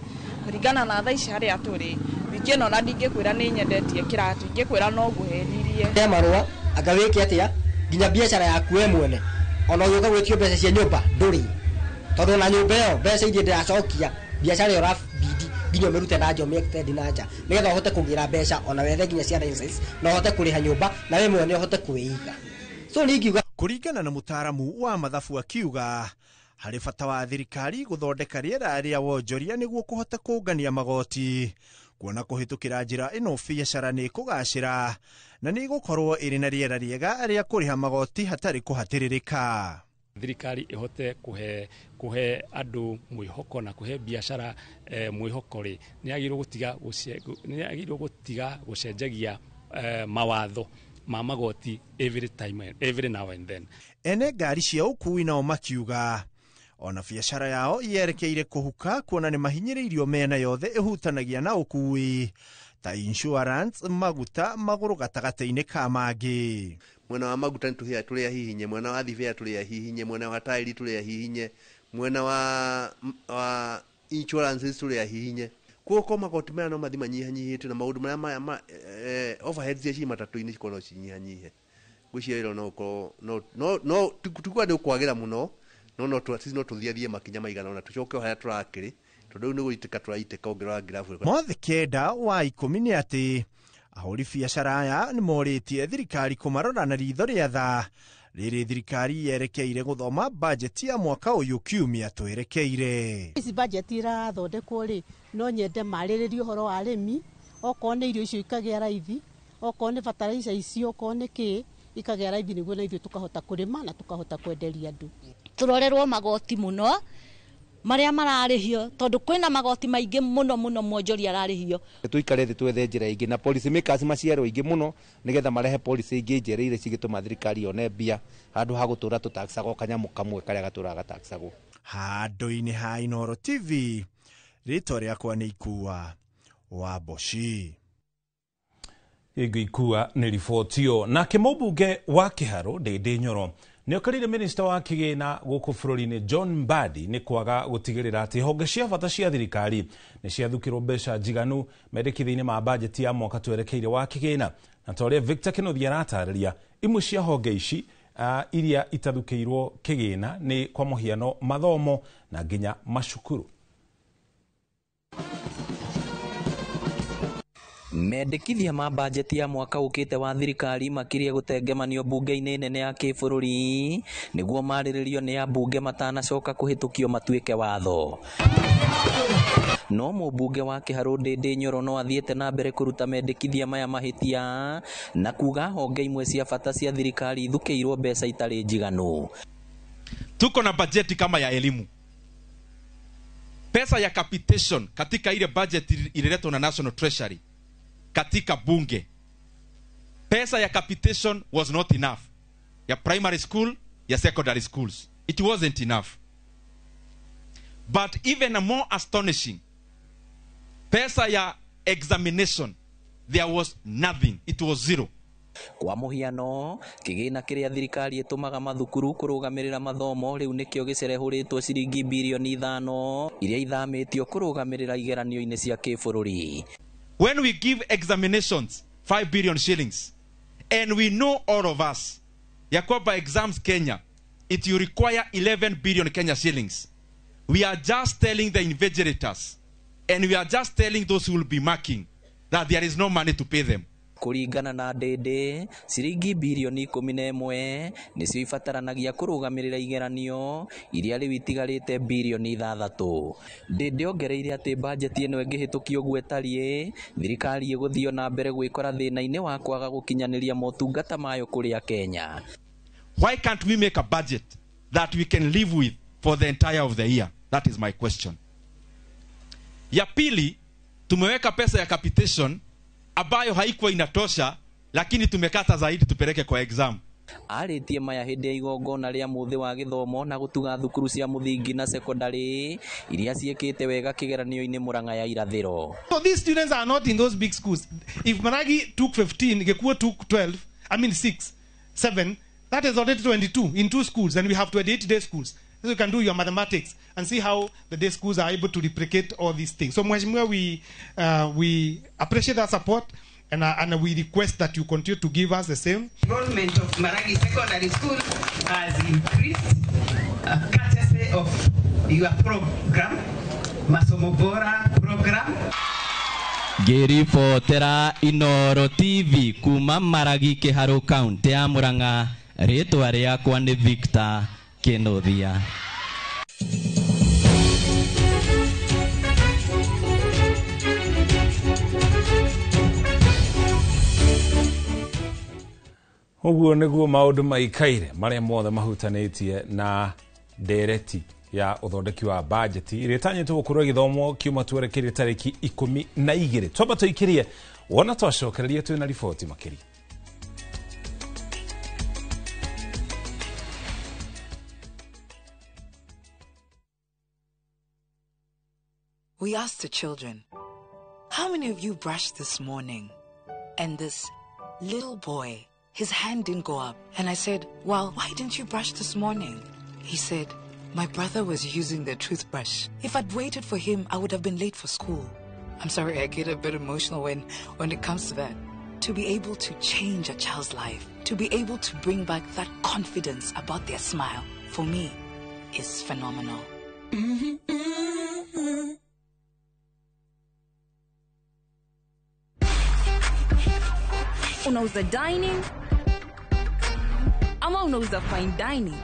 Speaker 26: kũringana na thaa ici harĩa tũrĩ. Wiki ĩno na ndingĩkwĩra nĩ nyendetie kĩratũ, ingĩkwĩra no ngũhenirie.
Speaker 27: Marũa anga wĩke atĩa nginya biacara yaku we mwene ona ũgĩũka gwĩtio mbeca cia nyũmba ndũrĩ, tondũ ona nyũmba ĩyo mbeca iria ndĩracokia biacara ĩyo ũrabidi nginya ũmĩrute na nja, ũmĩ-extend na nja, nĩgetha ũhote kũgĩra mbeca ona wethe nginya cia license, na ũhote kũrĩha nyũmba na we mwene ũhote kwĩiga. So niĩ ingiuga
Speaker 16: Kũringana na mũtaaramu wa mathabu, akiuga harĩ bata wa thirikari gũthondeka rĩera rĩa wonjoria nĩguo kũhota kũngania magoti, kuona kũhĩtũkĩra njĩra ĩno biacara nĩ ĩkũgacĩra na nĩ ĩgũkorwo ĩrĩ na rĩera rĩega rĩa kũrĩha magoti hatarĩ kũhatĩrĩrĩka.
Speaker 1: Thirikari ihote kuhe andu mwihoko na kuhe biacara mwihoko ri, ni agirwo gutiga gucenjagia mawatho ma magoti every time, every now and then.
Speaker 16: Ene ngari cia ũkuui nao makiuga ona biacara yao yerekeire kũhuka, kuona nĩ mahinyĩrĩirio mĩena yothe ĩhutanagia na ũkuui ta insurance, maguta, magũrũ, gatagatĩ-inĩ ka mangĩ.
Speaker 2: Mwena wa maguta nĩ tũrĩa hihinye, mwena wa thibĩa tũrĩa hihinye, mwena wa tairi tũrĩa hihinye, mwena wa insurances tũrĩa hihinye. Koguo magoti maya no mathi manyihanyihĩtio na maũndũ marĩa maya overheads iria ciĩ matatũ-inĩ cikorwo no cinyihanyihe. Ngwĩciria wĩra no ũkorwo no tikuga nĩ ũkwagĩra mũno, no tũthiathie makinya maigana ũna tũcoke o harĩa tũrakĩrĩ, tondũ rĩu nĩ gũitĩka tũraitĩka ũngĩrora ngirabu.
Speaker 16: Mothe kenda wa 10 nĩ atĩ ahũri biacara aya nĩ morĩtie thirikari kũmarora na ritho rĩa tha rĩrĩ thirikari yerekeire gũthoma bajeti ya mwaka ũyũ kiumia twerekeire.
Speaker 3: Ici bajeti irathondekwo rĩ, no nyende marĩrĩrie ũhoro wa arĩmi, okorwo nĩ irio icio ikagĩa raithi, okorwo nĩ bataraitha icio, okorwo nĩ kĩ ikagĩa raithi, nĩguo na ithuĩ tũkahota kũrĩma na tũkahota kwenderia andũ.
Speaker 5: Tũrorerwo magoti mũno marĩa mararĩhio, tondũ kwĩna magoti maingĩ mũno mũno mwonjoria ararĩhio.
Speaker 25: Tũikare thĩ twethe njĩra ingĩ na policy makers maciarwo aingĩ mũno nĩgetha marehe policy ingĩ njerũ iria cingĩtũma thirikari yone mbia handũ ha gũtũra tũtaxagwo kanyamũ kamwe karĩa gatũraga gataxagwo.
Speaker 16: Handũ-inĩ ha Inooro TV, rĩtwa rĩakwa nĩ Ikua wa Mboci.
Speaker 4: Ikua nĩ riboti ĩyo. Nake mũmbunge wa Kĩharũ Ndĩndĩ Nyoro nĩokarire minista wa kĩgĩna gũkũ bũrũri-inĩ John Mbadi nĩ kwaga gũtigĩrĩra atĩ honge cia bata cia thirikari nĩ ciathukĩrwo mbeca njiganu mendekithia-inĩ ma bajeti ya mwaka twerekeire wa kĩgĩna. Na ta ũrĩa Victor Kĩnuthia aratarĩria, imwe cia honge ici iria itathukĩirwo kĩgĩna nĩ kwa mũhiano mathomo na nginya macukuru.
Speaker 9: Mendekithia ma bajeti ya mwaka ũkĩte wa thirikari makirie gũtengemanio bunge-inĩ nene ya kĩbũrũri nĩguo marĩrĩrio nĩ ambunge matanacoka kũhĩtũkio matuĩke watho. No mũmbunge wa Kĩharũ Ndĩndĩ Nyoro no athiĩte na mbere kũruta mendekithia maya mahĩtia na kuga honge imwe cia bata cia thirikari ithukĩirwo mbeca itarĩ njiganu.
Speaker 19: Tuko na bajeti kama ya elimu. Pesa ya capitation katika ile budget ililetwa na National Treasury katika bunge, pesa ya capitation was not enough. Ya primary school, ya secondary schools, it wasn't enough. But even more astonishing, pesa ya examination, there was nothing. It was zero.
Speaker 9: Kwa mũhiano, kĩgĩna kĩrĩa thirikari ĩtũmaga mathukuru kũrũgamĩrĩra mathomo rĩu nĩkĩo gĩcerehũrĩtwo ciringi birioni 5 iria ithamĩtio kũrũgamĩrĩra igeranio-inĩ cia kĩbũrũri.
Speaker 19: When we give examinations 5 billion shillings, and we know all of us, ya kwamba exams Kenya, it will require 11 billion Kenya shillings. We are just telling the invigilators, and we are just telling those who will be marking, that there is no money to pay them.
Speaker 9: Kũringana na Ndĩndĩ, ciringi birioni 11 nĩcio ibataranagia kũrũgamĩrĩra igeranio iria rĩu itigarĩte birioni 6. Ndĩndĩ ongereire atĩ bajeti ĩno ĩngĩhĩtũkio ũguo ĩtariĩ, thirikari ĩgũthiĩ na mbere gwĩkora thĩna-inĩ wa kwaga gũkinyanĩria motungata mayo kũrĩ Akenya.
Speaker 19: Why can't we make a budget that we can live with for the entire of the year? That is my question. Ya pili, tumeweka pesa ya capitation ambayo haikuwa inatosha, lakini tumekata zaidi tupeleke kwa exam.
Speaker 9: Arĩtie maya hĩndĩ ya igongona rĩa mũthĩ wa gĩthomo na gũtuga thukuru cia mũthingi na sekondari iria ciĩkĩte wega kĩgeranio-inĩ Murang'a ya irathĩro.
Speaker 10: So these students are not in those big schools. If Maragi took 15, Gikuo took 6, 7, that is already 22 in two schools, and we have 28 day schools. So you can do your mathematics and see how the day schools are able to replicate all these things. So Mheshimiwa, we appreciate that support, and we request that you continue to give us the same.
Speaker 15: Enrollment of Maragi Secondary School has increased, courtesy of your program. Masomo Bora program.
Speaker 7: Ngĩribotera Inoro TV kuma Maragi Kĩharũ kaunti ya Murang'a, rĩtwa rĩakwa nĩ Victor Kĩnuthia.
Speaker 4: Ũguo nĩguo maũndũ maikaire marĩa mothe mahutanĩtie na ndereti ya ũthondeki wa bajeti ĩrĩa ĩtanyĩtwo gũkorwo ĩgĩthomwo kiuma twerekeire tarĩki 12. Twamba tũikĩrie wona twacokereria twĩna riboti makĩria.
Speaker 8: We asked the children, how many of you brushed this morning? And this little boy, his hand didn't go up. And I said, well, why didn't you brush this morning? He said, my brother was using the toothbrush. If I'd waited for him, I would have been late for school. I'm sorry, I get a bit emotional when it comes to that. To be able to change a child's life, to be able to bring back that confidence about their smile, for me, is phenomenal.
Speaker 11: Unauza dining ama unauza fine dining?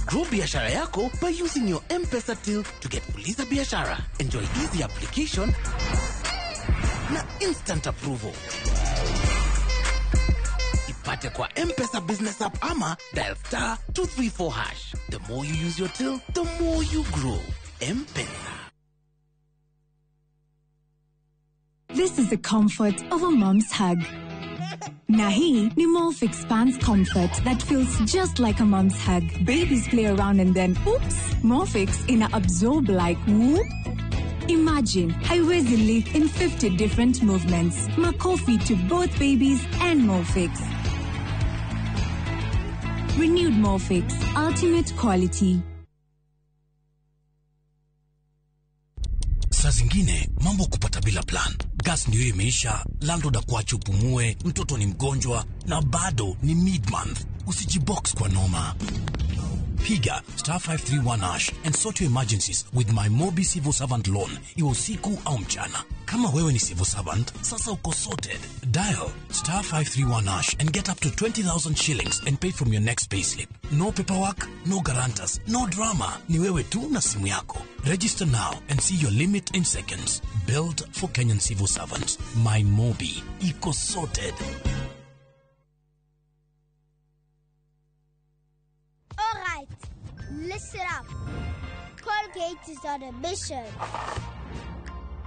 Speaker 13: Grow biashara yako by using your M-Pesa till to get Fuliza Biashara. Enjoy easy application na instant approval. Ipate kwa M-Pesa Business App ama dial *234#. The more you use your till, the more you grow. M-Pesa.
Speaker 14: This is the comfort of a mom's hug. Na hii ni Molfix Pants Comfort that feels just like a mom's hug. Babies play around and then, oops, Molfix ina absorb like whoop. Imagine, haiwezi leak in 50 different movements. Makofi to both babies and Molfix. Renewed Molfix, ultimate quality.
Speaker 13: Saa zingine mambo kupata bila plan. Gas ndio imeisha, landlord akuache upumue, mtoto ni mgonjwa na bado ni mid-month. Usijibox kwa noma. Piga *531# and sort your emergencies with my Mobi Civil Servant Loan, iwe usiku au mchana. Kama wewe ni civil servant, sasa uko sorted. Dial *531# and get up to 20,000 shillings and pay from your next payslip. No paperwork, no guarantors, no drama. Ni wewe tu na simu yako. Register now and see your limit in seconds. Built for Kenyan civil servants. My Mobi. Iko sorted.
Speaker 17: Alright, listen up. Colgate is on a mission.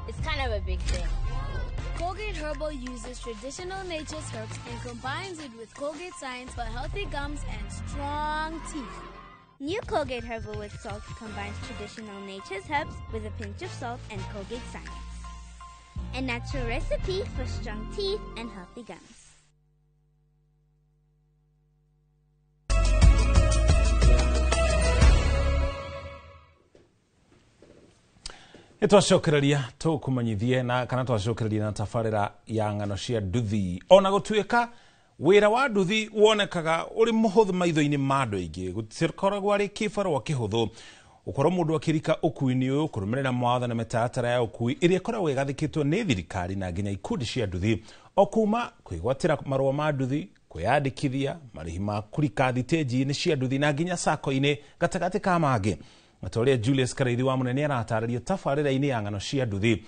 Speaker 21: It's kind of a big thing.
Speaker 28: Colgate Herbal uses traditional nature's herbs and combines it with Colgate science for healthy gums and strong teeth.
Speaker 17: New Colgate Herbal with Salt combines traditional nature's herbs with a pinch of salt and Colgate science. A natural recipe for strong teeth and healthy gums.
Speaker 4: Nitwacokereria tũkũmenyithie na kana twacokereria na tabarĩra ya ng'ano cia nduthi. Ona gũtuĩka wĩra wa nduthi wonekaga ũrĩ mũhũthũ maitho-inĩ ma andũ aingĩ, gũtikoragwo arĩ kĩbarũa kĩhũthũ ũkorwo mũndũ akĩrika ũkui-inĩ ũyũ kũrũmĩrĩra mawatho na mĩtaratara ya ũkui ĩrĩa ĩkoragwo ĩgathĩkĩtwo nĩ thirikari na nginya ikundi cia nduthi, o kuma kwĩgwatĩra marũa ma nduthi, kwĩyandĩkithia, marĩhi ma kũrika thitĩnji-inĩ cia nduthi na nginya sacco-inĩ gatagatĩ ka mangĩ. Ta ũrĩa Julius Karaithi wa Mũnene aratarĩria tabarĩra-inĩ ya ng'ano cia nduthi,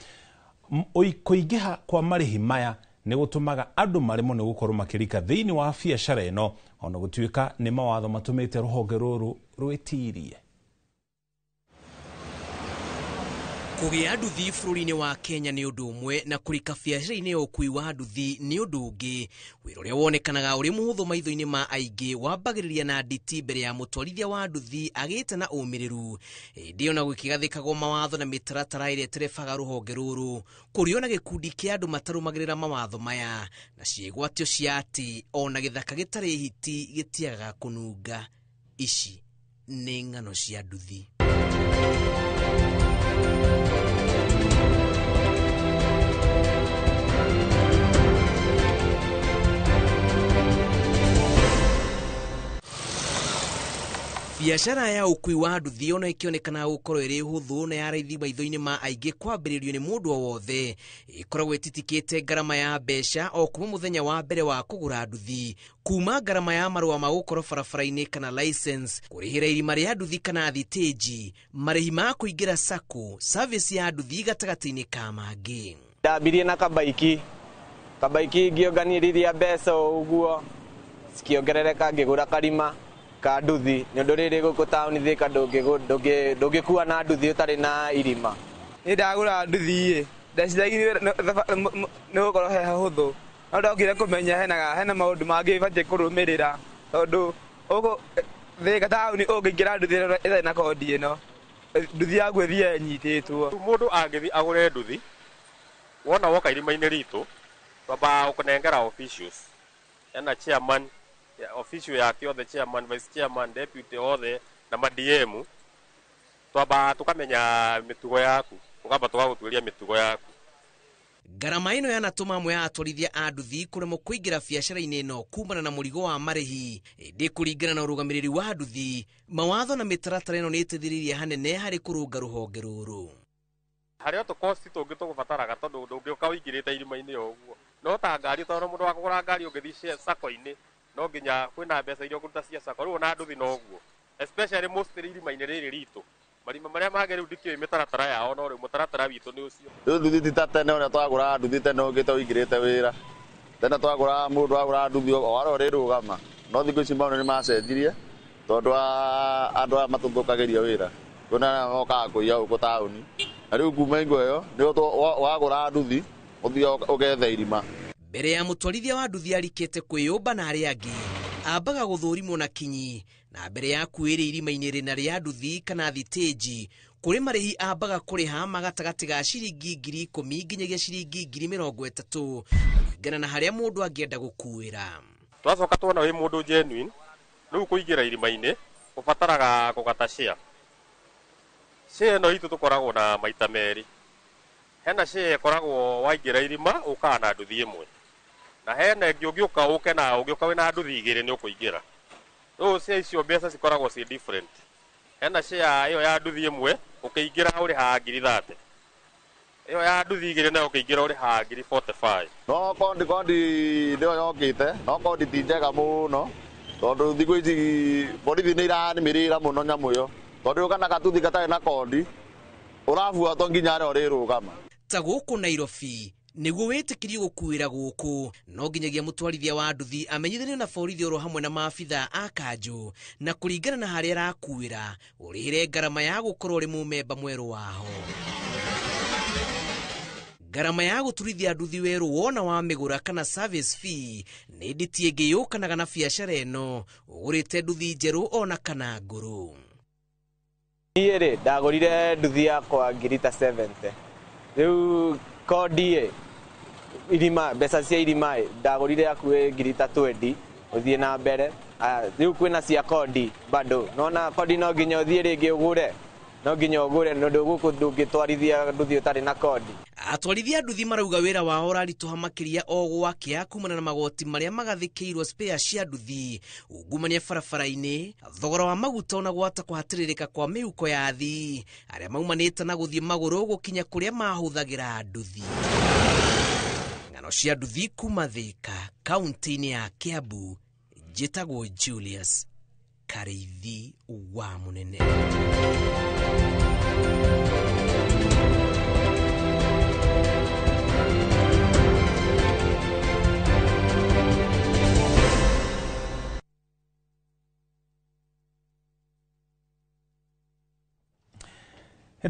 Speaker 4: kũingĩha kwa marĩhi maya nĩ gũtũmaga andũ maremwo nĩ gũkorwo makĩrika thĩinĩ wa biacara ĩno, ona gũtuĩka nĩ mawatho matũmĩte rũhonge rũrũ rwĩtirie.
Speaker 29: Kũgĩa nduthi bũrũri-inĩ wa Kenya nĩ ũndũ ũmwe na kũrika biacara-inĩ ya ũkui wa nduthi nĩ ũndũ ũngĩ. Wĩra ũrĩa wonekanaga ũrĩ mũhũthũ maitho-inĩ ma aingĩ wambagĩrĩria na nditi mbere ya mũtwarithia wa nduthi agĩte na ũmĩrĩru. Hĩndĩ ĩyo na gũkĩgathĩkagwo mawatho na mĩtaratara ĩrĩa ĩterebaga rũhonge rũrũ, kũrĩ ona gĩkundi kĩa andũ matarũmagĩrĩra mawatho maya na ciĩgwatio cia atĩ ona gĩthaka gĩtarĩ hiti gĩtiagaga kũnunga. Ici nĩ ng'ano cia nduthi. Biacara ya ũkui wa nduthi ona ĩkĩonekana gũkorwo ĩrĩ hũthũ na ya raithi maitho-inĩ ma aingĩ kwambĩrĩrio nĩ mũndũ o wothe, ĩkoragwo ĩtitikĩte ngarama ya mbeca o kuma mũthenya wa mbere wa kũgũra nduthi, kuma ngarama ya marũa ma gũkorwo barabara-inĩ kana license, kũrĩhĩra irima rĩa nduthi kana thitĩnji, marĩhi ma kũingĩra sacco, service ya nduthi gatagatĩ-inĩ ka mangĩ.
Speaker 6: Ndambirie na kabaiki, kabaiki ngĩonganĩrĩria mbeca ũguo cikĩongerereka ngĩgũra karima ka nduthi nĩ ũndũ rĩrĩ gũkũ taũni Thĩka ndũngĩkua na nduthi ũtarĩ na irima.
Speaker 12: Nĩ ndagũra nduthi ĩ ndeciragia nĩ gũkorwo he hahũthũ, no ndokire kũmenya hena maũndũ mangĩ batiĩ kũrũmĩrĩra tondũ gũkũ Thĩka taũni ũngĩingĩra nduthi ĩtarĩ na kondi ĩno nduthi yaku ĩthiĩ ĩnyitĩtwo.
Speaker 18: Mũndũ angĩthiĩ agũre nduthi wona woka irima-inĩ ritũ twambaga gũkũnengera officials, ena chairman official yake othe, chairman, vice chairman, deputy othe na ma DM, twambaga tukamenya mĩtugo yaku, tukamba tũgagũtuĩria mĩtugo yaku.
Speaker 29: Ngarama ĩno yanatũma amwe a atwarithia a nduthi kũremwo kũingĩra biacara-inĩ ĩno kumana na mũrigo wa marĩhi. Ĩndĩ kũringana na ũrũgamĩrĩri wa nduthi, mawatho na mĩtaratara ĩno nĩ ĩteithĩrĩirie hanene harĩ kũrũnga rũhonge rũrũ.
Speaker 18: Harĩ o tũkosti tũngĩ tũgũbataraga tondũ ndũngĩũka ũingĩrĩte irima-inĩ o ũguo, no ta ngari, tondũ mũndũ wa kũgũra ngari ũngĩthiĩ sacco-inĩ no nginya kwĩna mbeca iria ũkũruta cia sacco, rĩu ona nduthi noguo, especially mostly irima-inĩ rĩrĩ ritũ. Marima marĩa mangĩ rĩu ndikĩũĩ mĩtaratara yao, no rĩu mũtaratara witũ nĩ ũcio.
Speaker 20: Rĩu nduthi ti ta tene ũrĩa twagũraga nduthi tene ũngĩte ũingĩrĩte wĩra. Tene twagũraga mũndũ agũraga nduthi o harĩa ũrĩrũgama, no thikũ ici maũndũ nĩ macenjirie tondũ andũ aya matũthũkagĩria wĩra. Kwĩna arĩa mokaga kũiya gũkũ taũni, na rĩu kuma hingo ĩyo nĩ wagũra nduthi ũthiĩ ũgethe irima.
Speaker 29: Mbere ya mũtwarithia wa nduthi arikĩte kwĩyũmba na arĩa angĩ, ambaga gũthũrimwo na kinyi, na mbere ya kuĩrĩ irima-inĩ rĩna rĩa nduthi kana thitĩnji, kũrĩ marĩhi ambaga kũrĩha ma gatagatĩ ga ciringi 10,000 nginyagia ciringi 30,000 kũringana na harĩa mũndũ angĩenda gũkuĩra.
Speaker 18: Twacoka tuona wĩ mũndũ genuine, rĩu kũingĩra irima-inĩ ũbataraga kũgata share. Share ĩno itũ tũkoragwo na maita merĩ. Hena share ĩkoragwo waingĩra irima ũkaga na nduthi ĩmwe, na hena ĩngĩ ũngĩũka ũke na ũngĩũka wĩna nduthi igĩrĩ nĩ ũkũingĩra. Rĩu share icio mbeca cikoragwo ciĩ different. Hena share ĩyo ya nduthi ĩmwe ũkĩingĩra ũrĩhaga 30,000, ĩyo ya nduthi igĩrĩ nayo ũkĩingĩra ũrĩhaga 45,000.
Speaker 20: No kondi nĩyo yokĩte, no kondi ti njega mũno tondũ thikũ ici borithi nĩ iranĩmĩrĩra mũno nyamũ ĩyo, tondũ ũka na gatuthi gatarĩ na kondi ũrabuatwo nginya harĩa ũrĩrũgama.
Speaker 29: Ta gũkũ Nairobi nĩguo wĩtĩkĩrio gũkuĩra gũkũ, no nginyagia mũtwarithia wa nduthi amenyithanio na borithi oro hamwe na maabitha a kanjũ, na kũringana na harĩa arakuĩra ũrĩhĩre ngarama ya gũkorwo ũrĩ mũmemba mwerũ waho. Ngarama ya gũturithia nduthi werũ wona wa mĩgũra kana service fee nĩ nditi ĩngĩ yũkanaga na biacara ĩno ũgũrĩte nduthi njerũ ona kana ngũrũ.
Speaker 6: Niĩ rĩ ndagũrire nduthi yakwa 70,000, rĩu kondi ĩ irima, mbeca cia irima ĩ ndagũrire hakuhĩ 20,000 ũthiĩ na mbere. Rĩu kwĩna cia kondi bado, nona kondi no nginya ũthiĩ rĩngĩ ũgũre, no nginya ũgũre nĩ ũndũ gũkũ ndũngĩtwarithia nduthi ũtarĩ na kondi.
Speaker 29: Atwarithia nduthi marauga wĩra wao ũraritũha makĩria o gwakĩa kumana na magoti marĩa magathĩkĩirwo spare cia nduthi, ungumania barabara-inĩ, thogora wa maguta ona gwata kũhatĩrĩrĩka kwa mĩhuko ya athii arĩa maumanĩte na gũthiĩ magũrũ gũkinya kũrĩa mahũthagĩra nduthi. Ng'ano cia nduthi kuma Thĩka, kaunti-inĩ ya Kiambu, njĩtagwo Julius Karĩithi wa Mũnene.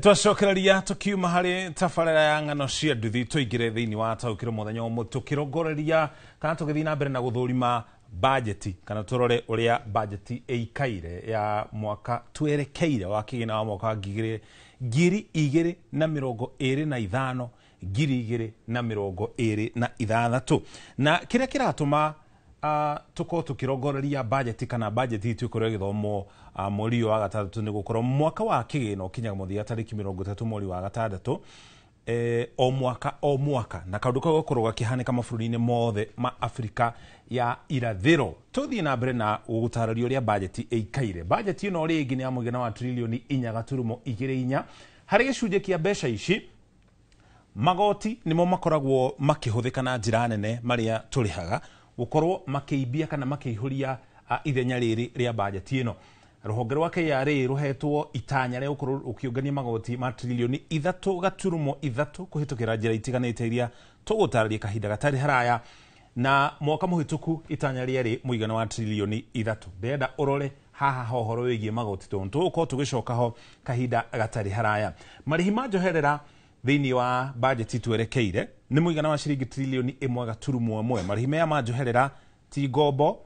Speaker 4: Twacokereria tukiuma harĩ tabarĩra ya ng'ano cia nduthi tũingĩre thĩinĩ wa taũkĩrwo mũthenya ũmwe tũkĩrongoreria kana tũgĩthiĩ na mbere na gũthũrima bajeti kana tũrore ũrĩa bajeti ĩikaire ya mwaka twerekeire wa kĩgĩna wa mwaka wa 2025 2026 na kĩrĩa kĩratũma tukorwo tukirongoreria bajeti kana bajeti itu ikorwo ĩgĩthomwo mweri ũyũ wa gatandatũ nĩ gũkorwo mwaka wa kĩgĩna ũkinyaga mũthia tarĩki 30 mweri wa gatandatũ. o mwaka o mwaka, na kaũndũ kau gakorwo gakĩhanĩka mabũrũri-inĩ mothe ma Afrika ya irathĩro. Tũthiĩ na mbere na gũtarĩria ũrĩa bajeti ĩikaire. Bajeti ĩno rĩngĩ nĩ ya mũigana wa trilioni 4.24. Harĩ gĩcunjĩ kĩa mbeca ici, magoti nĩmo makoragwo makĩhũthĩka na njĩra nene marĩa tũrĩhaga gũkorwo makĩimbia kana makĩihũria ithenya rĩrĩ rĩa bajeti ĩno. Rũhonge rwa KRA rũhetwo itanya rĩa gũkorwo rũkĩũngania magoti ma trilioni 3.3 kũhĩtũkĩra njĩra itiganĩte iria tũgũtarĩria kahinda gatarĩ haraya, na mwaka mũhĩtũku itanya rĩarĩ mũigana wa trilioni 3. Ndĩrenda ũrore haha ha ũhoro wĩgiĩ magoti tondũ tũgũkorwo tũgĩcoka ho kahinda gatarĩ haraya. Marĩhi ma njoherera thĩinĩ wa bajeti twerekeire nĩ mũigana wa ciringi trilioni 1.1. Marĩhi maya ma njoherera ti ngombo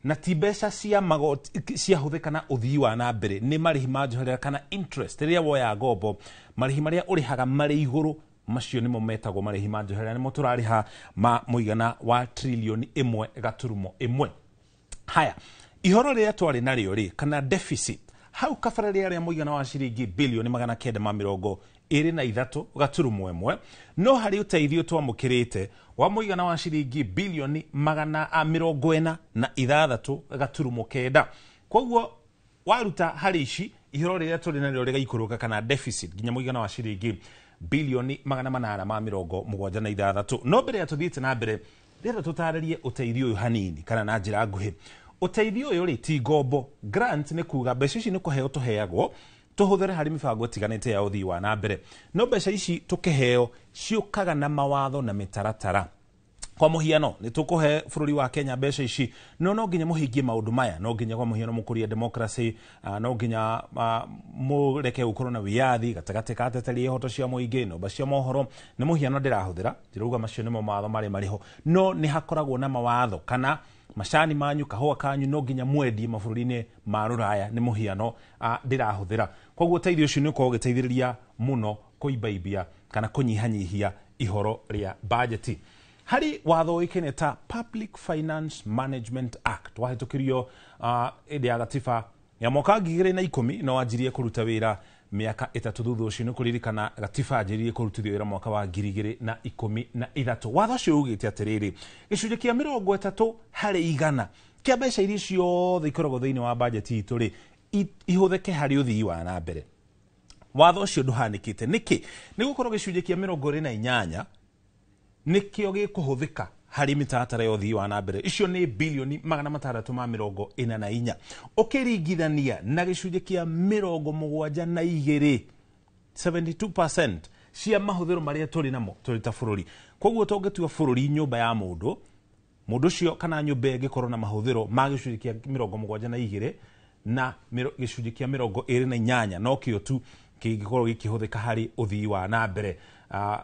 Speaker 4: na ti mbeca cia magoti ciahũthĩka na ũthii wa na mbere, nĩ marĩhi ma njoherera kana interest. Rĩrĩa woya ngombo, marĩhi marĩa ũrĩhaga marĩ igũrũ macio nĩmo metagwo marĩhi ma njoherera, nĩmo tũrarĩha ma mũigana wa trilioni 1.1. Haya, ihoro rĩrĩa twarĩ narĩo rĩ, kana deficit hau kabere rĩarĩ mũigana wa ciringi bilioni 923.1, no harĩ ũteithio twamũkĩrĩte wa mũigana wa ciringi bilioni 406.9. Koguo waruta harĩ ici, ihoro rĩrĩa tũrĩ narĩo rĩgaikũrũka kana deficit nginya mũigana wa ciringi bilioni 876. No mbere ya tũthiĩte na mbere, ndĩrenda tũtarĩrie ũteithio ũyũ hanini kana na njĩra nguhĩ. Ũteithio ũyũ rĩ ti ngombo. Grant nĩ kuga mbeca ici nĩ kũheo tũheagwo tũhũthĩre harĩ mĩbango ĩtiganĩte ya ũthii wa na mbere, no mbeca ici tũkĩheo ciũkaga na mawatho na mĩtaratara. Kwa mũhiano, nĩ tũkũhe bũrũri wa Kenya mbeca ici, no no nginya mũhingie maũndũ maya. No nginya kwa mũhiano mũkũrie democracy, no nginya mũreke gũkorwo na wĩyathi gatagatĩ ka ateteri a ihoto cia mũingĩ, nyũmba cia mohoro. Nĩ mũhiano ndĩrahũthĩra, ndirauga macio nĩmo mawatho marĩa marĩ ho, no nĩ hakoragwo na mawatho kana macani manyu, kahũa kanyu no nginya mwendie mabũrũri-inĩ ma rũraya, nĩ mũhiano ndĩrahũthĩra. Koguo ũteithio ũcio nĩ ũkoragwo ũgĩteithĩrĩria mũno kũimbaimbia kana kũnyihanyihia ihoro rĩa bajeti. Harĩ watho ũĩkaine ta Public Finance Management Act wahĩtũkirio hĩndĩ ya gatiba ya mwaka 2010, na wanjirie kũruta wĩra mĩaka 3 thutha ũcio. Nĩ kũririkana gatiba anjĩrĩirie kũrutithio wĩra mwaka wa 2013. Watho ũcio ugĩte atĩrĩrĩ, gĩcunjĩ kĩa 30 harĩ igana kĩa mbeca iria ciothe ikoragwo thĩinĩ wa bajeti itũ rĩ, ihũthĩke harĩ ũthii wa na mbere. Watho ũcio ndũhanĩkĩte. Nĩkĩ? Nĩ gũkorwo gĩcunjĩ kĩa 28 nĩkĩo gĩkũhũthĩka harĩ mĩtaratara ya ũthii wa na mbere. Icio nĩ bilioni 644 ũkĩringithania na gĩcunjĩ kĩa 72, 72% cia mahũthĩro marĩa tũrĩ namo tũrĩ ta bũrũri. Koguo tũngĩtua bũrũri nyũmba ya mũndũ, mũndũ ũcio kana nyũmba ĩngĩkorwo na mahũthĩro ma gĩcunjĩ kĩa 72 na gĩcunjĩ kĩa 28 no kĩo tu kĩngĩkorwo gĩkĩhũthĩka harĩ ũthii wa na mbere.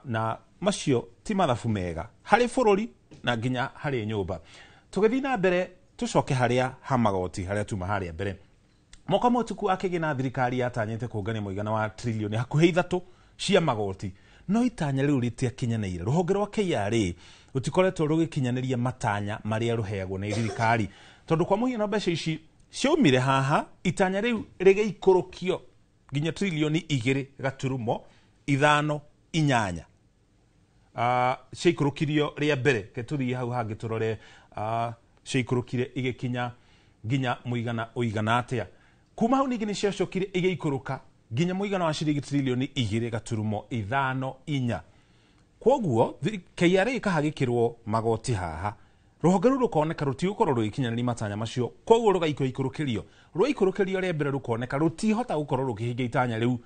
Speaker 4: Na macio ti mathabu mega harĩ bũrũri na nginya harĩ nyũmba. Tũgĩthiĩ na mbere, tũcoke harĩa ha magoti harĩa tuma harĩa mbere. Mwaka mũhĩtũku akĩgĩa thirikari yatanyĩte kũngania mũigana wa trilioni hakuhĩ 3 cia magoti, no itanya rĩu rĩtiakinyanĩire. Rũhonge rwa KRA rũtikoretwo rũgĩkinyanĩria matanya marĩa rũheagwo nĩ thirikari, tondũ kwa mũhiano mbeca ici ciaumire haha, itanya rĩu rĩgĩikũrũkio nginya trilioni 2.58. Ciaikũrũkirio rĩa mbere, ke tũthiĩ hau hangĩ tũrore ciaikũrũkire igĩkinya nginya mũigana ũigana atĩa. Kuma hau ningĩ nĩ ciacokire igĩikũrũka nginya mũigana wa ciringi trilioni 2.54. Kwoguo KRA ĩkahagĩkĩrwo magoti haha, rũhonge rũu rũkoneka rũtigũkorwo rũgĩkinyanĩria matanya macio, kwoguo rũgaikũrũkĩrio. Rwaikũrũkĩrio rĩa mbere rũkoneka rũtihota gũkorwo rũkĩhingia itanya rĩu,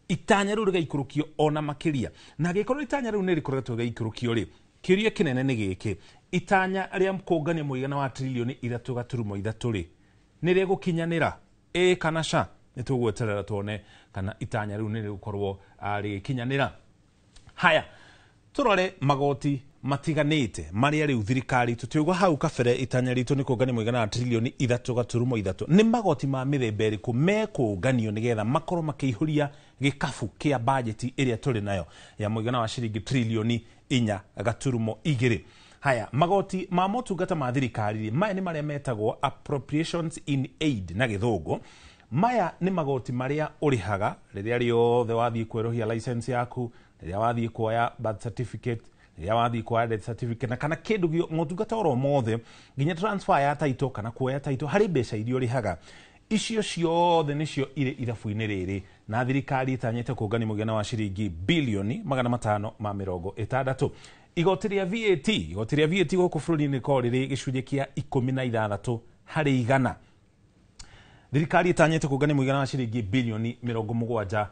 Speaker 4: itanya rĩu rĩgaikũrũkio ona makĩria. Na angĩkorwo itanya rĩu nĩ rĩkoretwo rĩgĩikũrũkio rĩ, kĩũria kĩnene nĩ gĩkĩ, itanya rĩa kũngania mũigana wa trilioni 3.3 rĩ, nĩ rĩgũkinyanĩra ĩ kana ca? Nĩ tũgweterera tuone kana itanya rĩu nĩ rĩgũkorwo rĩgĩkinyanĩra. Haya, tũrore magoti matiganĩte marĩa rĩu thirikari tũtiuga hau kabere itanya ritũ nĩ kũngania mũigana wa trilioni 3.3. Nĩ magoti ma mĩthemba ĩrĩkũ mekũnganio nĩgetha makorwo makĩihũria gĩkabu kĩa bajeti ĩrĩa tũrĩ nayo ya mũigana wa ciringi trilioni 4.2. Haya, magoti ma motungata ma thirikari maya nĩ marĩa metagwo appropriations in aid na gĩthũngũ. Maya nĩ magoti marĩa ũrĩhaga rĩrĩa rĩothe wathiĩ kwerũhia license yaku, rĩrĩa wathiĩ kuoya birth certificate, rĩrĩa wathiĩ kuoya death certificate, na kana kĩndũ motungata oro mothe, nginya transfer ya title kana kuoya title, harĩ mbeca iria ũrĩhaga. Icio ciothe nĩcio irĩ ithabu-inĩ rĩrĩ, na thirikari ĩtanyĩte kũngania mũigana wa ciringi bilioni 560. Igoti rĩa VAT, igoti rĩa VAT gũkũ bũrũri-inĩ rĩkoragwo rĩrĩ gĩcunjĩ kĩa 16 harĩ igana. Thirikari ĩtanyĩte kũngania mũigana wa ciringi bilioni 7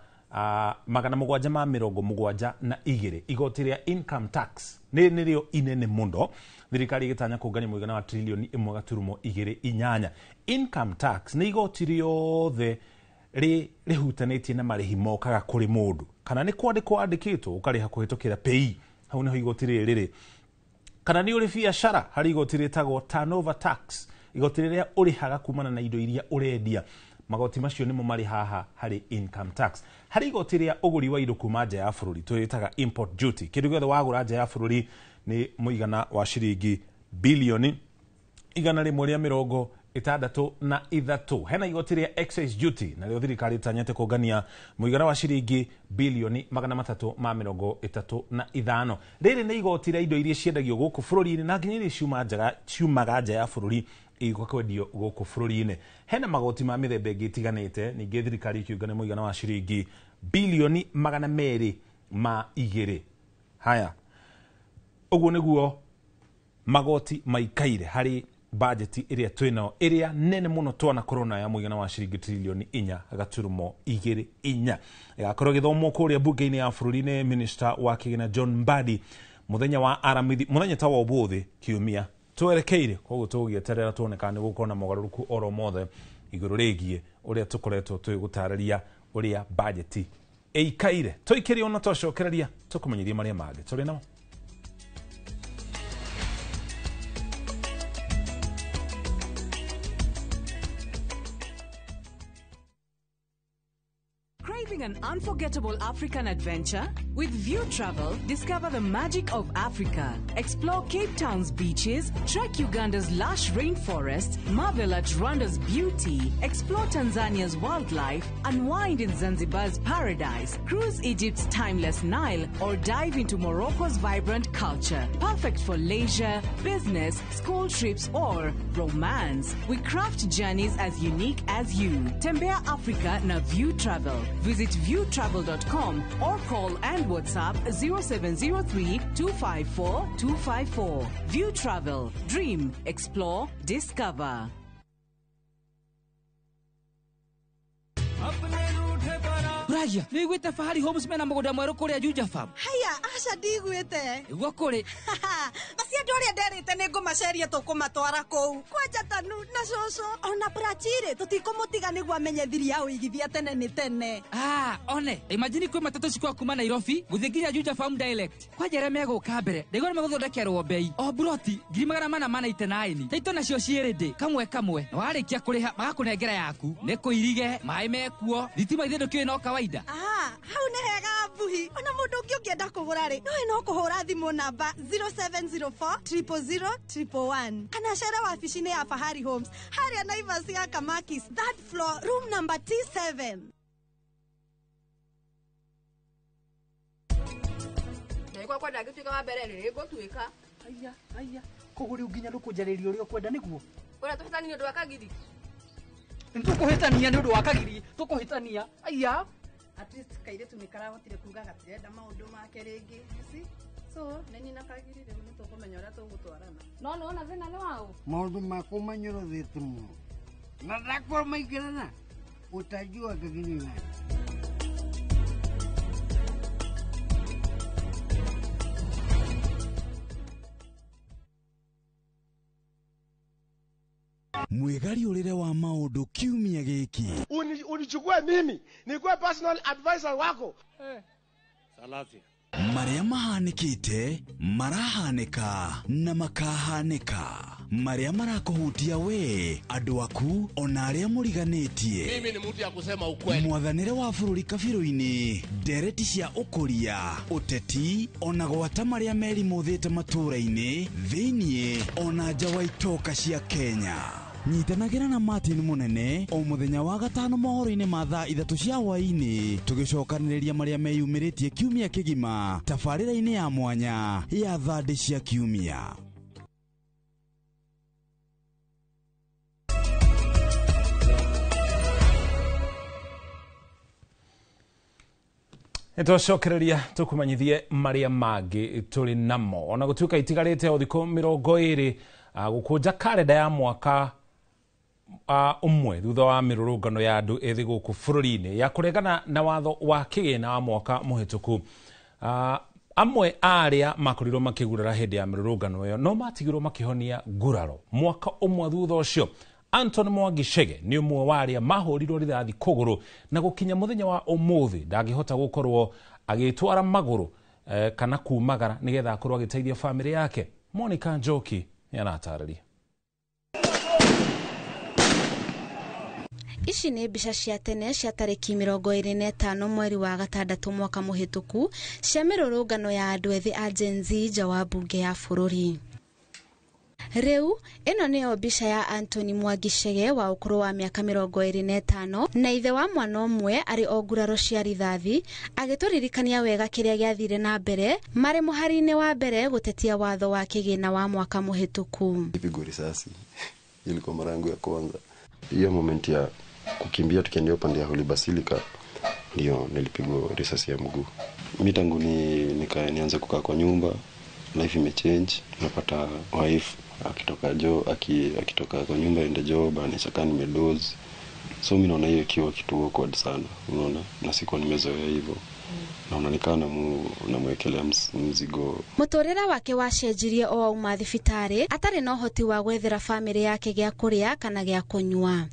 Speaker 4: 772. Igoti rĩa income tax nĩ nĩrĩo inene mũno, thirikari ĩgĩtanya kũngania mũigana wa trilioni 1.28. Income tax nĩ igoti rĩothe rĩhutanĩtie na marĩhi mokaga kũrĩ mũndũ, kana nĩ kwandĩkwo andĩkĩtwo ũkarĩha kũhĩtũkĩra pay, hau nĩho igoti rĩrĩ rĩrĩ, kana nĩ ũrĩ biacara, harĩ igoti rĩtagwo turnover tax, igoti rĩrĩa ũrĩhaga kumana na indo iria ũrendia. Magoti macio nĩmo marĩ haha harĩ income tax. Harĩ igoti rĩa ũgũri wa indo kuma nja ya bũrũri tũrĩtaga import duty, kĩndũ gĩothe wagũra nja ya bũrũri nĩ mũigana wa ciringi bilioni 163. Hena igoti rĩa excise duty, narĩo thirikari ĩtanyĩte kũngania mũigana wa ciringi bilioni 335. Rĩrĩ nĩ igoti rĩa indo iria ciendagio gũkũ bũrũri-inĩ na nginya iria ciumaga nja ya bũrũri igũka kwendio gũkũ bũrũri-inĩ. Hena magoti ma mĩthemba ĩngĩ ĩtiganĩte, ningĩ thirikari ĩkĩũngania mũigana wa ciringi bilioni 202. Haya, ũguo nĩguo magoti maikaire harĩ bajeti ĩrĩa twĩnayo, ĩrĩa nene mũno twanakorwo nayo ya mũigana wa ciringi trilioni 4.24. Ĩgakorwo ĩgĩthomwo kũrĩa mbunge-inĩ ya bũrũri nĩ minister wa kĩgĩna John Mbadi mũthenya wa Aramithi, mũthenya ta wa ũmũthĩ kiumia twerekeire. Koguo tũgĩeterera tuone kana nĩ gũkorwo na mogarũrũku oro mothe igũrũ rĩgiĩ ũrĩa tũkoretwo twĩgũtarĩria ũrĩa bajeti ĩikaire. Tũikĩrie ona twacokereria tũkũmenyithie marĩa mangĩ tũrĩ namo.
Speaker 11: Craving an unforgettable African adventure? With View Travel, discover the magic of Africa. Explore Cape Town's beaches, trek Uganda's lush rainforests, marvel at Rwanda's beauty, explore Tanzania's wildlife, unwind in Zanzibar's paradise, cruise Egypt's timeless Nile, or dive into Morocco's vibrant culture. Perfect for leisure, business, school trips, or romance. We craft journeys as unique as you. Tembea Africa na View Travel. Visit viewtravel.com or call and WhatsApp 0703 254 254. View Travel. Dream, explore, discover.
Speaker 1: Ragia, nĩiguĩte Fahari Homes mena mũgũnda mwerũ kũrĩa Juja Farm?
Speaker 2: Haya, aca ndigwĩte.
Speaker 1: Nĩguo kũrĩ.
Speaker 2: Macio andũ arĩa nderĩte nĩ ngũmaceria tũkũmatwara kũu. Kwanja Tanu na cũcũ ona Prachire tũtikũmũtiga nĩguo amenye thiri ya ũigithia tene nĩ tene.
Speaker 1: Ah, one, imagine kwĩ matatũ cikwa kuma Nairobi gũthiĩ nginya Juja Farm direct. Kwanja arĩa megũka mbere, ndaigua nĩ megũthondekerwo bei. O buroti 489. Taito nacio ciĩ ready kamwe kamwe. Na warĩkia kũrĩha magakũnengera yaku. Nĩ kũirige, maĩ mekuo, thitima ithe ndũkĩũĩ no kawaida.
Speaker 2: Ah, hau nĩ hega mbuhi. Ona mũndũ ũngĩ ũngĩenda kũgũra rĩ, nowe no kũhũra thimũ namba 0704 000 111 kana cere wabici-inĩ ya Fahari Homes harĩa Naivas ya Kamakis, third floor, room number T7.
Speaker 3: Ndagĩkwa kwenda ngĩtuĩka wa mbere rĩ ngũtuĩka.
Speaker 5: Aya, aya, koguo rĩu nginya ndũkũnjarĩria ũrĩa ũkwenda nĩguo?
Speaker 3: Ũrĩa tũhĩtania nĩ ũndũ wa kagiri.
Speaker 5: Nĩtũkũhĩtania nĩ ũndũ wa kagiri, tũkũhĩtania. Aya.
Speaker 22: At least kairĩtu nĩ karahotire kuga gatirenda maũndũ make rĩngĩ. You see? So, nĩ na kagiri rĩu nĩ tũkũmenya ũrĩa tũgũtwarana.
Speaker 3: No nĩwona thĩna nĩ waũ?
Speaker 23: Maũndũ makwa manyorothete mũno. Na ndakorwo maingĩrana, utajua kagiri nani.
Speaker 24: Mwigariũrĩre wa maũndũ kiumia gĩkĩ.
Speaker 26: Unichukue mimi nikuwe personal advisor wako.
Speaker 24: Salasia. Marĩa mahanĩkĩte, marahanĩka na makahanĩka. Marĩa marakũhutia we, andũ aku, ona arĩa mũriganĩtie.
Speaker 27: Mimi ni mtu ya kusema ukweli.
Speaker 24: Mwathanĩre wa bũrũri kabirũ-inĩ, ndereti cia ũkũria, ũteti, ona gwata marĩa merimũthĩte matũũra-inĩ, thĩiniĩ, ona nja wa itoka cia Kenya. Nyitanagĩra na Martin Mũnene o mũthenya wa gatano mohoro-inĩ ma thaa 3 cia hwaĩ-inĩ, tũgĩcokanĩrĩria marĩa meyumĩrĩtie kiumia kĩgima tabarĩra-inĩ ya mwanya ya thandĩ cia kiumia.
Speaker 4: Nĩtwacokereria tũkũmenyithie marĩa mangĩ tũrĩ namo. Ona gũtuĩka itigarĩte o thikũ 20 gũkũnja karenda ya mwaka ũmwe thutha wa mĩrũrũngano ya andũ ethĩ gũkũ bũrũri-inĩ ya kũregana na watho wa kĩgĩna wa mwaka mũhĩtũku. Amwe a arĩa makorirwo makĩgurara hĩndĩ ya mĩrũrũngano ĩyo no matigirwo makĩhonia nguraro mwaka ũmwe thutha ũcio. Anton Mwangi Chege nĩ ũmwe wa arĩa mahũrirwo rithathi kũgũrũ na gũkinya mũthenya wa ũmũthĩ ndangĩhota gũkorwo agĩtwara magũrũ kana kumagara nĩgetha akorwo agĩteithia bamĩrĩ yake. Monica Njoki nĩaratarĩria.
Speaker 7: Ici nĩ mbica cia tene cia tarĩki 25 mweri wa 6 mwaka mũhĩtũku cia mĩrũrũngano ya andũ ethĩ a Gen Z nja wa mbunge ya bũrũri. Rĩu ĩno nĩyo mbica ya Anthony Mwangi Chege wa ũkũrũ wa mĩaka 25 na ithe wa mwana ũmwe arĩ o nguraro cia rithathi, agĩtũririkania wega kĩrĩa gĩathire na mbere marĩ mũhari-inĩ wa mbere gũtetia watho wa kĩgĩna wa mwaka mũhĩtũku.
Speaker 8: Nilipigwa risasi, ilikuwa mara yangu ya kwanza. Hiyo moment ya kukimbia tukiendea upande ya Holy Basilica ndio nilipigwa risasi ya mguu. Mimi tangu nianze kukaa kwa nyumba, life imechange. Napata wife akitoka jo akitoka kwa nyumba ende job anachaka nimedoze. So mimi naona hiyo ikiwa kitu awkward sana, unaona, na sikuwa nimezoea hivyo. Naona nikana namwekelea mzigo.
Speaker 7: Mũtũrĩre wake wacenjirie o auma thibitarĩ atarĩ na ũhoti wa gwethera bamĩrĩ yake gĩa kũrĩa kana gĩa kũnyua.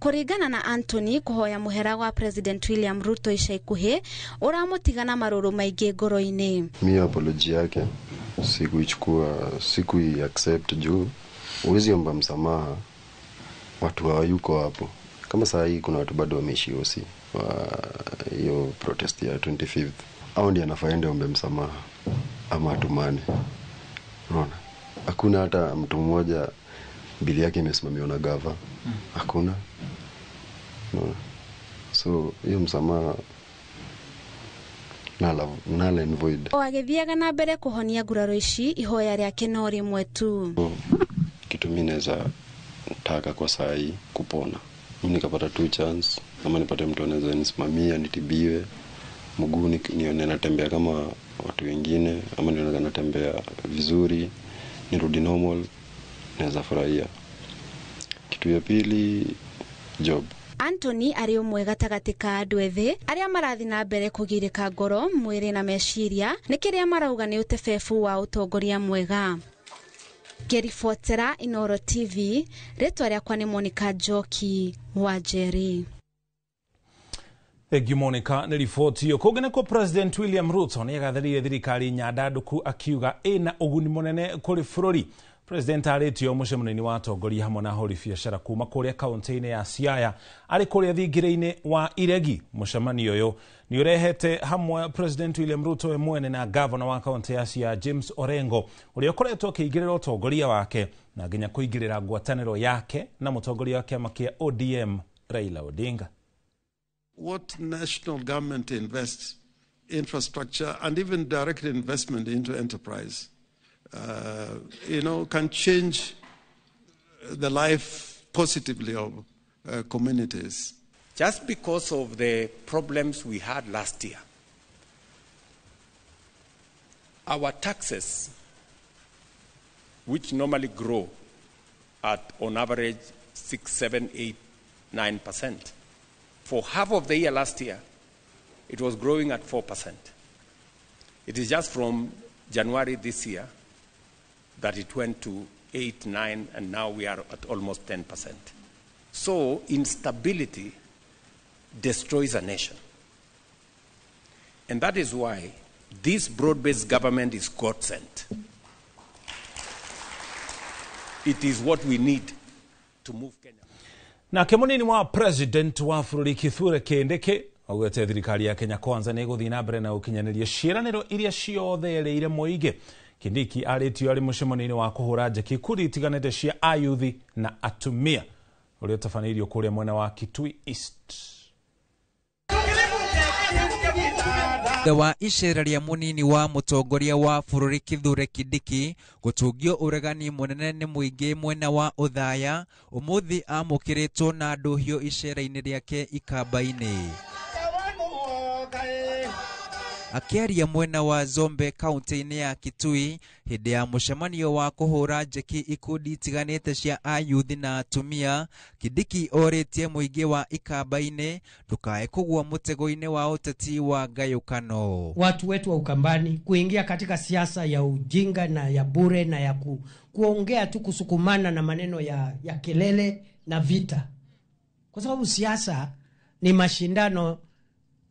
Speaker 7: Kũringana na Anthony, kũhoya mũhera gwa President William Ruto ica ikuhĩ ũramũtigana marũrũ maingĩ ngoro-inĩ.
Speaker 8: Mimi apology yake sikuichukua, sikui accept juu huwezi omba msamaha watu hawayuko hapo. Kama saa hii kuna watu bado wameishi OC wa hiyo protest ya 25th. Hao ndio anafaa aende ombe msamaha ama atumane. Unaona? Hakuna hata mtu mmoja bili yake imesimamiwa na gava. Hakuna. Unaona? So hiyo msamaha null and void.
Speaker 7: O agĩthiaga na mbere kũhonia nguraro ici, ihoya rĩake no rĩmwe tu.
Speaker 8: Kitu mimi naweza taka kwa saa hii kupona. Mimi nikapata 2 chance, ama nipate mtu anaweza nisimamia nitibiwe mguu nione natembea kama watu wengine, ama nione natembea vizuri, nirudi normal, naweza furahia. Kitu ya pili, job.
Speaker 7: Anthony arĩ ũmwe gatagatĩ ka andũ ethĩ arĩa marathiĩ na mbere kũgirĩka ngoro, mwĩrĩ na meciria nĩ kĩrĩa marauga nĩ ũtebebu wa ũtongoria mwega. Ngĩribotera Inooro TV, rĩtwa rĩakwa nĩ Monica Njoki wa Njeri.
Speaker 4: Thank you Monica nĩ riboti ĩyo. Kũngĩ nĩkuo President William Ruto nĩagathĩrĩirie thirikari nyandandũku akiuga ĩna ũguni mũnene kũrĩ bũrũri. President arĩtio mũcemanio-inĩ wa atongoria hamwe na ahũri biacara kuma kũrĩa kaunti-inĩ ya Siaya arĩ kũrĩa thingira-inĩ wa Iregi. Mũcemanio ũyũ nĩ ũrehete hamwe President William Ruto we mwene na gavana wa kaunti ya Siaya James Orengo ũrĩa ũkoretwo akĩingĩrĩra ũtongoria wake na nginya kũingĩrĩra ngwatanĩro yake na mũtongoria wa kĩama kĩa ODM Raila Odinga.
Speaker 9: What national government invests infrastructure and even direct investment into enterprise can change the life positively of communities.
Speaker 10: Just because of the problems we had last year, our taxes, which normally grow at on average 6, 7, 8, 9%, for half of the year last year, it was growing at 4%. It is just from January this year that it went to 8, 9, and now we are at almost 10%. So instability destroys a nation. And that is why this broad-based government is God-sent. It is what we need to move Kenya.
Speaker 4: Nake munini wa president wa bũrũri Kithure Kindiki augĩte thirikari ya Kenya Kwanza nĩ ĩgũthiĩ na mbere na gũkinyanĩria ciĩranĩro iria ciothe ĩrĩire mũingĩ. Kindiki arĩtio arĩ mũcemanio-inĩ wa kũhũra njeki ikundi itiganĩte cia ayuthi na atumia ũrĩa ũtabanĩirio kũrĩa mwena wa Kitui East.
Speaker 13: Thutha wa icera rĩa mũnini wa mũtongoria wa bũrũri Kithure Kindiki gũtungio ũregani mũnene nĩ mũingĩ mwena wa Othaya, ũmũthĩ amũkĩrĩtwo na ndũhiũ icera-inĩ rĩake Ikamba-inĩ. Akĩaria mwena wa Zombe kaunti-inĩ ya Kitui hĩndĩ ya mũcemanio wa kũhũra njeki ikundi itiganĩte cia ayuthi na atumia, Kindiki orĩtie mũingĩ wa Ikamba-inĩ ndũkae kũgũa mũtego-inĩ wa ũteti wa ngayũkano.
Speaker 14: Watu wetu wa Ukambani kuingia katika siasa ya ujinga na ya bure na ya kuongea tu, kusukumana na maneno ya kelele na vita, kwa sababu siasa ni mashindano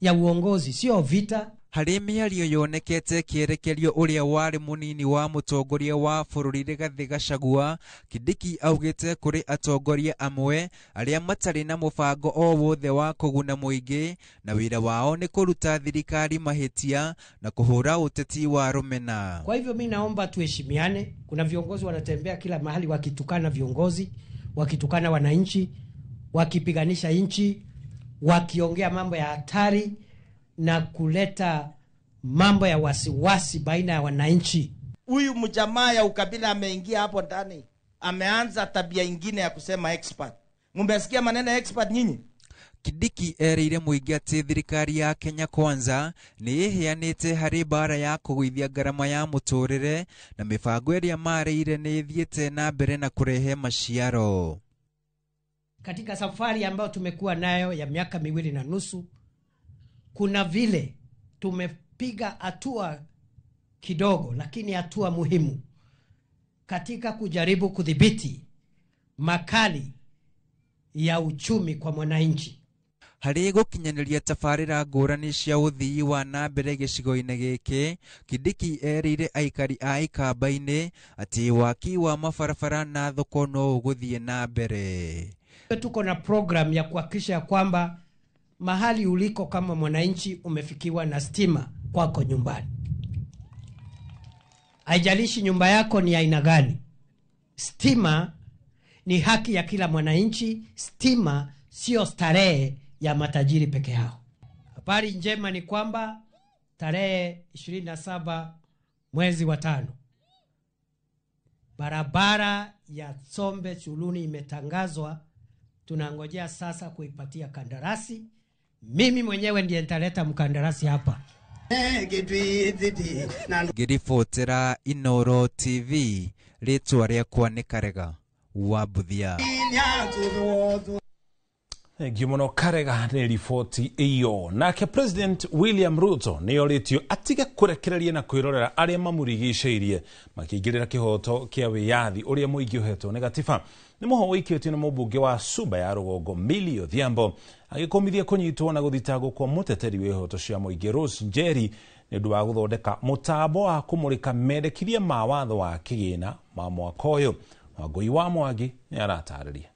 Speaker 14: ya uongozi, sio vita.
Speaker 13: Harĩ mĩario yonekete kĩerekerio ũrĩa warĩ mũnini wa mũtongoria wa bũrũri Rigathĩ Gachagua, Kindiki augĩte kũrĩ atongoria amwe arĩa matarĩ na mũbango o wothe wa kũguna mũingĩ na wĩra wao nĩ kũruta thirikari mahĩtia na kũhũra ũteti wa rũmena.
Speaker 14: Kwa hivyo mi naomba tuheshimiane. Kuna viongozi wanatembea kila mahali wakitukana viongozi, wakitukana wananchi, wakipiganisha nchi, wakiongea mambo ya hatari na kuleta mambo ya wasiwasi baina ya wananchi.
Speaker 15: Huyu mjamaa ya ukabila ameingia hapo ndani, ameanza tabia ingine ya kusema expert. Mumesikia maneno ya expert nyinyi?
Speaker 13: Kindiki erĩire mũingĩ atĩ thirikari ya Kenya Kwanza nĩ ĩheanĩte harĩ mbara ya kũgũithia ngarama ya mũtũrĩre na mĩbango ĩrĩa marĩire nĩ ĩthiĩte na mbere na kũrehe maciaro.
Speaker 14: Katika safari ambayo tumekuwa nayo ya miaka 2.5, kuna vile tumepiga hatua kidogo, lakini hatua muhimu katika kujaribu kudhibiti makali ya uchumi kwa mwananchi.
Speaker 13: Harĩ gũkinyanĩria tabarĩra ngũrani cia ũthii wa na mbere gĩcigo-inĩ gĩkĩ, Kindiki erĩire aikari a Ikamba-inĩ atĩ waki wa mabarabara na thoko no ũgũthiĩ na mbere.
Speaker 14: Tuko na program ya kuhakikisha kwamba mahali uliko kama mwananchi umefikiwa na stima kwako nyumbani. Haijalishi nyumba yako ni aina gani, stima ni haki ya kila mwananchi. Stima sio starehe ya matajiri peke yao. Habari njema ni kwamba tarehe 27 mwezi wa 5, barabara ya Tsombe Chuluni imetangazwa. Tunangojea sasa kuipatia kandarasi. Mimi mwenyewe ndiye nitaleta mkandarasi hapa.
Speaker 13: Ngĩribotera Inoro TV, rĩtwa rĩakwa nĩ Karega wa Mbuthia.
Speaker 4: Thengiũ mũno Karega nĩ riboti ĩyo. Nake President William Ruto nĩ orĩtio atige kũrekereria na kwĩrorera arĩa mamũrigicĩirie makĩingĩrĩra kĩhoto kĩa wĩyathi ũrĩa mũingĩ ũhetwo nĩ gatiba. Nĩ mũhoro ũikĩtio nĩ mũmbunge wa Suba ya Rũgongo Millie Odhiambo agĩkũmithia kũnyitwo na gũthitangwo kwa mũteteri wa ihoto cia mũingĩ Rose Njeri nĩ ũndũ wa gũthondeka mũtambo wa kũmũrĩka mendekithia ma watho wa kĩgĩna ma mwaka ũyũ. Wangũi wa Mwangi nĩ aratarĩria.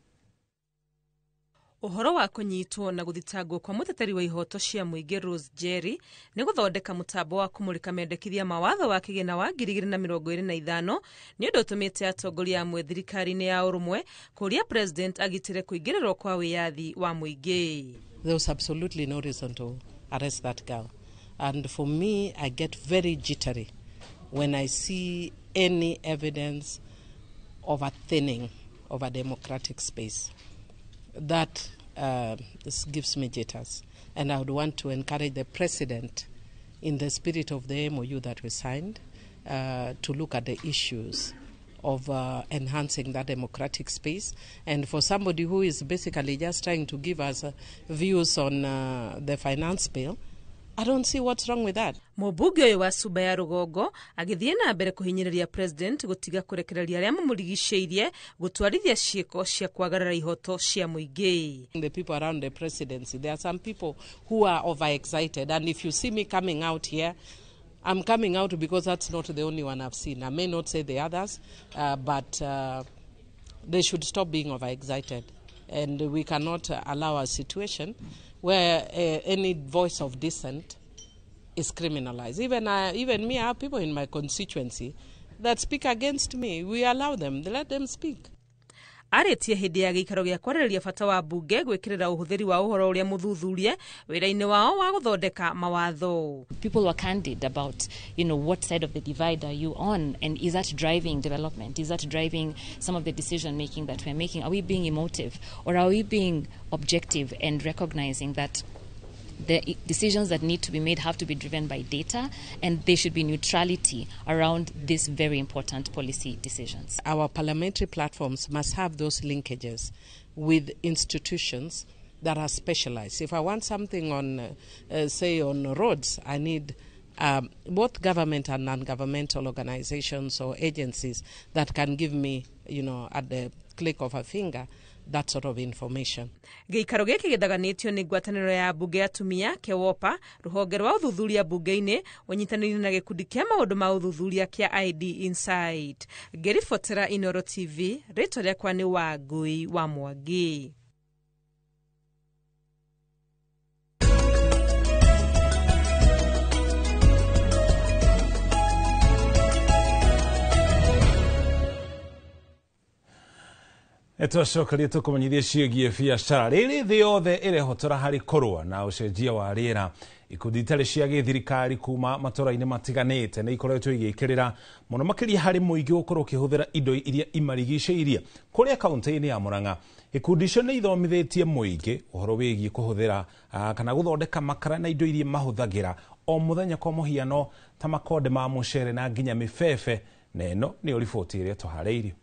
Speaker 16: Ũhoro wa kũnyitwo na gũthitangwo kwa mũteteri wa ihoto cia mũingĩ Rose Njeri nĩ gũthondeka mũtambo wa kũmũrĩka mendekithia ma watho wa kĩgĩna wa 2025 nĩ ũndũ ũtũmĩte atongoria amwe thirikari-inĩ ya ũrũmwe kũũria president agitĩre kũingĩrĩrwo kwa wĩyathi wa mũingĩ.
Speaker 19: There was absolutely no reason to arrest that girl. And for me, I get very jittery when I see any evidence of a thinning of a democratic space. That this gives me jitters. And I would want to encourage the president, in the spirit of the MOU that we signed, to look at the issues of enhancing that democratic space. And for somebody who is basically just trying to give us views on the finance bill, I don't see what's wrong with that.
Speaker 16: Mũmbunge ũyũ wa Suba ya Rũgongo agĩthiĩ na mbere kũhinyĩrĩria president gũtiga kũrekereria arĩa mamũrigicĩirie gũtwarithia ciĩko cia kwagarara ihoto cia mũingĩ.
Speaker 19: The people around the presidency, there are some people who are overexcited, and if you see me coming out here, I'm coming out because that's not the only one I've seen. I may not say the others, but they should stop being overexcited. And we cannot allow a situation where any voice of dissent is criminalized. Even me, I have people in my constituency that speak against me. We allow them, let them speak.
Speaker 16: Arĩtie hĩndĩ ya gĩikaro gĩa kwarĩrĩria bata wa mbunge gwĩkĩrĩra ũhũthĩri wa ũhoro ũrĩa mũthuthurie wĩra-inĩ wao wa gũthondeka mawatho.
Speaker 6: People were candid about, what side of the divide are you on, and is that driving development? Is that driving some of the decision making that we're making? Are we being emotive, or are we being objective and recognizing that the decisions that need to be made have to be driven by data, and there should be neutrality around these very important policy decisions?
Speaker 19: Our parliamentary platforms must have those linkages with institutions that are specialized. If I want something on, say, on roads, I need both government and non-governmental organizations or agencies that can give me, at the click of a finger, that sort of information.
Speaker 16: Gĩikaro gĩkĩ gĩthaganĩtio nĩ ngwatanĩro ya mbunge ya atumia KEWOPA, rũhonge rwa ũthuthuria mbunge-inĩ, ũnyitanĩire na gĩkundi kĩa maũndũ ma ũthuthuria kĩa ID Insight. Ngĩribotera Inoro TV, rĩtwa rĩakwa nĩ Wangui wa Mwangi.
Speaker 4: Twacokeria tũkũmenyithie ciĩgiĩ biacara. Rĩrĩ thĩ yothe ĩrehotora harĩ kũrũa na ũcenjia wa rĩera, ikundi itarĩ cia gĩthirikari kuma matũra-inĩ matiganĩte nĩ ikoretwo igĩkĩrĩra mũno makĩria harĩ mũingĩ gũkorwo ũkĩhũthĩra indo iria imarigicĩirie. Kũrĩa kaũntĩ-inĩ ya Murang'a, ikundi icio nĩ ithomithĩtie mũingĩ ũhoro wĩgiĩ kũhũthĩra kana gũthondeka makara na indo iria mahũthagĩra o mũthenya, kwa mũhiano ta makonde ma mũcere na nginya mĩbebe. Na ĩno nĩyo riboti ĩrĩa tũharĩirio.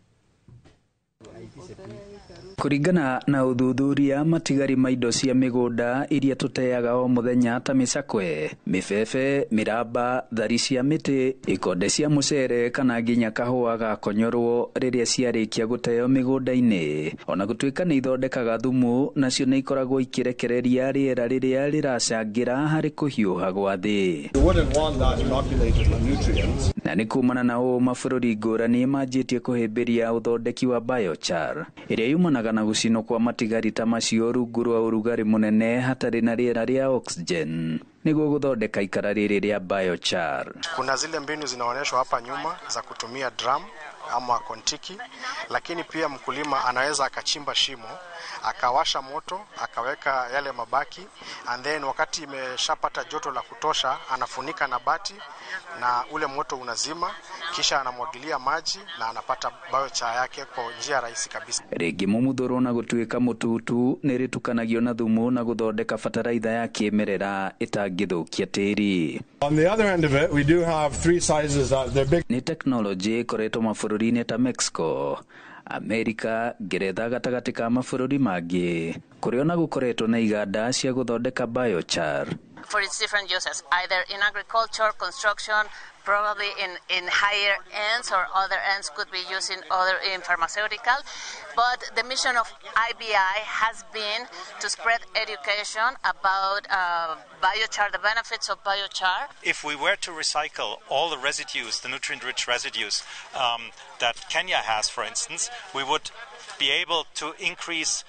Speaker 12: Kũringana na ũthuthuria, matigari ma indo cia mĩgũnda iria tũteaga o mũthenya ta mĩcakwe, mĩbebe, mĩramba, thari cia mĩtĩ, ikonde cia mũcere kana nginya kahũa gakonyorwo rĩrĩa ciarĩkia gũteo mĩgũnda-inĩ. Ona gũtuĩka nĩ ithondekaga thumu, nacio nĩ ikoragwo ikĩrekereria rĩera rĩrĩa rĩracangĩra harĩ kũhiũha gwa thĩ. Na nĩ kumana na ũũ mabũrũri ngũrani manjĩtie kũhĩmbĩria ũthondeki wa biochar ĩrĩa yumanaga na gũcinwo kwa matigari ta macio rungu rwa ũrugarĩ mũnene hatarĩ na rĩera rĩa oxygen nĩguo gũthondeka ikara rĩrĩ rĩa biochar.
Speaker 17: Kuna zile mbinu zinaonyeshwa hapa nyuma za kutumia drum ama kontiki, lakini pia mkulima anaweza akachimba shimo, akawasha moto, akaweka yale mabaki, and then wakati imeshapata joto la kutosha anafunika na bati na ule moto unazima, kisha anamwagilia maji na anapata biochar yake kwa njia rahisi kabisa.
Speaker 12: Rĩngĩ mũmuthũrwo na gũtuĩka mũtutu nĩ rĩtukanagio na thumu na gũthondeka bataraitha ya kĩmerera ĩtangĩthũkia tĩri.
Speaker 18: On the other end of it, we do have three sizes that they're big.
Speaker 12: Nĩ tekinoronjĩ ĩkoretwo mabũrũri-inĩ ta Mexico, Amerika, Ngeretha gatagatĩ ka mabũrũri mangĩ, kũrĩa ona gũkoretwo na iganda cia gũthondeka biochar.
Speaker 20: For its different uses, either in agriculture, construction, probably in higher ends or other ends could be used in other in pharmaceutical. But the mission of IBI has been to spread education about biochar, the benefits of biochar.
Speaker 21: If we were to recycle all the residues, the nutrient-rich residues that Kenya has, for instance, we would be able to increase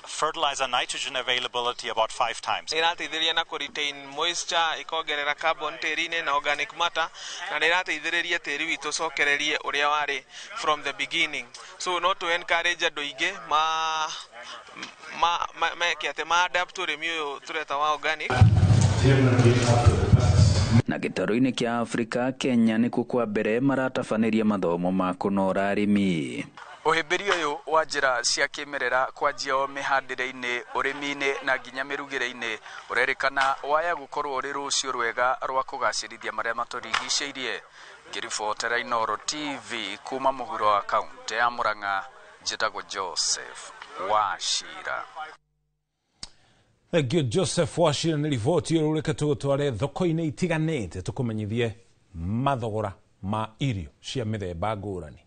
Speaker 21: fertilizer nitrogen availability about 5 times.
Speaker 25: Irateithĩrĩria na kũ retain moisture, ikongerera carbon tĩri-inĩ na organic matter, na nĩ irateithĩrĩria tĩri witũ ũcokererie ũrĩa warĩ from the beginning. So no to encourage andũ aingĩ meke atĩ ma adapt ũrĩmi ũyũ tũreta wa organic.
Speaker 12: Na gĩtarũ-inĩ kĩa Afrika, Kenya nĩkuo kwa mbere maratabanĩria mathomo ma kũnora arĩmi.
Speaker 27: Ũhĩmbĩri ũyũ wa njĩra cia kĩmerera kwanjia o mĩhandĩre-inĩ, ũrĩmi-inĩ na nginya mĩrugĩre-inĩ ũrerĩkana waya gũkorwo ũrĩ rũciũ rwega rwa kũgacĩrithia marĩa matũrigicĩirie. Ngĩribotera Inooro TV kuma mũhuro wa kaũntĩ ya Murang'a, njĩtagwo Joseph Wachira.
Speaker 4: Thank you Joseph Wachira nĩ riboti ĩyo. Reke tũgũtware thoko-inĩ itiganĩte tũkũmenyithie mathogora ma irio cia mĩthemba ngũrani.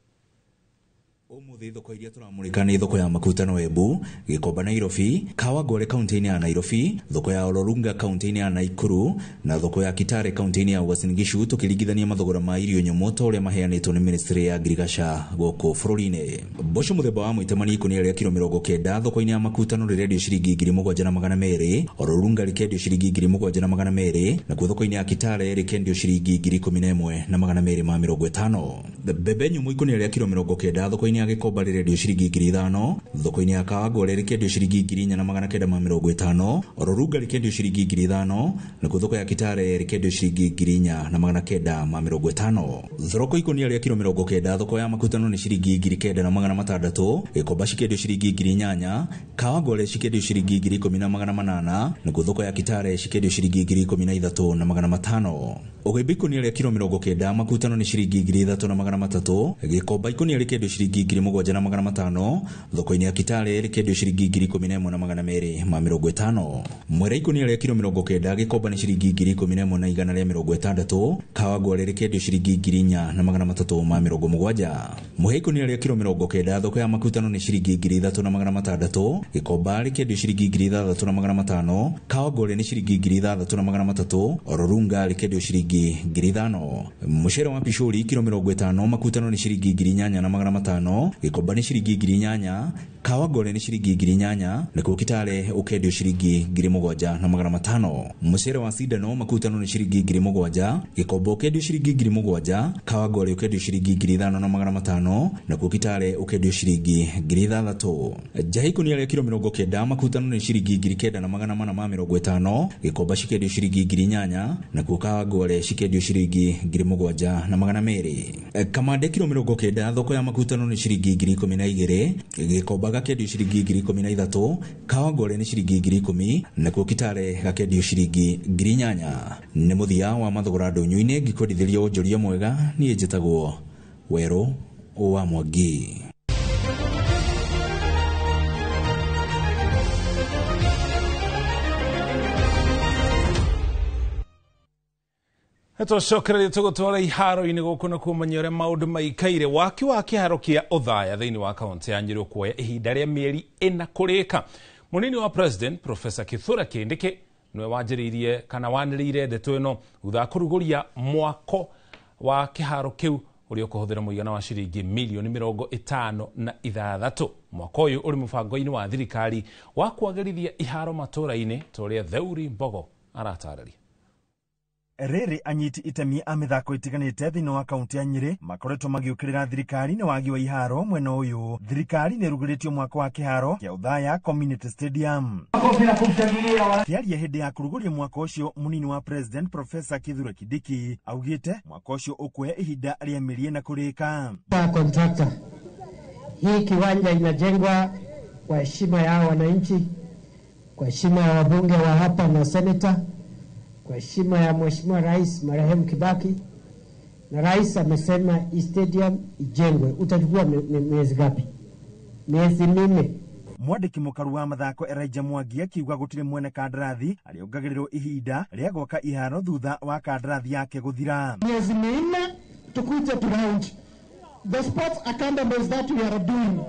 Speaker 1: Umuthi thoko iria turamurika ni thoko ya Makutano Embu, Gikomba Nairobi, Kawangware kaunti-inĩ ya Nairobi, thoko ya Ololunga kaunti-inĩ ya Nakuru na thoko ya Kitale kaunti-inĩ ya Uasin Gishu, tukiringithania mathogora ma irio nyũmũ ta ũrĩa maheanĩtwo nĩ ministry ya ngirigaca gũkũ bũrũri-inĩ. Mboco mũthemba wa mũitamani ikũnia rĩa kiro 90 thoko-inĩ ya Makutano rĩrendio ciringi 7,200, Ololunga rĩkendio ciringi 7,200, nakuo thoko-inĩ ya Kitale rĩkendio ciringi 11,250. Mbembe nyũmũ ikũnia rĩa kiro 90 thoko-inĩ ya Gikomba rĩrendio ciringi 5,000, thoko-inĩ ya Kawangware rĩkendio ciringi 4,950, Ololunga rĩkendio ciringi 5,000, nakuo thoko ya Kitale rĩkendio ciringi 4,950. Thoroko ikũnia rĩa kiro 90 thoko ya Makutano nĩ ciringi 9,600, Gikomba cikendio ciringi 8,000, Kawangware cikendio ciringi 10,800, nakuo thoko ya Kitale cikendio ciringi 13,500. Ũgĩmbi ikũnia rĩa kiro 90 Makutano nĩ ciringi 3,300, Gikomba ikũnia rĩkendio ciringi 7,500, thoko-inĩ ya Kitale rĩkendio ciringi 11,250. Mwere ikũnia rĩa kiro 90 Gikomba nĩ ciringi 11,160, Kawangware rĩkendio ciringi 4,370. Mũhĩa ikũnia rĩa kiro 90 thoko ya Makutano nĩ ciringi 3,600, Gikomba rĩkendio ciringi 6,500, Kawangware nĩ ciringi 6,300, Ololunga rĩkendio ciringi 5,000. Mũcere wa picũri kiro 50 Makutano nĩ ciringi 8,500, Gikomba nĩ ciringi 8,000, Kawangware nĩ ciringi 8,000, nakuo Kitale ũkendio ciringi 7,500. Mũcere wa cindano Makutano nĩ ciringi 7,000, Gikomba ũkendio ciringi 7,000, Kawangware ũkendio ciringi 5,500, nakuo Kitale ũkendio ciringi 6,000. Njahĩ ikũnia rĩa kiro 90 Makutano nĩ ciringi 9,450, Gikomba cikendio ciringi 8,000, nakuo Kawangware cikendio ciringi 7,200. Kamande kiro 90 thoko ya Makutano nĩ ciringi 12,000, Gikomba gakendio ciringi 13,000, Kawangware nĩ ciringi 10,000, nakuo Kitale gakendio ciringi 8,000. Nĩ mũthia wa mathogora ndũnyũ-inĩ, ngĩkwendithĩria wonjoria mwega. Niĩ njĩtagwo Werũ wa Mwangi.
Speaker 4: Tũcokererie tũgũtwara iharo-inĩ gũkũ na kũmenya ũrĩa maũndũ maikaire. Waki wa kĩharo kĩa Othaya thĩinĩ wa kaunti ya Nyĩrĩ ũkuoya ihinda rĩa mĩeri 4 kũrĩka. Mũnini wa President Professor Kithure Kindiki nĩwe wanjĩrĩirie kana wanĩrĩire ndeto ĩno thutha wa kũrugũria mwako wa kĩharo kĩu ũrĩa ũkũhũthĩra mũigana wa ciringi milioni 56. Mwako ũyũ ũrĩ mũbango-inĩ wa thirikari wa kwagĩrithia iharo matũũra-inĩ ta ũrĩa Theuri Mbogo aratarĩria.
Speaker 2: Rĩrĩ anyiti itemi a mĩthako itiganĩte thĩinĩ wa kaunti ya Nyĩrĩ makoretwo magĩũkĩrĩra thirikari nĩ wagi wa iharo mwena ũyũ. Thirikari nĩ ĩrugũrĩtio mwako wa kĩharo kĩa Othaya Community Stadium. Kĩaria hĩndĩ ya kũrugũria mwako ũcio, mũnini wa President Professor Kithure Kindiki augĩte mwako ũcio ũkuoya ihinda rĩa mĩeri 4 kũrĩka.
Speaker 14: Contractor, hii kiwanja inajengwa kwa heshima ya wananchi, kwa heshima ya wabunge wa hapa na senator, kwa heshima ya Mheshimiwa Rais marehemu Kibaki, na rais amesema hii stadium ijengwe. Utachukua miezi ngapi? Miezi 4.
Speaker 2: Mwandĩki mũkaru wa mathako Elijah Mwangi akiuga gũtirĩ mwene kandarathi arĩongagĩrĩrwo ihinda rĩa gwaka iharo thutha wa kandarathi yake gũthira.
Speaker 3: Miezi 4 tukuje tu round the sports academies that we are doing,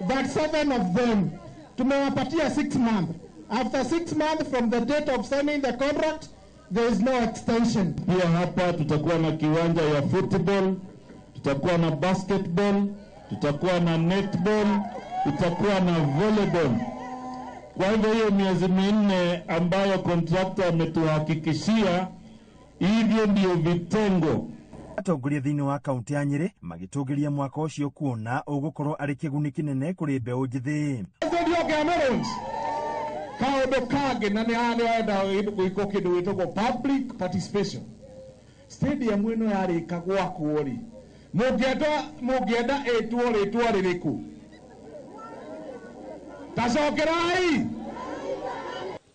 Speaker 3: that 7 of them tumewapatia 6 months. After 6 months from the date of signing the contract, there is no extension.
Speaker 5: Pia hapa tutakuwa na kiwanja ya football, tutakuwa na basketball, tutakuwa na netball, tutakuwa na volleyball. Kwa hivyo hiyo miezi 4 ambayo contractor ametuhakikishia, hivyo ndio vitengo.
Speaker 2: Atongoria thĩinĩ wa kaunti ya Nyĩrĩ magĩtũgĩria mwaka ũcio kuona ũgũkorwo arĩ kĩguni kĩnene kũrĩ mbeũ njĩthĩ.
Speaker 3: Kaũndũ kangĩ na nĩ arenda gwĩkwo kĩndũ gĩtagwo public participation. Stadium ĩno yarĩka gwakwo rĩ, mũngĩenda ĩtwo rĩtwa rĩrĩkũ? Tacokerai.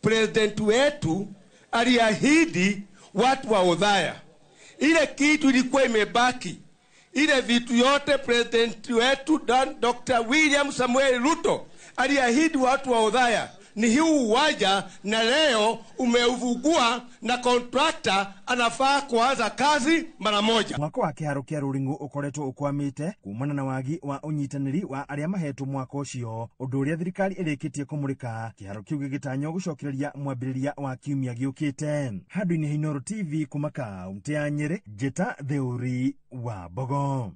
Speaker 11: President wetu aliahidi watu wa Othaya ile kitu ilikuwa imebaki, ile vitu yote president wetu Dr. William Samuel Ruto aliahidi watu wa Othaya ni huu uwanja, na leo umeuvugua na contractor anafaa kuanza kazi mara moja.
Speaker 2: Mwako wa kĩharo kĩa Rũring'u ũkoretwo ũkwamĩte kumana na wagi wa ũnyitanĩri wa arĩa mahetwo mwako ũcio, ũndũ ũrĩa thirikari ĩrĩkĩtie kũmũrĩka. Kĩharo kĩu gĩgĩtanywo gũcokereria mwambĩrĩria wa kiumia gĩũkĩte. Handũ-inĩ ha Inooro TV kuma kaũntĩ ya Nyĩrĩ, Njĩta Theuri wa Mbogo.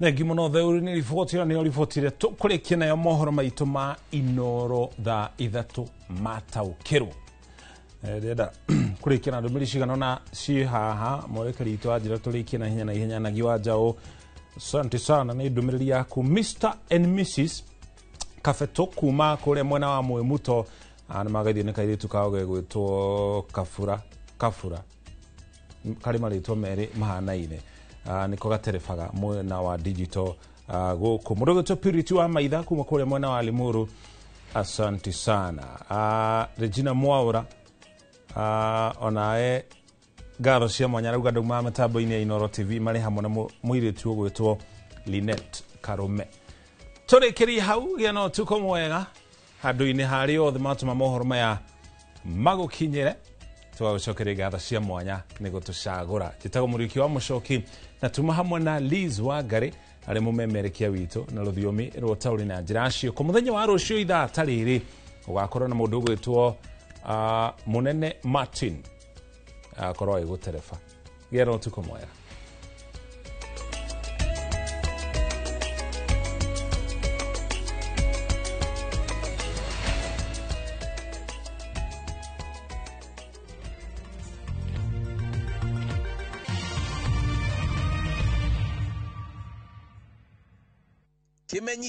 Speaker 4: Thengi muno Theuri nĩ riboti ĩyo nĩyo riboti ĩrĩa tũkũrĩkia nayo mohoro maitũ ma Inooro thaa 3 mataũkĩrwo. Ndĩrenda kũrĩkia na ndũmĩrĩri cigana ũna ciĩ haha mwerekeri witũ anjĩra tũrĩkie na ihenya na ihenya na giwanja ũ. Asante sana nĩ ndũmĩrĩri yaku Mr and Mrs Kafeto kuma kũrĩa mwena wa Mwĩmuto. Nĩ magaithio nĩ kairĩtu kao gegwĩtwo Kabura Kabura karĩ marĩtwa merĩ mahanaine. Nĩko gaterebaga mwena wa digital gũkũ. Mũndũ ũgwĩtwo Purity wa Maitha kuma kũrĩa mwena wa Limuru, asante sana. Regina Mwaura onawe ngatho cia mwanya arauga ndaumaga mĩtambo-inĩ ya Inooro TV marĩ hamwe na mũirĩtu ũgwĩtwo Linet Karume. Tũrĩkĩrie hau, gĩa na ũtukũ mwega handũ-inĩ harĩa othe matũma mohoro maya magũkinyĩre. Tũgagũcokeria ngatho cia mwanya nĩ gũtũcagũra. Njĩtagwo Mũriũki wa Mũcoki na tuma hamwe na Liz Wangari arĩ mũmemerekia witũ na rũthiomi rwa ũtaũri na njĩra ciĩko. Mũthenya wa rũciũ ithaa ta rĩrĩ ũgakorwo na mũndũ ũgwĩtwo Mũnene Martin akorwo agĩgũtereba. Gĩa na ũtukũ mwega.
Speaker 7: Kimenyi.